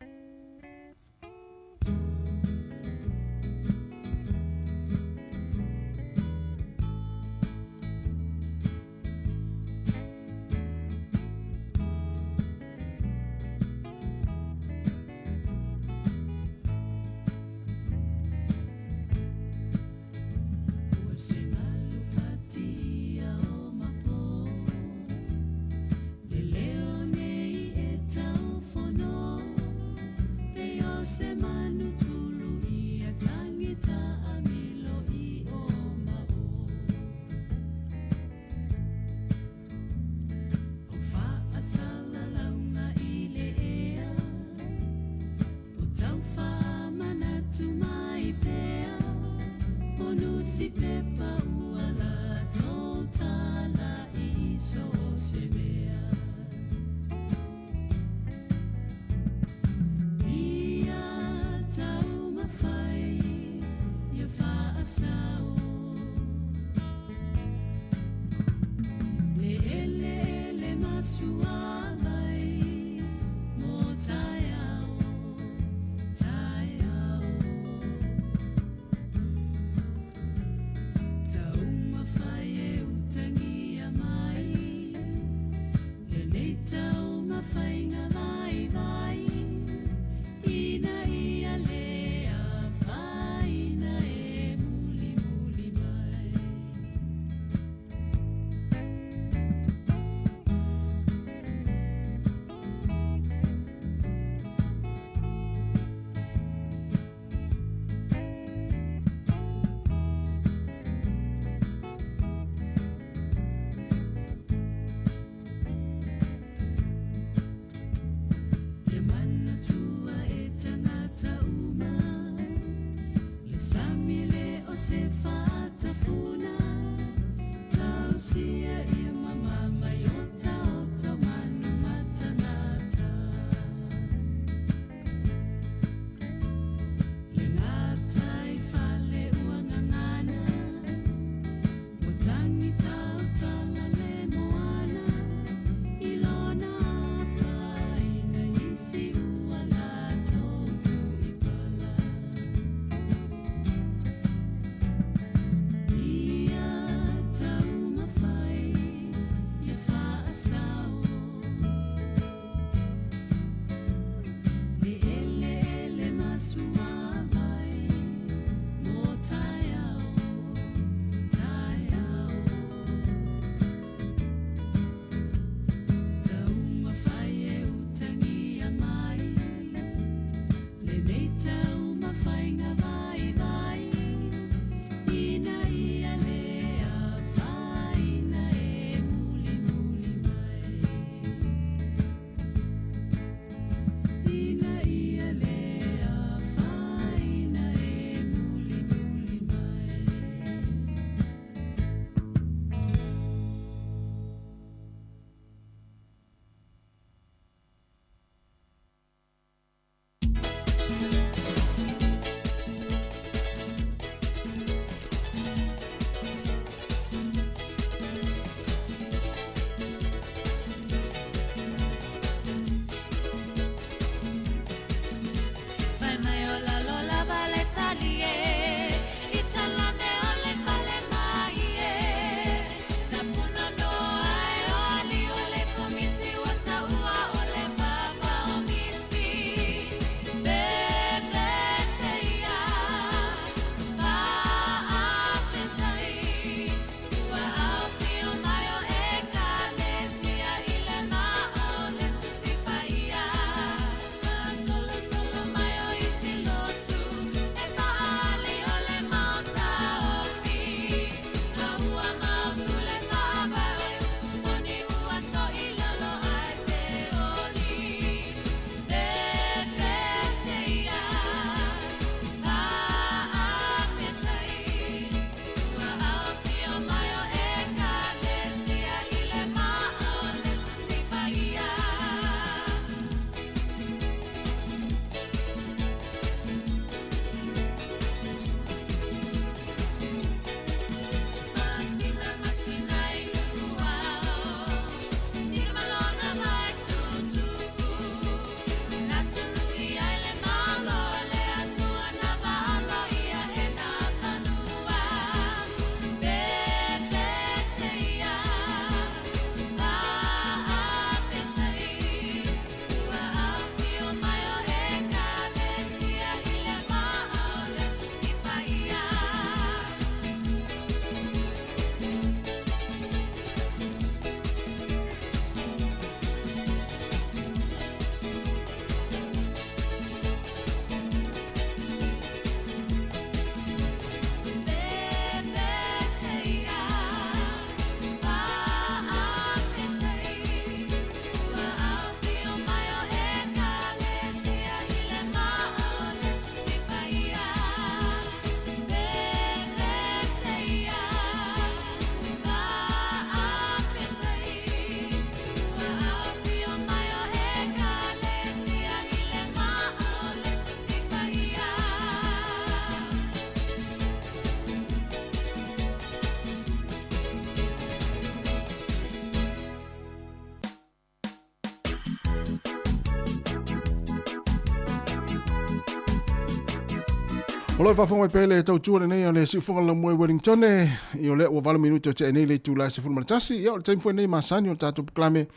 O lo faafofoga mai pea le tautua lenei o le siufoga laumua i Wellington i o lea ua 8 minute o tea nei le itula e 11. Ia o le taimi foi nei masani o le tatou polokalame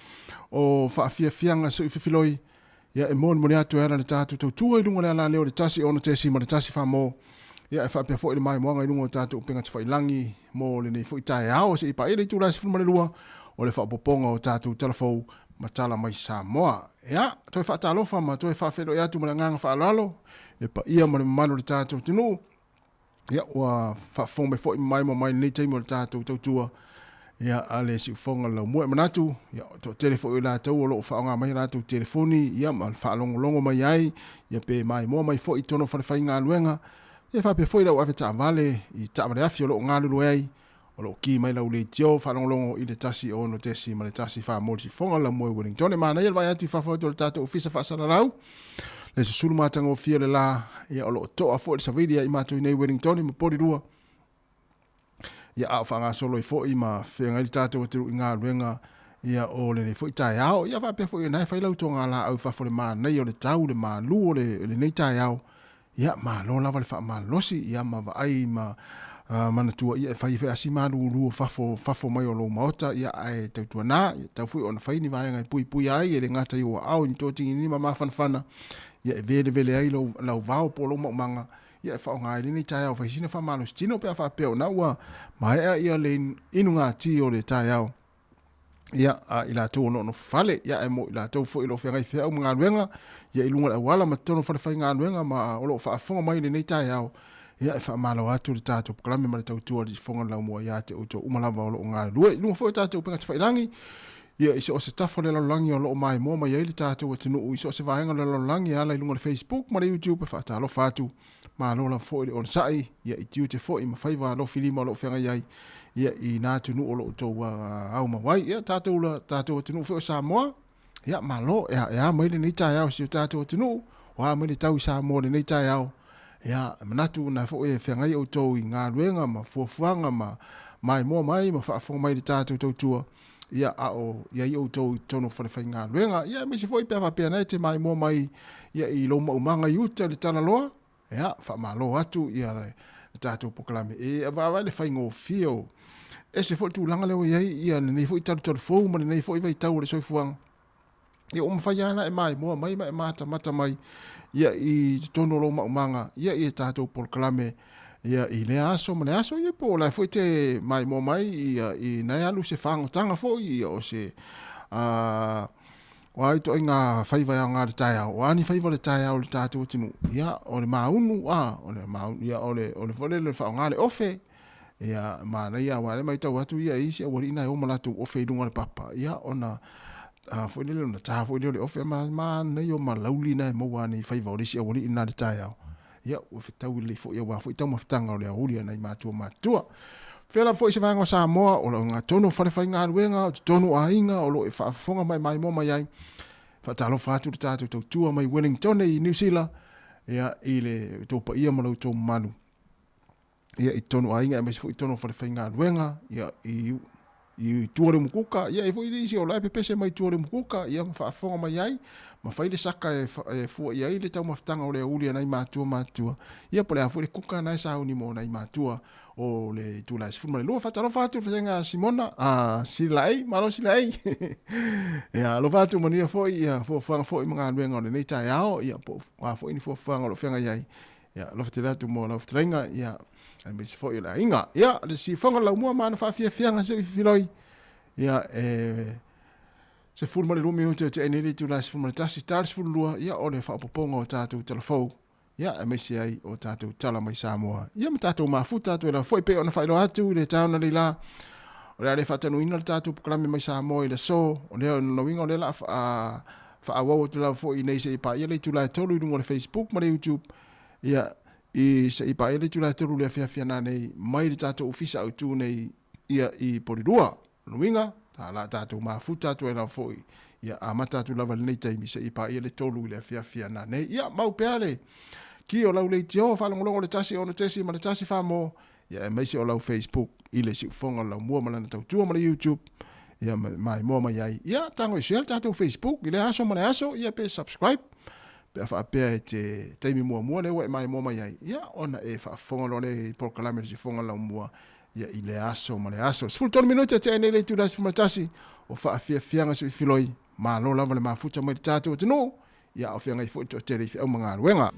o faafiafiaga sui fifiloi. Ia e molimoli atu e ala le tatou tautua i luga o le alaleo o le 1 6.1 famo. Ia e faapea foi le maimoaga i luga o tatou upega tafailagi mo lenei foi taeao seia paia le itula e 12 o le faaopoopoga o tatou tala fou ma tala mai Samoa. Ia, toe faatalofa ma toe faafeiloai atu ma le agaga faaaloalo le paia ma le mamalu o le tatou atunuu. Ia, ua faafofoga mai foi ma maimoa mai lenei taimi o le tatou tautua ia a le siufofoga o le laumua. E manatu, ia, o toatele foi o i latou o lo o faaaoga mai a latou telefoni, ia, ma faalogologo mai ai, ia, pe maimoa mai foi i totonu o falefaigaluega, ia, faapea foi lau avetaavale i taavaleafi o lo o galulue ai, o lo o ki mai lau leitio faalogologo i le 1 6.1 mo le siufofoga o le laumua i Wellington. E manaia le vaai atu i fafo atu o le tatou ofisa faasalalau, le susulu matagofie o le la, ia, o lo o toa foi le savili ia i matou i nei Wellington ma Porirua, ia, a o faagasolo ai foi ma feagai le tatou atunuu i galuega ia o lenei foi taeao. Ia faapea foi na e fai lau togalaau i fafo le manaia o le tau, le malu o lenei taeao. Ia malo lava le faamalolosi, ia ma vaai ma manatua ia e fai foi asi malulu o fafo, fafo mai o lou maota, ia ae tautuana, ia tau foi ona fai ni vaega e puipuia ai e le gata i ou aao i ni toatiginiga ma mafanafana, ia e velevele ai lou, lau vao po o lou maumaga, ia e faaaoga ai lenei taeao fai sina faamalositino pe a faapea ona ua maea ia le inugati o le taeao ia a i latou o lo o nofo fale, ia ae mo i latou foi o lo o feagai feau ma galuega ia i luga o le auala ma totonu o falefaigaluega ma o lo o faafofoga mai i lenei taeao, ia e faamalo atu le tatou polokalame ma le tautua i le fofoga o le laumua ia te outou uma lava o lo o galulue i luga foi o tatou upega tafailagi ia i so o se tafa o le lalolagi o lo o maimoa mai ai le tatou atunuu i so o se vaega o le lalolagi e ala i luga o le Facebook ma le YouTube. E faatalofa atu, malo lava foi le onosai ia i tiute foi ma faiva alofilima o lo o feagai ai ia i nā atunuu o lo o outou aumau ai. Ia tatou la tatou atunuu foi o Samoa, ia malo e a mai lenei taeao i si o tatou atunuu, o a mai le tau i Samoa i lenei taeao. Ia, e manatu na foi e feagai outou i galuega ma fuafuaga ma maimoa mai ma faafofoga mai i le tatou tautua, ia a o i ai outou i totonu o falefaigaluega. Ia aemaise foi pe a faapea nei e te maimoa mai ia i lou maumaga i uta i le talaloa, ia faamalo atu ia le tatou polokalame e vaavaai le faigofie o ese foi le tulaga lea ua i ai ia lenei foi talutalu fou ma lenei foi vaitau o le soifuaga. Ia ua mafai lava ona e maimoa mai ma e matamata mai ia i totonu o lou maumaga ia i tatou polokalame ia i lea aso ma le aso, ia po o la foi te maimoa mai ia i nai alu se fagotaga foi ia o se a o a itoaiga faiva e aoga i le taeao, o a ni faiva o le taeao i le tatou atunuu, ia o le maunu a o le maunu ia o le o le foi lele faaaoga le ofe. Ia, manaia aua o lea e matau atu ia i isi aualii na e o ma latou ofe i luga o le papa, ia ona a foi lele ona ta foi lea o le ofe ma manaia o malauli na e maua ane i faiva o le isi aualii na i le taeao. Ia, ua fetaui lelei foi aua foi taumafataga o le aoauli a nai matua matutua. Fea lava foi se vaega o Samoa, o lo o totonu o falefaigaluega, o totonu o aiga, o lo o e faafofoga ma e maimoa mai ai. Faatalofa atu le tatou tautua mai Wellington i Niu Sila, ia, i le tou paia ma lo outou mamalu. ia i totonu o aiga aemaise foi i totonu o falefaigaluega, ia i i tua o le umukuka, ia e foi le isi o la e pepese mai tua o le umukuka, ia ma faafofoga mai ai, ma fai le saka e, e fua i ai le taumafataga o le aouli a nai matua matutua, ia po o le a foi le kuka na e sauni mo nai matua o le itula e 12. Faatalofa atu le fetalaiga a Simona, a Silaei, malo Silaei. Ia, alofa atu manuia foi ia fuafuaga foi ma galuega o lenei taeao, ia po o a foi ni fuafuaga o lo o feagai ai. Ia, alofa tele atu mo lau fetalaiga, ia, aemaise foi o le aiga. Ia, le siufoga laumua ma ana faafiafiaga se i filoi. Ia, e 12 minute o te nei le itula e 11, ta le 12, ia, o le faaopoopoga o tatou talafou, ia, aemaise ai o tatou tala mai Samoa. Ia, ma tatou mafuta atu e lava foi pei ona faailoa atu i le taona nei la, o le a le faatanuina le tatou polokalame mai Samoa i le aso, o lea o lona uiga o lea la a faaauau atu lava foi i nei seia paia le itula e 3 i luga o le Facebook ma le YouTube, ia, i seia paia le itula e 3 i le afiafi ana nei mai le tatou ofisa autu nei ia i Porirua. Lona uiga, ta la tatou mafuta atu ai lava foi, ia amata atu lava i lenei taimi seia paia le 3 i le afiafi ana nei. Ia, mau pea le ki o lau leitio, faalogologo le 1 6.1 famo, ia aemaise o lau Facebook i le siufofoga o le laumua ma lana tautua ma le YouTube, ia maimoa mai ai. Ia, tago e share le tatou Facebook i lea aso ma le aso, ia pe subscribe, Pe a faapea e te taimi muamua lea ua e maimoa mai ai, ia, ona e faafofoga loa lea i polokalame a le Siufofoga Laumua, ia, i le aso ma le aso. 13 minute tea nei le itula 11 o faafiafiaga suifiloi, malo lava le mafuta mai le tatou atunuu, ia, a o feagai foi le toatele i feau ma galuega.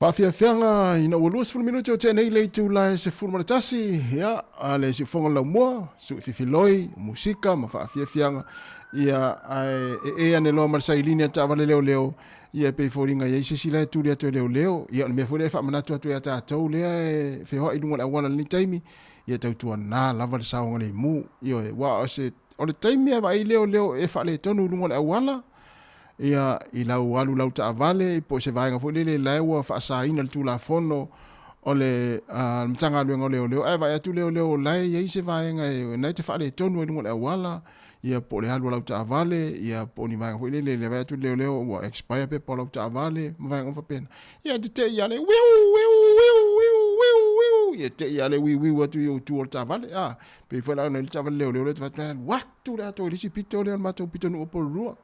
Faafiafiaga ina ua 20 minute o tea nei le itula e 11, ia, a le siufoga laumua, sui fifiloi, musika ma faafiafiaga, ia, ae e e ane loa ma le sailini a taavale leoleo, ia e pei foliga e i ai se isi la e tuli atu e leoleo, ia o le mea foi lea e faamanatu atu ia tatou lea e feoai i luga o le auala i lenei taimi, ia tautuana lava le saogalemu, ioe, aua o se, o le taimi lava e vaai leoleo e faaletonu i luga o le auala, ia, i lau alu lau taavale po o se vaega foi lele la ua faasaina le Tulafono o le Matagaluega o Leoleo, ae vaai atu leoleo la e i ai se vaega e na e te faaletonu ai luga o le auala, ia po o le alu a lau taavale, ia po o ni vaega foi lele le vaai atu leoleo ua expire pepa o lau taavale ma vaega uma faapena. Ia e te te i ale wiu wiu wiu wiu wiu wiu, ia te i ale wiu wiu atu i ou tua o le taavale, a pei foi la ona i le taavale leoleo le te vaai atu, atu le atoa i le isi pito lea o le matou pitonuu o Porirua.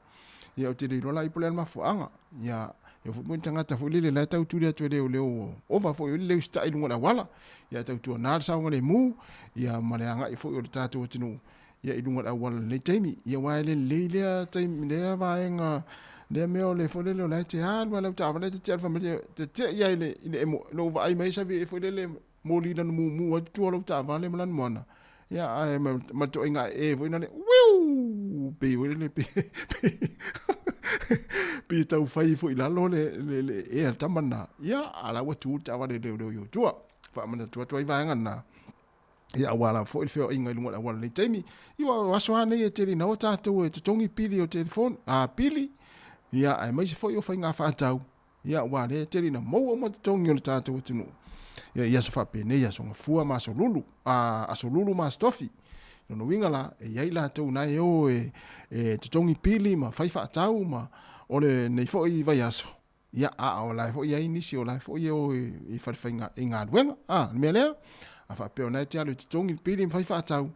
Ia ou te le iloa la ai po o le a le mafuaaga. Ia, e oo foi mo ni tagata foi lele la e tau tuli atu e leoleo ova foi o le le usitai i luga o le auala. Ia e tautuana le saogalemu, ia ma le agai foi o le tatou atunuu ia i luga o le auala i lenei taimi. Ia aua e le lelei lea taimi, lea vaega, lea mea o le foi lele o la e te alu lava i lau taavale ae te alu fai mai, te te'i lava i le, i le emo, lou vaai mai ai savi e foi lele moli lana mumu atu tua o lau taavale ma lana moana, ia ae ma le toaiga ae foi lale, wiu! Pei foi lele, pei, pei e tau fai foi i lalo le, le, le ea le tama lena. Ia, a la ua tu le taavale leoleo i ou tua. Faamanatu atu ai vaega lena. Ia, aua lava foi le feoaiga i luga o le auala i lenei taimi. Ia, o aso lava nei e tele ina o tatou e totogi pili o telefoni, a, pili, ia, aemaise foi o faiga faatau. Ia, aua o lea e tele ina maua uma totogi o le tatou atunuu. Ia, i aso faapenei, aso Gafua ma aso Lulu, a, aso Lulu ma aso Tofi. Lona uiga la, e i ai latou na e o e, e totogi pili ma fai faatau ma o lenei foi vaiaso. Ia, a o la e foi i ai nisi o la e foi e o i fale faiga, i galuega. A, le mea lea, a faapea o na e te alu e totogi le pili ma fai faatau,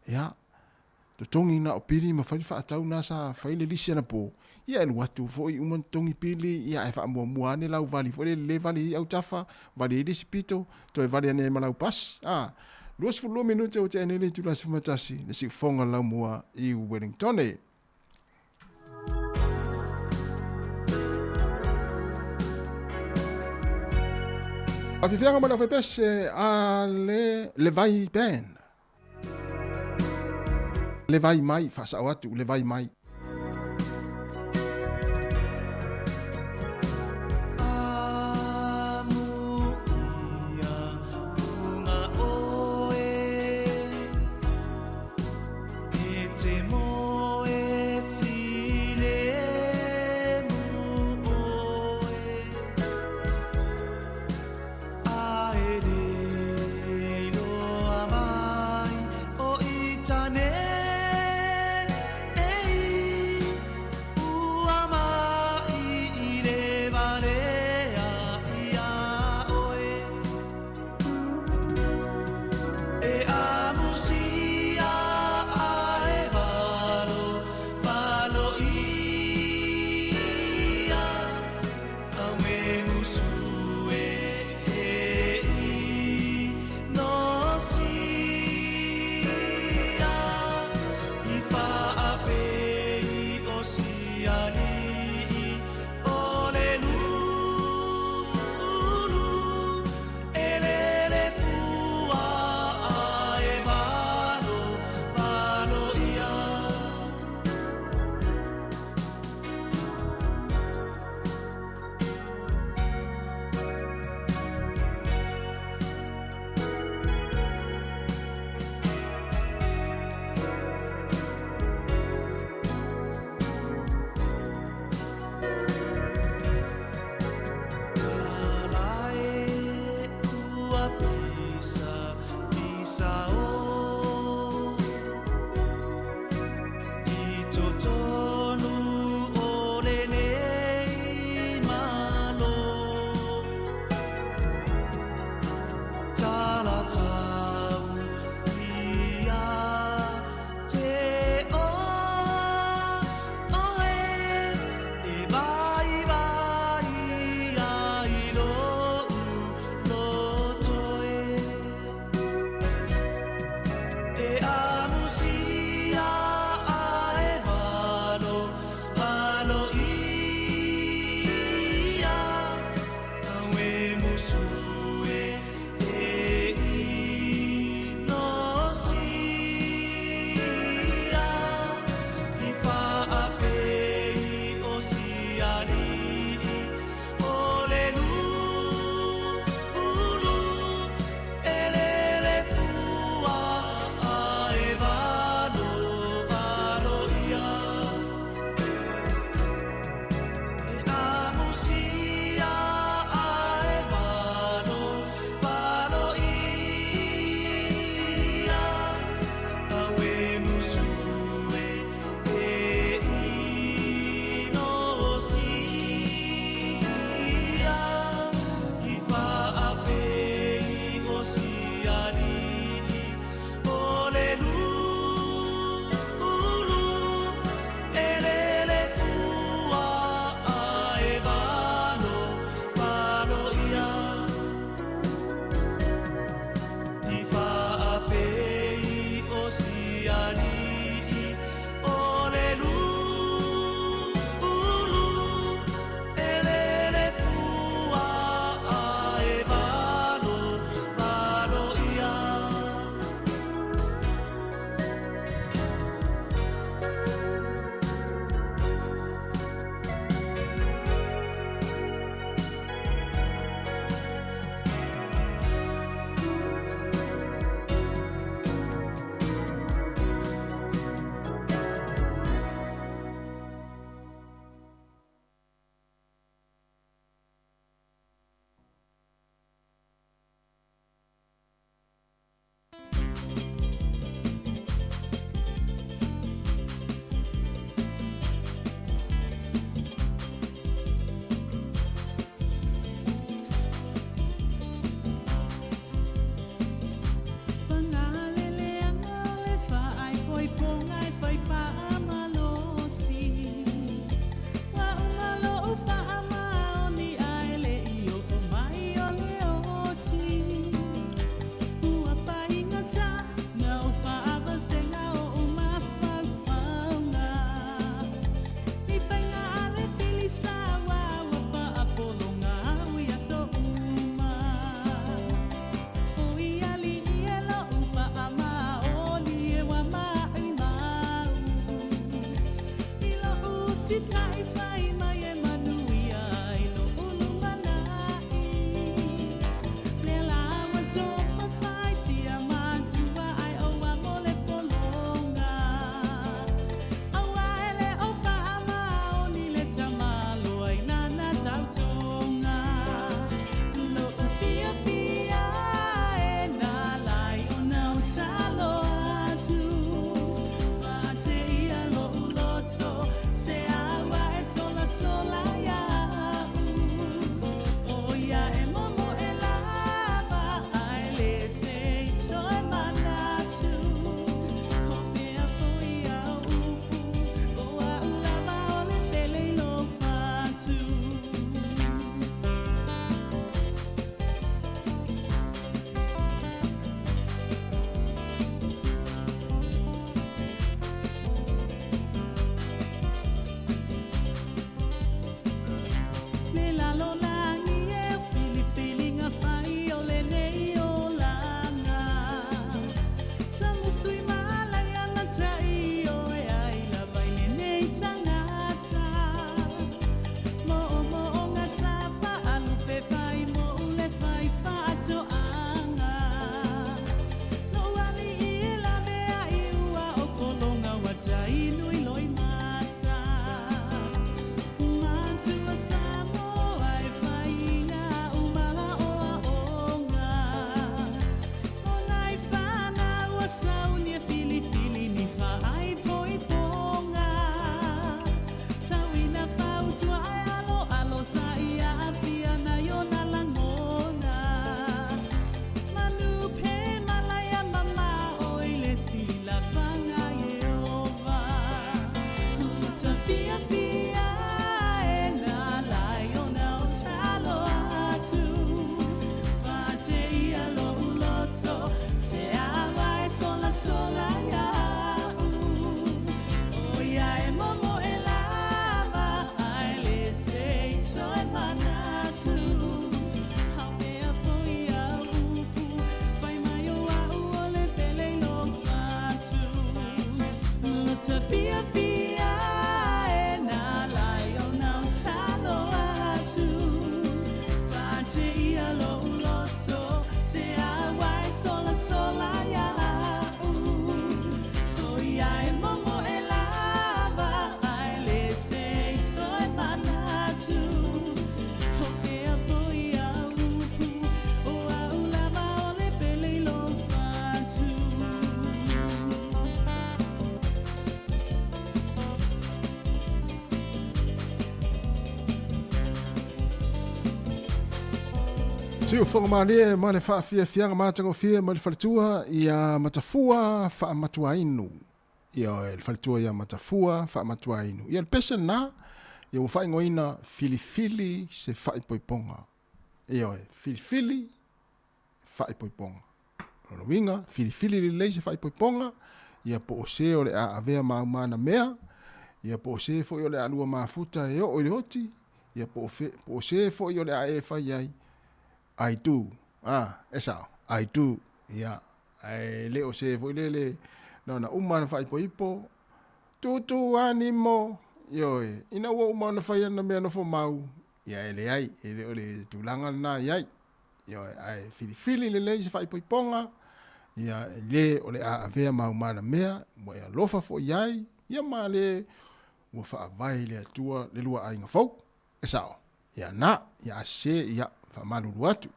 ia, Totogi na o pili ma fai le faatau na sa fai le lisi anapo, ia e alu atu foi uma na totogi pili, ia ae faamuamua ane lau vali foi lele le vali ai autafa, vali ai le isi pito, toe vali ane ai ma lau bus, a. 22 minute ua tea nei le itula 11, le siufoga laumua i Wellingtone. Afiafiaga ma le aufaipese a le le Vai Band. Le vai mai, faasao atu, le vai mai. Siufoga malie ma le faafiafiaga matagofie mai le faletua ia Matafua faamatuainu. Ia le faletua ia Matafua faamatuainu. Ia le pese lena, ia ua faaigoaina filifili se faaipoipoga. Ioe, filifili faaipoipoga. Lona uiga, filifili lelei se faaipoipoga, ia po o se o le a avea ma aumana mea, ia po o se foi o le a lua mafuta e oo i le oti, ia po o, fe, po o se foi o le a e fai ai, I do. Ah, e sao, I do. Ia, ae le o se foi lele, na ona uma na faaipoipo, tūtū animo, ioe, ina ua uma ona fai ana mea nofo mau, ia e leai, e le o le tulaga lena i ai. Ioe, ae filifili lelei se faaipoipoga, ia e le o le a avea ma aumana mea, ua e alofa foi i ai, ia ma le ua faavae i le Atua le lua aiga fou. E sao. Ia na, ia a sese, ia, faamalulu atu.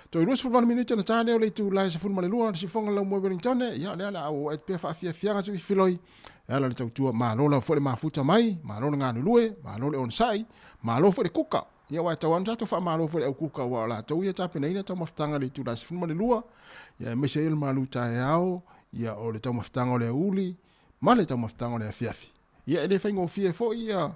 Toe 28 minute ona ta lea o le itula e 12 le sifoga lau moe Wellington, ia lea le a o atu pea faafiafiaga se filoi. E ala le tautua, malo lau foi le mafuta mai, malo le galulue, malo le onosai, malo foi le kuka. Ia aua e tatau lava ona tatou faamalo foi i le au kuka aua o latou ia e tapenaina taumafataga i le itula e 12, ia aemaise ai o le malu taeao, ia o le taumafataga o le aoauli, ma le taumafataga o le afiafi. Ia e le faigofie foi ia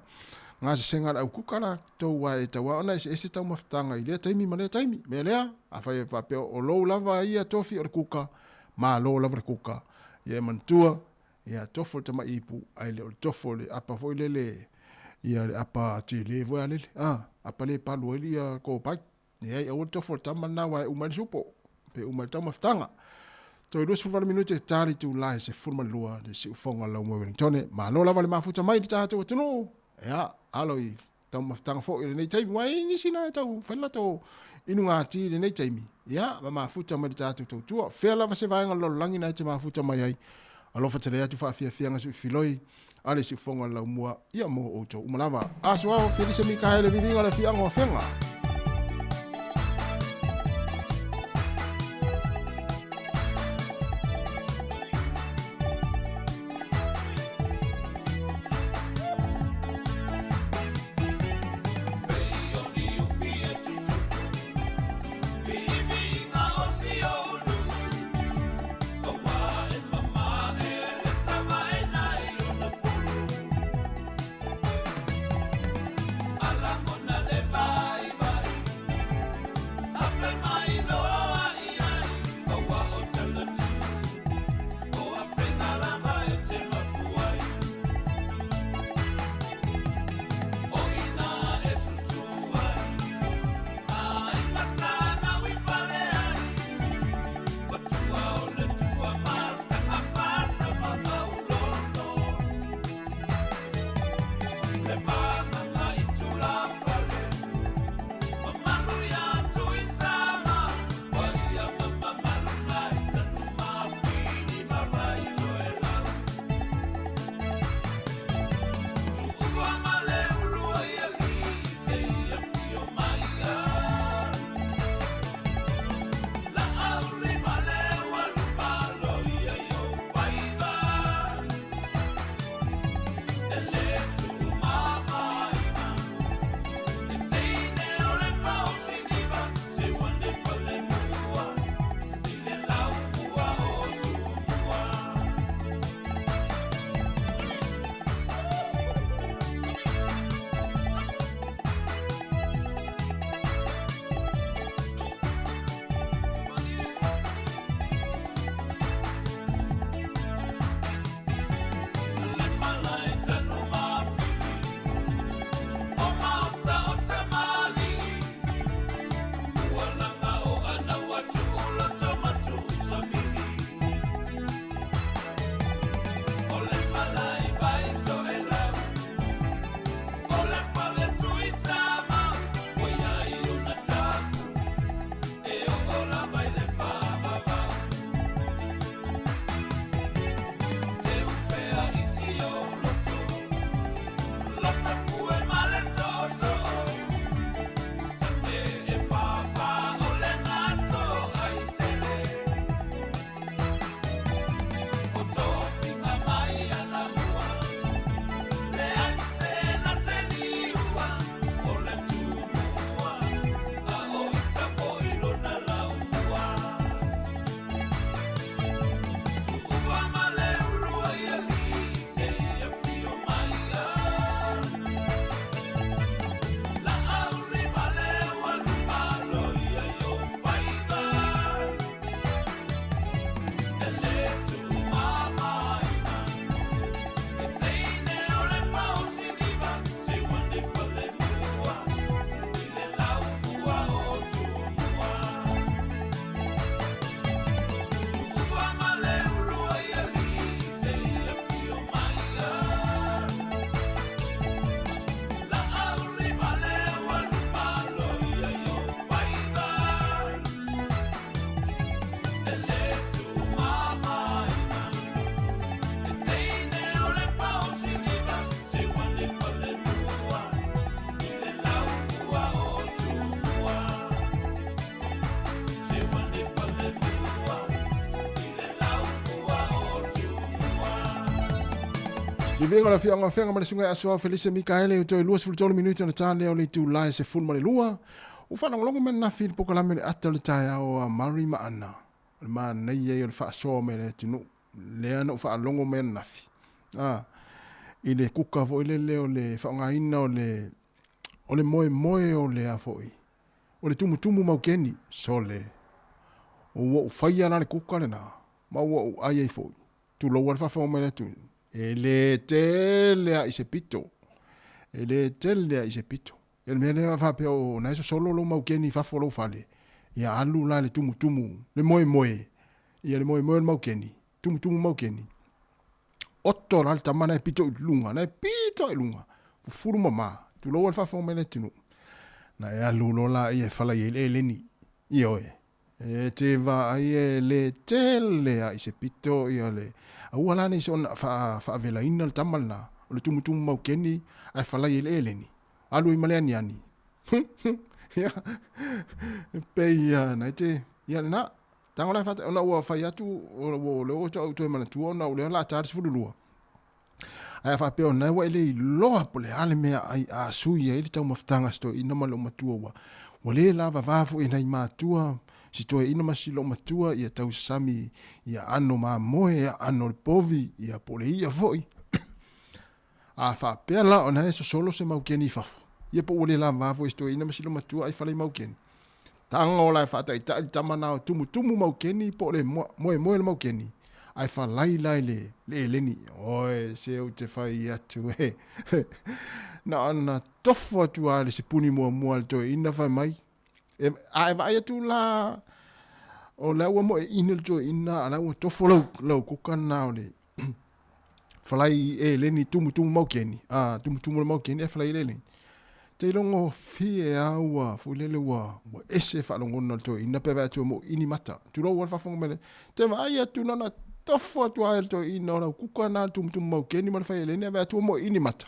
gasesega a le aukuka latou aua e tatau lava ona eseese taumafataga i lea taimi ma lea taimi. O le mea lea, afai e faapea o lou lava ia tofi o le kuka, malo lava le kuka. Ia e manatua, ia tofo le tamai ipu ae le o le tofo o le apa foi lele, ia le apa tele foi a lele, a, apa lea e palu ai le kopai. Leai, aua le tofo o le tama lena aua e uma ai le supo, pe uma ai le taumafataga. Toe 28 minute ta le itula e 12 le siufoga o Laumua Wellingtone. Malo lava le mafuta mai i le tatou atunuu. Ia, alo i taumafataga foi i lenei taimi. Ua i ai nisi na e tau fai le latou inugati i lenei taimi. Ia, ma mafuta mai le tatou tautua. Fea lava se vaega o le lalolagi na e te mafuta mai ai. Alofa tele atu faafiafiaga suifiloi a le siufoga o le Laumua, ia mo outou uma lava. Aso ao, Felise Mikaele, viviga o le afioaga o Afega. Viviga o le afioaga o Afega ma le susuga ia Asoao Felise Mikaele ua toe 23 minute ona ta lea o le itula e 12. Ua faalogologo mai ananafi i le polokalame o le ata o le taeao a Murray ma Anna. O le manaia ia o le faasoa mai a le atunuu. Lea na ou faalogo mai ananafi. A, i le kuka foi lele o le faaaogaina o le o le moemoe o le a foi, o le tumutumu maukeni, sole. Ua ou faia la le kuka lena, ma ua ou ai ai foi. Tulou a le faafofoga mai le atunuu, e le tele a i se pito. E le tele a i se pito. Ia le mea lea faapea o na e sosolo lou maukeni i fafo o lou fale, ia alu la le tumutumu, le moemoe, ia le moemoe o le maukeni, tumutumu maukeni. Oto la le tama na e pito i luga, na e pito i luga, fufulu mama, tulou a le faafofoga mai le atunuu. Na e alu loa la ia e fala i ai le eleni. Ioe. E te vaai e le tele a i se pito ia le aua la nei soona faavelaina le tama lena o le tumutumu maukeni ae falai ai le eleni. Alu ai ma le aniani. Ia, e pei ia na e te, ia lena, tago la e fata, ona ua fai atu, ua lea ua ou toe manatua ona o lea o le a ta le 12. Ae a faapea o na ua e le iloa po o le a le mea ai a sui ai le taumafataga a si toeaina ma le loomatua ua ua le lavava foi e nai matua si toeaina ma si loomatua ia tausami ia aano mamoe ia aano le povi ia po o le ia foi. A faapea la ona e sosolo se maukeni i fafo ia po ua le lavava foi e si toeaina ma si loomatua ai fale i maukeni. Tago la e faataitai le tama na o tumutumu maukeni po o le moemoe o le maukeni, ae falai la i le le eleni. Oe, se ou te fai atu e. Na ona tofo atu lava i le sipuni muamua a le toeaina fai mai. E, a e vaai atu la, o la ua moeina le toeaina, a la ua tofo lau, lau kuka na o le falai eleni tumutumu maukeni, a tumutumu le maukeni ae falai i le eleni. Te ilogofie a ua foi lele ua ua ese faalogona o le toeaina pe vaai atu ua moini mata. Tulou a le faafofoga mai le te vaai atu na ona tofo atu lava e le toeaina o lau kuka na le tumutumu maukeni ma le fai eleni ae vaai atu ua moini mata.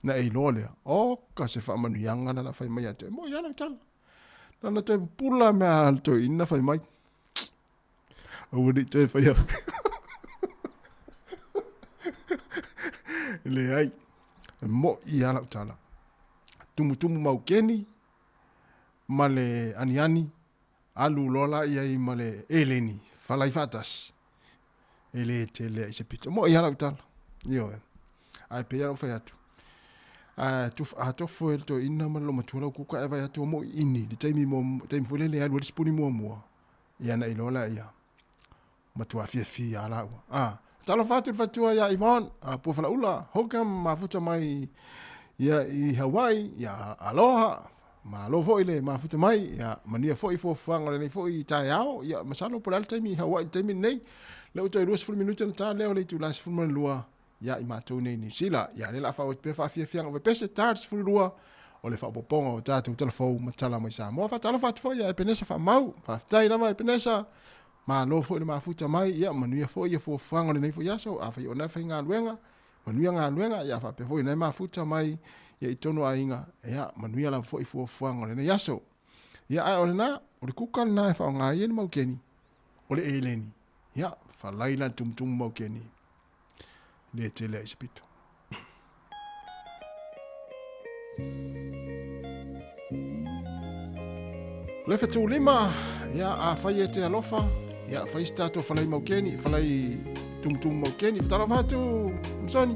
Na e iloa lea, oka se faamanuiaga la la fai mai ia te oe. Moi lava lau tala. Na ona toe pupula mea a le toeaina fai mai. Aua ne i toe whai au. Leai. E mo'i a lau tala. Tumutumu maukeni ma le aniani, alu loa la i ai ma le eleni, falai faatasi. E le tele ai se pito. Mo'i a lau tala. Ioe. Ae pei lava ona ou fai atu, a tuf, a tofo e le toeaina ma le loomatua lau kuka e vaai atu ua mo'i ini le taimi mo, taimi foi lele e alu ai le sipuni muamua. Ia na iloa lea ia matua fiafia a laua. A, talofa atu le faletua ia Yvonne, a Pua Falaula, Hookham mafuta mai ia i Hawaii, ia aloha, malo foi le mafuta mai, ia manuia foi fuafuaga o lenei foi taeao, ia masalo po o le a le taimi i Hawaii i le taimi lenei. Lea ua toe 20 minute ona ta lea o le itula 12 ia i matou nei i Niu Sila. Ia lea la faaauau atu pea faafiafiaga o pepese ta le 12 o le faaopoopoga o tatou tala fou ma tala mai Samoa. Faatalofa atu foi ia Epenesa Faamau. Faafetai lava Epenesa. Malo foi le mafuta mai. Ia manuia foi ia fuafuaga o lenei foi aso. Afai o na e faigaluega, manuia galuega. Ia faapea foi na e mafuta mai ia i tonu aiga. Ia manuia lava foi fuafuaga o lenei aso. Ia ae o lena, o le kuka lena e faaaoga ai le maukeni, o le eleni. Ia falai la le tumutumu maukeni. Le tele ai se pito. Le fetulima, ia a fai e te alofa, ia fai se tatou falai maukeni, falai tumutumu maukeni, fatalofa atu, Samsoni.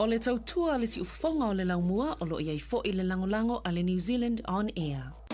O le tautua a le siufofoga o le laumua o lo o i ai foi le lagolago a le New Zealand On Air.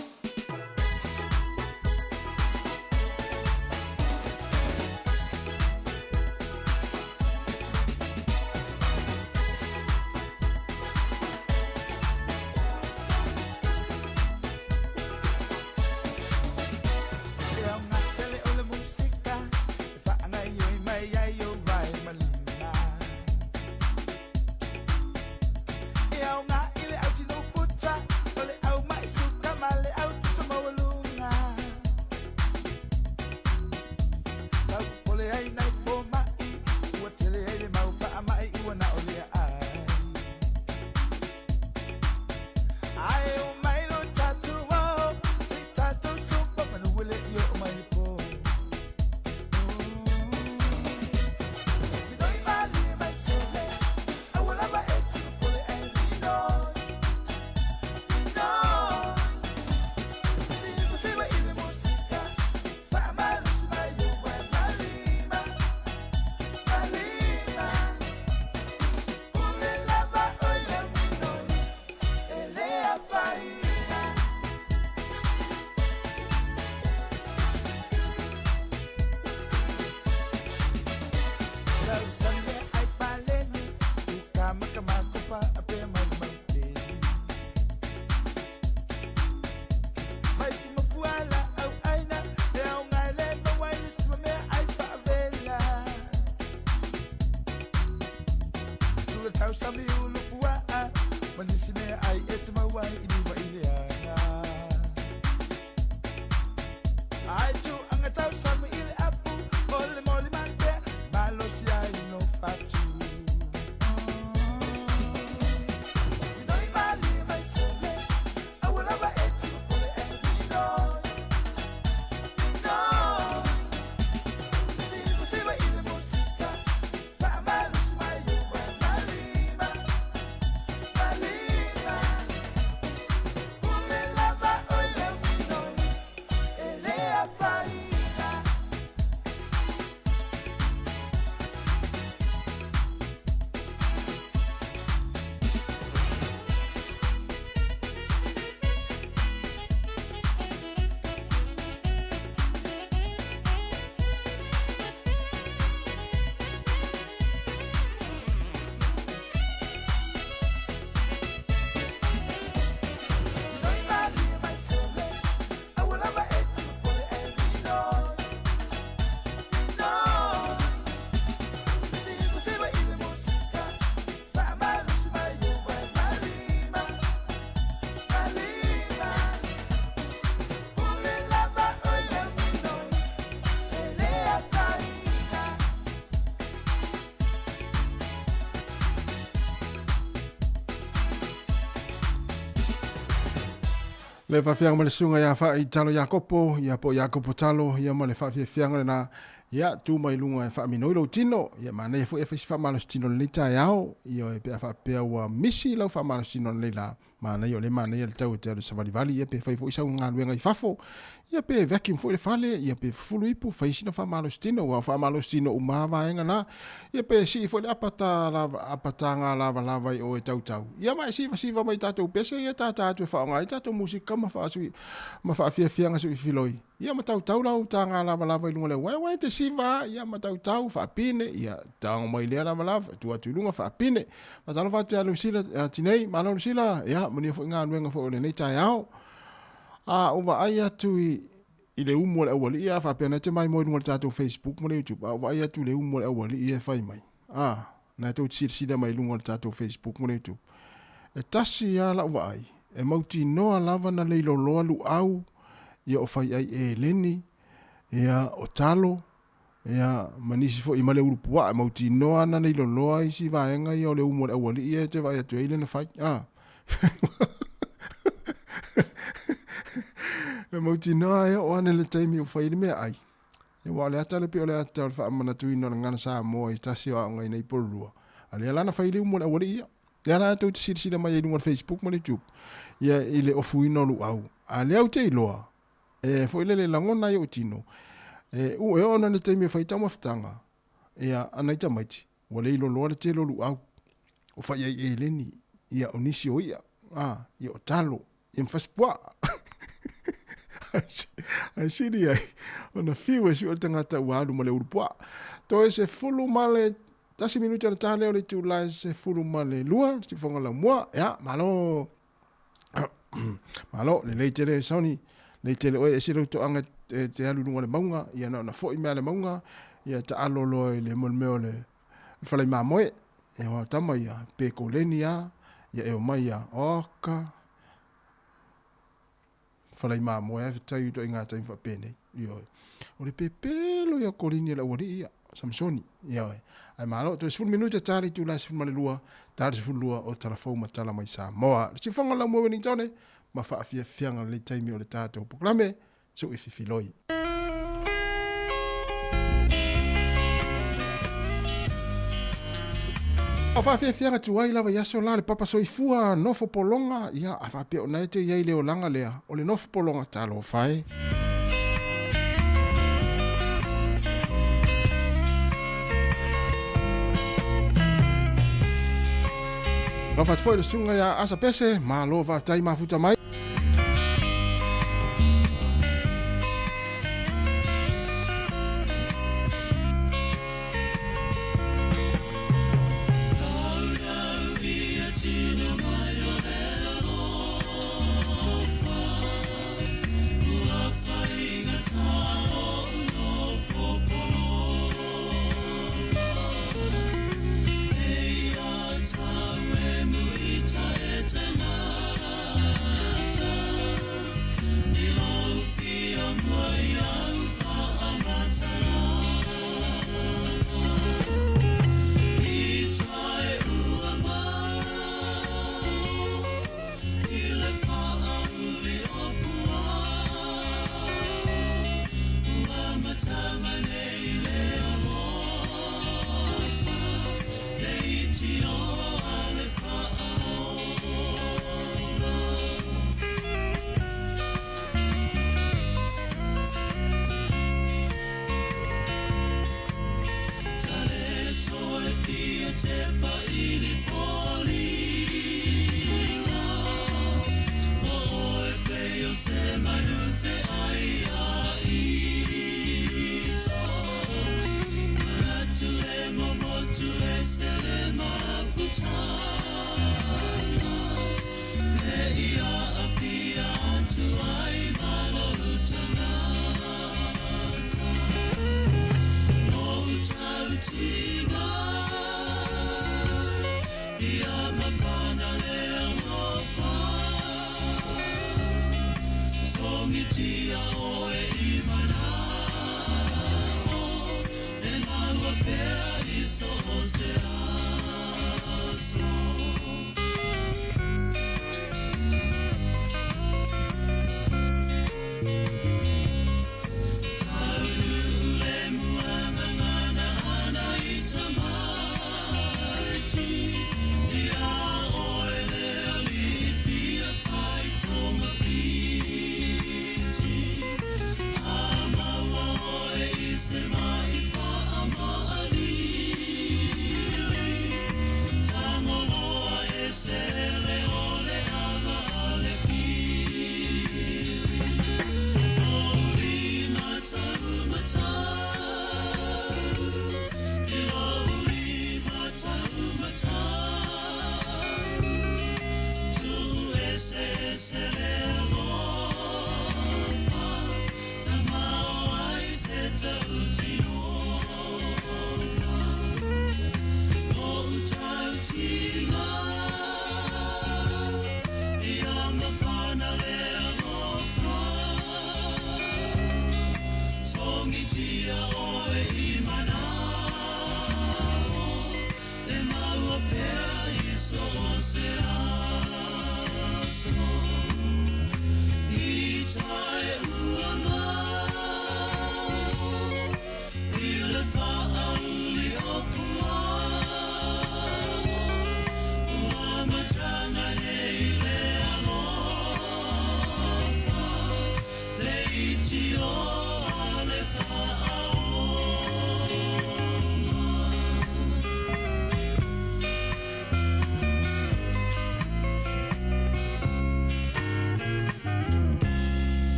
Le faafiaga ma le suga ia Faaitalo Iakopo, ia po o Iakopo Talo, ia ma le faafiafiaga lena, Ia, tu mai luga e faaminoi lou tino. Ia, manaia foi e fai se faamalositino i lenei taeao. Ioe, pe a faapea ua misi lau faamalositino ananei la, manaia o lea e manaia le tau e te alu e savalivali, ia pe fai foi sau galuega i fafo, ia pe vacuum foi le fale, ia pe fufulu ipu, fai sina faamalositino, aua o faamalositino uma lava vaega na. Ia pe sii foi le apata lava, apataga lavalava i o e tautau, ia ma e sivasiva mai i tatou pese ia tata atu e faaaoga ai tatou musika ma faasui, ma faafiafiaga suifiloi. Ia ma tautau lau taga lavalava i luga o le auae, e te siva, ia ma tautau faapine, ia tago mai lea lavalava, tu atu i luga faapine. Faatalofa atu ia Lusila, ia Tinei, malo Lusila, ia manuia foi galuega foi o lenei taeao. A ou vaai atu i, i le umu o le aualii, a faapea na te maimoa i luga o le tatou Facebook ma le YouTube, a ou vaai atu i le umu o le aualii e fai mai, a, na tou te silasila mai i luga o le tatou Facebook ma le YouTube, e tasi lava lau vaai, e mautinoa lava na leiloloa luau, ia o faiai eleni, ia o talo, ia ma nisi foi ma le ulu puaa, e mautinoa na leiloloa isi vaega ia o le umu o le aualii ia e te vaai atu ai lea na fai. A. E mautinoa e oo ane le taimi ua fai ai le meaai. Ia aua o le ata lea pei o le ata o le faamanatuina o le gagana Samoa i tasi o aoga i nei Porirua. A lea la na fai le umu a le aualii ia. Lea la tou te silasila mai ai i luga o le Facebook ma le YouTube ia i le ofuina o luau. A lea ou te iloa, e foi lele lagona ai ou tino, e u e oo ana le taimi e fai taumafataga, ia a nai tamaiti, ua le iloloa le tele o luau, o fai ai eleni, ia o nisi o i'a, a, ia o talo, ia ma fasipuaa. Ae sili ai ona fiu e sue le tagata ua alu ma le ulupuaa. Toe 11 minute ona ta lea o le itula e 12, le siufofoga laumua. Ia, malo, malo, lelei tele Sony, lelei tele oe, ese lou toaga e te alu i luga o le mauga, ia na ona foi mea le mauga, ia taalo loa i le mea o le falai mamoe, ia o tama ia, pe koleni a, ia e omai ia, oka, falai mamoe a fetai uto i ngā taimi whaapenei. Ioe. O le pepelo ia kolini e le aualii ia, Samsoni. Ioe. Ai malo, toe 10 minuta tā le itula e 12, tā le 12 o Talafou ma Tala mai Samoa. Le siufofoga laumua Wellingtone, ma faafiafiaga lenei taimi o le tatou polokalame, sui fifiloi. O faafiafiaga tuai lava i aso la le papa soifua nofo pologa, ia a faapea o na e te i ai le olaga lea, o le nofo pologa talofa e. Alofa atu foi le susuga ia Asa Pese, malo faafetai mafuta mai.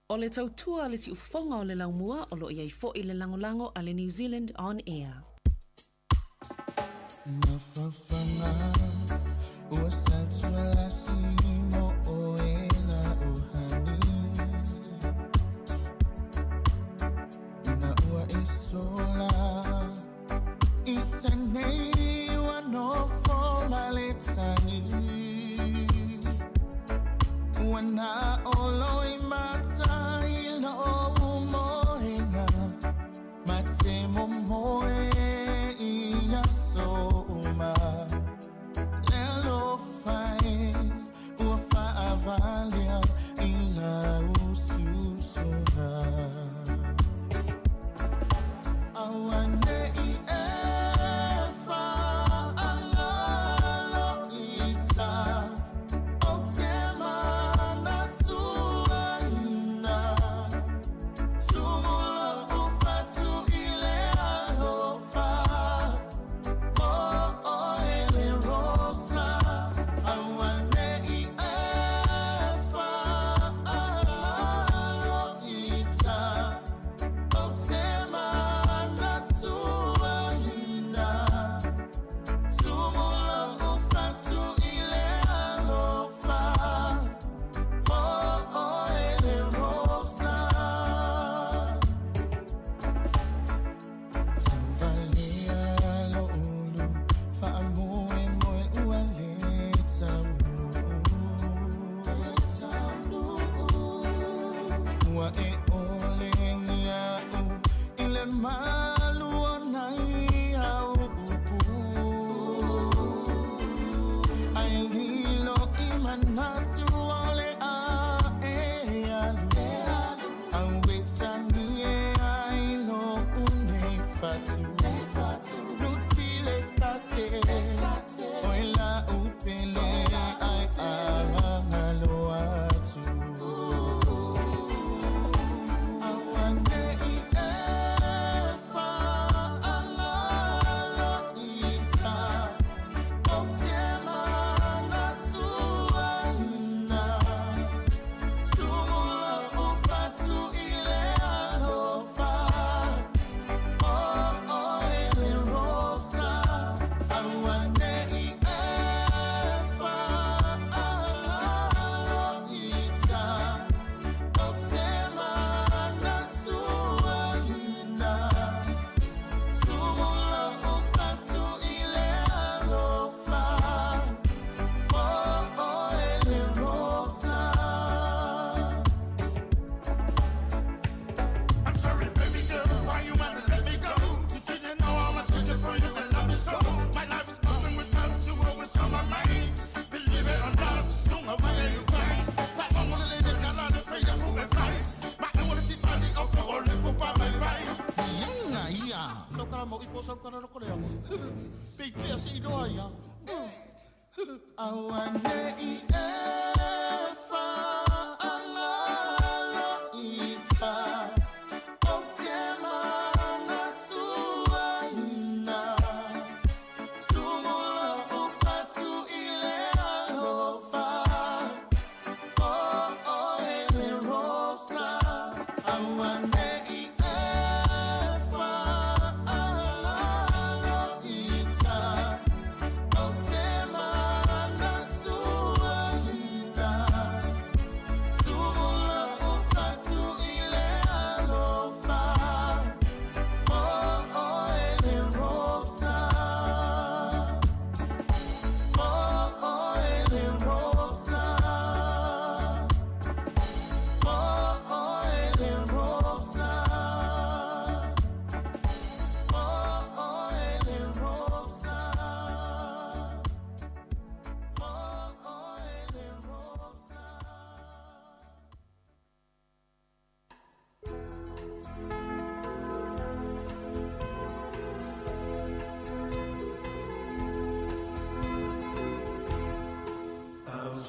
O le tautua a le siufofoga o le laumua o lo o i ai foi le lagolago a le New Zealand On Air.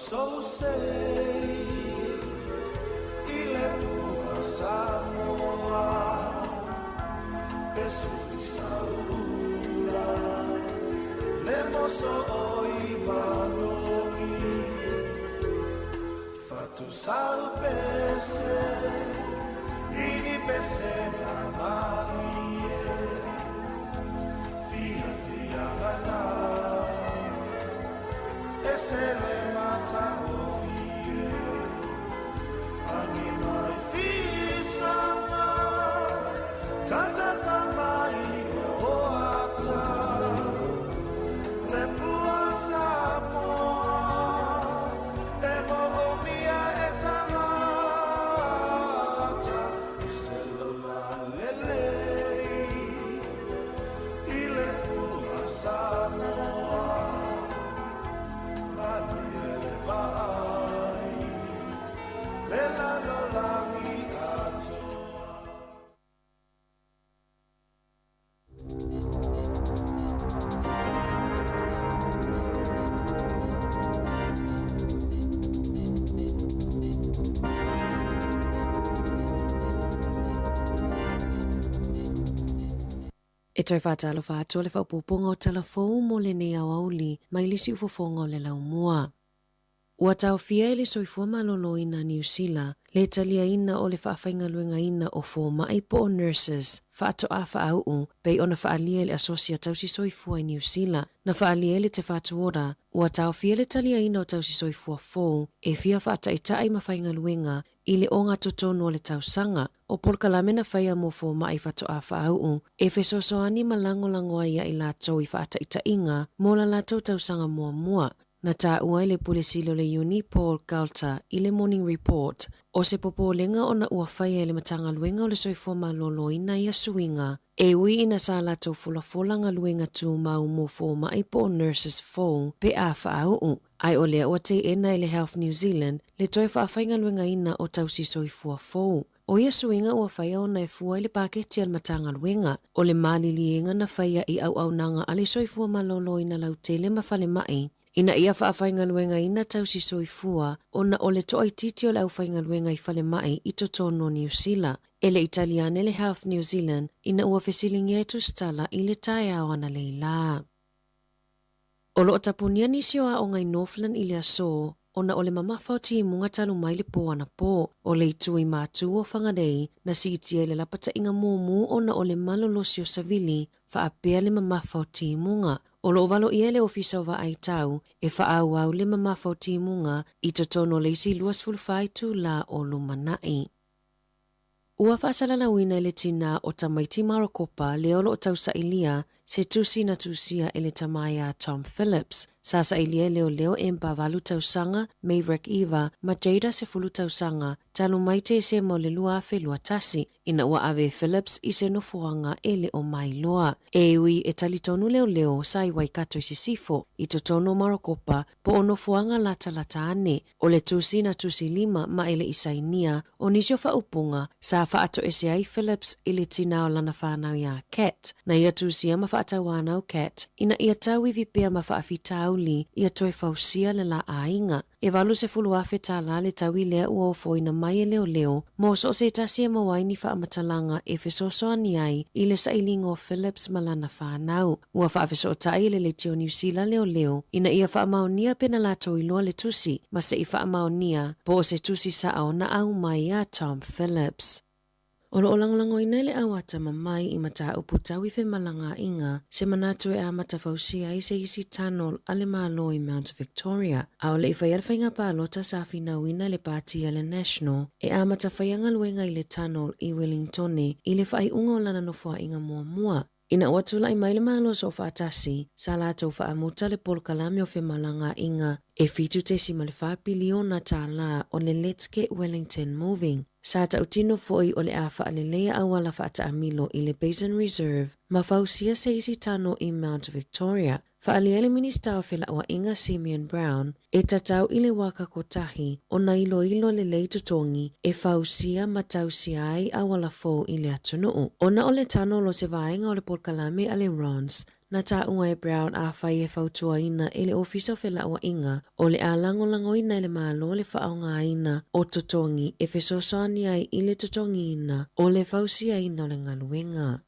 So say ile pua Samoa pesu i saula le moso o i manogi. tatou saupese i ni pesega malie fiafiaga na e se le matagofie agi mai fisaga tatafa mai o ata le pua Samoa e moomia e tagata i se laula lelei i le pua Samoa manuia le vaai le lalolagi atoa. E toe faatalofa atu le faaopoopoga o Tala Fou mo lenei aoauli mai le siufofoga o le laumua. Ua taofia e le Soifua Maloloina Niu Sila le taliaina o le faafaigaluegaina o fomai po o nurses faatoa faauu pei ona faaalia i le Asosi a Tausi Soifua i Niu Sila. Na faaalia e le Te Whatu Ora, ua taofia le taliaina o tausi soifua fou e fia faataitai ma faigaluega i le ogatotonu o le tausaga. O polokalame na faia mo fomai faatoa faauu e fesoasoani ma lagolago ai ia i latou i faataitaiga mo la latou tausaga muamua. Na taua e le Pule Sili o le Iuni Paul Calter i le Morning Report, o se popolega ona ua faia e le Matagaluega o le Soifua Maloloina ia suiga, e ui ina sa latou folafola galuega tumau mo fomai po o nurses fou pe a faauu, ae o lea ua teena e le Health New Zealand le toe faafaigaluegaina o tausi soifua fou. O ia suiga ua faia ona e fua i le paketi a le Matagaluega, o le maliliega na faia i auaunaga a le Soifua Maloloina lautele ma falemai, ina ia faafaigaluegaina tausi soifua ona o le toaitiiti o le aufaigaluega i falemai i totonu o Niu Sila. E le i tali ane le Health New Zealand ina ua fesiligia e tusitala i le taeao analeila. O lo o tapunia nisi o aoga i Northland i le aso ona o le mamafa o timuga talu mai le pō anapō. O le itu i Matu o Whangarei na siitia i le lapataiga mumu ona o le malolosi o savili faapea le mamafa o timuga. O lo o valoia e le Ofisa o Vaai Tau e faaauau le mamafa o timuga i totonu o le isi 24 itulā o lumanai. Ua faasalalauina e le tinā o tamaiti Marokopa lea o lo o tausailia se tusi na tusia e le tama ia Tom Phillips. Sa sailia e leoleo Empa 8 tausaga, Maverick 9, ma Jada 10 tausaga, talu mai Tesema o le 2021, ina ua ave e Phillips i se nofoaga e le o mailoa. E ui e talitonu leoleo sa i Waikato i Sisifo, i totonu o Marokopa, po o nofoaga latalata ane. O le tusi na tusi lima ma e le i sainia, o nisi o faaupuga sa faatoese ai Phillips i le tinā o lana fanau iā Kat. Na ia tusia ma faatauanau Kat ina ia tauivi pea ma faafitauli ia toe fausia le la aiga. E 80,000 tālā le taui lea ua ofoina mai e leoleo mo so o se tasi e maua ai ni faamatalaga e fesoasoani ai i le sailiga o Phillips ma lana fanau. Ua faafesootai e le Leitio Niu Sila leoleo ina ia faamaonia pe na latou iloa le tusi ma se i faamaonia po o se tusi sao na aumai iā Tom Phillips. O lo o lagolagoina e le au atamamai i mataupu tau i femalagaaiga se manatu e amata fausia ai se isi tunnel a le Malo i Mount Victoria. A o le i faia le faiga palota sa finauina e le Pati a le National e amata faia galuega i le tunnel i Wellingtone i le faaiuga o lana nofoaiga muamua. Ina ua tulai mai le Malo Soofaatasi, sa latou faamuta le polokalame o femalagaaiga e $7.4 piliona tālā o le Let's Get Wellington Moving. Sa tautino foi o le a faaleleia auala faataamilo i le Basin Reserve ma fausia se isi tunnel i Mount Victoria. Faaalia e le Minisita o Felauaiga Simeon Brown e tatau i le waka kotahi ona iloilo lelei totogi e fausia ma tausia ai auala fou i le atunuu. Ona o le tunnel o se vaega o le polokalame a le RONZ, na taua e Brown afai e fautuaina e le Ofisa o Felauaiga o le a lagolagoina e le Malo le faaaogaina o totogi e fesoasoani ai i le totogiina o le fausiaina o le galuega.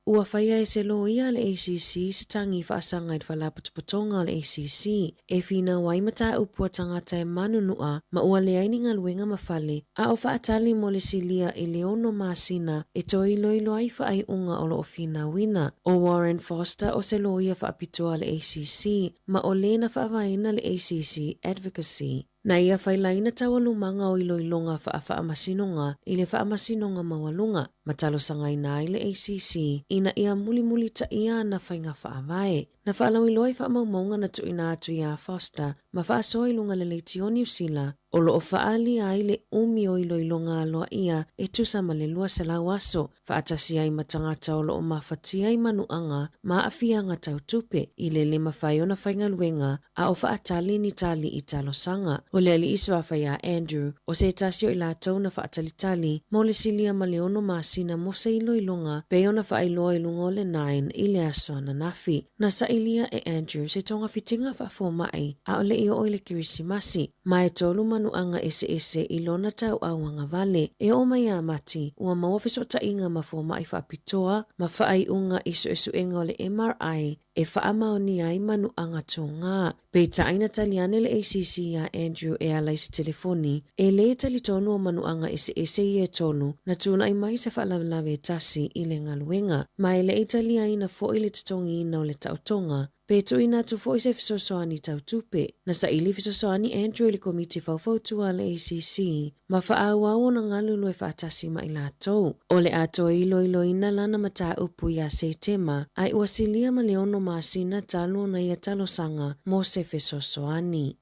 Ua faia e se loia a le ACC se tagi faasaga i le Faalapotopotoga o le ACC e finau ai mataupu a tagata e manunua ma ua leai ni galuega ma fale, a o faatali mo le silia i le ono masina e toe iloilo ai faaiuga o lo o finauina. ʻO Warren Foster o se loia faapitoa a le ACC ma o le na faavaeina le ACC Advocacy. Na ia failaina taualumaga o iloiloga faafaamasinoga i le Faamasinoga Maualuga ma talosagaina ai le ACC ina ia mulimulitaia ana faiga faavae. Na faalauiloa i faamaumauga na tuuina atu iā Foster ma faasoa i luga le leitio o Niu Sila, o lo o faaalia ai le umi o iloiloga aloaia e tusa ma le 200 aso, faatasi ai ma tagata o lo o mafatia i manuaga ma aafiaga tau tupe, i le le mafai ona faigaluega a o faatali ni tali i talosaga. O le alii suafa iā Andrew, o se tasi o i latou na faatalitali mo le silia ma le ono masina mo se iloiloga pei ona faailoa i luga o le Nine i le aso ananafi. Na sailia e Andrew se togafitiga faafomai a o le i oo i le Kerisimasi, ma e tolu manuaga eseese i lona tauau agavale. E oo mai iā Mati, ua maua fesootaiga ma fomai faapitoa ma faaiuga i suesuega o le MRI e faamaonia ai manuaga togā. Peitai na tali ane le ACC iā Andrew e ala i se telefoni, e lē talitonu o manuaga eseese ia e tolu na tulai mai se faalavelave e tasi i le galuega, ma e le i taliaina foi le totogiina o le taotoga, pe tuuina atu foi se fesoasoani tau tupe. Na saili fesoasoani Andrew i le Komiti Faufautua a le ACC ma faaauau ona galulue faatasi ma i latou. O le a toe iloiloina lana mataupu iā Setema, ae ua silia ma le ono masina talu ona ia talosaga mo se fesoasoani.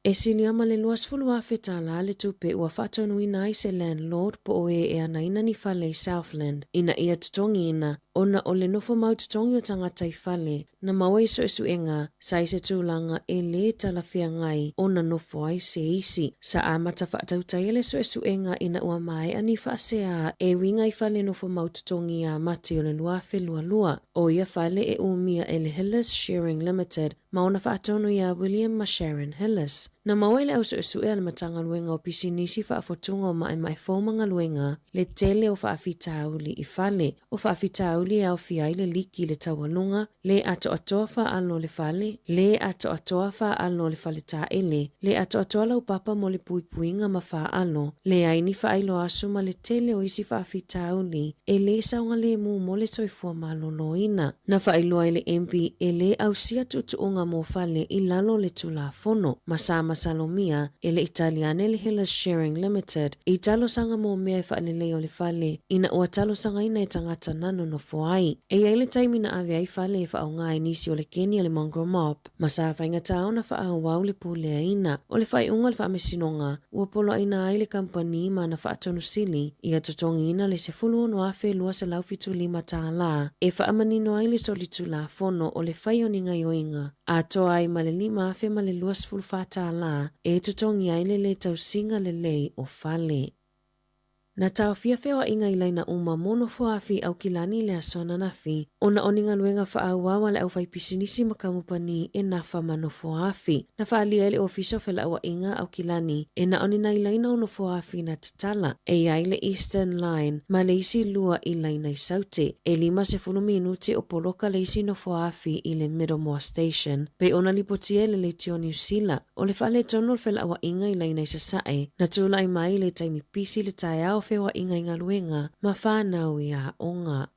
E silia ma le 20,000 tālā le tupe ua faatonuina ai se landlord po o e e anaina ni fale i Southland ina ia totogiina ona o le nofo mau totogi o tagata i fale Na maua i suesuega, sa i se tulaga e lē talafeagai ona nofo ai se isi. Sa amata faatautaia le suesuega ina ua maea ni faaseā e uiga i fale nofo mau totogi iā Mati o le 2022. ʻO ia fale e umia e le Hillis Shearing Limited ma ona faatonu iā William ma Sharon Hillis. Na maua i le au suesue a le Matagaluega o Pisinisi Faafotuga o Maemae Fou ma Galuega le tele o faafitauli i fale. O faafitauli e aofia ai le liki i le taualuga, le atoatoa faalo o le fale, le atoatoa faalo o le faletaele, le atoatoa laupapa mo le puipuiga ma faalo, leai ni faailoa aso ma le tele o isi faafitauli e lē saogalemu mo le soifua maloloina. Na faailoa e le MB e lē ausia tuutuuga mo fale i lalo o le Tulafono, ma sa masalomia e le i tali ane le Hillis Shearing Limited i talosaga mo mea e faalelei o le fale ina ua talosagaina e tagata na nonofo ai. E i ai le taimi na ave ai fale e faaaoga ai nisi o le keni a le Mongrel Mob, ma sa faigata ona faaauau le puleaina. O le faaiuga o le faamasinoga, ua poloaiina ai le kamupani ma ana faatonu sili ia totogiina le $16,275 e faamanino ai le solitulafono o le fai o ni gaioiga atoa ai ma le $5,024 e totogi ai le lē tausiga lelei o fale. Na taofia feoaiga i laina uma mo Nofoaafi Aukilani i le aso ananafi ona o ni galuega faaauau a le aufaipisinisi ma kamupani e nafa ma Nofoaafi. Na faaalia e le Ofisa o Felauaiga Aukilani e na o ni nai laina o Nofoaafi na tatala, e i ai le Eastern Line ma le isi lua i laina i Saute. E 50 minute o poloka le isi Nofoaafi i le Middlemore Station, pei ona lipotia e le Leitio Niu Sila. O le faaletonu o le felauaiga i laina i Sasae, na tulai mai i le taimi pisi i le taeao feoaiga i galuega ma whanau i aoga.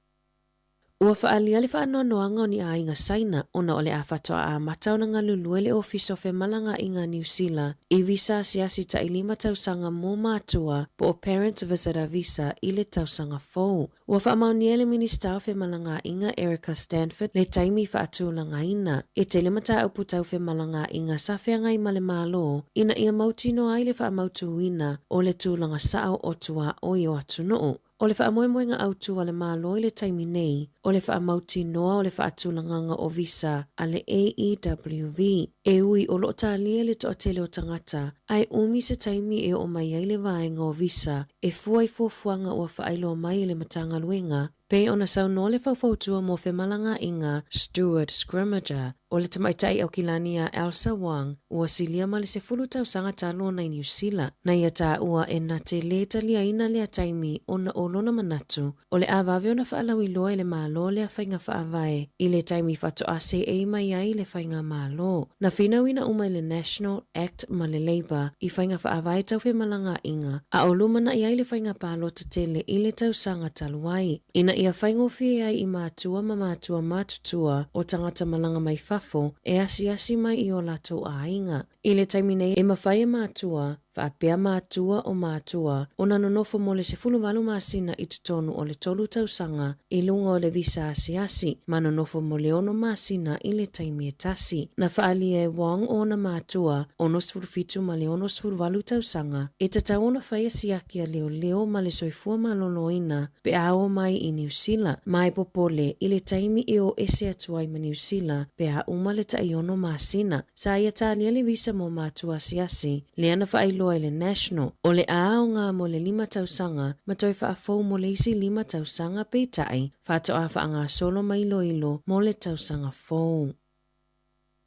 Ua faaalia le faanoanoaga o ni aiga Saina ona o le a faatoa amata ona galulue le Ofisa o Femalagaaiga a Niu Sila i visa asiasi tailima tausaga mo matua po o Parent Visitor Visa i le tausaga fou. Ua faamaonia e le Minisita o Femalagaaiga Erica Stanford le taimi faatulagaina. E tele mataupu tau femalagaaiga sa feagai ma le Malo ina ia mautinoa ai le faamautūina o le tulaga sao o tuaoi o atunuu. O le faamoemoega autu a le Malo i le taimi nei, o le faamautinoa o le faatulagaga o visa a le AEWV. E ui o lo o talia le toatele o tagata, ae umi se taimi e oo mai ai le vaega o visa e fua i fuafuaga ua faailoa mai e le Matagaluega. Pei ona saunoa le faufautua mo femalagaaiga Stewart Scrimgeour, o le tamaitai Aukilani a Elsa Wang, ua silia ma le 10 tausaga talu ona i Niu Sila, na ia taua e na te lē taliaina lea taimi ona o lona manatu o le a vave ona faalauiloa e le Malo lea faiga faavae i le taimi faatoa seei mai ai le faigamalo. Na finauina uma e le National, Act ma le Labour i faiga faavae tau femalagaaiga, a o lumanai ai le faiga palota tele i le tausaga talu ai, ina ia faigofie ai i matua ma matua matutua o tagata malaga mai fafo e asiasi mai i o latou aiga. I le taimi nei, e mafai e matua, faapea matua o matua, ona nonofo mo le 18 masina i totonu o le tolu tausaga i luga o le visa asiasi, ma nonofo mo le ono masina i le taimi e tasi. Na faaalia e Wong ona matua, 67 ma le 68 tausaga, e tatau ona faia siaki a leoleo ma le soifua maloloina pe a oo mai i Niu Sila, ma e popole i le taimi e o ese atu ai ma Niu Sila pe a uma le taiono masina. Sa ia talia le visa mo matua asiasi, lea na faailoa i le National, o le a aoga mo le lima tausaga ma toe faafou mo le isi lima tausaga peitai, faatoa faagasolo ma iloilo mo le tausaga fou.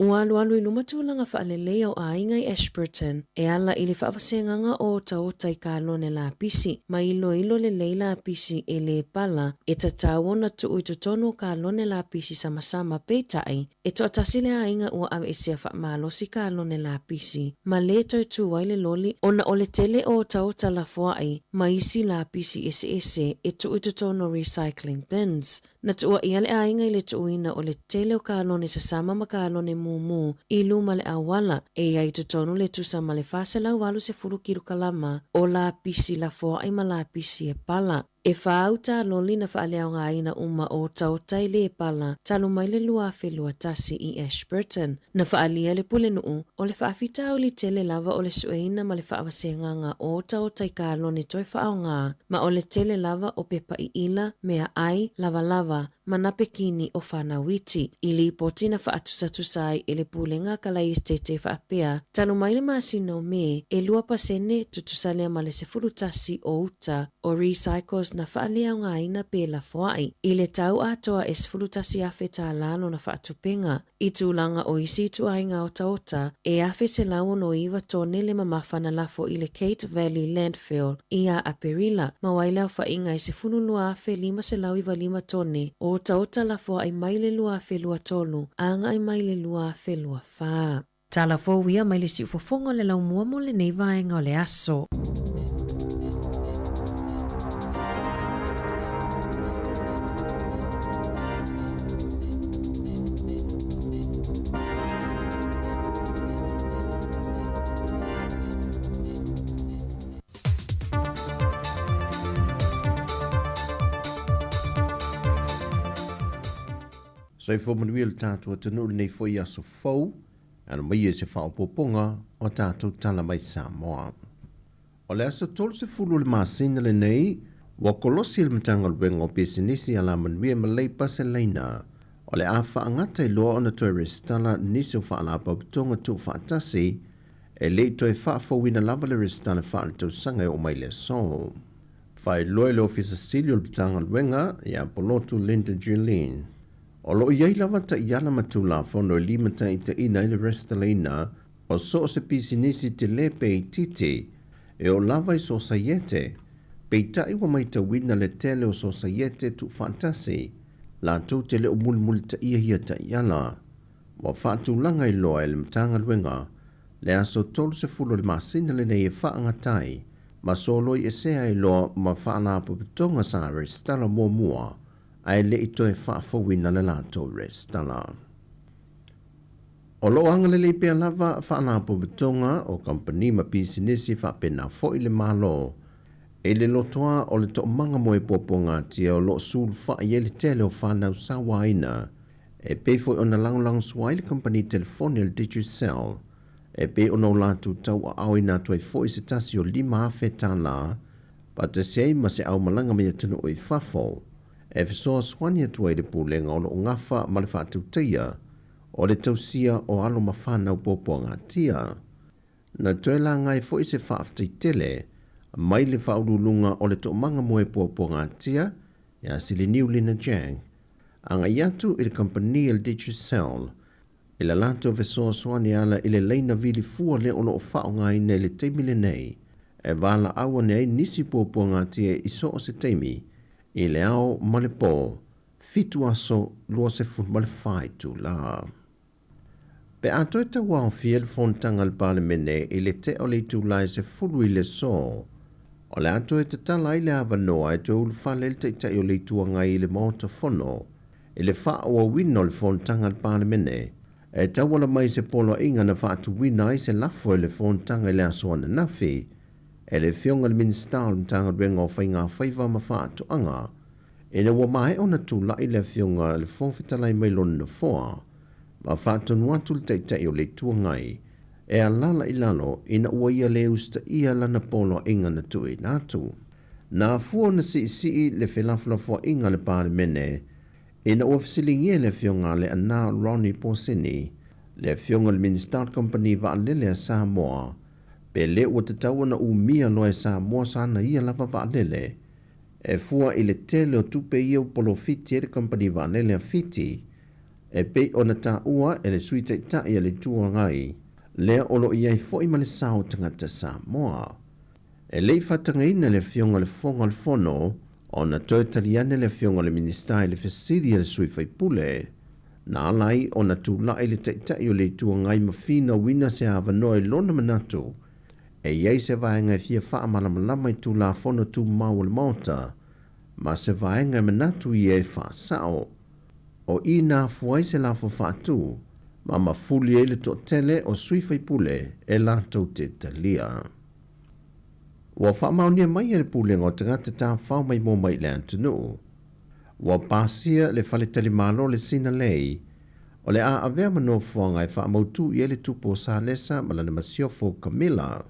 Ua alualu i luma tulaga faalelei o aiga i Ashburton e ala i le faavasegaga o otaota i kalone lapisi ma iloilo lelei lapisi e lē pala e tatau ona tuu i totonu o kalone lapisi samasama peitai e toatasi le aiga ua aveesea faamalosi kalone lapisi ma lē toe tū ai le loli ona o le tele o otaota lafoai ma isi lapisi eseese e tuu i totonu o recycling bins. Na tuuaia le aiga i le tuuina o le tele o kalone sasama ma kalone mumu i luma le auala e i ai i totonu le tusa ma le 480 kilokalama o lapisi lafoai ma lapisi e pala. E whā uta loli na faaleaogaina uma o otaota e lē pala talu mai le 2021 i Ashburton. Na faaalia le pulenuu o le faafitauli tele lava o le sueina ma le faavasegaga o otaota i kalone toe faaaoga ma o le tele lava o pepa iila, meaai, lavalava, ma napekini o fanau iti. I lipoti na faatusatusa ai e le Pulega a Kalaesetete faapea, talu mai le masina o Me, e 2% tutusa lea ma le 11 o uta o recycles na faaleaogaina pe lafoai. I le tau atoa e $11,000 tālā lona faatupenga. I tulaga o isi ituaiga otaota, e 1,169 tone le mamafa na lafo i le Kate Valley Landfill ia Aperila, ma ai le aofaiga e 12,595 tone o otaota lafoai mai le 2023 agai mai le 2024. Tala fou ia mai le siufofoga o le laumua mo lenei vaega o le aso. Soifua manuia le tatou atunuu i lenei foi aso fou, e ala mai ia i se faaopoopoga o a tatou tala mai Samoa. O le aso 30 o le masina lenei, ua kolosi le Matagaluega o Pisinisi Alamanuia ma Leipa se laina o le a faagata i loa ona toe resitala nisi o faalapotopotoga tuufaatasi e le i toe faafouina lava le resitala faaletausaga e oo mai le aso. Faailoa i le Ofisa Sili o le Matagaluega ia Polotu Linda Julien, o lo o i ai lava taiala ma Tulafono e limataitaiina ai le resitalaina o so o se pisinisi telē pe itiiti e oo lava i sosaiete, peitai ua matauina le tele o sosaiete tuufaatasi latou te le o mulimulitaia ia taiala. Ua faatulaga i loa e le Matagaluega le aso 30 o le masina lenei e faagata ai ma soloi esea ai loa ma faalapotopotoga sa resitala muamua ae le i toe faafouina le latou resitala. O lo o agalelei pea lava faalapotopotoga o kamupani ma pisinisi faapena foi le Malo i le lotoa o le toomaga mo e puapuagatia o lo o sulufai ai le tele o fanau sauaina e pei foi ona lagolagosua ai le kamupani telefoni a le Digicel e pei ona o latou tauaaoina atu ai foi se tasi o $5,000 tālā faatasi ai ma se aumalaga mai atunuu i fafo e fesoasoani atu ai le Pulega o lo o gafa ma le faatautaia o le tausia o alo ma fanau puapuagatia. Na toe laga ai foi se faafetai tele mai le faauluuluga o le toomaga mo e puapuagatia Ia Siliniu Lina Jack, agai atu i le kamupani a le Digicel i le latou fesoasoani e ala i le laina vili fua lea o lo o faaaogaina i le taimi lenei e valaau ane ai nisi puapuagatia i so o se taimi i le ao ma le po, fitu aso 24 itula. Pe a toe tauaofia le fonotaga a le Palemene i le tea o le itula e 10 i le aso, o le a toe tatala ai le avanoa e toe ulufale ai le Taitai o le Itu Agai i le Maota Fono i le faaauauina o le fonotaga a le Palemene e tauala mai i se poloaiga na faatuina ai se lafo i le fonotaga i le aso ananafi e le Afioga i le Minisita o le Matagaluega o Faiga Faiva ma Faatoaga ina ua maea ona tulai le Afioga i le Fofoga Fetalai mai lona nofoa ma faatonu atu le Taitai o le Itu Agai e alaala i lalo ina ua ia le usitaia lana poloaiga na tuuina atu. Na afua ona siisii le felafolafoaiga a le Palemene ina ua fesiligia e le Afioga a Leaana Ronnie Posini, le Afioga i le Minisita o le Kamupani Vaalele a Samoa, pe le ua tatau ona umia loa e Samoa sana ia lava vaalele e fua i le tele o tupe ia ua polofiti ai le Kamupani Vaalele a Fiti e pei ona taua e le Sui Taitai a le Itu Agai lea o lo o i ai foi ma le sao o tagata Samoa. E le i faatagaina le Afioga i le Fofoga o le Fono ona toe tali ane le Afioga i le Minisita i le fesili a le sui faipule. Na ala ai ona tulai le Taitai o le Itu Agai ma finauina se avanoa i lona manatu e i ai se vaega e fia faamalamalama i Tulafono Tumau o le Maota ma se vaega e manatu ia e faasao. O i na afua ai se lafo faatu ma mafuli ai le toatele o sui faipule e latou te talia. Ua faamaonia mai e le Pulega o Tagata Tafao Maimoa mai le atunuu, ua pasia le faletalimalo le Sinalei o le a avea ma nofoaga e faamautu i ai le tupu o Salesa ma lana masiofo Camilla.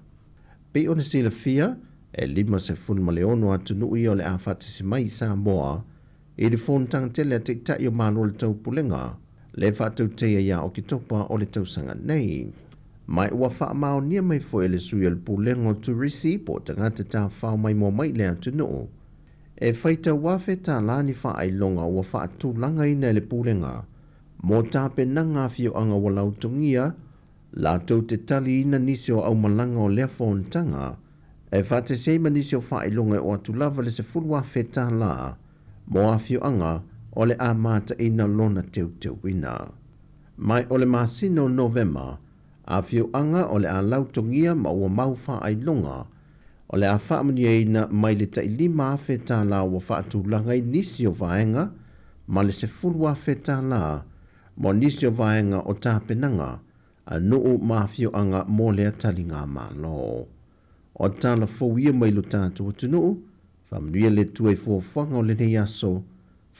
Pei ona silafia, e 56 atunuu ia o le a faatasi mai i Samoa i le fonotaga tele a Taitai o Malo o le Taupulega, le faatauteia ia Oketopa o le tausaga nei. Ma ua faamaonia mai foi e le sui o le Pulega o Turisi po o tagata tafao maimoa mai i le atunuu, e faitau $1,000 ni faailoga ua faatulagaina e le Pulega mo tapenaga afioaga ua lautogia latou te taliina nisi o aumalaga o lea fonotaga, e faatasi ai ma nisi o faailoga e oo atu lava le $10,000 mo afioaga o le a mataina lona teuteuina. Mai o le masina o Novema, afioaga o le a lautogia ma ua mau faailoga o le a faamanuiaina mai le tai $5,000 ua faatulaga ai nisi o vaega ma le $10,000 mo nisi o vaega o tapenaga a nuu ma afioaga mo lea taligamalo. O tala fou ia mai lo tatou atunuu, faamanuia le Atua i fuafuaga o lenei aso,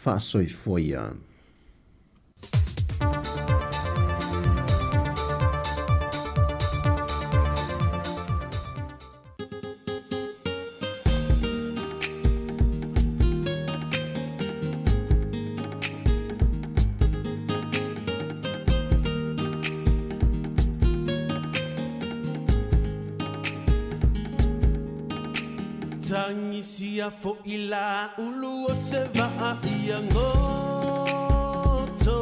faasoifua ia. Tagisia fo'i la ulu o se vaa ia goto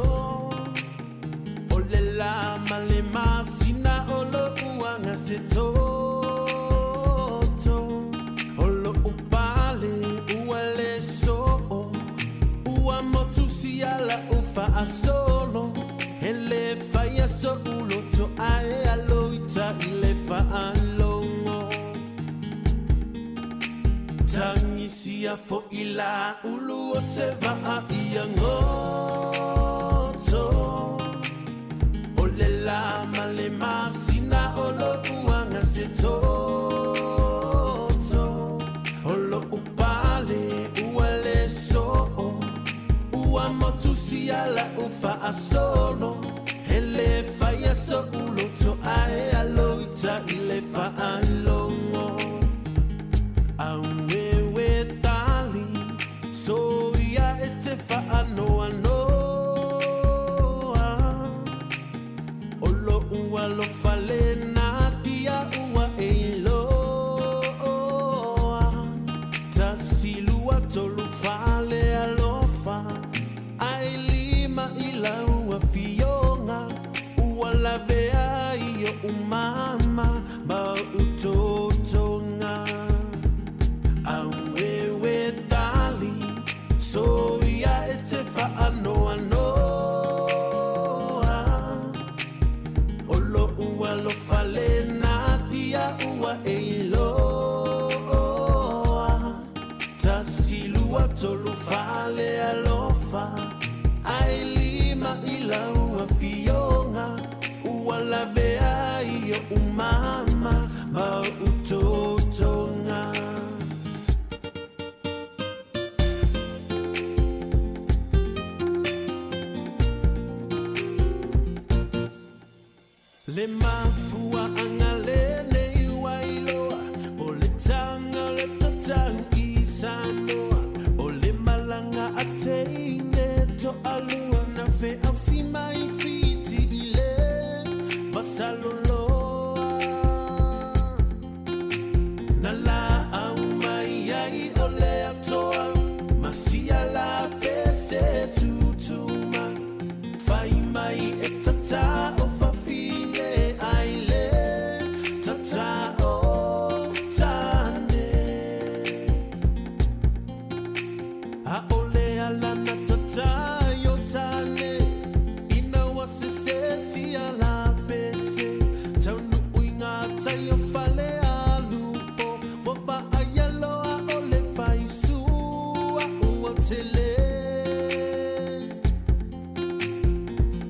O le la ma le masina o lo'u aga se toto O lo'u pale ua le soo Ua motu sia la'u faasolo E le faia so'u loto ae alo ita i le faalogo Tagisia fo'i la ulu o se vaa ia goto O le la ma le masina o lo'u aga se toto O lo'u pale ua le soo Ua motu sia la'u faasolo E le faia so'u loto ae alo ita i le faalogo Auewe tali so ia e te faanoanoa O lo'u alofa lena tia ua e iloa Tasi lua tolu fale alofa lima i lau afioga ua lavea ai oʻu mama ma oʻu totoga. Aueue tali soia e te faanoanoa o loʻu alofa lena tia ua e iloa. Tasi lua tolu fale alofa ae lima i lau afioga ua lavea ai oʻu mama ma oʻu totoga. Le mafuaaga lenei ua iloa o le taga o le tatau i Samoa o le malaga a teine toalua na feausi mai Fiti i le Vasaloloa na laau mai ai o le atoa ma sia la pese tutuma fai mai e tata o fafine ai le tata o tane a ole ala na tata i o tane ina ua sese sia la pese taunuu i ngā tai o fale alupo ua vaai aloa o le faisua ua tele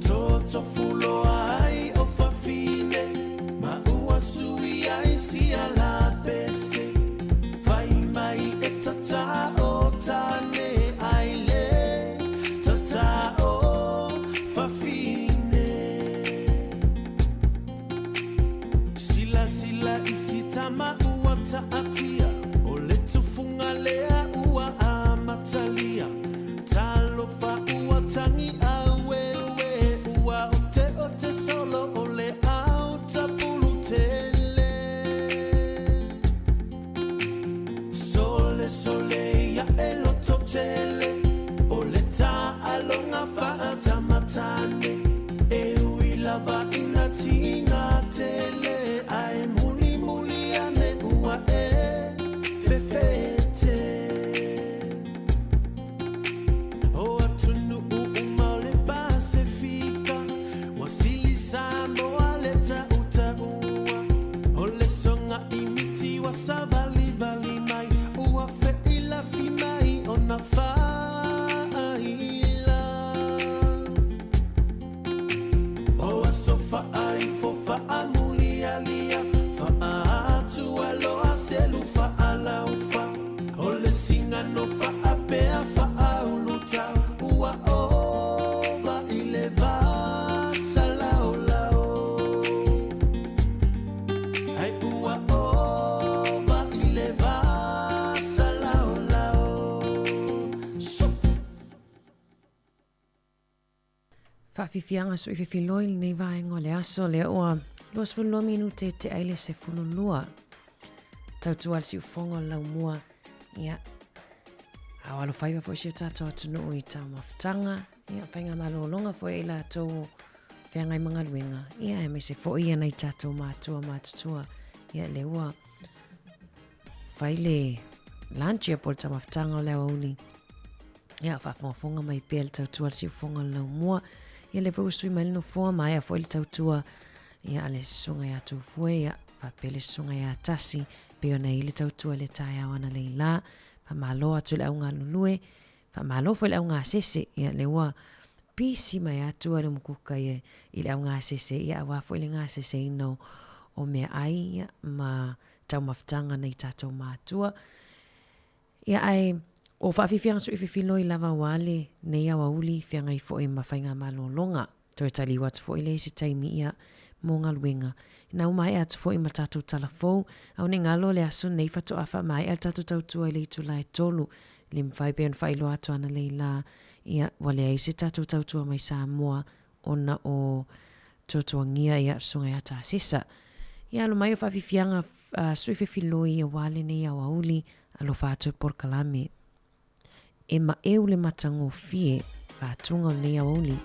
Totofuloa ai o fafine ma ua sui ai sia la pese fai mai e tata o tane ai le tata o fafine Sila sila i si tama ua taatia o le tufuga lea ua amatalia Talofa ua tagi aueue ua oteote solo o le ao tapulu tele Sole sole ia e loto tele o le taaloga faatamatane e ui lava ina tiga tele ae mulimuli ane ua e fefete O atunuu uma o le Pasefika ua sili Samoa le tautaua o le soga i miti ua savalivali mai ua feilafi mai ona faila O aso faaifo faamulialia faaatualoa selu faalaufa o le sigano faapea faaulutau ua ova i le vasalaolao ai ua ova i le vasalaolao. Faafiafiaga suifefiloi lenei vaega o le aso lea ua 22 minute te ai le 12. Tautua le siufoga o le laumua. Ia, ao alofaiva foi si o tātou atunuu i taumafataga. Ia, whainga malologa foi i latou o feagai ma galuega. Ia, e mese foi ia nei tātou mātua mātutua. Ia, le ua fai le lunch ia po le taumafataga o le aoauli. Ia, faafogafoga mai pea le tautua le siufoga o le laumua. Ia, le foi ua sui mai le nofoa, maea foi le tautua. Ia, a le susuga ia Tufue, ia, faapea le susuga ia Tasi, pei ona i le tautua i le taeao analeila. Faamalo atu i le augalulue, faamalo foi i le augasese. Ia, le ua pisi mai atu le mukuka ia i le augasese, ia, aua foi le gaseseina o, o meaai, ia, ma taumafataga nai tatou matua. Ia ae o faafiafiaga suifefiloi lava ua ale nei aoauli feagai foi ma faigamalologa. Toe taliu atu foi lea i se taimi ia mo galuega. Ina ua maea atu foi ma tatou tala fou, ao ne galo le aso nei faatoa faamaea le tatou tautua i le itula e tolu. Le mafai pea ona faailoa atu analeila la, ia ua leai se tatou tautua mai Samoa ona o tuatuagia ia Susuga ia Tasesa. Ia alo mai o faafiafiaga suifefiloi aua lenei aoauli alofa atu polokalame. E maeu le matagofie. Faatuga o lenei aoauli.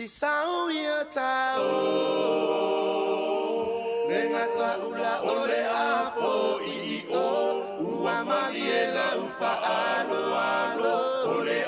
Isau ia tau Le ngata ula o le afo i i o Ua malie lau whaalo alo O le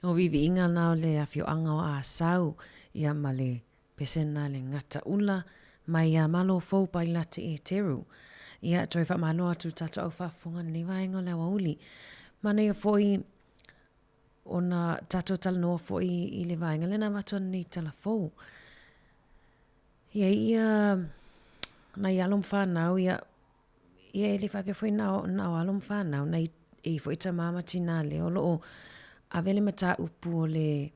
O viiviiga na o le afioaga o Asau ia ma le pesena le gataʻula mai iā Malo Fou Pailate Eteru. Ia, toe faamalo atu i tatou au faafofoga i lenei vaega o le aoauli. Manaia foi ona tatou talanoa foi i le vaega lea na avatu ananei i tala fou. Ia ia nai alo ma fanau ia ia e le faapea foi na o, na o alo ma fanau nai e i foi tamā ma tinā lea o loo ave le mataupu o le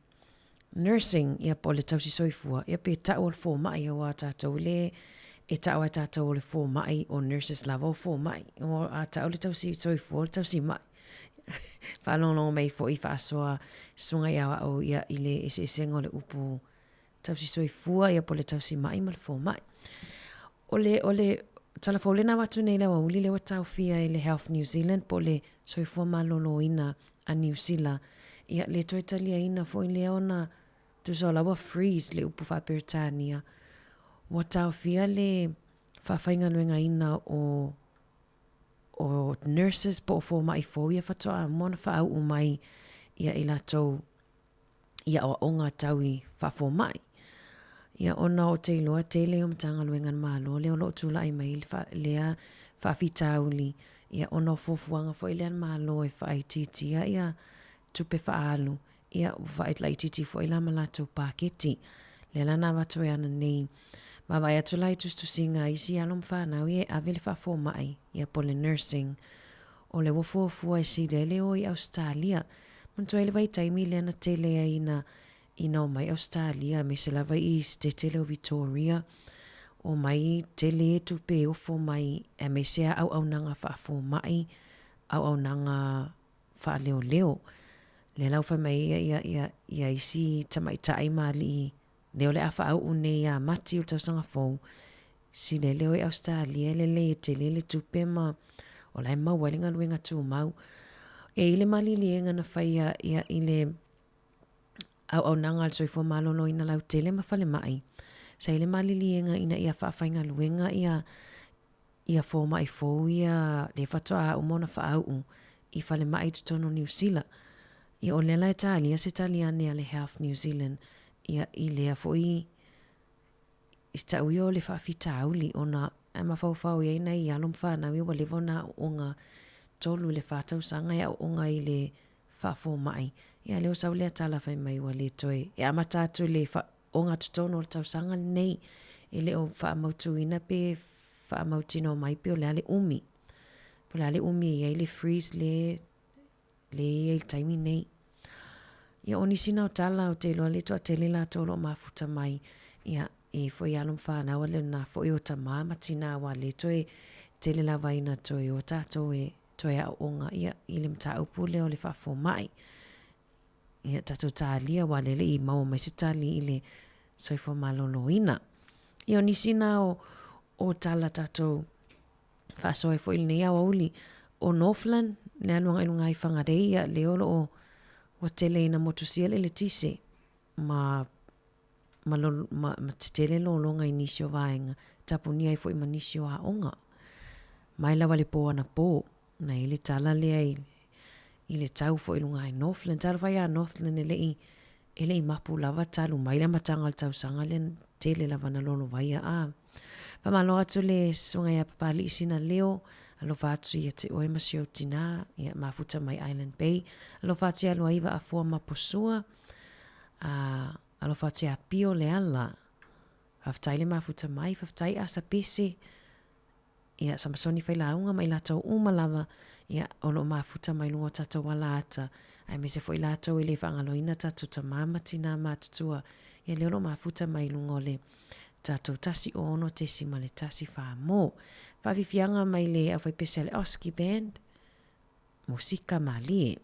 nursing ia po o le tausi soifua ia pe tau o le fomai auā tatou le e tau ai tatou o le fomai o nurses lava o fomai o a tau le tausi soifua o le tausi mai faalogologo mai foi faasoa susuga i aoao ia i le eseesega o le upu tausi soifua ia po o le tausi mai ma le fomai. O le, o le tala fou lea na avatu nei i le aoauli lea ua taofia e le Health New Zealand po o le Soifua Maloloina a Niu Sila, ia le toe taliaina foi lea ona tusa o la ua freeze le upu faa-Peretania, ua taofia le faafaigaluegaina o o nurses po o fomai fou ia faatoa uma ona faauu mai ia i latou i aoaoga tau i faafomai. Ia ona ou te iloa tele o Matagaluega a le Malo lea o lo o tulai mai lea faafitauli, ia ona o fuafuaga foi lea a le Malo e faaitiitia ia tupe faaalu, ia ua faalaitiiti foi la ma latou paketi. Lea la na avatu ai ananei. Vaavaai atu la i tusitusiga a isi alo ma fanau ia e ave le faafomai, ia po o le nursing, o lea ua fuafua e sili ai le o i Ausetalia. Manatua ai le vaitaimi lea na tele ai ina ina omai Ausetalia aemaise lava i Setete lea o Victoria, omai tele tupe e ofo mai aemaise lava auaunaga faafomai, auaunaga faaleoleo. Lea la ua fai mai ai ia, ia, ia isi tamaitai ma alii lea o le a faauu nei ia Mati o le tausaga fou, sili ai le o i Ausetalia e lelei e tele le tupe ma o la e maua ai le galuega tumau. E i ai le maliliega na faia ia i le auaunaga a le Soifua Maloloina lautele ma falemai, sa i ai le maliliega ina ia faafaigaluega ia ia fomai fou ia lea faatoa uma ona faauu i falemai i totonu o Niu Sila. Ia o lea la e talia se tali ane a le Health New Zealand ia i lea foi i tau ia o le faafitauli ona e mafaufau i ai nai alo ma fanau ia ua leva ona aooga 3 i le 4 tausaga e aooga i le faafomai. Ia lea ua sau lea tala fai mai ua le toe e amata atu i le ogatotonu o le tausaga lenei. e le o faamautuina pe faamautinoa mai pe o le a le umi. Po o le a le umi e i ai le freeze le le i ai i le taimi nei. Ia, o nisi na o tala ou te iloa le toatele latou o lo o mafuta mai, ia, e foi alo ma fanau a le na foi o tamā ma tinā aua le toe tele lava ina toe o tatou e toe aooga ia i le mataupu lea o le faafomai. Ia, tatou talia aua lea e le i maua mai se tali i le soifua maloloina. Ia, o nisi na o, o tala tatou faasoa ai foi i lenei aoauli. ʻO Northland, le alu agai i luga i Whangarei, ia, lea o lo o ua tele ina motusia le eletise ma, ma, lo, ma, ma tetele lologa i nisi o vaega, tapunia ai foi ma nisi o aoga. Mai lava le pō anapō, na i le tala lea i, i le tau foi i luga i Northland. Talofa iā Northland e le i, e le i mapu lava talu mai le amataga o le tausaga lea tele lava na lolovaia a. Faamalo atu le susuga ia Papali'i Sina Leo, alofa atu ia te oe ma si ou tinā, ia mafuta mai Island Bay, alofa atu ia Luaiva Afoa Maposua, a alofa atu ia Pio Leala. Faafetai le mafuta mai, faafetai Asa Pese, Ia, Samasoni Failauga ma i latou uma lava, ia, o lo o mafuta mai luga o tatou alaata, aemaise foi latou e le faagaloina tatou tamā ma tinā matutua, ia lea o lo o mafuta mai luga o le tatou 106.1 mo. Faafiafiaga mai le aufaipese a le Oski Band, Musika Malie.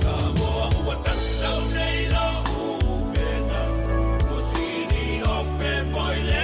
Samoa ua tatau nei lo upega, ua sili ope foi le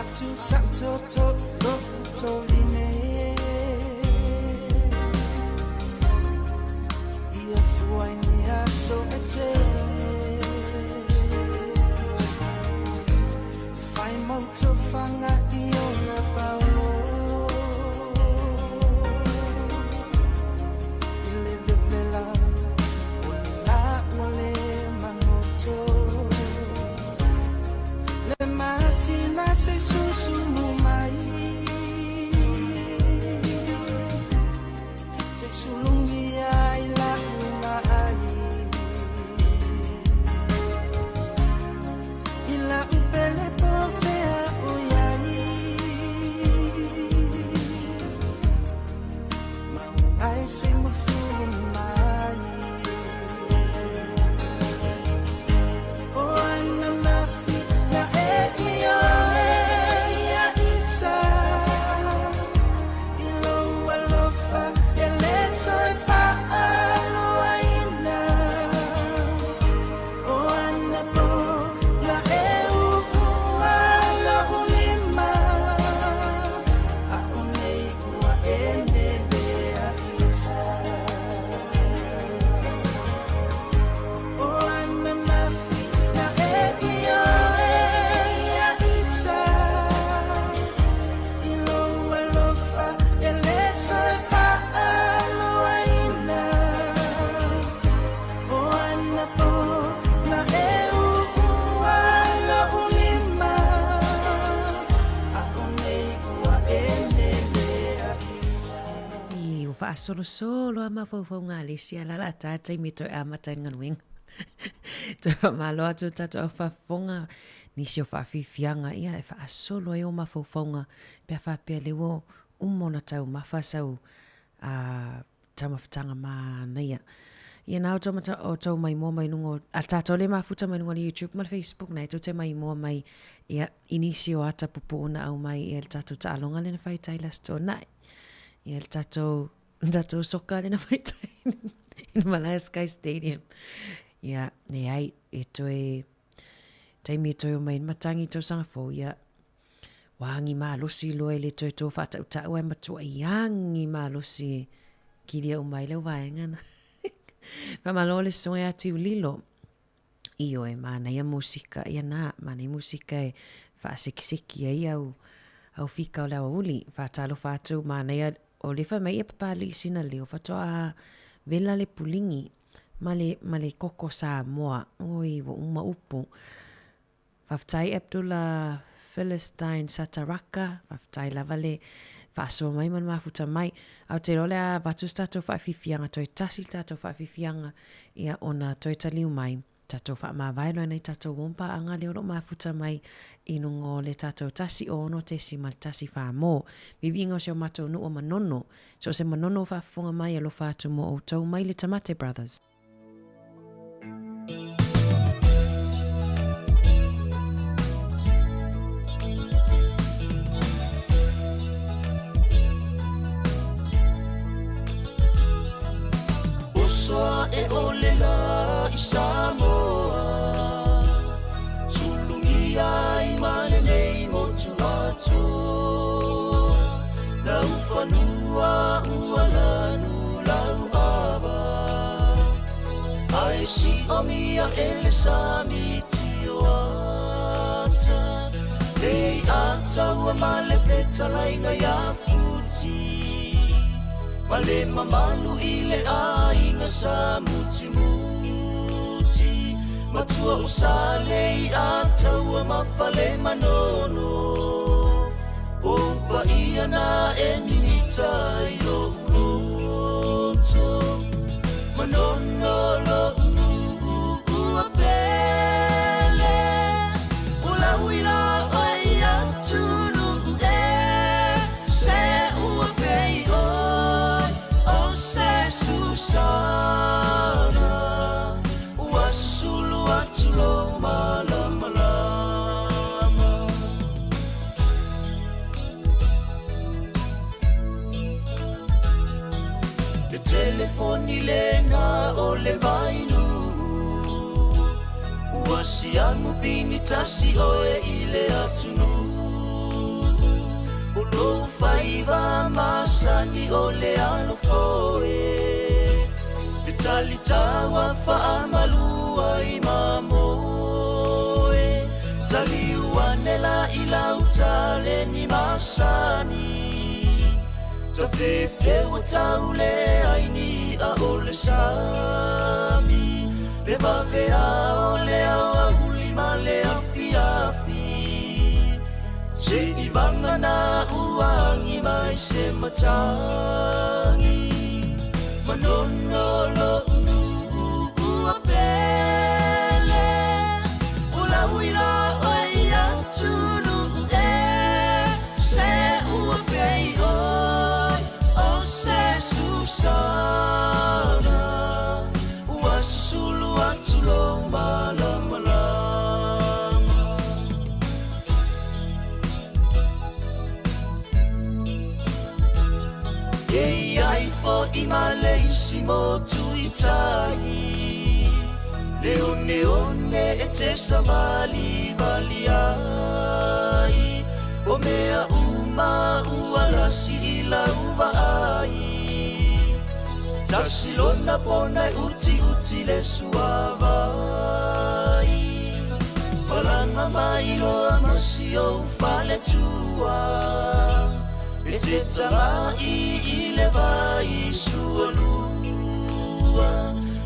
atu sa to to to to line Ia fua i ni aso e te Whai mauto whanga i ona paolo I le vevela o le la ua le magoto Le matina se susu mai Se sulungi ai la uma ai I la upele po fea o iai Mau ai se mufu mai O ana mafi na e i oe ia ita I lou alofa e le toe faaloaina O ana po na e uua lou lima A o nei ua e nele a ita O ana mafi na e i oe ia ita I lou alofa e le toe faaloaina O ana po na e uua lou lima A o nei ua e nele a ita I, ua faasolosolo lava mafaufauga a le isi alaala ata taimi e toe amata ai le galuega. Toe faamalo atu i le tatou au faafofoga, nisi o faafiafiaga ia e faasolo ai ou mafaufauga pe a faapea lea ua uma ona taumafa sau taumafataga manaia. Ia na o tou maimoa mai luga o, a tatou le mafuta mai luga o le YouTube ma le Facebook, na e tou te maimoa mai ia i nisi o ata pupuu na aumai ia le tatou taaloga lea na fai tai le Aso Toonai. Ia le tatou tatou soka lea na fai tai i le Malae Sky Stadium. Ia, leai, e toe, taimi e toe o mai ai le matangi i tausaga fou, ia, ua agi malosi loa e le toe tō faatautau ae matuai agi malosi e kilia uma ai lau vaega na. Faamalo le soe a Tiulilo. Ioe, manaia musika, ia nā, manaia musika e faasekiseki ai au, au fika o le aoauli. Faatalofa atu, manaia, o lea fai mai ia Papalii sina leo, faatoa vela le puligi ma le, ma le koko Samoa. Oi, ua uma upu. Faafetai Abdullah Philistine Sataraka, faafetai lava le faasoa mai ma le mafuta mai. Ae ou te iloa o le a avatu se tatou faafiafiaga, toe tasi le tatou faafiafiaga, ia ona toe taliu mai, tatou faamavae loa i nai tatou uo ma paaga lea o lo o mafuta mai i luga o le tatou 106.14 mo viiviiga o si o matou nuu o Manono. So o se Manono o faafofoga mai, alofa atu mo outou mai le Tamate Brothers. Uso e ole la i Samoa Sulugia i ma lenei motu atoa Lau fanua ua lanu lau ava Ae siomia e le sami tio ata Lei ata ua ma le fetalaiga ia Futi Ma le mamalu i le aiga sa mutimuti Matua o Salei Ataua ma Fale Manono O paia na e mimita i lou loto Manono lou ua pele O lau ila oe i atunuu e Se ua pei oe o se susana Ua sulu atu lou malamalama. Le telefoni lena o le vainuu Ua siamu pini tasi oe i le atunuu. Lou faiva masani o le alofo e Le talitaua faamalua i mamo e Taliu ane la i lauta le ni masani Tafefeua tau le aini a o le sami Le vavea o le aoauli ma le afiafi Se i vagana uagi mai se matagi Manono lo'u ua pele O lau ilo oe i atunuu e Se ua pei oe o se susana Ua susulu atu lou malamalama E iai fo'i ma le isi motu i tai Le oneone e te savalivali ai O mea uma ua lasi i lau vaai Tasi lona pona e utiuti le suavai Malaga mai loa ma si ou faletua E te taga'i i le vai sualua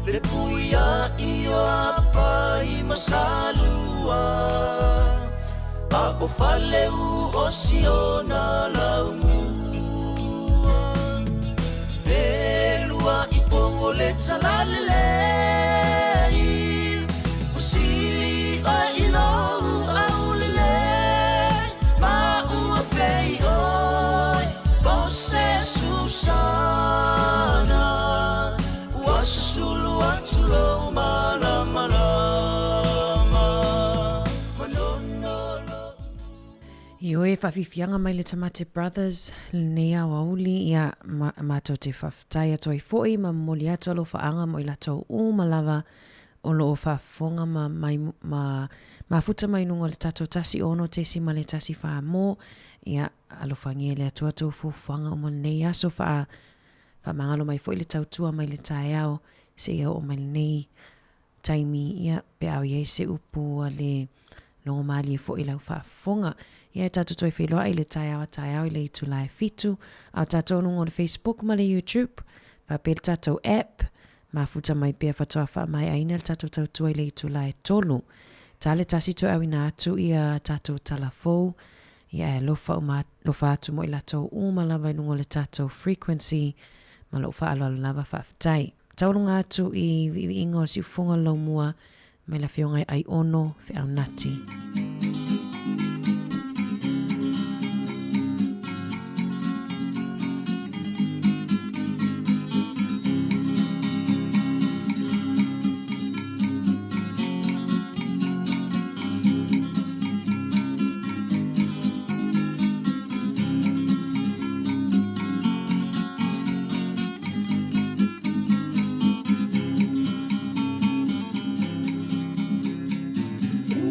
Le puia'i o apai ma salua A o faleu o siona laumua E lua i pou o le talalelei O sili oe i lou aulelei Ma ua pei oe o se susana Ua susulu atu lou malamalama Manono lou Ioe, faafiafiaga mai le Tamate Brothers lenei aoauli, ia, ma, matou te faafetai atu ai foi ma momoli atu alofaaga mo i latou uma lava o lo o faafofoga ma mai, ma mafuta mai luga o le tatou 106.14 mo, ia, alofagia e le Atua tou fuafuaga uma lenei aso, faa, faamagalo mai foi le tautua mai le taeao seia oo mai lenei taimi, ia, pe a o i ai se upu a le logo malie foi i lau faafofoga. Ia, e tatou toe feiloai i le taeao a taeao i le itula e fitu, a o tatou luga o le Facebook ma le YouTube, faapea le tatou app, mafuta mai pea faatoa faamaeaina le tatou tautua i le itula e tolu. Ta le tasi toe auina atu ia tatou tala fou, ia e alofa uma alofa atu mo i latou uma lava i luga o le tatou frequency ma lou faaaloalo lava faafetai. Taualuga atu i viiviiga o le siufofoga o le laumua mai le Afioga i Aiono Feaunati.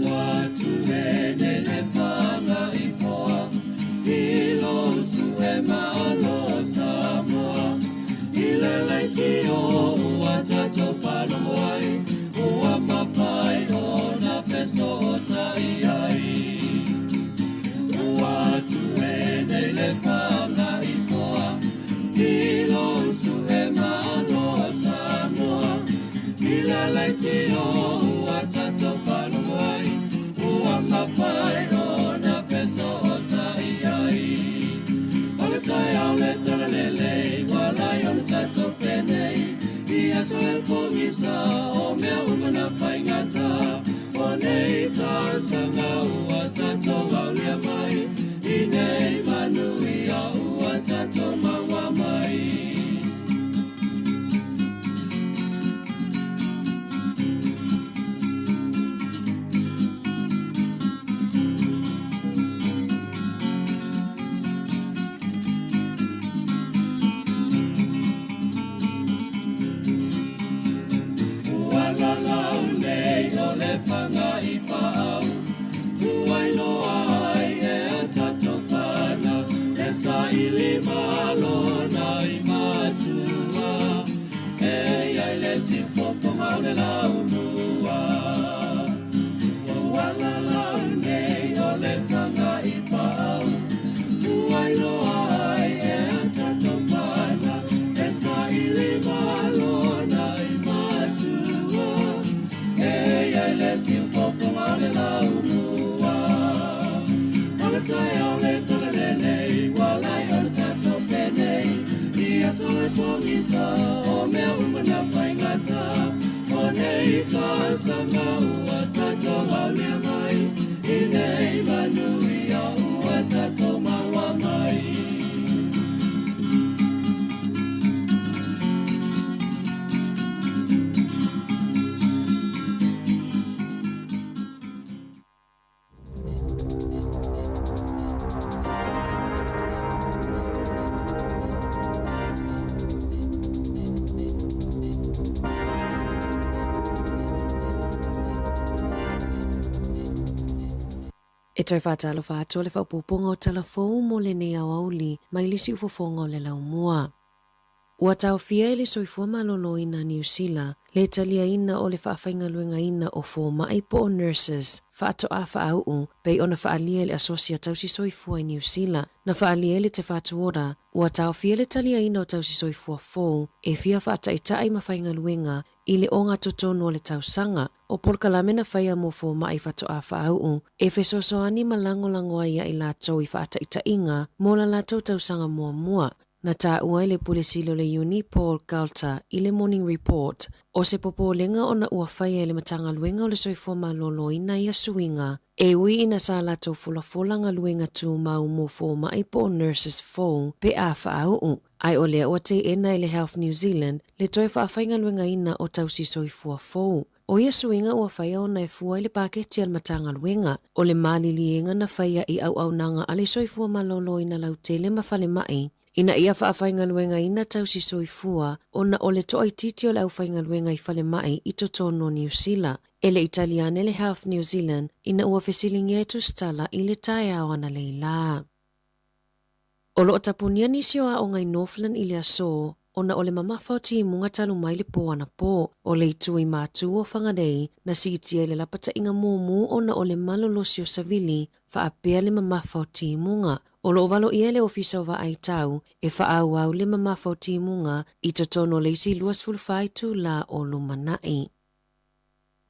Ua tuene le fanga i foa i lo sue malo Samoa i le leitio ua tatou faalogo ai ua mafai ona fesootai ai. Ua tuene le fanga i foa i lo sue malo Samoa i le leitio ua tatou faalogo ai ua mafai ona fesootai ai. O le taeao le talalelei ua lai ona tatou penei i aso e pogisa o mea uma na faigata o nei tausaga ua tatou aulia mai i nei manuia ua tatou maua mai. Ua lalau nei o le fanga i paau le siufofoga o le laumua. O le taeao le tala lenei, ua lai o le tatou penei. I aso e pogisa, o mea uma na faigata. O nei tausaga ua tatou aulia mai, i nei manuia ua tatou maua mai. E toe faatalofa atu o le faaopoopoga o tala fou mo lenei aoauli mai le siufofoga o le laumua. Ua taofia e le Soifua Maloloina Niu Sila le taliaina o le faafaigaluegaina o fomai po o nurses faatoa faauu pei ona faaalia e le Asosi a Tausi Soifua i Niu Sila. Na faaalia e le Te Whatu Ora, ua taofia le taliaina o tausi soifua fou e fia faataitai ma faigaluega i le ogatotonu o le tausaga. O polokalame na faia mo fomai faatoa faauu e fesoasoani ma lagolago ai ia i latou i faataitaiga mo la latou tausaga muamua. Na taua e le Pule Sili o le Iuni Paul Galter i le Morning Report, o se popolega ona ua faia e le Matagaluega o le Soifua Maloloina ia suiga, e ui ina sa latou folafola galuega tumau mo fomai po o nurses fou pe a faauu, ae o lea ua teena e le Health New Zealand le toe faafaigaluegaina o tausi soifua fou. O ia suiga ua faia ona e fua i le paketi a le Matagaluega, o le maliliega na faia i auaunaga a le Soifua Maloloina lautele ma falemai, ina ia faafaigaluegaina tausi soifua ona o le toaitiiti o le aufaigaluega i falemai i totonu o Niu Sila. E le i tali ane le Health New Zealand ina ua fesiligia e tusitala i le taeao analeila. O lo o tapunia nisi o aoga i Northland i le aso ona o le mamafa o timuga talu mai le pō anapō. O le itu i Matū o Whangarei na siitia i le lapataiga mumu ona o le malolosi o savili faapea le mamafa o timuga. O lo o valoia e le Ofisa o Vaai Tau e faaauau le mamafa o timuga i totonu o le isi 24 itulā o lumanai.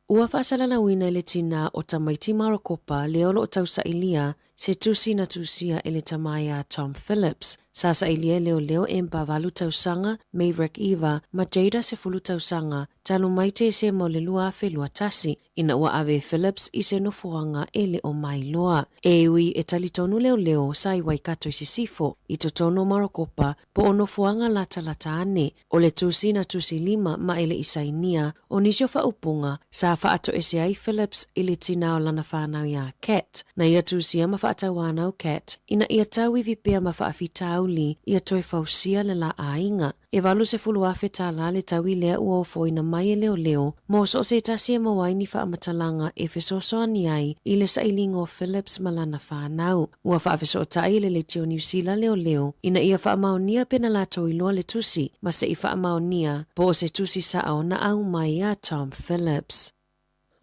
Ua faasalalauina e le tinā o tamaiti Marokopa lea o lo o tausailia se tusi na tusia e le tama iā Tom Phillips. Sa sailia e leoleo Empa 8 tausaga, Maverick 9, ma Jada 10 tausaga, talu mai Tesema o le 2021, ina ua ave e Phillips i se nofoaga e le o mailoa. E ui e talitonu leoleo sa i Waikato i Sisifo, i totonu o Marokopa, po o nofoaga latalata ane. O le tusi na tusi lima ma e le i sainia, o nisi o faaupuga, sa faatoese ai Phillips i le tinā o lana whānau iā Kat. Na ia tusia ma faatauanau Kat, ina ia tauivi pea ma faafitauli ia toe fausia le la aiga. E 80,000 tālā le taui lea ua ofoina mai e leoleo mo so o se tasi e maua ai ni faamatalaga e fesoasoani ai i le sailiga o Phillips ma lana whānau. Ua faafesootai e le Leitio Niu Sila leoleo ina ia faamaonia pe na latou iloa le tusi ma se i faamaonia po o se tusi saʻo na aumai iā Tom Phillips.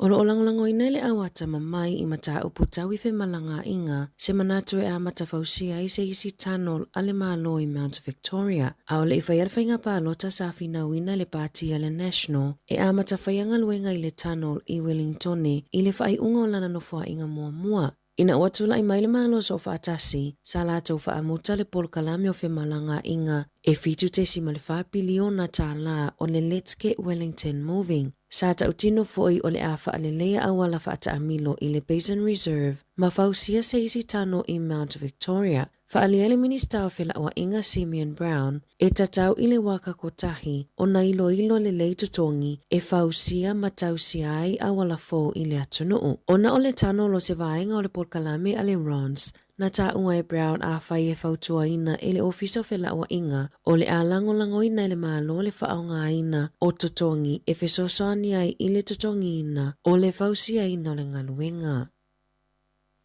O lo o lagolagoina e le au atamamai i mataupu tau i femalagaaiga se manatu e amata fausia ai se isi tunnel a le Malo i Mount Victoria. A o le i faia le faiga palota sa finauina e le Pāti a le National e amata faia galuega i le tunnel i Wellingtone i le faaiuga o lana nofoaiga muamua. Ina ua tulai mai le Malo Soofaatasi, sa latou faamuta le polokalame o femalagaaiga e $7.4 piliona tālā o le Let's Get Wellington Moving. Sa tautino foi o le a faaleleia auala faataamilo i le Basin Reserve ma fausia se isi tano i Mount Victoria. Faaalia e le Minisita o Felauaiga Simeon Brown e tatau i le waka kotahi ona iloilo lelei totogi e fausia ma tausia ai auala fou i le atunuu. Ona o le tunnel o se vaega o le polokalame a le RONZ, na taua e Brown afai e fautuaina e le Ofisa o Felauaiga o le a lagolagoina e le Malo le faaaogaina o totogi e fesoasoani ai i le totogiina o le fausiaina o le galuega.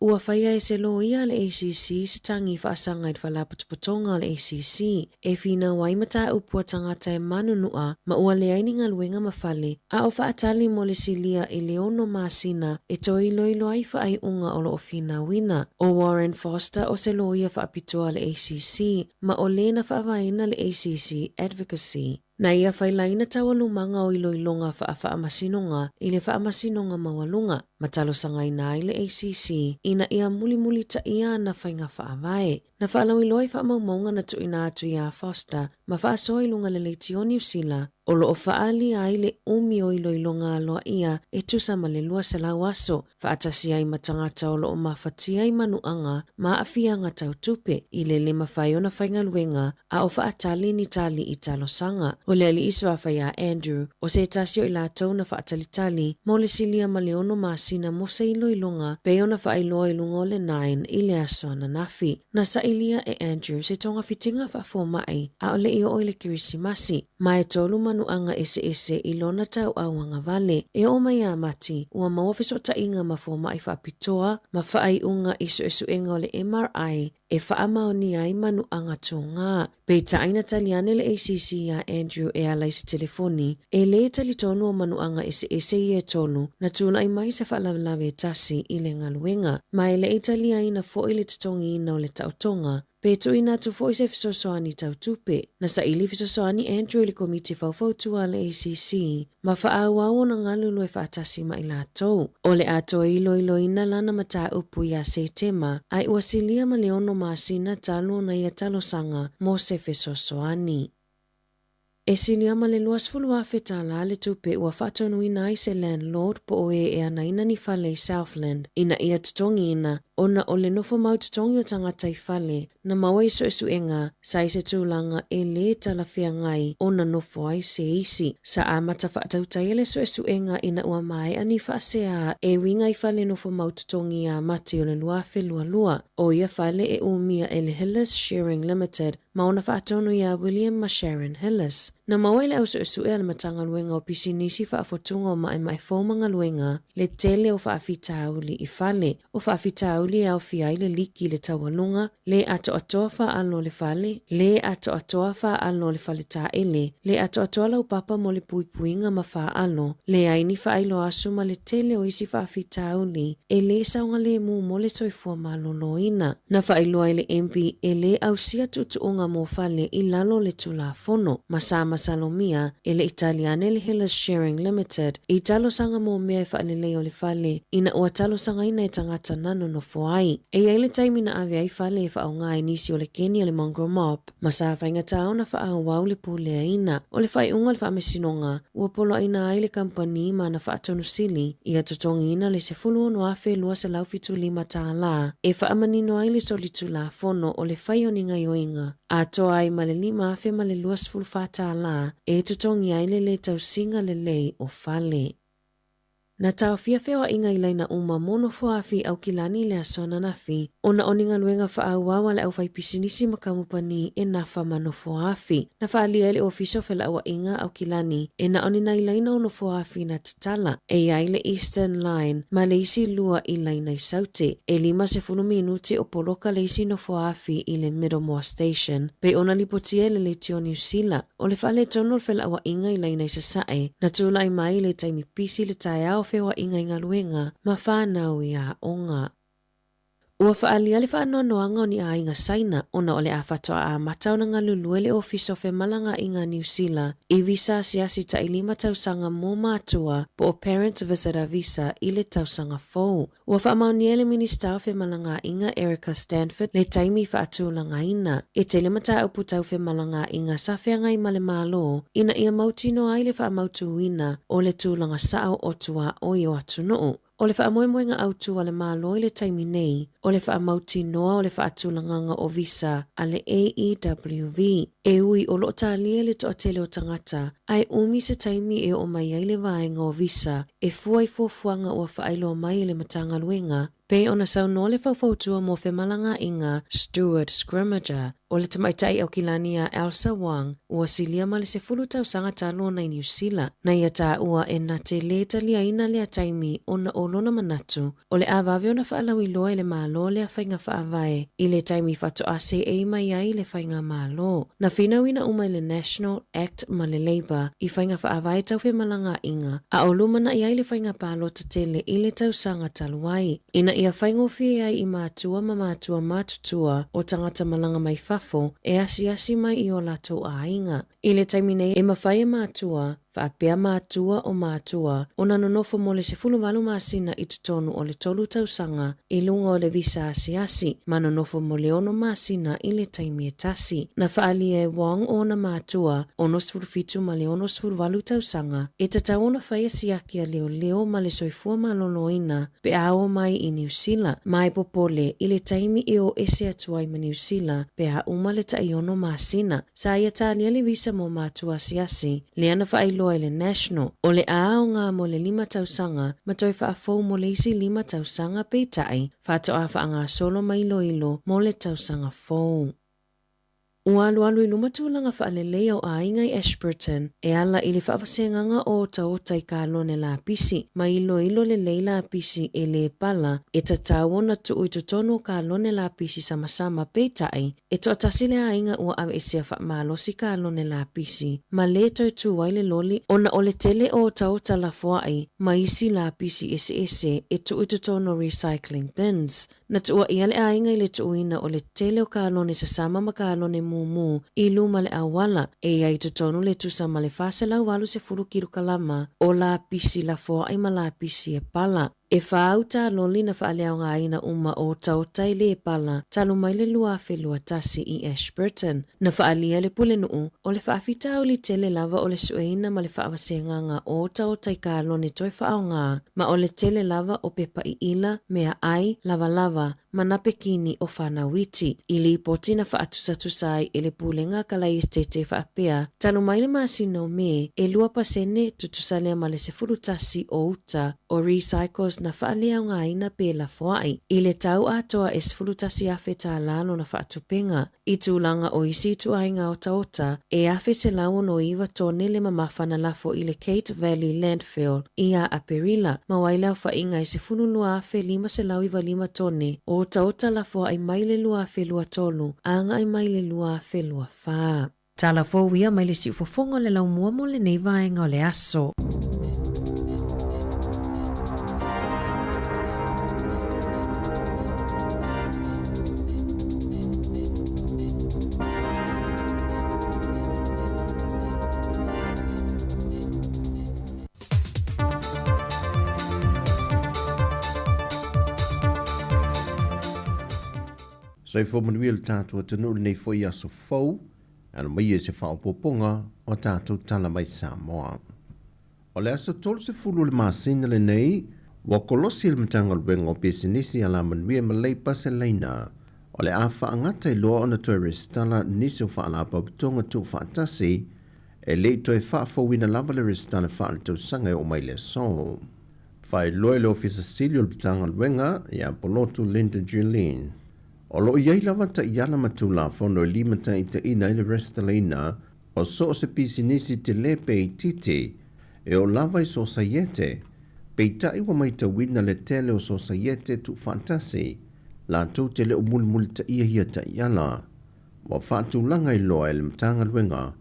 Ua faia e se loia a le ACC se tagi faasaga i le Faalapotopotoga o le ACC e finau ai mataupu a tagata e manunua ma ua leai ni galuega ma fale a o faatali mo le silia i le 6 masina e toe iloilo ai faaiuga o lo o finauina. O Warren Foster o se loia faapitoa a le ACC ma o le na faavaeina le ACC Advocacy. Na ia failaina taualumaga o iloiloga faafaamasinoga i le Faamasinoga Maualuga ma talosagaina ai le ACC ina ia mulimulitaia ana faiga faavae. Na faalauiloa i faamaumauga na tuuina atu iā Foster ma faasoa i luga le leitio Niu Sila o lo o faaalia ai le umi o iloiloga aloaia e tusa ma le 200 aso faatasi ai ma tagata o lo o mafatia i manuaga ma aafiaga tau tupe i le le mafai ona faigaluega a o faatali ni tali i talosaga. O le alii suafa iā Andrew, o se tasi o i latou na faatalitali mo le silia ma le ono masina mo se iloiloga pei ona faailoa i luga o le Nine i le aso ananafi. Na sailia e Andrew se togafitiga faafomai a o le i oo i le Kerisimasi, ma e tolu manuaga eseese i lona tauau agavale. E oo mai iā Mati, ua maua fesootaiga ma fomai faapitoa ma faaiuga i suesuega o le MRI e faamaonia ai manuaga togā. Peitai na tali ane le ACC iā Andrew e ala i se telefoni, e lē talitonu o manuaga eseese ia e tolu na tulai mai se faalavelave e tasi i le galuega, ma e le i taliaina foi le totogiina o le taotoga, pe tuuina atu foi se fesoasoani tau tupe. Na saili fesoasoani Andrew i le Komiti Faufautua a le ACC ma faaauau ona galulue faatasi ma i latou. O le a toe iloiloina lana mataupu iā Setema, ae ua silia ma le ono masina talu ona ia talosaga mo se fesoasoani. E silia ma le $20,000 tālā le tupe ua faatonuina ai se landlord po o e e anaina ni fale i Southland ina ia totogiina ona o le nofo mau totogi o tagata i fale na maua i suesuega sa i se tulaga e lē talafeagai ona nofo ai se isi. Sa amata faatautaia le suesuega ina ua maea ni faaseā e uiga i fale nofo mau totogi iā Mati o le 2022. O ia fale e umia e le Hillis Shearing Limited ma ona faatonu iā William ma Sharon Hillis. Na maua i le au suesue a le Matagaluega o Pisinisi Faafotuga o Maemae Fou ma Galuega le tele o faafitauli i fale. O faafitauli e aofia ai le liki i le taualuga, le atoatoa faalo o le fale, le atoatoa faalo o le faletaele, le atoatoa laupapa mo le puipuiga ma faalo, leai ni faailoa aso ma le tele o isi faafitauli e lē saogalemu mo le soifua maloloina. Na faailoa e le MP e lē ausia tuutuuga mo fale i lalo o le Tulafono, ma sa masalomia e le i tali ane le Hillis Shearing Limited i talosaga mo mea e faalelei o le fale ina ua talosagaina e tagata na nonofo ai. E i ai le taimi na ave ai fale e faaaoga e nisi o le keni a le Mongrel Mob, ma sa faigata ona faaauau le puleaina. O le faaiuga o le faamasinoga, ua poloaiina ai le kamupani ma ana faatonu sili ia totogiina le $16,275 e faamanino ai le solitulafono o le fai o ni gaioiga atoa ai ma le $5,024 e totogi ai le lē tausiga lelei o fale. Na taofia feoaiga i laina uma mo nofoaafi i Aukilani i le aso ananafi ona o ni galuega faaauau a le aufaipisinisi ma kamupani e nafa ma nofoaafi. Na faaalia e le Ofisa o Felauaiga a Aukilani e na o ni nai laina o nofoaafi na tatala, e i ai le Eastern Line ma le isi lua i laina i Saute. E 50 minute o poloka le isi nofoaafi i le Middlemore Station, pei ona lipotia e le Leitio Niu Sila. O le faaletonu o le felauaiga i laina i Sasae, na tulai mai i le taimi pisi i le taeao feoaiga i galuega ma whanau i aoga. Ua faaalia le faanoanoaga o ni aiga Saina ona o le a faatoa amata ona galulue le Ofisa o Femalagaaiga a Niu Sila i visa asiasi tailima tausaga mo matua po o Parent Visitor Visa i le tausaga fou. Ua faamaonia e le Minisita o Femalagaaiga Erica Stanford le taimi faatulagaina. E tele mataupu tau femalagaaiga sa feagai ma le Malo ina ia mautinoa ai le faamautuina o le tulaga sao o tuaoi o atunuu. O le faamoemoega autu a le Malo i le taimi nei, o le faamautinoa o le faatulagaga o visa a le AEWV. E ui o lo o talia le toatele o tagata, ae umi se taimi e oo mai ai le vaega o visa e fua i fuafuaga ua faailoa mai e le Matagaluega, pei ona saunoa le faufautua mo femalagaaiga Stuart Scrimager, o le tamaitai Aukilani a Elsa Wang, ua silia ma le 10 tausaga talu ona i Niu Sila. Na ia taua e na te lē taliaina lea taimi ona o lona manatu O le a vave ona faalauiloa e le Malo lea faiga faavae i le taimi faatoa seei mai ai le faigamalo. Na finauina uma e le National, act ma le Labour i faiga faavae tau femalagaaiga, a o lumanai ai le faiga palota tele i le tausaga talu ai. Ina ina ia faigofie ai i matua ma matua matutua o tagata malaga mai fafo e asiasi mai i o latou aiga. I le taimi nei, e mafai e matua, faapea matua o matua, ona nonofo mo le 18 masina i totonu o le tolu tausaga i luga o le visa asiasi, ma nonofo mo le ono masina i le taimi e tasi. Na faaalia e Wong ona matua, 67 ma le 68 tausaga, e tatau ona faia siaki a leoleo ma le soifua maloloina pe a oo mai i Niu Sila, ma e popole i le taimi e o ese atu ai ma Niu Sila pe a uma le taiono masina. Sa ia talia le visa mo matua asiasi, lea na faailoa i le National, o le a aoga mo le lima tausaga ma toe faafou mo le isi lima tausaga peitai, faatoa faagasolo ma iloilo mo le tausaga fou. Ua alualu i luma tulaga faaleleia o aiga i Ashburton e ala i le faavasegaga o otaota i kalone lapisi ma iloilo lelei lapisi e lē pala e tatau ona tuu i totonu o kalone lapisi samasama peitai e toatasi le aiga ua aveesea faamalosi kalone lapisi ma lē toe tū ai le loli ona o le tele o otaota lafoai ma isi lapisi eseese e tuu i totonu o recycling bins. Na tuuaia le aiga i le tuuina o le tele o kalone sasama ma kalone mumu i luma le auala, e i ai i totonu le tusa ma le 480 kilokalama o lapisi lafoai ma lapisi e pala. E whā uta loli na whaaleaogaina uma o otaota e lē pala talu mai le 2021 i Ashburton. Na faaalia e le Pulenuu, o le faafitauli tele lava o le sueina ma le faavasegaga o otaota i kalone toe faaaoga, ma o le tele lava o pepa iila, meaai, lavalava, ma napekini o fanau iti. I lipoti na faatusatusa ai e le Pulega Kalaesetete faapea, talu mai le masina o Me, e 2% tutusa lea ma le 11 o uta o recycles na faaleaogaina pe lafoai. I le tau atoa e $11,000 tālā lona faatupenga. I tulaga o isi ituaiga otaota, e 1,169 tone le mamafa na lafo i le Kate Valley Landfill ia Aperila, ma ai le aofaiga e 12,595 tone o otaota lafoai mai le 2023 agai mai le 2024. Tala fou ia mai le siufofoga o le laumua mo lenei vaega o le aso. Soifua manuia le tatou atunuu i lenei foi aso fou, alo mai ia i se faaopoopoga o a tatou tala mai Samoa. O le aso 30 o le masina lenei, ua kolosi le Matagaluega o Pisinisi Alamanuia ma Leipa se laina o le a faagata i loa ona toe resitala nisi o faalapotopotoga tuufaatasi e le i toe faafouina lava le resitala faaletausaga e oo mai le aso. Faailoa e le Ofisa Sili o le Matagaluega ia Polotu Linda Julien, o lo o i ai lava taiala ma Tulafono e limataitaiina ai le resitalaina o so o se pisinisi tele pe itiiti e oo lava i sosaiete, peitai ua matauina le tele o sosaiete tuufaatasi latou te le o mulimulitaia ia taiala. Ua faatulaga i loa e le Matagaluega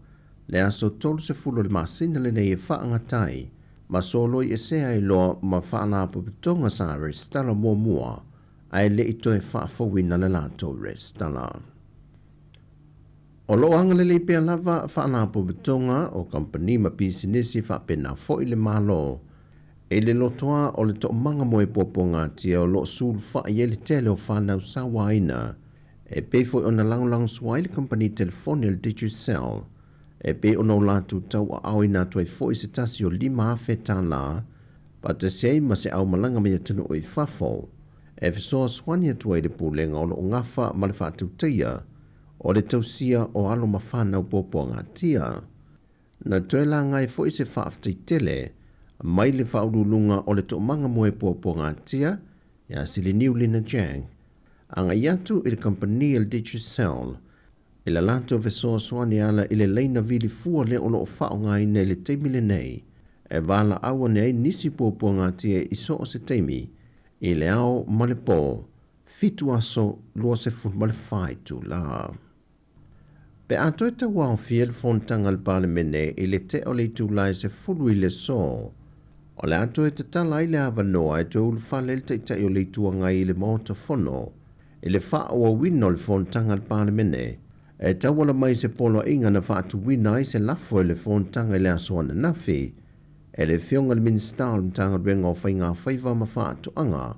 le aso 30 o le masina lenei e faagata ai ma soloiesea ai loa ma faalapotopotoga sa resitala muamua ae le i toe faafouina le latou resitala. O lo o agalelei pea lava faalapotopotoga o kamupani ma pisinisi faapena foi le Malo i le lotoa o le toomaga moepoapoagatia o lo o sulufai ai le tele o fanau sauaina e pei foi ona lagolagosua ai le kamupani telefoni a le Digicel e pei ona o latou tauaaoina atu ai foi se tasi o $5,000 tālā faatasi ai ma se aumalaga mai atunuu i fafo e fesoasoani atu ai le Pulega o lo o gafa ma le faatautaia o le tausia o alo ma fanau puapuagatia. Na toe laga ai foi se faafetai tele mai le faauluuluga o le toomaga moepuapuagatia ia Siliniu Lina Jang agai atu i le kamupani a le Digicel i le latou fesoasoani ala i le laina vili fua lea o lo o faaaogaina i le taimi lenei e valaau ane ai nisi puapuagatia i so o se taimi i le ao ma le po, fitu aso 24 itula. Pe a toe tauaofia le fonotaga a le Palemene i le tea o le itula e 10 i le aso, O le a toe tatala ai le avanoa e toe ulufale ai le Taitai o le Itu Agai i le Maota Fono i le faaauauina o le fonotaga a le Palemene e tauala mai se poloaiga na faatuina ai se lafo i le fonotaga i le aso ananafi e le Afioga i le Minisita o le Matagaluega o Faiga Faiva ma Faatoaga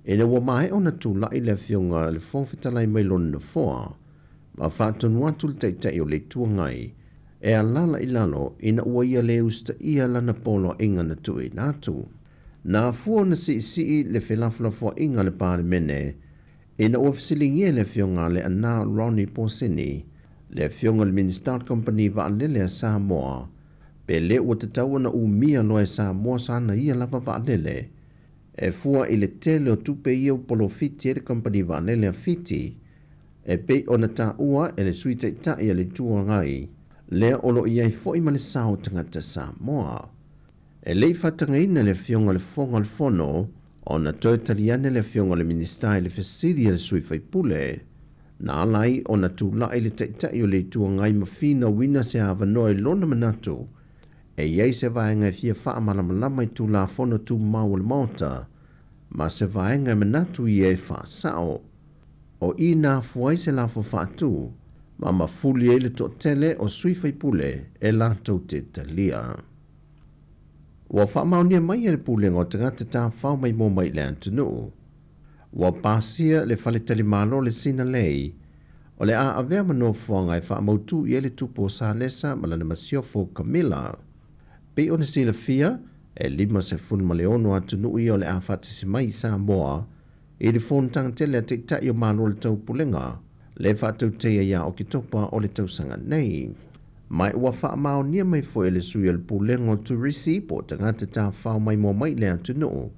ina ua maea ona tulai le Afioga i le Fofoga Fetalai mai lona nofoa ma faatonu atu le Taitai o le Itu Agai e alaala i lalo ina ua ia lē usitaia lana poloaiga na tuuina atu. Na afua ona siisii le felafolafoaiga a le Palemene ina ua fesiligia e le Afioga a Leaana Ronnie Posini, le Afioga i le Minisita o le Kamupani Vaalele a Samoa, pe lē ua tatau ona umia loa e Samoa sana ia lava vaalele e fua i le tele o tupe ia ua polofiti ai le Kamupani Vaalele a Fiti e pei ona taua e le Sui Taitai a le Itu Agai lea o lo o i ai foi ma le sao o tagata Samoa. E le i faatagaina le Afioga i le Fofoga o le Fono ona toe tali ane le Afioga i le Minisita i le fesili a le sui faipule. Na ala ai ona tulai le Taitai o le Itu Agai ma finauina se avanoa i lona manatu e i ai se vaega e fia faamalamalama i Tulafono Tumau o le Maota ma se vaega e manatu ia e faasao. O i na afua ai se lafo faatu ma mafuli ai le toatele o sui faipule e latou te talia. Ua faamaonia mai e le Pulega o Tagata Tafao Maimoa mai i le atunuu. Ua pasia le Faletalimalo le Sinalei o le a avea ma nofoaga e faamautū i ai le tupu o Salesa ma lana masiofo Camilla. Pei ona silafia, e 56 atunuu ia o le a faatasi mai i Samoa i le fonotaga tele a Taitai o Malo o le Taupulega, le faatauteia ia Oketopa o le tausaga nei. Ma ua faamaonia mai foi e le sui o le Pulega o Turisi po o tagata tafao maimoa mai i le atunuu,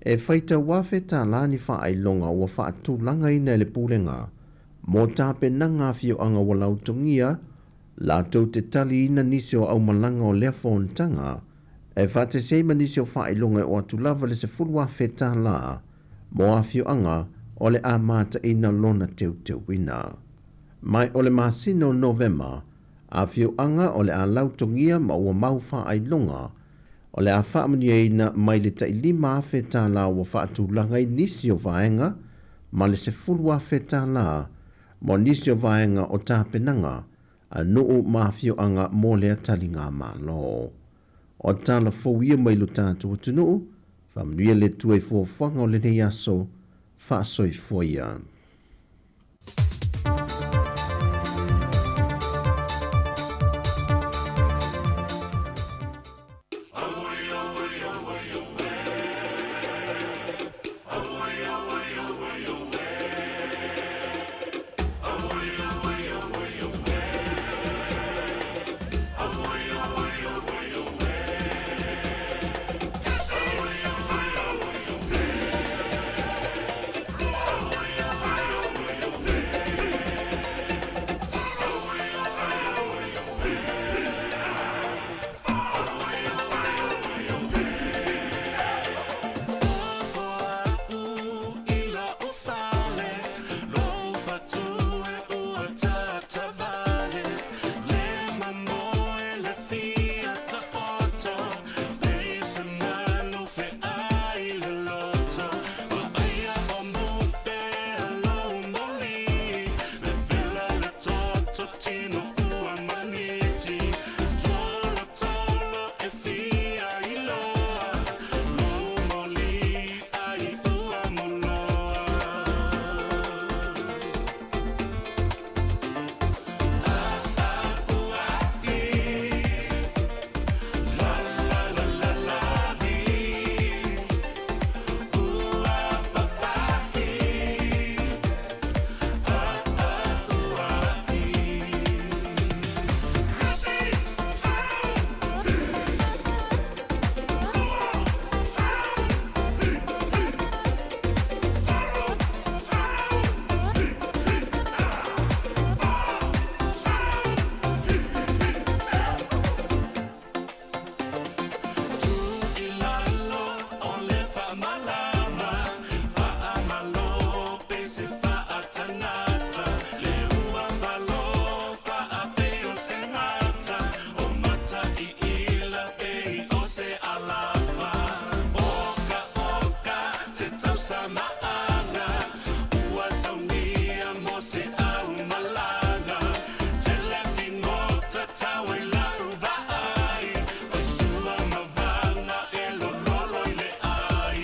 e faitau $1,000 ni faailoga ua faatulagaina e le Pulega mo tapenaga afioaga ua lautogia latou te taliina nisi o aumalaga o lea fonotaga, e faatasi ai ma nisi o faailoga e oo atu lava le $10,000 mo afioaga o le a mataina lona teuteuina. Ma o le masina o Novema, afioaga o le a lautogia ma ua mau faailoga o le a faamanuiaina mai le tai $5,000 ua faatulaga i nisi o vaega ma le $10,000 mo nisi o vaega o tapenaga a nuu ma afioaga mo lea taligamalo. O tala fou ia mai lo tatou atunuu, faamanuia le Atua i fuafuaga o lenei aso, faasoifua ia. matamaaga Ua saunia mo se aumalaga Tele figota tau ai la'u vaai Faisua ma vaga e lololo i le ai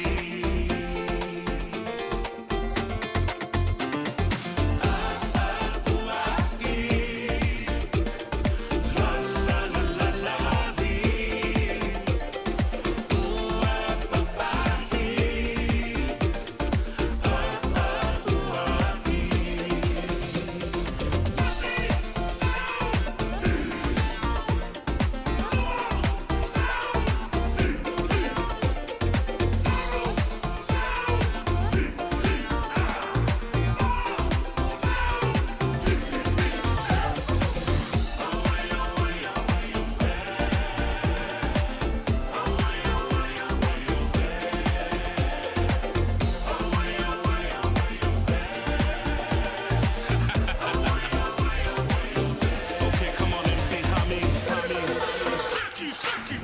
Okay, come on, MT, homie, homie. Seki, seki,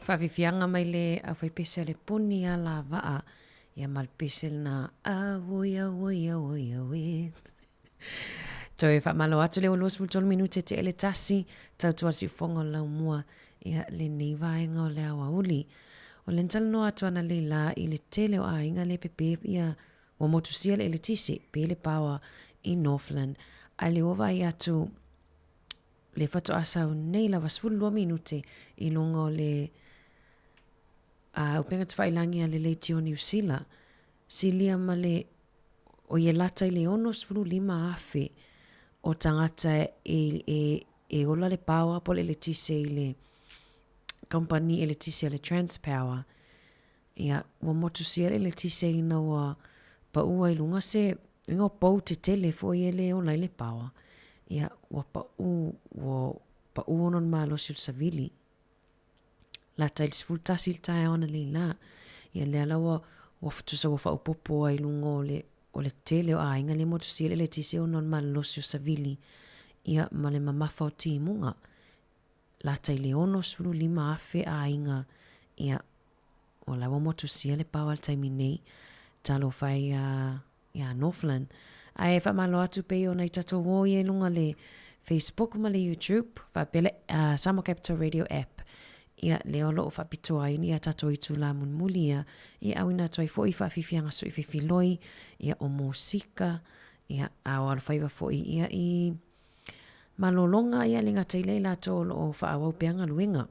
Faafiafiaga mai le aufaipese a le poni alavaa ia ma le pese lena auoi auoi auoi auoi. Toe faamalo atu le ua 23 minute te ele tasi tautua le siufofoga o le laumua ia lenei vaega o le aoauli. O le na talanoa atu ana lei la i le tele o aiga le pepe ia ua motusia le eletise pe le paoa i Northland ae le ua vaai atu le faatoa sau nei lava 12 minute i luga o le upega tafailagi a le Leitio Niu Sila silia ma le oi e lata i le 65,000 o tagata e, e, e ola le paoa po o le eletise i le kamupani eletise a le Transpower. Ia, ua motusia le eletise ina ua paʻu ai luga se uiga o pou tetele foi e le ola ai le paoa. Ia, ua paʻu, ua paʻu ona o le malosi o le savili. Lata i le 11 i le taeao analeila la. Ia lea la ua, ua tusa ua faaopoopo ai i luga o le, o le tele o aiga lea e motusia ai le eletise ona o le malolosi o savili, ia, ma le mamafa o timuga. Lata i le 65,000 aiga, ia, o la ua motusia le pao a le taimi nei, talofa e iā, iā Northland. Ae faamalo atu pei ona i tatou o ia i luga le Facebook ma le YouTube, faapea le uh, Samoa Capital Radio app. Ia, lea o loo faapitoa ai ia tatou itulā mulimuli ia, ia auina atu ai foi faafiafiaga sui fefiloi, ia o musika, ia, a o alofaiva foi ia i malologa, ia le gata i lea i latou o loo faaauau pea galuega.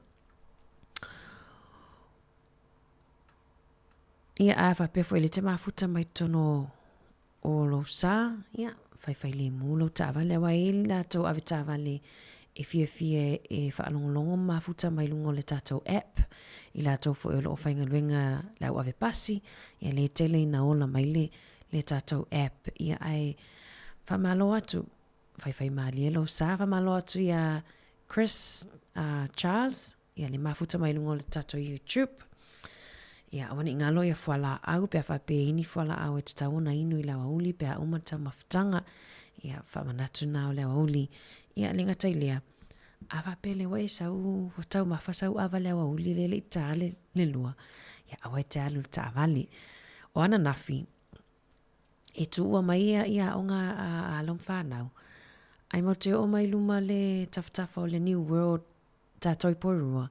Ia, a faapea foi le te mafuta mai totonu o lou sa, ia, faifai lemu lou taavale, aua e i ai latou avetaavale e fiafia e faalogologo ma mafuta mai luga o le tatou app, i latou foi o lo o faigaluega le au ave pasi, ia le tele ina ola mai le, le tatou app. Ia ae faamalo atu, faifaimalie lou sa, faamalo atu iā Chris Charles, ia le mafuta mai luga o le tatou YouTube. Ia aua ne i galo ia fualaau pe a faapea i ni fualaau e tatau ona inu i le aoauli pe a uma le taumafataga. Ia faamanatu na o le aoauli. Ia le gata i lea, a faapea lea ua e sau ua taumafa sau ava i le aoauli lea e le i ta le, le lua, ia aua e te alu i le taavale. O ananafi, e tuua mai ia, ia aoga a, a alo ma fanau, ae matou te oo mai luma le tafatafa o le New World Tatou i Porirua,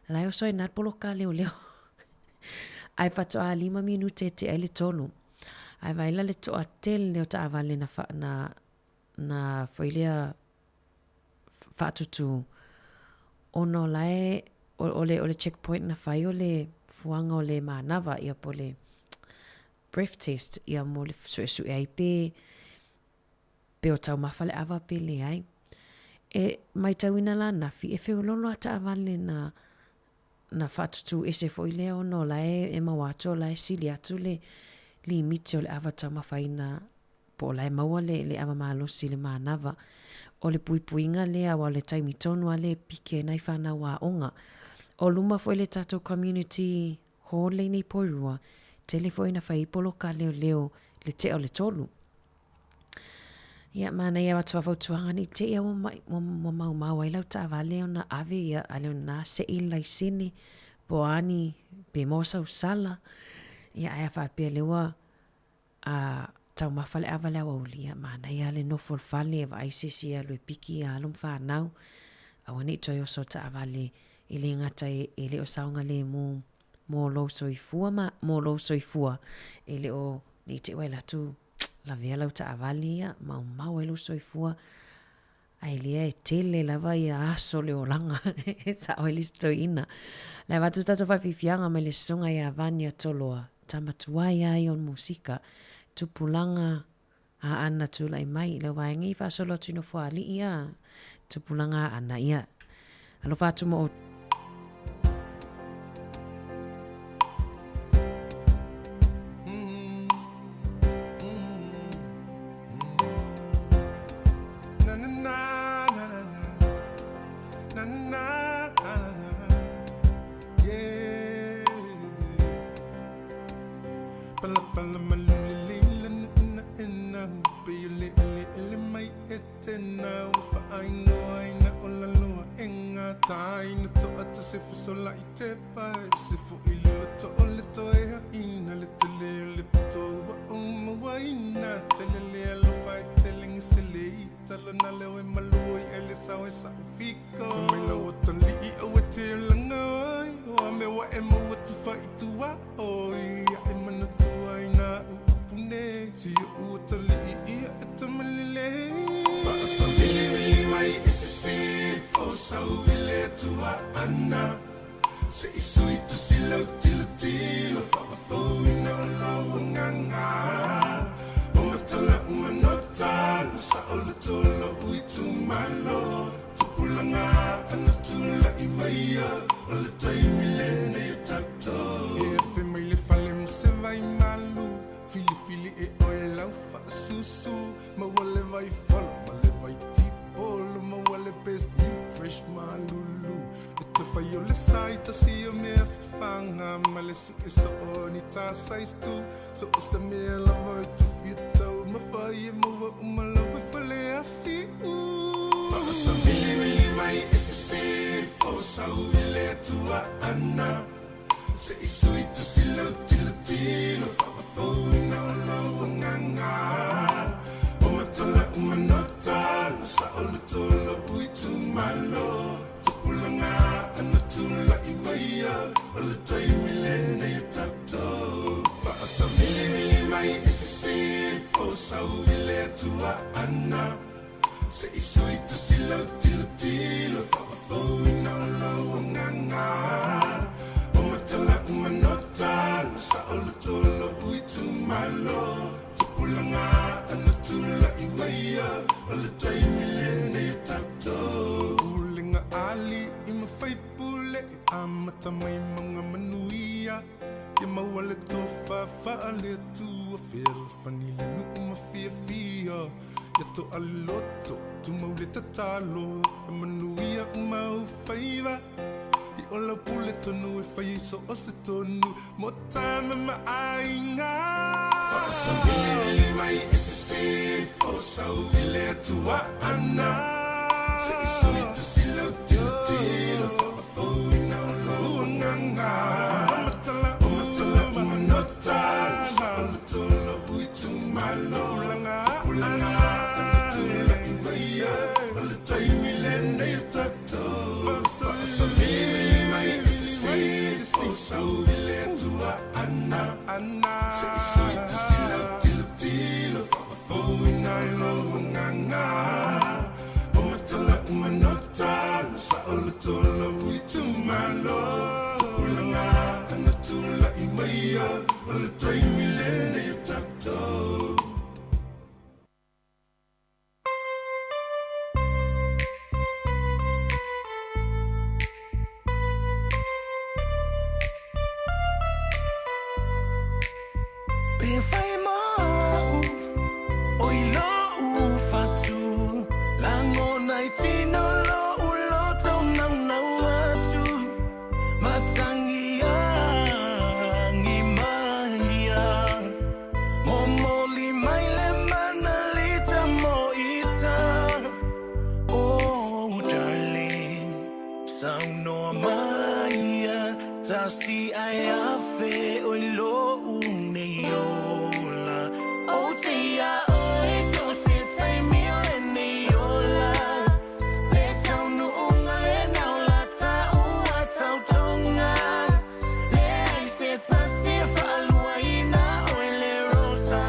la e oso ai na le poloka leoleo. Ae faatoa 5 minute e tea ai le 3. Ae vaai la le toatele o taavale na, fa, na, na foi lea faatutū ona o la e, o, o le, o le checkpoint na fai o le fuaga o le manava ia po o le breath test ia mo le suesue ai pe pe o taumafa le ava pe leai. E maitauina la Nafi, e feololo a taavale na na faatutū ese foi lea ona o la e e maua atu o la e sili atu le limiti o le ava taumafaina po o la e maua le le ava malosi i le manava. O le puipuiga lea aua o le taimi tonu lava lea e piki ai nai fanau aoga. O luma foi le tatou community hall lea i nei Porirua, tele foi ina fai ai poloka leoleo i le tea o le 3. Ia, manaia avatu a fautuaga nei te i a ua, mai, ua, ua maumau ai lau taavale ona ave ia a le ona se'i le laisene po o a ni pe maua sau sala. Ia, ae a faapea lea ua a, taumafa le ava i le aoauli, ia, manaia le nofo i le fale e vaai se isi e alu e piki ia alo ma fanau. Aua ne i toe oso taavale e le gata e, e le o saogalemu mo lou soifua ma, mo lou soifua, e le o ne i te i ua e alu atu lavea lau taavale ia, maumau ai lou soifua, ae lea e tele lava ia aso o le olaga e sao ai le isi toeaina. Le avatu tatou faafiafiaga mai le susuga ia Vania Toloa, tama tuai a ia o le musika, tupulaga Aana tulai mai i lau vaega i faasolo atu i Nofoalii a tupulaga Aana ia. Alofa atu mo outou. maua le tofa faale-Atua, fealofani le nuu ma fiafia. Ia to'a le loto, tumau le tatalo, e manuia uma ou faiva. I o lau pule tonu e fai ai so o se tonu mo tama ma aiga. Faasavilivili mai i sisifo, sau i le Atua ana. Se i sui tasi lau tilotilo, faafouina o lou agaga. O matala o manota, saoloto lou itumalo. Tupulaga ana tulai mai, o le taimi lenei o tatou. Faasavilivili mai i sisifo, sau i le Atua ana. Se i sui tasi lau tilotilo, faafouina lou agaga. O matala manota, saoloto lou itumalo. Tupulaga ana tulai mai, o le taimi lenei o tatou. Pe fai mau o i lou fatu lagona i tino lou loto naunau atu matagi agi maia momoli mai le mana lita mo ita. Oh darling, saunoa maia tasi ai afe o i lou nei ola. O te ia oe so se taimi o lenei ola. Le taunuuga le naula taua tautoga. Leai se tasi e faaluaina oe le Rosa.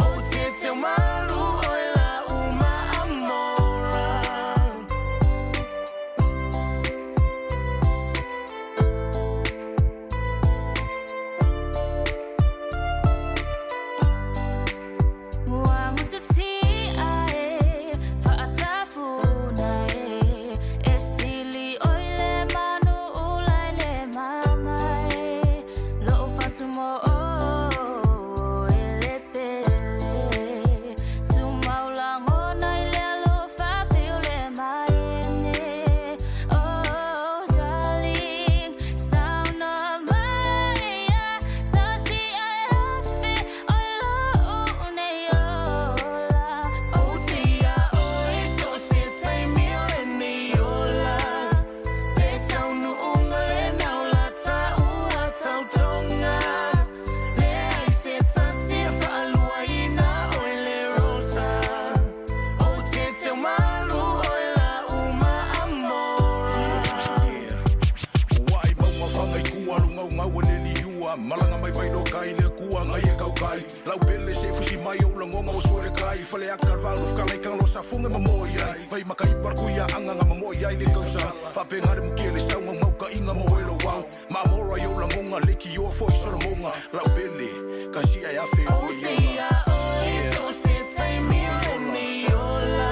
O te teumalu oe la uma amora. Ua mututia e, faatafuna e, e sili oi le manu ula i le mama e, lou fatumo o e le pele, tumau lagona i le alofa pei o le maene. Oh darling, saunoa maia, tasi ae afe o i lou nei ola. O te ia oe so se taimi o lenei ola. Le taunuuga le naula taua tautoga. Leai se tasi e faaluaina oe le Rosa. O te teumalu oe la uma amora. Ua ai maunga whanga i kua lunga unga ua le liua Malanga mai vai no kai le kua ngai e kau kai Lau pele se fusi mai o langonga o suere kai Fale aka valu whakala i kangalo sa funga ma moi ai Vai makai parku ia anga nga mamoi ai le kausa Whape ngare muke le saunga mauka inga mo elo wau Ma mora i o langonga leki o fo i solomonga Lau pele kasi ai afe o O le te iola ia oe so se taimi o lenei ola.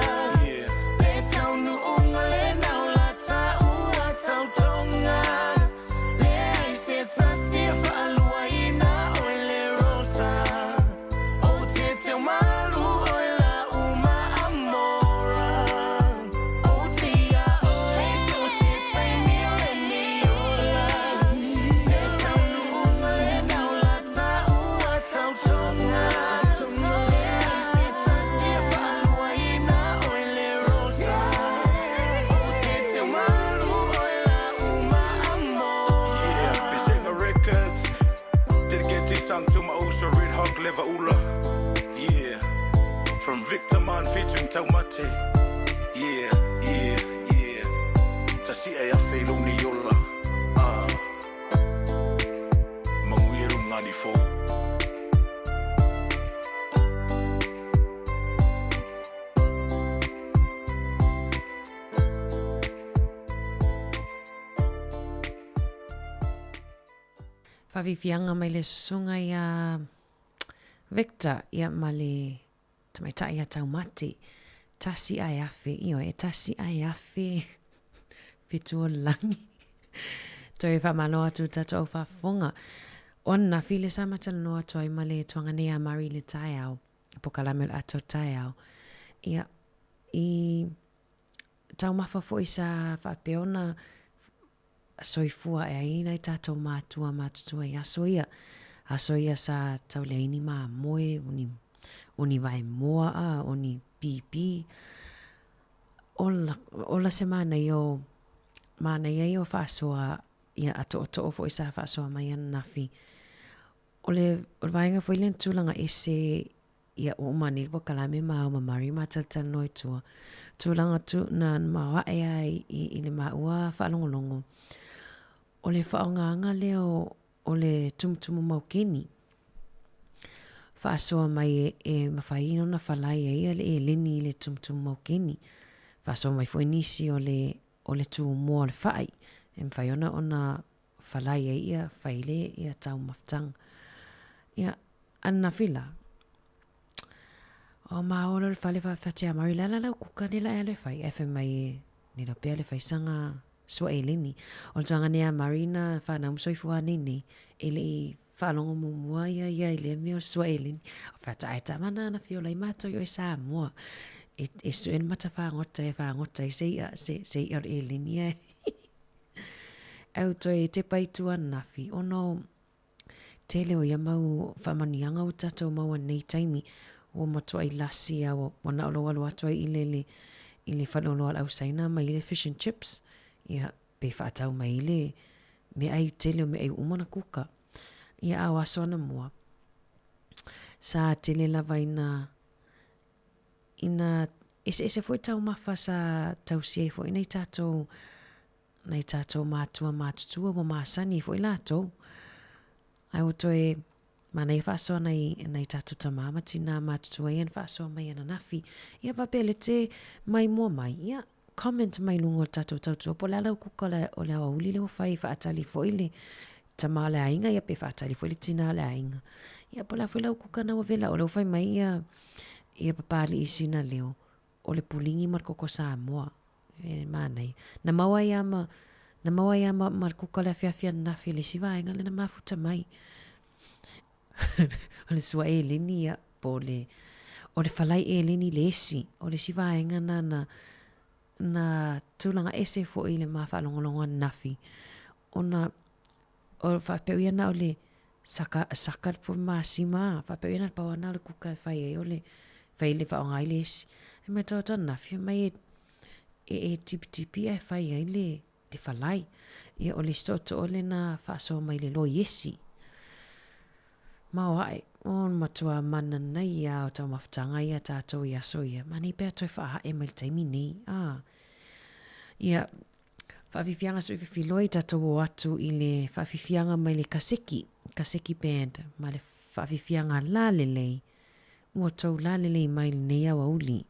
Le taunuuga le naula taua tautoga. Leai se tasi e faaluaina oe le Rosa. O te teumalu oe la uma amora. O te ia oe so se taimi o lenei ola. Le taunuuga le naula taua tautoga. Leai se tasi e faaluaina oe le Rosa. O te teumalu oe la uma amora. Yeah, Bisinga Records. Dedicate this song to my Usa Red Hawk Lever Ula. Yeah. From Victor Man featuring Taumate. Yeah, yeah, yeah. Tasi e afe lo ni yola. Ah. Manguieru ngani fou. Faafiafiaga mai le susuga ia Victor ia ma le tamaitai ia Taumate. Tasi ae afe, ioe, e tasi ae afe fetu o le lagi. Toe faamalo atu i le tatou au faafofoga. O ananafi lea sa ma talanoa atu ai ma le tuaga nei a Mari i le taeao, pokalame o le ata o le taeao. Ia, i taumafa foi sa faapea ona soifua ae ai nai tatou matua matutua i aso ia. Aso ia sa tau leai ni mamoe, o ni, o ni vaemoa a, o ni pīpī. Ola, ola se manaia o, manaia ia o faasoa ia a tootoo foi sa faasoa mai ananafi. O le, o le vaega foi lea na tulaga ese ia ua uma nei le polokalame ma ao ma Mari ma talatalanoa i tua. Tulaga tu, na maoae lava i, i, i le maua faalogologo. O le faaaogaga lea o, o le tumutumu maukeni. Faasoa mai e, e mafai ona falai ai ia le eleni i le tumutumu maukeni. Faasoa mai foi nisi o le, o le tumua o le fai e mafai ona ona falai ai ia fai le ia taumafataga. Ia, ananafi la, o māua loa le fale faafati a Mari, le a la lau kuka nei la e alu e fai? Ae fai mai e, nei la pea le fai saga sua eleni. O le tulaga nei a Mari na whanau ma soifua nei nei, e le i faalogo muamua ia ia i lea mea o le sua eleni. O whata ai tama nāna whiola i mātou i oe Samoa. E, e sue le mata whāngota e whāngota i se ia, se, se ia o le eleni e. Au toe te pai tua nafi. Ona o tele o ia mau whaamanuiaga ua tatou maua nei taimi, ua matuai lasi a ua ua nao lou alu atu ai i le le i le faleoloa a le au Saina mai le fish and chips, ia pe faatau mai i le meaai tele o meaai ua uma ona kuka. Ia a o aso anamua, sa tele lava ina ina eseese foi taumafa sa tausia ai foi nai tatou nai tatou matua matutua ua masani ai foi latou. Ae ua toe manaia faasoa nai, nai tatou tamā ma tinā matutua ia na faasoa mai ananafi. Ia faapea le te maimoa mai, ia comment mai luga o le tatou tautua po o le a lau kuka o le, o le aoauli lea ua fai e faatali foi le tama o le aiga ia pe faatali foi le tina o le aiga. Ia po o le a foi lau kuka na ua vela o lea ua fai mai ia, ia Papali'i sina leo o le puligi ma le koko Samoa. E manaia. Na maua ai lava ma, na maua ai lava ma, ma le kuka o le afiafi ananafi i le isi vaega lea na mafuta mai. o le sua eleni ia, po o le, o le falai eleni le esi. O le isi vaega na, na, na tulaga ese foi i le ma faalogologo ananafi, ona o faapea ia na o le saka, saka le pua masima, faapea ia na le pau lava na o le kuka e fai ai o le, fai le faaaoga ai le esi. E matau atu ananafi, fai mai e, e, e tipitipi ae fai ai le, le falai. Ia, o le isi tootoo lena faasoa mai le loiesi. Maoae, o le matua mananaia lava o taumafataga ia a tatou i aso ia, manaia pe a toe faaee mai le taimi nei. Ah. Ia, Faafiafiaga soifefiloa i tatou o atu i le faafiafiaga mai le Kaseki, Kaseki Band, ma le faafiafiaga lalelei. Ua tou lalelei mai lenei aoauli.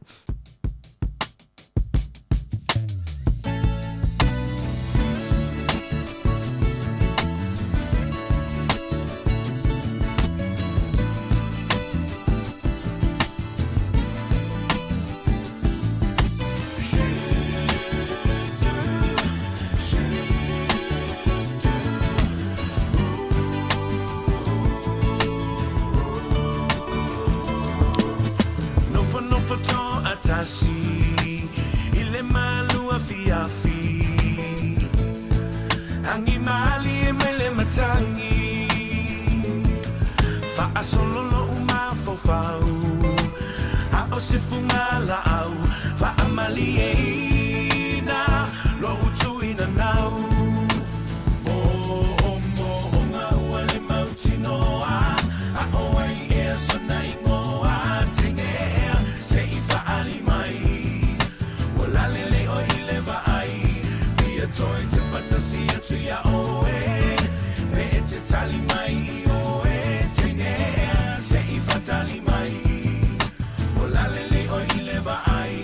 Nofonofo toatasi i le malu afiafi Agi malie mai le matagi Faasolo lo'u mafaufau A o se fugalaau Faamalieina lo'u tuinanau Moomooga ua le mautinoa A o ai ea sona igoa Teine ea se i faaali mai Ua lalelei oe i le vaai Fia toe tepa tasi atu iā oe Me e te tali mai i oe Teine ea se i faatali mai Ua lalelei oe i le vaai.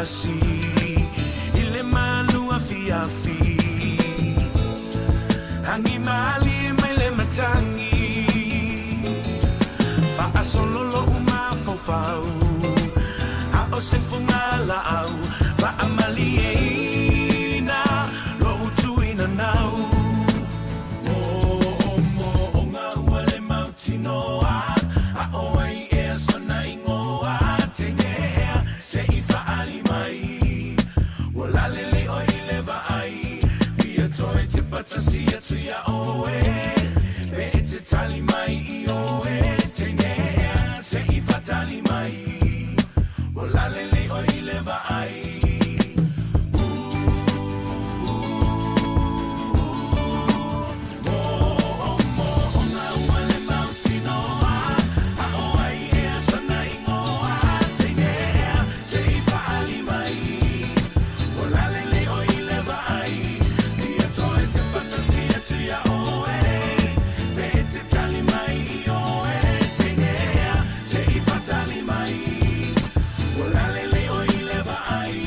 tasi i le malu afiafi Agi mālie mai le matagi Faasolo lo'u mafaufau A o se fugala'au Faamalieina lo'u tuinanau Mo'omo'oga ua le mautinoa A o ai ea sona igoa Teine ea se'i fa'ali mai Ua lalelei 'oe i le vaai Fia toe tepa tasi atu iā 'oe Pe e te tali mai 'ioe Teine ea se'i fa'atali mai Ua lalelei 'oe i le vaai Mo'omo'oga ua le mautinoa A o ai ea sona igoa Teine ea se'i fa'ali mai Ua lalelei 'oe i le vaai Fia toe tepa tasi atu iā 'oe Pe e te tali mai 'ioe Teine ea se'i fa'atali mai Ua lalelei 'oe i le vaai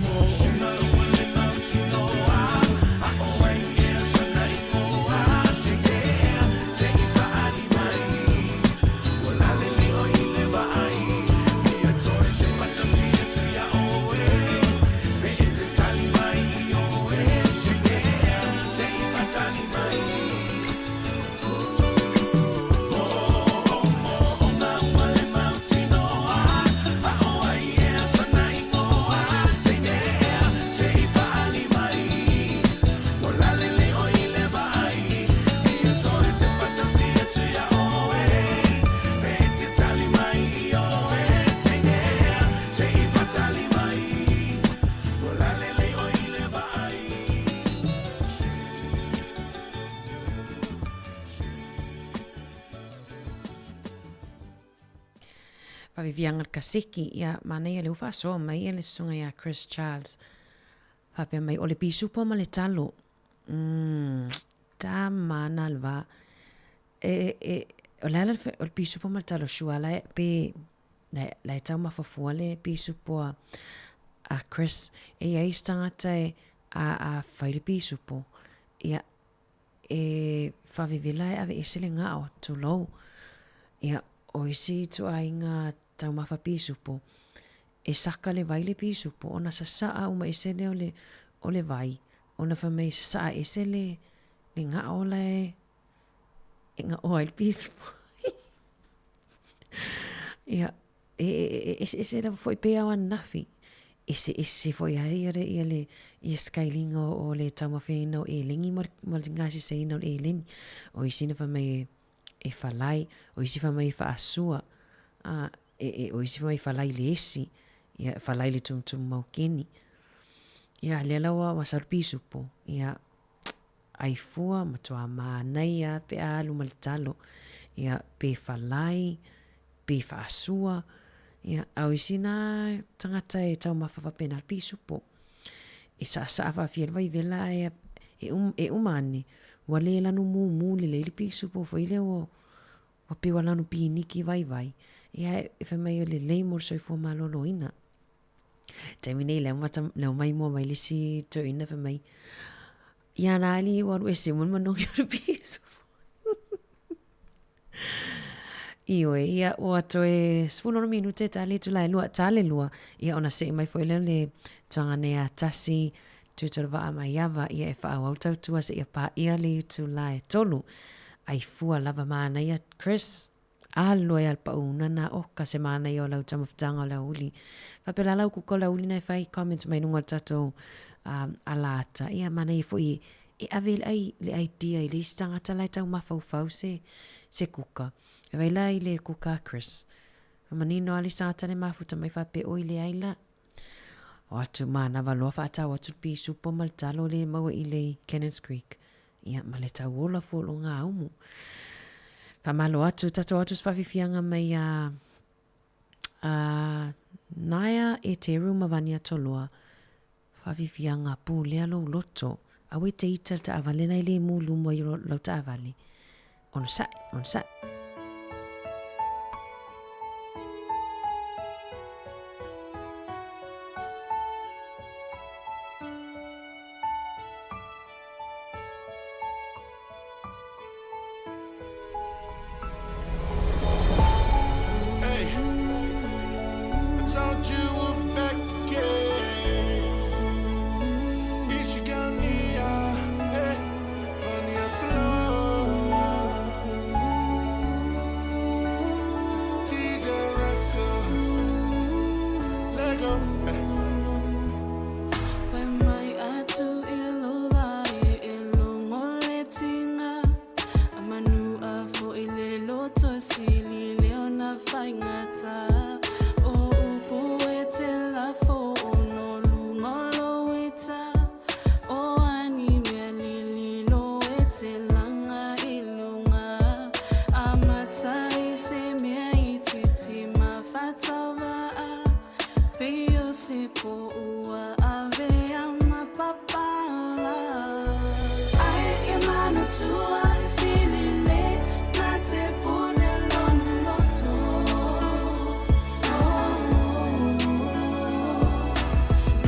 Mo'omo'oga ua le mautinoa A o ai ea sona igoa Teine ea se'i fa'ali mai Ua lalelei 'oe i le vaai Fia toe tepa tasi atu iā 'oe Pe e te tali mai 'ioe Teine ea se'i fa'atali mai Mo'omo'oga ua le mautinoa A o ai ea sona igoa Teine ea se'i fa'ali mai Ua lalelei 'oe i le vaai Fia toe tepa tasi atu iā 'oe Pe e te tali mai 'ioe Teine ea se'i fa'atali mai Ua lalelei 'oe i le vaai. Faaviviaga le kaseki, ia, manaia lea ua faasoa mai ia le susuga ia Chris Charles. Faapea mai, o le pisupo ma le talo. Umm, tama na le va. E, e, o le ala o le pisupo ma le talo sure la e, pe, la, la e taumafa fua le pisupo a, a Chris. E i ai isi tagata e, a, a fai le pisupo, ia, e faavevela e aveese le gao, tulou. Ia, o isi ituaiga taumafa pisupo, e saka le vai le pisupo, ona sasaa uma ese lea o le, o le vai, ona fai mai e sasaa ese le, le gao la e, e gao ai le pisupo. Ia, e, e, e eseese lava foi pei lava o ananafi, eseese foi lava ia le, ia le, ia sikailiga o le taumafaina o eleni ma le, ma le gaseseina o le eleni. O isi na fai mai e, e falai, o isi fai mai e faasua, a, e, e, o isi fai mai e falai i le esi, ia, falai i le tumutumu maukeni. Ia, lea la ua, ua sau le pisupo, ia, ai fua, matua manaia lava pe a alu ma le talo, ia, pe falai, pe faasua, ia, a o isi na tagata e taumafa faapena le pisupo. E saasaa faafia le vaivela ae e, um, e uma ane, ua le lanu mumu lelei le pisupo foi lea ua, ua pei ua lanu piniki vaivai. Ia, e fai mai o lelei mo le soifua malōlōina. Taimi nei, lea ua lea ua maimoa mai le isi toeaina fai mai, ia na alii ua alu ese uma le manogi o le pisupo. Ioe, ia ua toe 16 minute ta le itula e lua, ta le lua, ia ona see mai foi lea o le tuaga nei a tasi, Tutolovaa Maiava, ia e faaauau tautua seia paia le itula e tolu. Ai fua lava manaia Chris. Alu ai a le pauna na oka se manaia o lau taumafataga o le aoauli. Faapea la lau kuka o le aoauli na e fai comments mai luga o le tatou um, alata. Ia manaia foi e ave le ai le idea i le isi tagata la e tau mafaufau se se kuka. E vai la i le kuka a Chris. Manino a le isi tagata le mafuta mai faapea oi leai la. O atu manava loa faatau atu le pisupo ma le talo le maua i le Cannons Creek. Ia, ma le tauola fua o lo ngāumu. Faamalo atu, tatou atu se faafiafiaga mai a, a Naea e Teru ma Vania Toloa. Faafiafiaga pulea lou loto. Aua e te ita le taavale na e le mulu mai lau taavale. Onosai, onosai. Hey, I told you we're back again. Ishigania, eh, Maniatula. TJ Records, Lego, eh. Pai mai atu i lo vai e longo le tinga A manu a fo i le loto sili le ona whaingata O upu e te lafo o no lungo lo ita O ani mea lili lo e te langa i lunga A mata i se mea i titi ma whatawaa Pei o se po ua ave a mapapala Ai ia manatua le sili le na te pune lona loto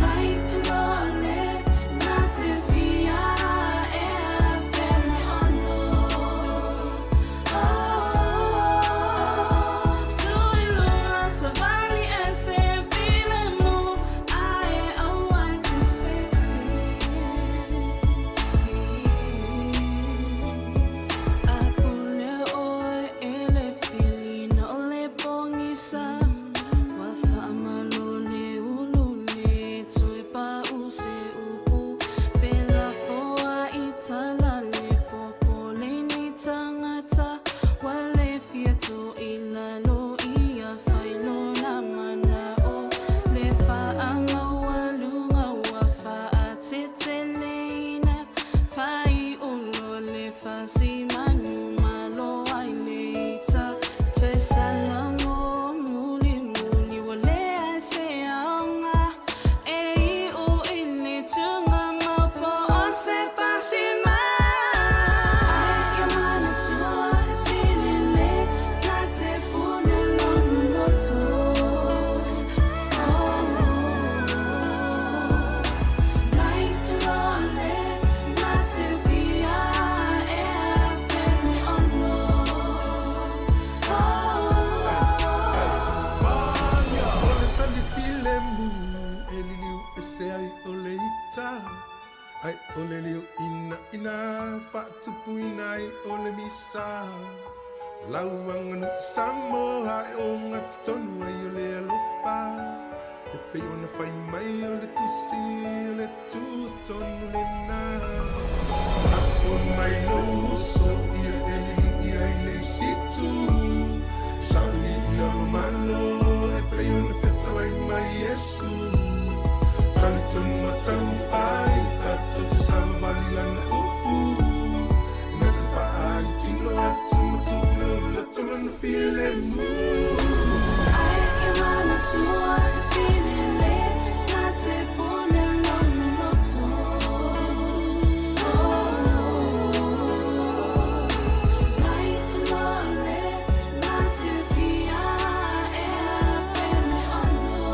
Mai loa le na te fia ea pele ono Tangata wa le fia to i lalo ia whailo na mana o le whaamaua lunga ua whaateteleina whai ulo le whasimanu malo ai le ita toe salamo muli muli wa le ai se aonga e i o i le tunga maupo o se pasima Ai ia manatua e sili le na te pune lona loto Mai loa le na te fia ea pele ono O le tali filemu e liliu ese ai o le ita Ai o le lio ina ina faatupuina ai o le misa Lau aganu Samoa e o gatatonu ai o le alofa E pei ona fai mai o le tusi o le tutonu lena Apo mai lou uso ia e liliu ia i le isitu Saili i lalo malo e pei ona fetalai mai Iesu Talitonu ma taumafai tatou te savavali lana upu Na te faaali tino atu ma tuu i lou loto lona filemu Ai ia manatua e sili le na te pune lona loto Mai loa le na te fia ea pele ono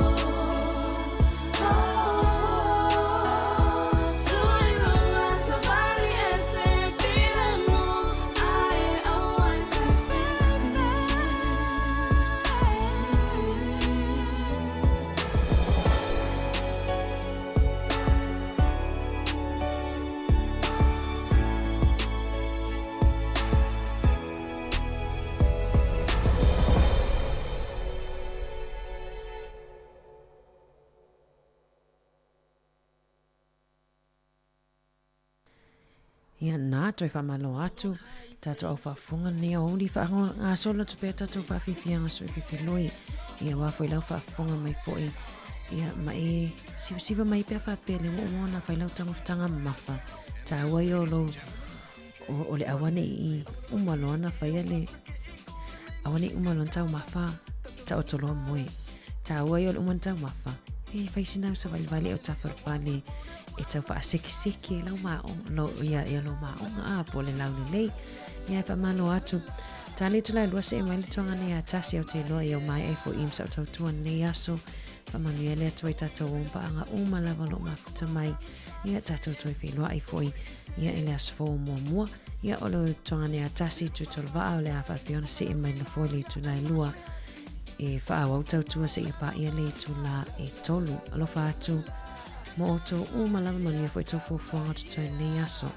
Tui lunga savali e se filemu Ae aua e te fefe Ia nā, toe whamalo atu, tātou au whaafonga nei o uli whaangasolo atu pea tātou whaafifianga so e whiwhiloi. Ia wā foi lau whaafonga mai foi. Ia ma e siwasiwa mai pea whaapea le mo ona whai lau tangofutanga mafa. Tāua i o lou o, o le awane i uma loa na whaia le awane i uma loa tau mafa ta o toloa moe. Tāua i o le uma tau mafa. E whai sinau sa wale wale o tawharwhale. e tau faasekiseki ai lau maoga, lo, ia, ia lou maoga a po o le laulelei. Ia e faamalo atu. Tali itulā e lua see mai le tuagana iā tasi ou te iloa ia ua maea ifo i i ma sa'u tautua i lenei aso. Faamanuia le Atua i tatou paaga uma lava o lo o mafuta mai. Ia tatou toe feiloai foi ia i le aso fou muamua. Ia o le tuagana iā tasi Tuitolovaa o le a faapea ona see mai le nofoa i le itulā e lua e faaauau tautua seia paia le itulā e tolu. Alofa atu mo outou uma lava manuia foi tou fuafuaga o totoe i lenei aso.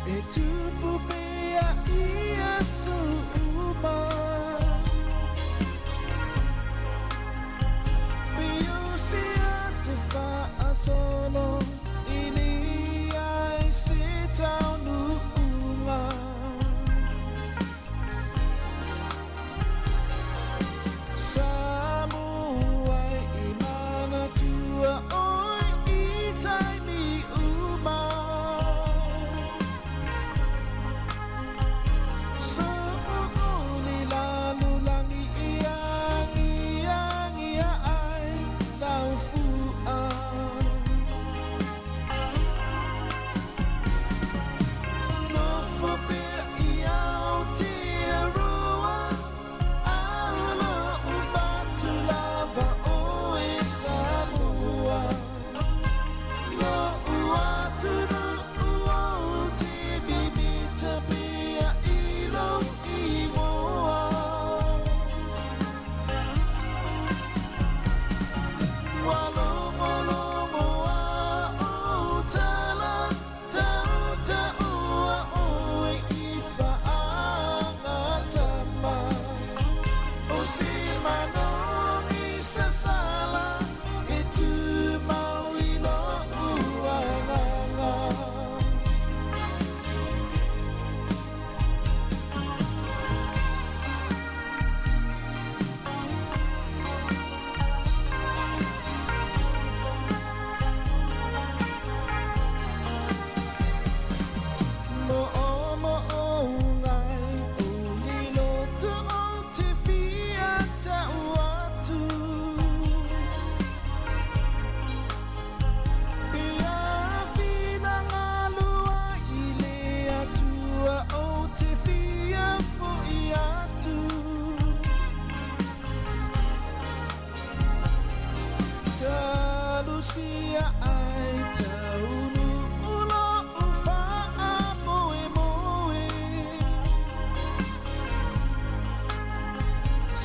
E fausia ai taunuu lo'u fa'amoemoe.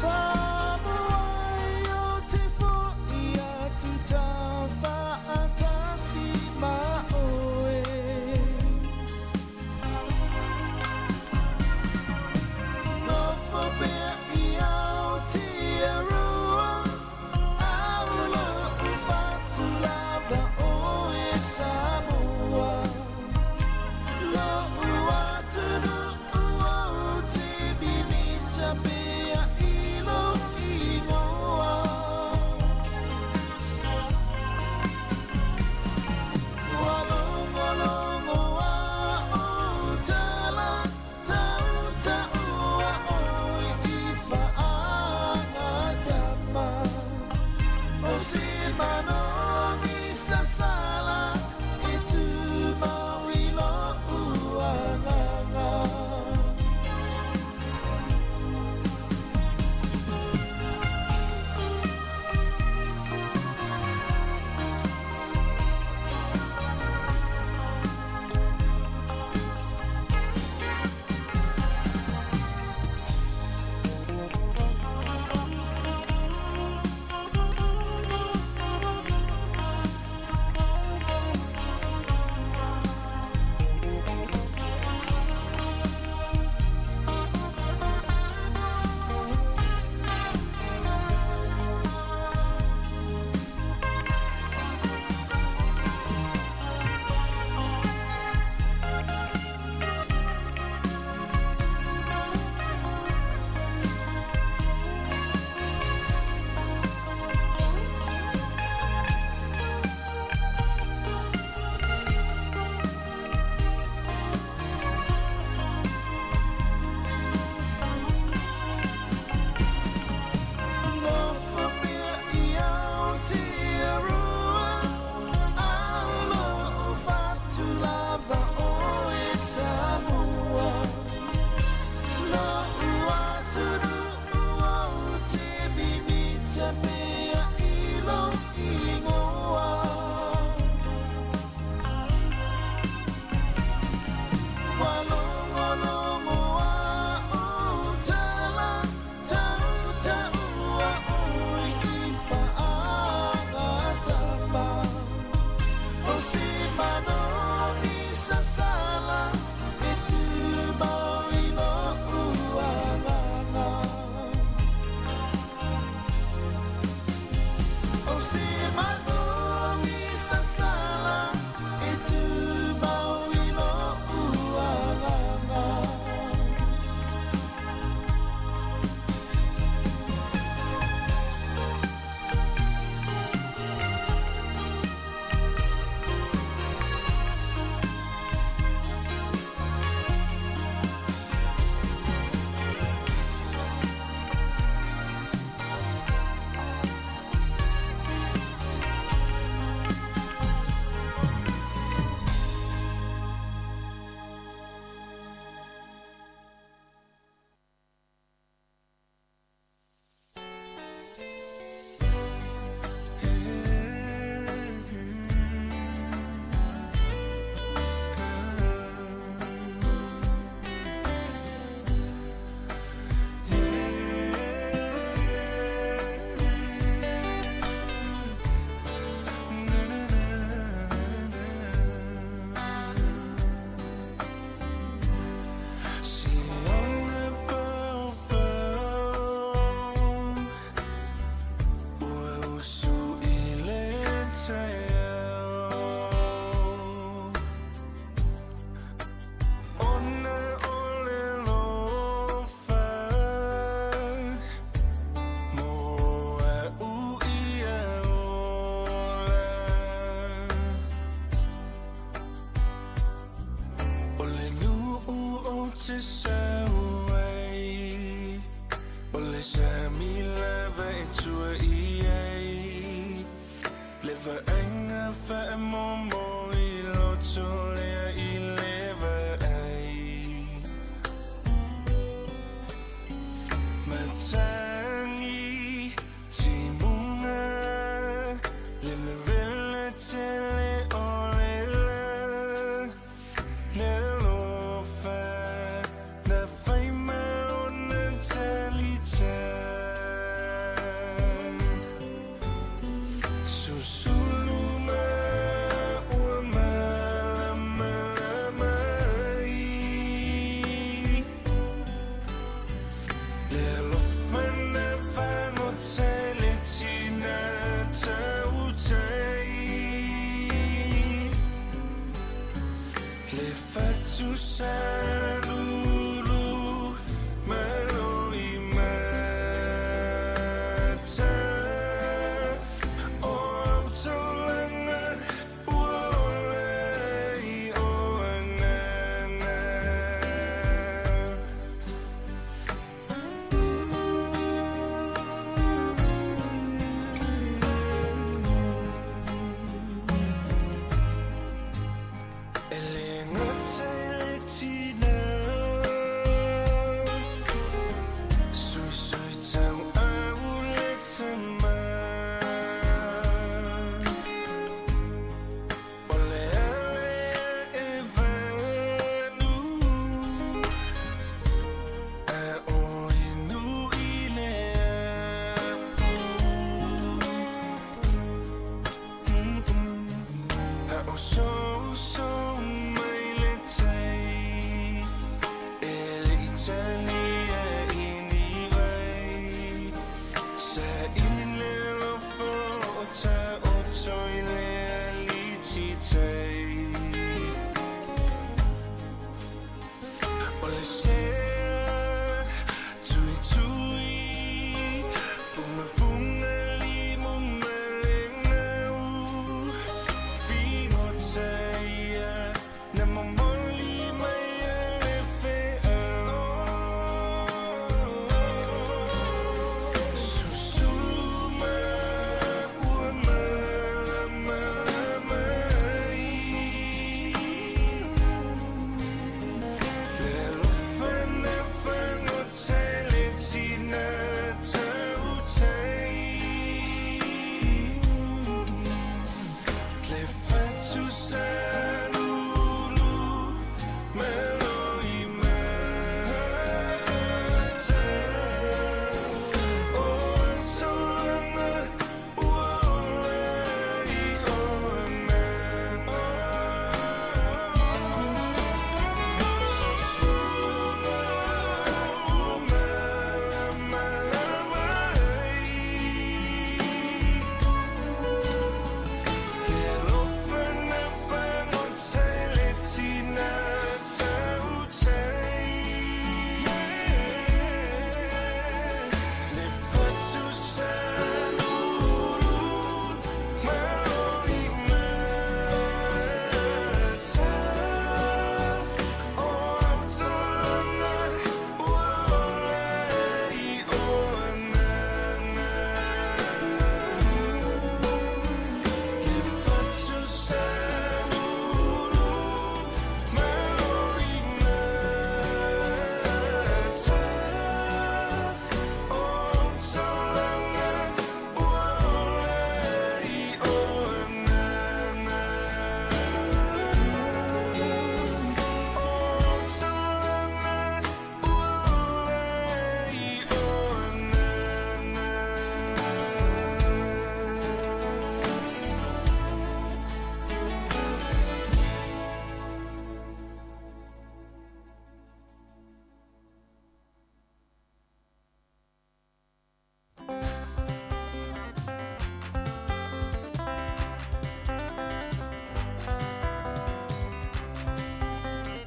Samoa ai ou te fo'i atu tafa'atasi ma oe. Nofo pea i Aotearoa, au lo'u fatu lava oe Samoa. Lo'u atunuu ou te mimita pea i lou igoa. Ua logologo a ou tala, tautaua oe i fa'agatama. O se manogi sasala e tumau i lo'u agaga. Nofo pea i Aotearoa, au lo'u fatu lava oe Samoa. Lo'u atunuu ou te mimita pea i lou igoa. Ua logologo a ou tala, tautaua oe i fa'agatama. O se manogi sasala e tumau i lo'u agaga. O se manogi sasala e tumau i lo'u agaga. Matangi, timunga, le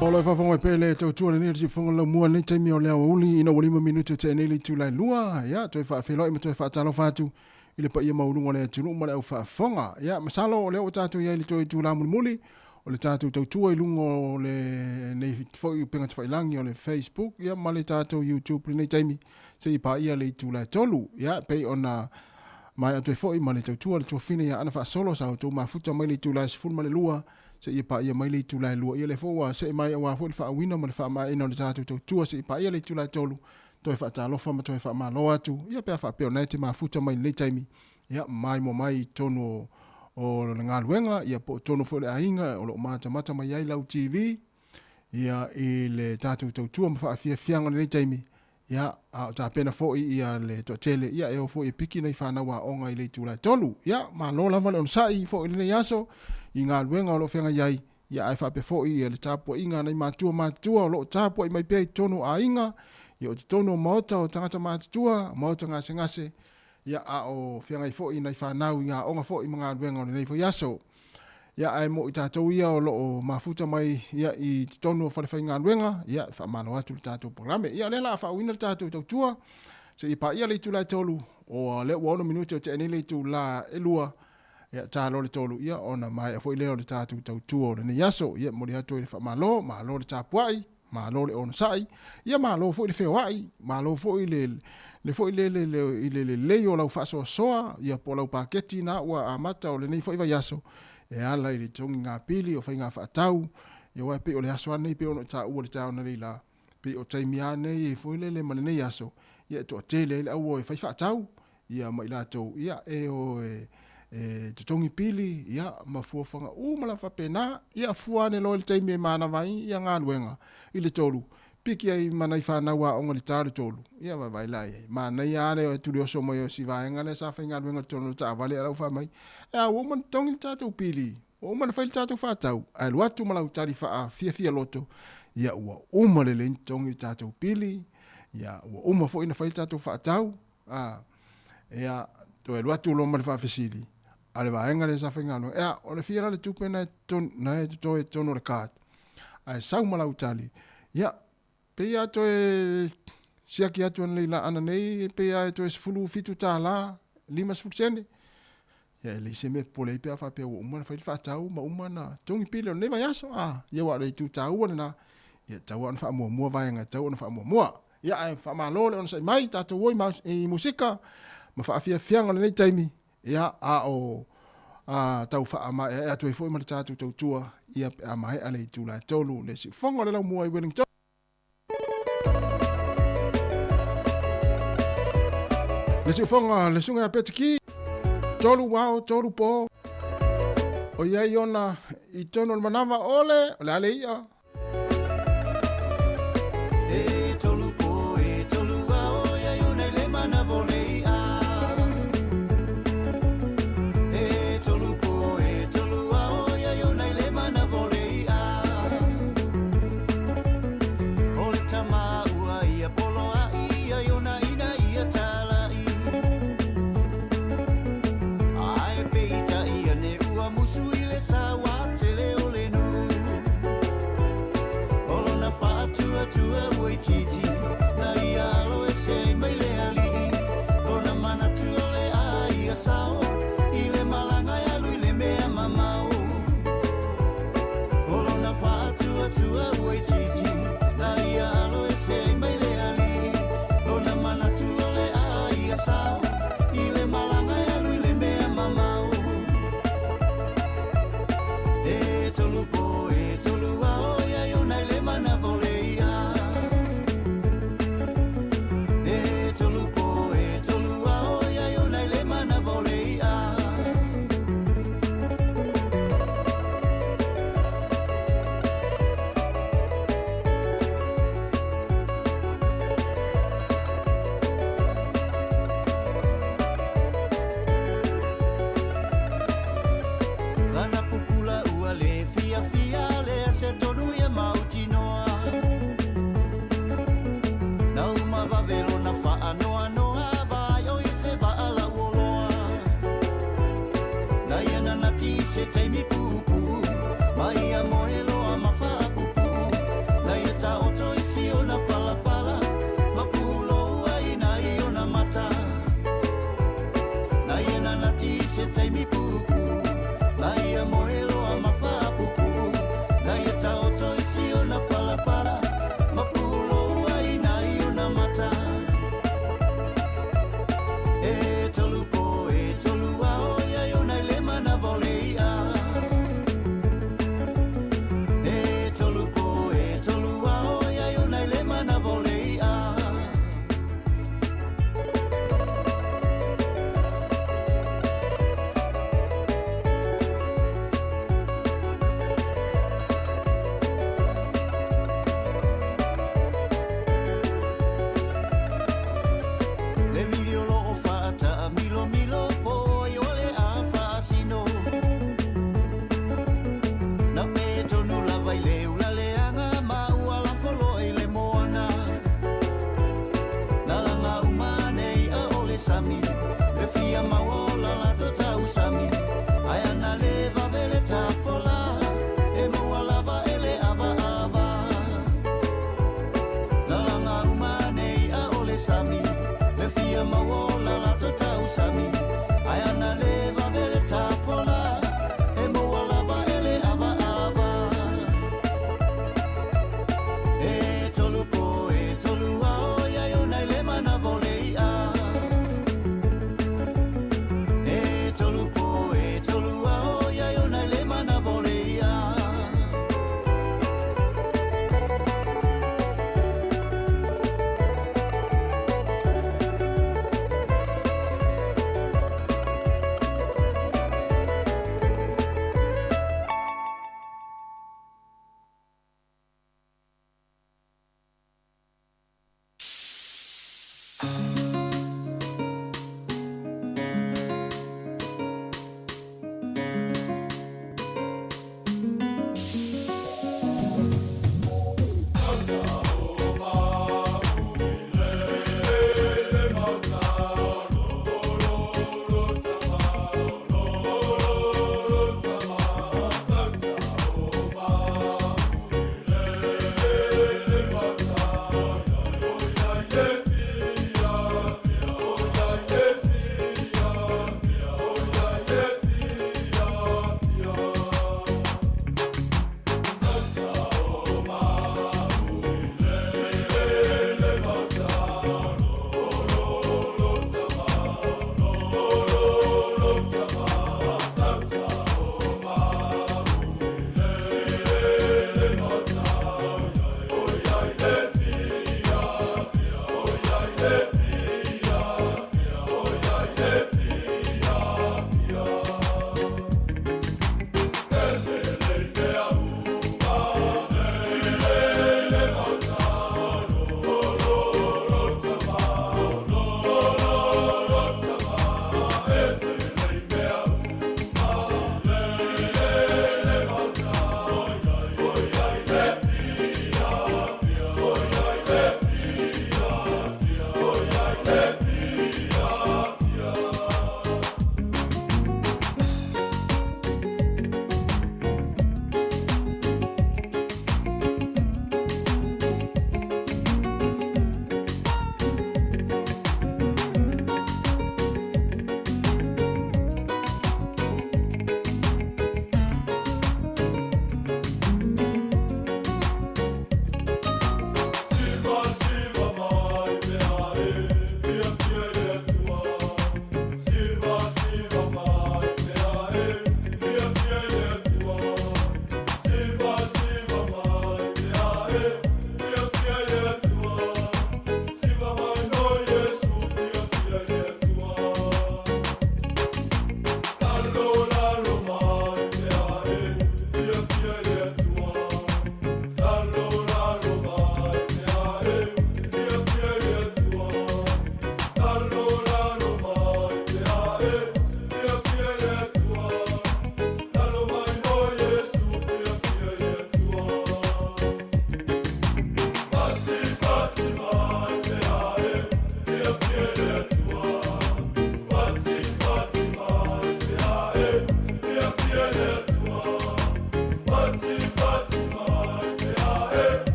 O lo e faafofoga mai pea le tautua lenei o le siufofoga laumua lenei taimi o le aoauli ina ua 5 minute o tea nei le itula e 2. Ia, toe faafeiloai ma toe faatalofa atu i le paia maualuga o le atunuu ma le au faafofoga. Ia, masalo o lea ua tatou i ai i le toe itula mulimuli o le tatou tautua i luga o lenei foi upega tafailagi o le Facebook ia ma le tatou YouTube i lenei taimi seia paia le itula e 3. Ia, e pei ona maea atu ai foi ma le tautua a le tuafine ia Ana Faasolo sa outou mafuta mai le itula e 12 seia paia mai le itula e 2. Ia lea foi ua see mai aua foi le faauiina ma le faamaeaina o le tatou tautua seia paia le itula e 3, toe faatalofa ma toe faamalo atu, ia pe a faapea o lena e te mafuta mai i lenei taimi, ia maimoa mai i totonu o le galuega, ia po o totonu foi o le aiga o lo o matamata mai ai lau TV, ia i le tatou tautua ma faafiafiaga o lenei taimi, ia a o tapena foi ia le toatele, ia e o foi e piki nai fanau aoga i le itula e 3. Ia malo lava le onosai foi i lenei aso i galuega o lo o feagai ai, ia ae faapea foi ia le tapuaiga a nai matua matutua o lo o tapuai mai pea i totonu o aiga, ia o totonu o maota o tagata matutua, maota gasegase, ia a o feagai foi nai fanau i aoga foi ma galuega o lenei foi aso. Ia, ae mo i tatou ia o lo o mafuta mai ia i totonu o falefaigaluega, ia, e faamalo atu le tatou polokalame. Ia, o lea o le a faauuina le tatou tautua, seia paia le itula e 3, o lea ua 6 minute o tea nei le itula e 2, ia, ta loa le 3, ia, ona maea foi lea o le tatou tautua o lenei aso. Ia, e momoli atu ai le faamalo, malo le tapuai, malo le onosai, ia malo foi le feoai, malo foi le le foi le le le i le lelei o lau faasoasoa, ia po o lau paketi na ua amata o lenei foi vaiaso e ala i le togiga pili o faiga faatau, ia aua e pei o le aso lava lenei pei ona ou taua i le taeao nei la, pei o taimi lava nei foi lele ma lenei aso, ia e toatele ai le au o e fai faatau, ia ma i latou ia e o e e totogi pili ia ma fuafuaga uma lava faapena. Ia fua ane loa i le taimi e manava ai ia galuega i le 3, piki ai ma nai fanau aoga i le ta o le 3, ia vaavaai la i ai. Manaia lava le tulioso mai o si vaega lea sa faigaluega i totonu o le taavale ae la ua fai mai, e a ua uma ona totogi le tatou pili, ua uma ona fai le tatou faatau, ae alu atu ma lau tali faafiafia loto, ia ua uma lelei ona totogi le tatou pili, ia ua uma foi ona fai le tatou faatau. A, ia, toe alu atu loa ma le faafesili a le vaega lea sa faigaluega, ea, o le fia la le tupe na e na e totoe i totonu o le card? Ae sau ma lau tali, ia, pei a toe siaki atu ananei la ananei pei a e toe $17 50 sene. Ia e leai se mea e popole ai pe a faapea ua uma ona fai le faatau ma uma ona togi pili o lenei vaiaso. A, ia aua o le itu taua lena, ia e tatau lava ona faamuamua vaega e tatau ona faamuamua. Ia ae faamalo le onosai mai tatou o i musika ma faafiafiaga o lenei taimi, ia a o a, tau faamaeaea atu ai foi ma le tatou tautua, ia pe a maea le itula e 3 le siufofoga o le laumua i Wellington. Le siufofoga le susuga ia Petiki, tolu ao tolu po, o i ai ona i tonu o le manava ole, o le a le i'a.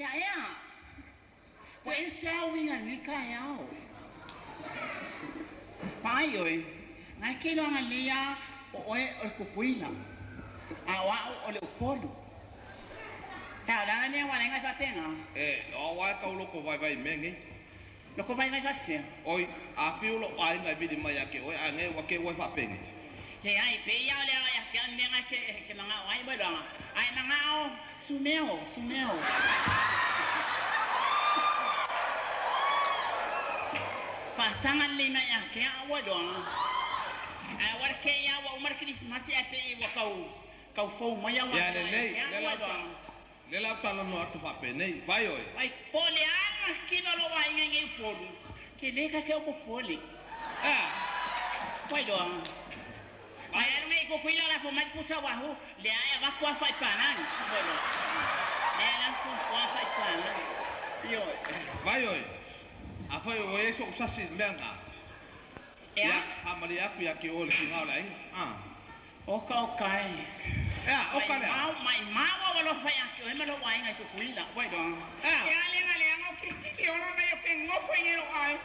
Ia ea. Ua ese a uiga i lenei taeao. Vaai oe, na e ke iloaga lelei a o oe o le Tutuila, a o a'u o le Upolu. Ea, o le a la mea ua ala ai ona e faapena? E, o au a e tau loko vaivai i mea nei. Loko vaivai faafefea? Oi, a fiu lo'u aiga e vili mai ia te oe, a nei ua te ua e faapenei. Leai, pei a o le ao ia te au le mea na e te mana'o ai ua iloaga, a e mana'o, sumeo, sumeo. Faasaga lelei mai ia te a'u ua iloaga. Ae ua le kēia ua uma le Kerisimasi ae pei ua tau tau fou mai au Ia atoa ia lelei, te lea a'u la ua ou ta iloaga. lea la ou talanoa atu faapenei, vai oe. Ai, po o le a le mativa o lou aiga i nei Upolu, ke lē ka te opopole. Ua iloaga. Ae alu nei i Tutuila lafo mai pusa uahu, lea e avatu afa i Panani. Ua iloa. Lea e lafo afa i Panani. Ioe. Vai oe, afai ua i ai so'u sasi i le mea lena, Ea? ia, faamalie atu ia te oe le tiga o le aiga. A. Oka oka e. Ea, oka lea. Maimau, maimau au alofa ia te oe ma lou aiga i Tutuila. Ua iloa. Ea? E a leaga leaga o ke ola mai o ke gofo i nei lou aiga.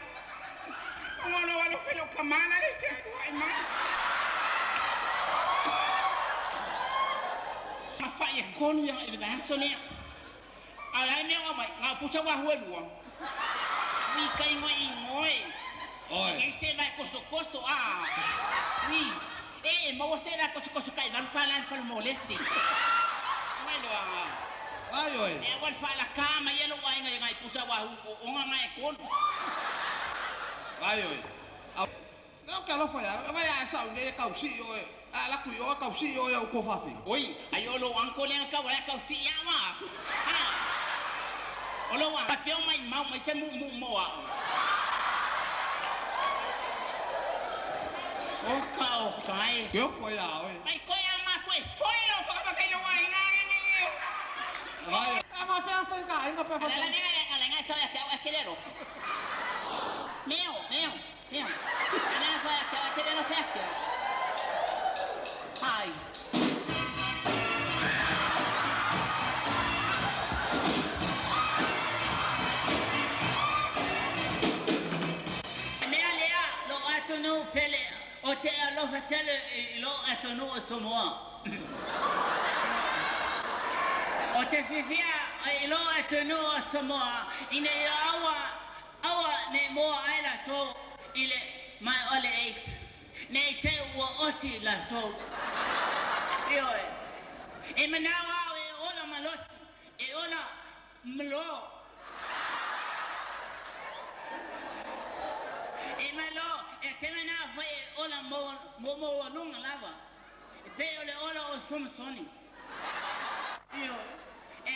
Ona o lou alofa i lou tamā la le fealuai mai. Ma fai e tolu ia i le vaiaso lea. A o le a le mea o aumai? Na o pusa uahu e lua. Ui kai ngoi i ngoi. Oi. Nei se vae kosokoso a. Ui. E e maua se vae kosokoso kai valu tala le fale mo lesi. Mai loa. Ai oi. E aua le faalaka mai ia lou aiga i nai pusa uahu o ona nai e tolu. Ai oi. Au. Lea ou te alofa ia oe, vai a e sau nei e tausii oe, a alu atu i o e tausii oe i ou tuafafine. Oi, ai o lou uncle lea na tau ai a tausii au a. Ha. O lou a faapea o maimau mai se muumuu mo a'u. Oka oka e. Ke ofo ia oe. Mai koe a mafua e foe lou whakamaka i lou aiga nge nge. Vai. A faafefea ona fai ka aiga pe a Ala faafefea. la ala nga sa ya ke au ke le alofa. Meo, meo, meo. Ala nga sa ya ke au ke le alofa ya ke au. Hai. Mea lea lou atunuu pele, ou te alofa tele i lou atunuu o Samoa. Ou te fiafia i lou atunuu o Samoa ina ia aua, aua ne i moa ai latou i le mai o le AIDS, ne i te i ua oti latou. Ioe. E manao au e ola malosi, e ola mlo. E malo, e te manao foi e ola maualuga lava, e pei o le ola o Somasoni. Ioe. E.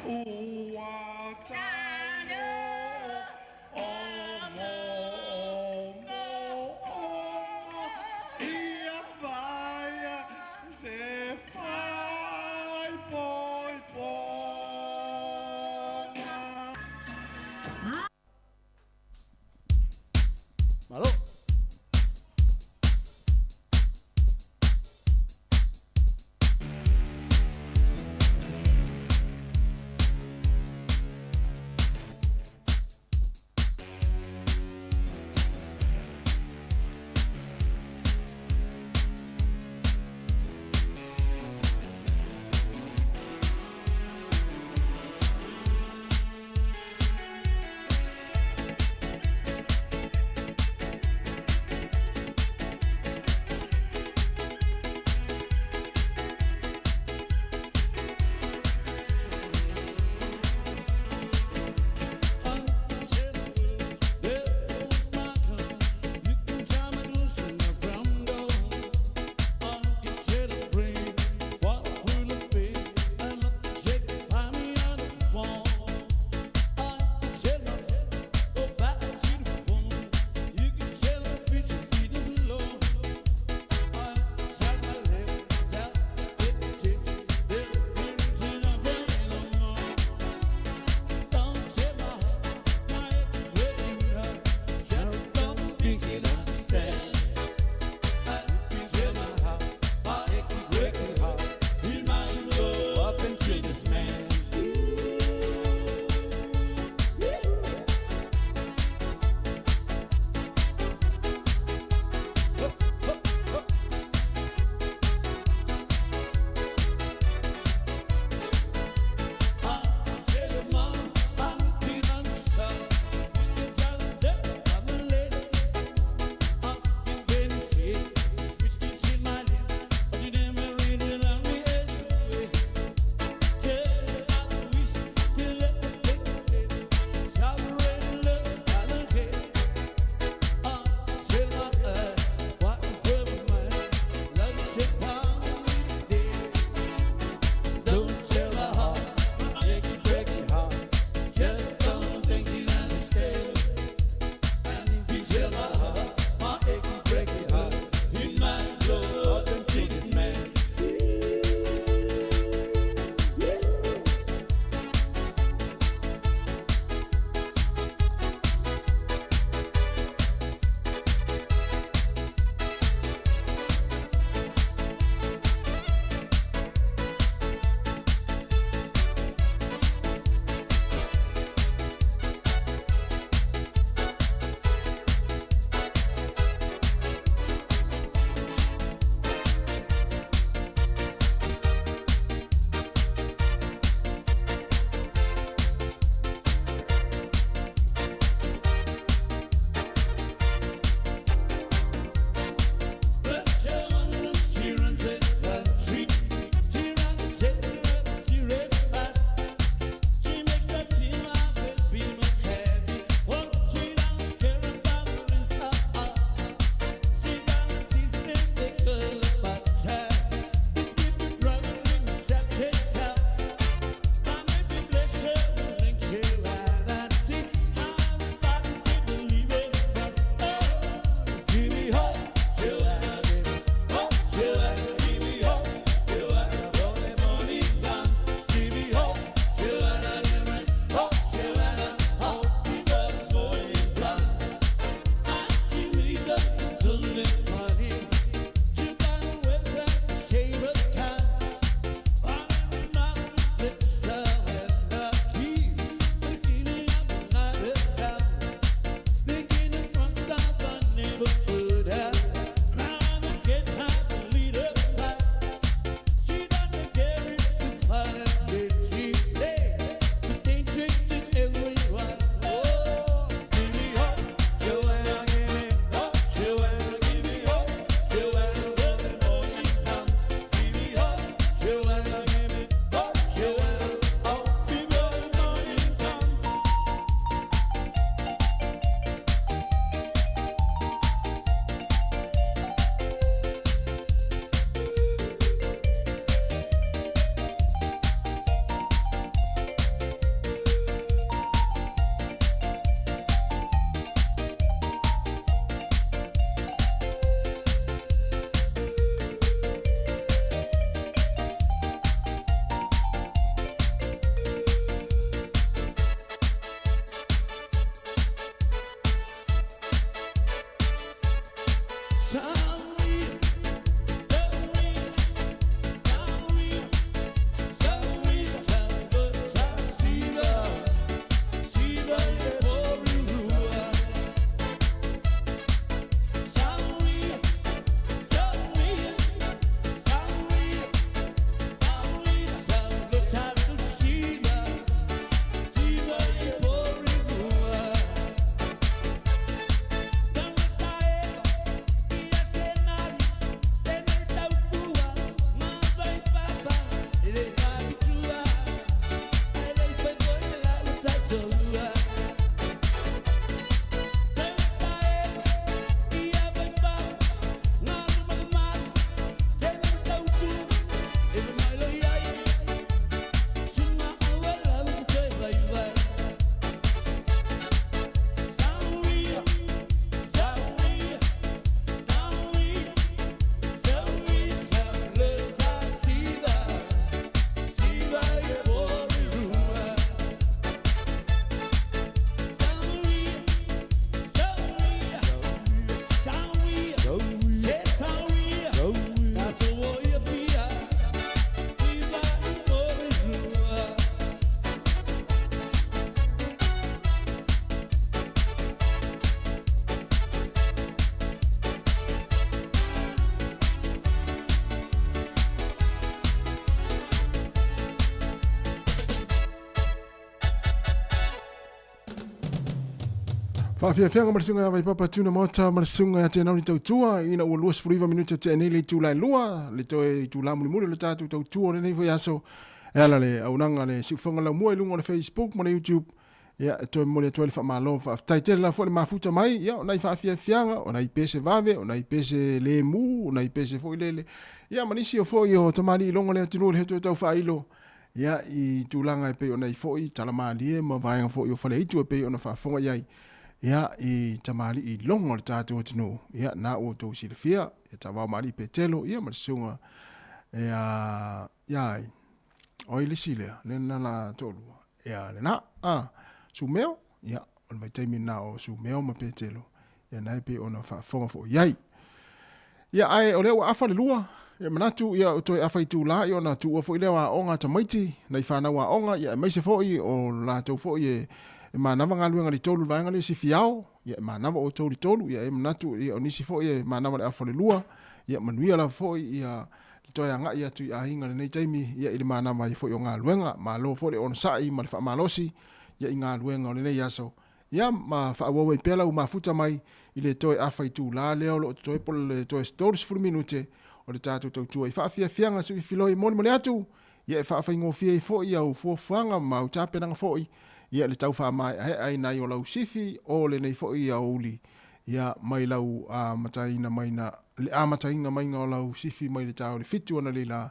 Ua tano o moomooga ia faia se faaipoipoga. Malo. Faafiafiaga ma le susuga ia Vaipapa Tuna Maota ma le susuga ia Tenauri Tautua ina ua 29 minute tea nei le itula e lua, le toe itula mulimuli o le tatou tautua o lenei foi aso e ala le auaunaga a le Siufofoga Laumua i luga o le Facebook ma le YouTube. Ia, e toe momoli atu ai le faamalo ma faafetai tele lava foi le mafuta mai, ia, o nai faafiafiaga, o nai pese vave, o nai pese lemu, o nai pese foi lele, ia, ma nisi o foi o tamalii iloga o le atunuu i le hetu e tau faailo, ia, i tulaga e pei ona i foi tala malie ma vaega foi o Faleaitu e pei ona faafofoga i ai, ia, i tamalii iloga o le tatou atunuu, ia, na ua outou silafia, ia Tavao ma Alii Petelo, ia, ma le susuga, ia, ia ai, o ai le isi lea, lea na la toalua, ia, lena, a, Sumeo, ia, o le vaitaimi lena o Sumeo ma Petelo, ia, na e pei ona faafofoga foi i ai. Ia, ae o lea ua afa le lua, ia manatu, ia, o toe afa itulā, ia ona tuua foi lea o aoga a tamaiti, nai fanau aoga, ia, aemaise foi o latou foi e, e manava galuega i le tolu i le vaega lea i Sifiao, ia, e manava outou i le tolu, ia, e manatu, ia, o nisi foi e manava i le afa o le lua, ia, manuia lava foi, ia, le toe agai atu i aiga i lenei taimi, ia, i le manava ai foi o galuega. Malo foi le onosai ma le faamalosi, ia, i galuega o lenei aso. Ia, ma faaauau ai pea lau mafuta mai i le toe afa itulā lea o lo o totoe po o le toe 30 minute o le tatou tautua i faafiafiaga siuifiloi molimoli atu, ia e faafaigofie ai foi au fuafuaga ma au tapenaga foi, ia le tau faamaeaea i nai o lau sifi o lenei foi aoauli, ia mai lau amataina maina, le amataina maiga o lau sifi mai le ta o le 7 analeila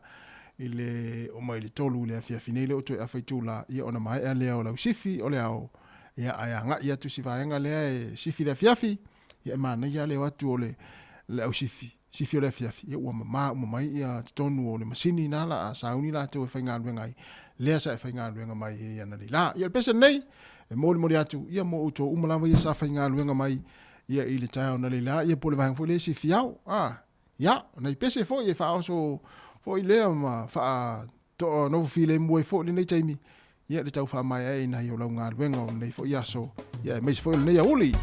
i le oo mai i le 3 i le afiafi nei lea o toe afa itulā, ia ona maea lea o lau sifi o le ao. Ia, ae agai atu si vaega lea e sifi le afiafi, ia e manaia le o atu o le, le au sifi, sifi o le afiafi, ia ua mamā uma mai ia totonu o le masini na la a sauni latou e faigaluega ai, lea sa e faigaluega mai ai analeila. Ia o le pese lenei, e molimoli atu, ia mo outou uma lava ia sa faigaluega mai ia i le taeao analeila, ia po o le vaega foi lea e sifi ao. A, ia, o nai pese foi e faaoso foi lea ma faa Toa nofo filemu ai foi lenei taimi, ia le tau faamaeaina ai o lau galuega o lenei foi aso, ia aemaise foi o lenei aoauli.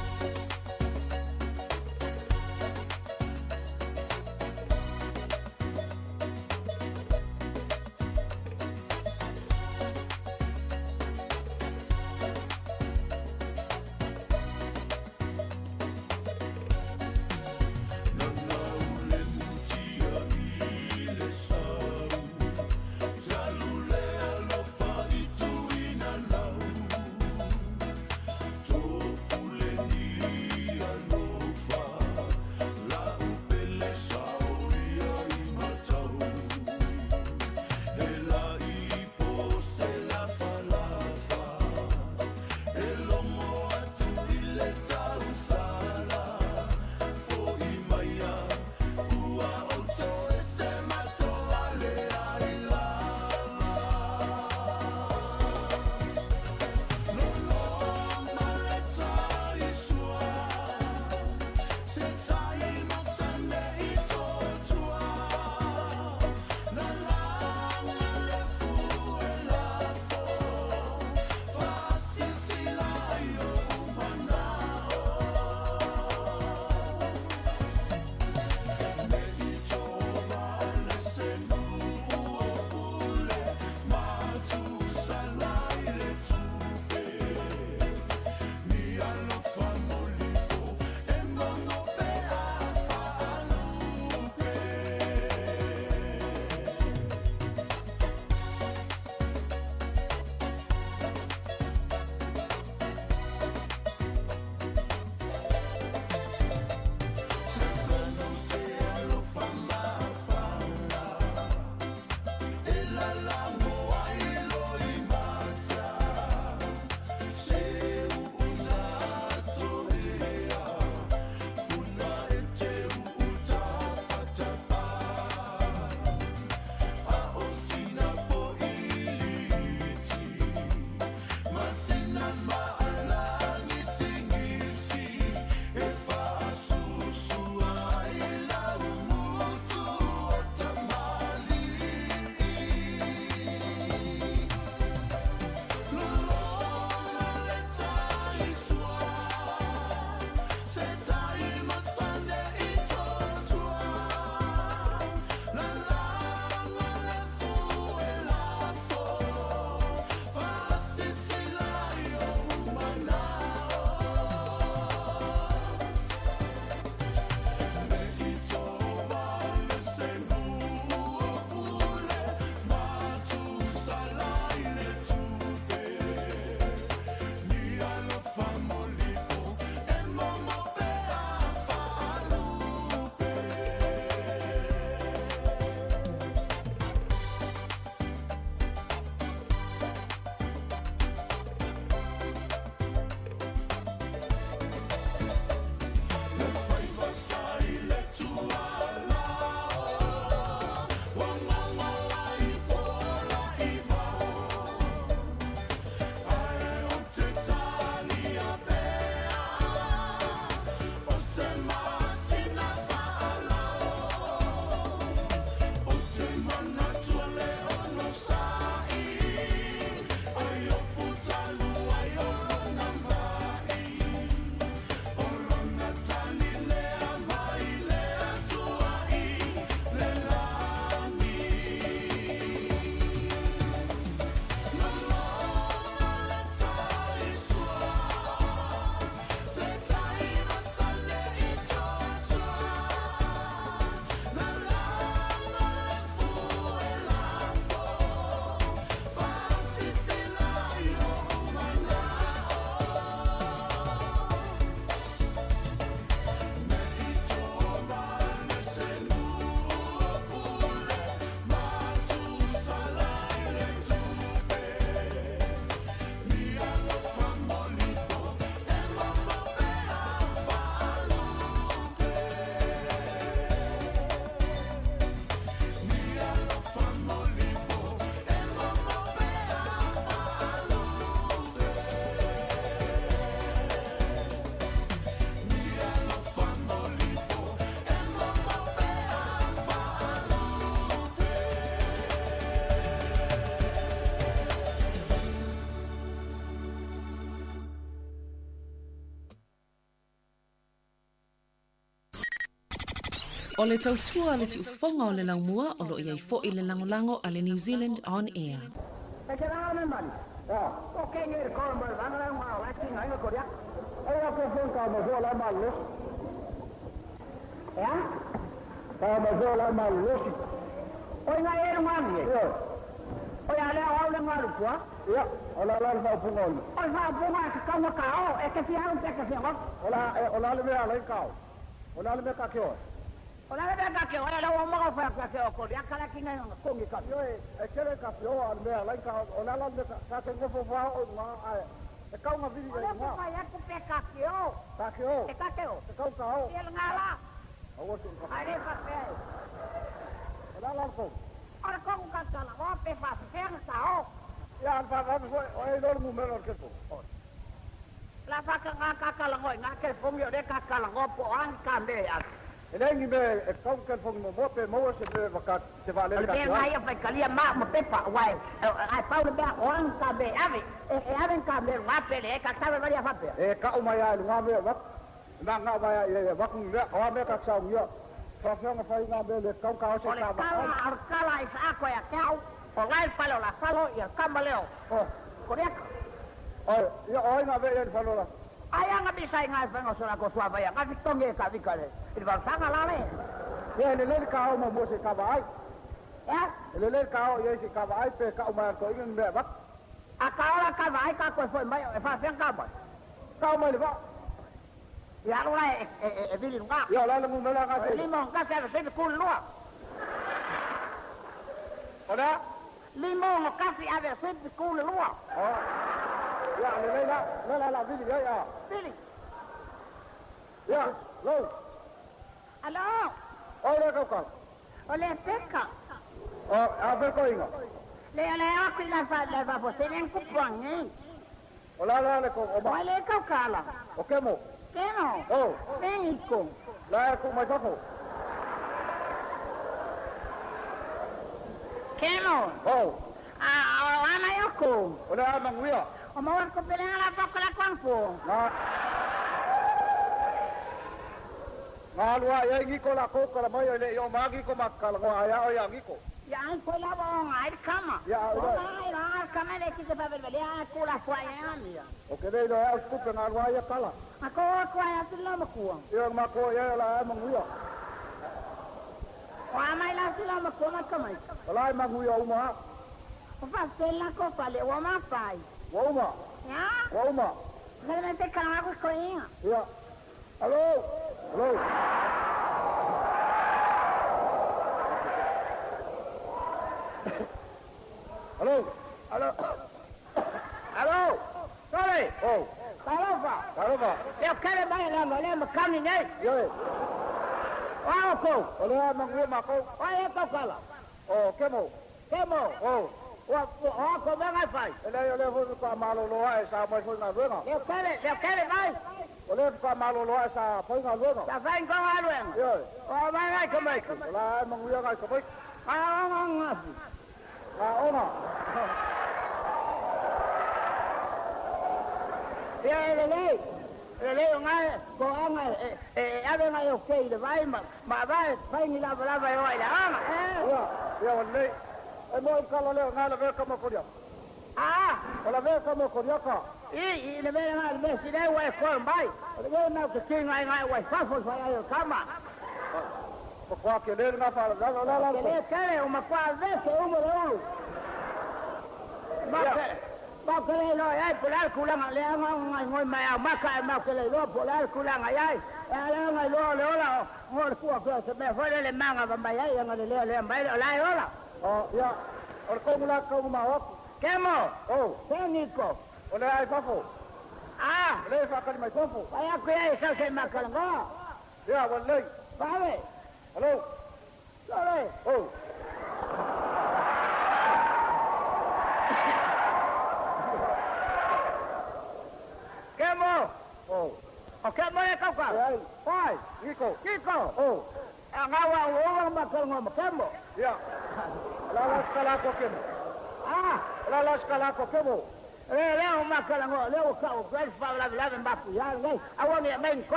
O le tautua a le siufofoga o le laumua o lo o i ai foi le lagolago a le New Zealand On Air.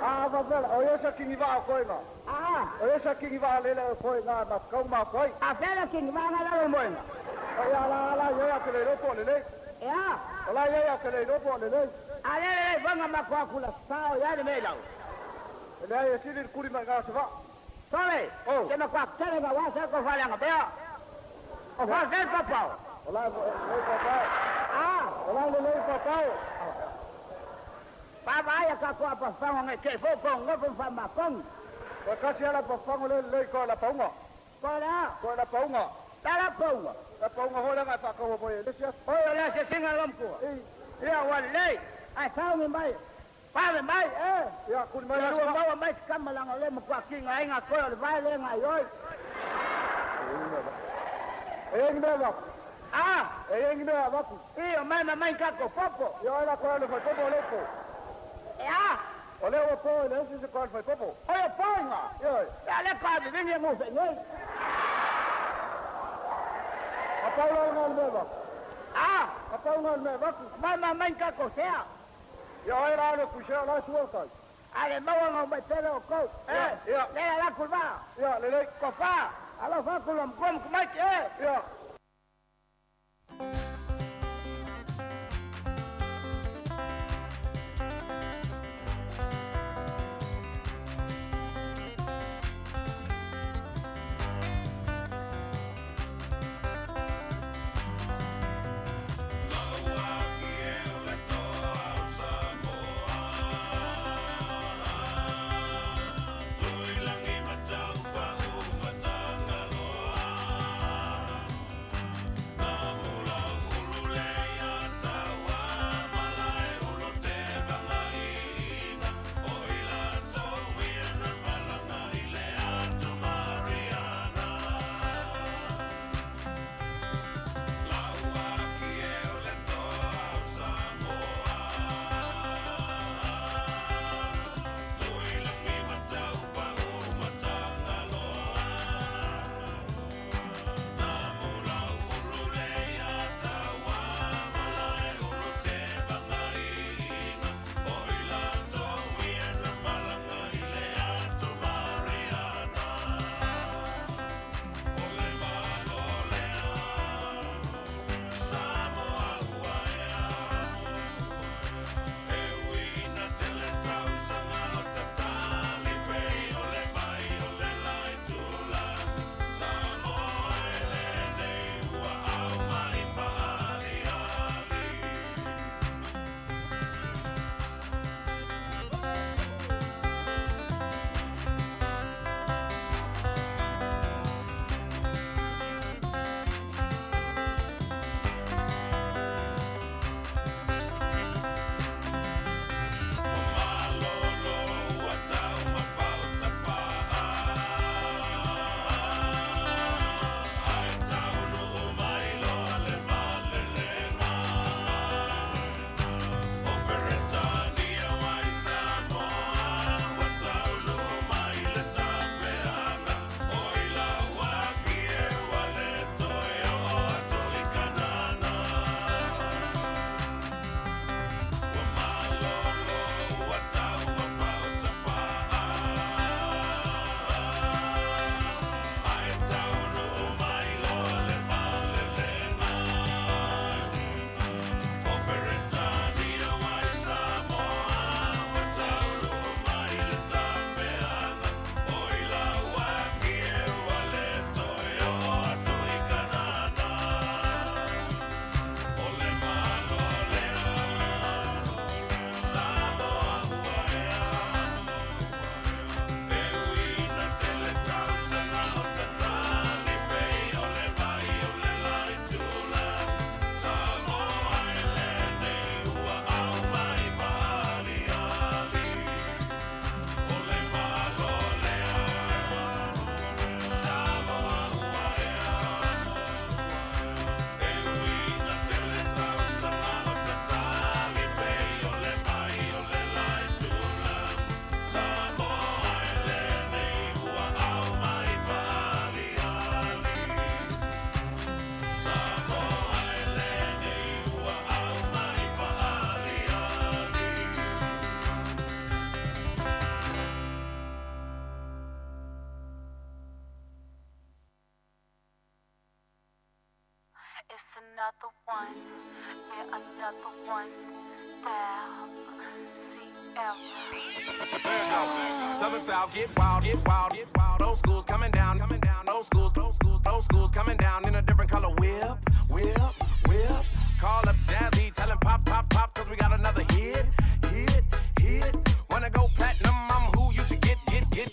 A fa o ia sa kingi va ko ina. A. O ia sa kingi va le le ko ina ma kau ma ko ai. A fela kingi va nga la mo ina. O ia la la ia ke le ropo le le. Ia. O la ia ke le ropo le le. A le le vanga ma ko akula sa o ia le me lau. Le ai sili kuri ma ga sa va. Sole. Oh. Ke ma kwa tele ga wa sa ko fa le nga bea. O fa se papa. O la le papa. A. O la le le papa. Pa va ia ka ko pa fa ngai ke fo ko ngo fa ma kong. O kasi ala pa fango le le ko la paunga. Ko la. Ko la paunga. La la paunga. La paunga ho la fa ko bo le sia. O la se singa lom ko. Ia wa le. Ai sa ngi mai. Pa me mai eh. Ia kuri mai la ma mai kama la le mo kwa kinga ai nga ko le vai le nga yoi. E ngi me va. Ah, E ngi me va ku. Io mai ma mai ka ko popo. Ia la ko le fa popo le ko. Ia. O le o po le si se ko fa popo. O le po nga. Ia. Ya le ka bi ngi mo fe ngi. A pa la nga le va. Ah, A pa nga le va ku. mai ma mai ka ko sea. Ia ai la le ku se la su kai. Ale mawa nga mai pele o ko. Eh, Ia. le la kulva. Ia le le. Ko fa. Alo fa kulom kom kumai eh. Ia. Another one, yeah, another one. Dab, CF. Southern style, get wild, get wild, get wild. Old school's coming down, coming down. Old schools, old schools, old schools coming down in a different color. Whip, whip, whip. Call up Jazzy, tell him pop, pop, pop, cause we got another hit, hit, hit. Wanna go platinum, I'm who you should get, get, get.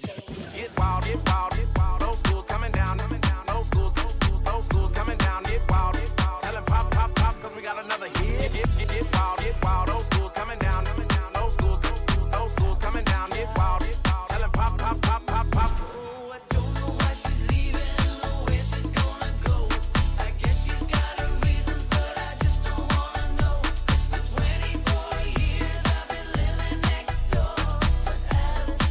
Get wild, get wild, get wild. Old school's coming down, coming down. Old schools, old schools, old schools coming down. Get wild, get wild. Tell him pop, pop, pop, cause we got another hit. Get, get, get wild, get wild. Old schools coming down, coming down. Old schools, old schools, old schools coming down. Get wild, get wild. Tell him pop, pop, pop, pop, pop. Oh, I don't know why she's leaving or where she's gonna go. I guess she's got a reason, but I just don't wanna know. 'Cause for 24 years I've been living next door to Alice.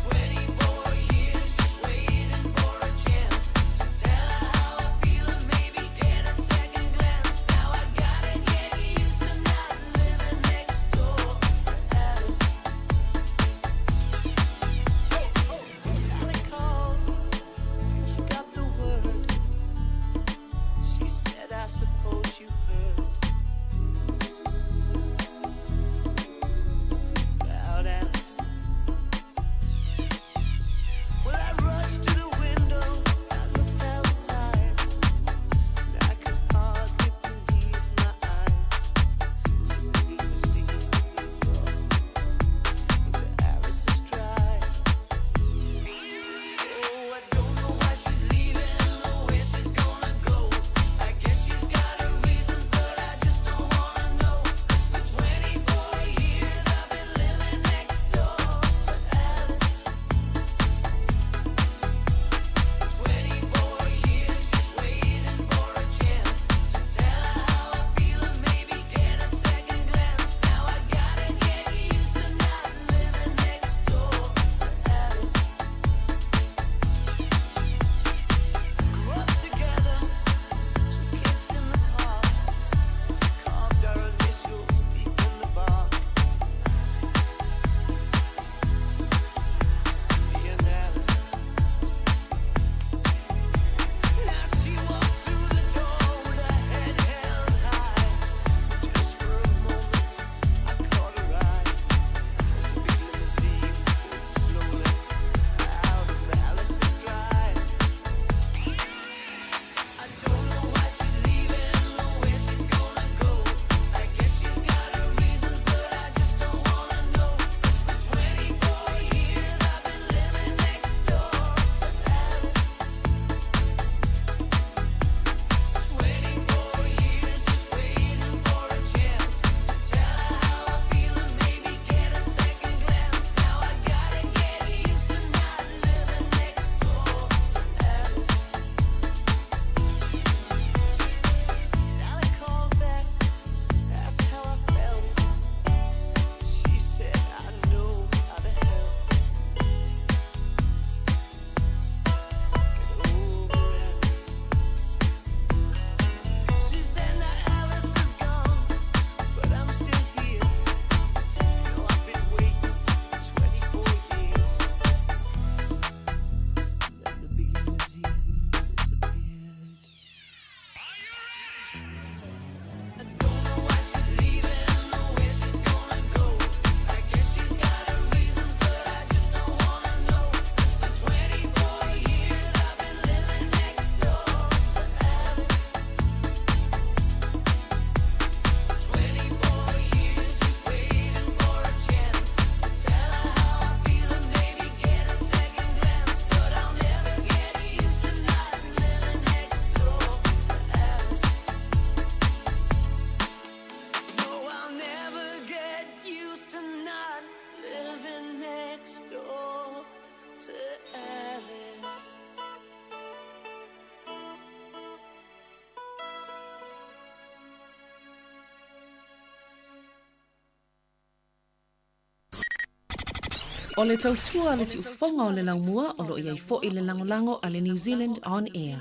24 years just waiting for a chance to tell her how I feel and maybe get a second glance. Now I gotta get used to not living next door to Alice. Sally called when she got the word. She said, I suppose you heard about Alice. Well, I rushed to the window, I looked outside, and I could hardly believe my eyes. To see into Alice's drive. Oh, I don't know why she's leaving or where she's gonna go. I guess she's got a reason, but I just don't wanna know. 'Cause for 24 years I've been living next door to Alice. 24 years just waiting for a chance to tell her how I feel and maybe get a second glance. Now I gotta get used to not living next door to Alice. Grew up together, two kids in the park, carved our initials deep in the bark. Me and Alice. Now she walks through the door with her head held high. Just for a moment, I caught her eye as the big limousine pulled slowly out of Alice's drive. I don't know why she's leaving or where she's gonna go. I guess she's got a reason, but I just don't wanna know. 'Cause for 24 years I've been living next door to Alice. 24 years just waiting for a chance to tell her how I feel and maybe get a second glance. Now I gotta get used to not living next door to Alice. Sally called back, asked how I felt. She said, I know how to help. Get over Alice. She said, now Alice is gone, but I'm still here. You know, I've been waiting 24 years. Then the big limousine disappeared. I don't know why she's leaving or where she's gonna go. I guess she's got a reason, but I just don't wanna know. 'Cause for 24 years I've been living next door to Alice. 24 years just waiting for a chance to tell her how I feel and maybe get a second glance. But I'll never get used to not living next door to Alice. No, I'll never get used to not living next door to Alice. O le tautua le siufofoga o le laumua o loo iai fo'i le lagolago a le New Zealand On Air.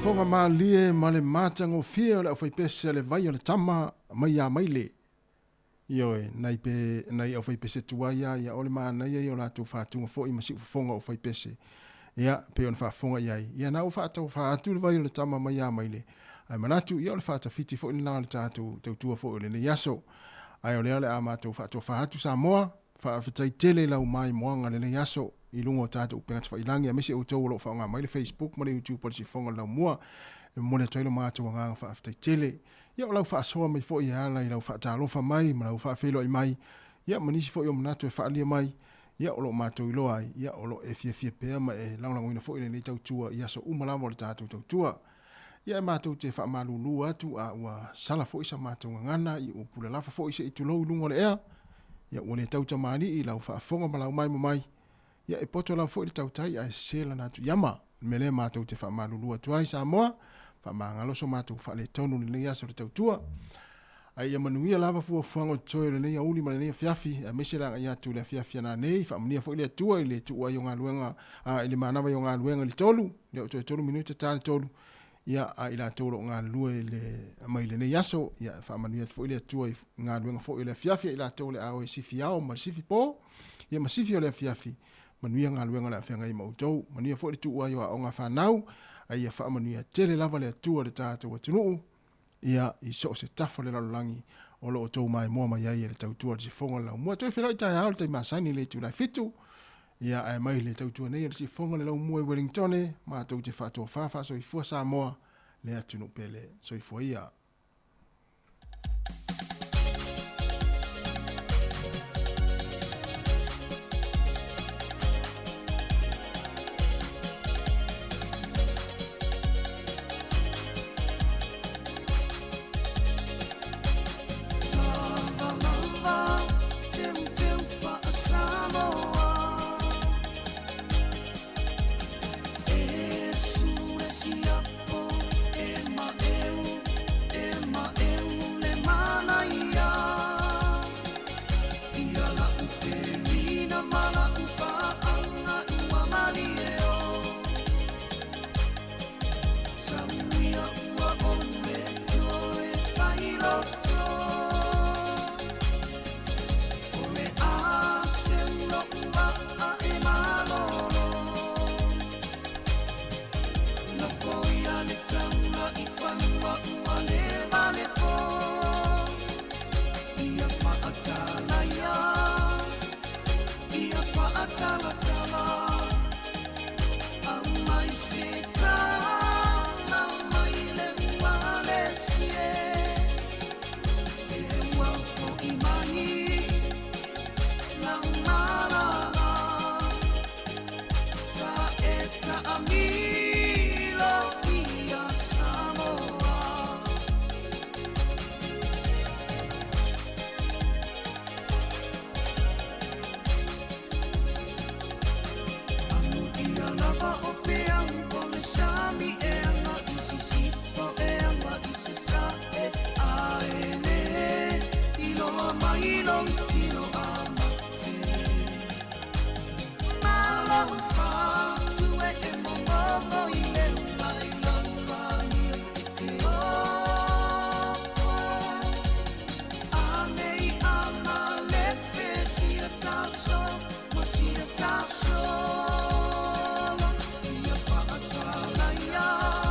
Faafofoga malie ma le matagofie o le aufaipese a le vai o le tama mai ia maile. Ioe, nai pe nai aufaipese tuai lava, ia o le manaia ia o latou fatuga foi ma siufofoga o aufaipese. Ia, pei ona faafofoga i ai, ia na ua faataufa atu le vai o le tama mai ia maile, ae manatu, ia o le faatafiti foi lena o le tatou tautua foi o lenei aso. Ae o lea o le a matou faatofa atu Samoa, faafetai tele i lau maimoaga lenei aso i luga o tatou upega tafailagi aemaise outou o lo o faaaoga mai le Facebook ma le YouTube o le Sifofoga o le Laumua. E momoli atu ai lo matou agaga faafetai tele. Ia o lau faasoa mai foi e ala i lau faatalofa mai ma lau faafeiloai mai, ia ma nisi foi o manatu e faaalia mai, ia o lo o matou iloa ai, ia o lo o e fiafia pea ma e lagolagoina foi lenei tautua i aso uma lava o le tatou tautua. Ia e matou te faamalulu atu a ua sala foi sa matou gagana i upu lalafa foi se i tulou i luga o le ea, ia ua le tau tamalii i lau faafofoga ma lau maimo mai, ia e poto lava foi le tautai ae sese lana atu i ama. O le mea lea matou te faamalulu atu ai Samoa, faamagalo so matou faaletonu i lenei aso o le tautua. Ae ia manuia lava fuafuaga o totoe o lenei aoauli ma lenei afiafi, aemaise le agai atu i le afiafi a nanei, faamanuia foi le Atua i le tuu ai o galuega, a, i le manava ai o galuega i le tolu, lea ua toe tolu minute ta le tolu, ia, a i latou o lo o galulue i le, mai lenei aso, ia, faamanuia atu foi le Atua i galuega foi o le afiafi a i latou o le a o e sifi ao ma le sifi po, ia ma sifi o le afiafi, manuia galuega o le a feagai ma outou, manuia foi le tuu ai o aoga a fanau, a ia faamanuia tele lava le Atua i le tatou atunuu, ia, i so o se tafa o le lalolagi o lo o outou maimoa mai ai e le tautua a le sifofoga o le laumua. Toe feiloai taeao i le taimi masani i le itula e 7, ia, ae mai le tautua nei a le sifofoga o le laumua i Wellingtone, matou te faatofa faasoifua Samoa, le atunuu pele. Soifua ia.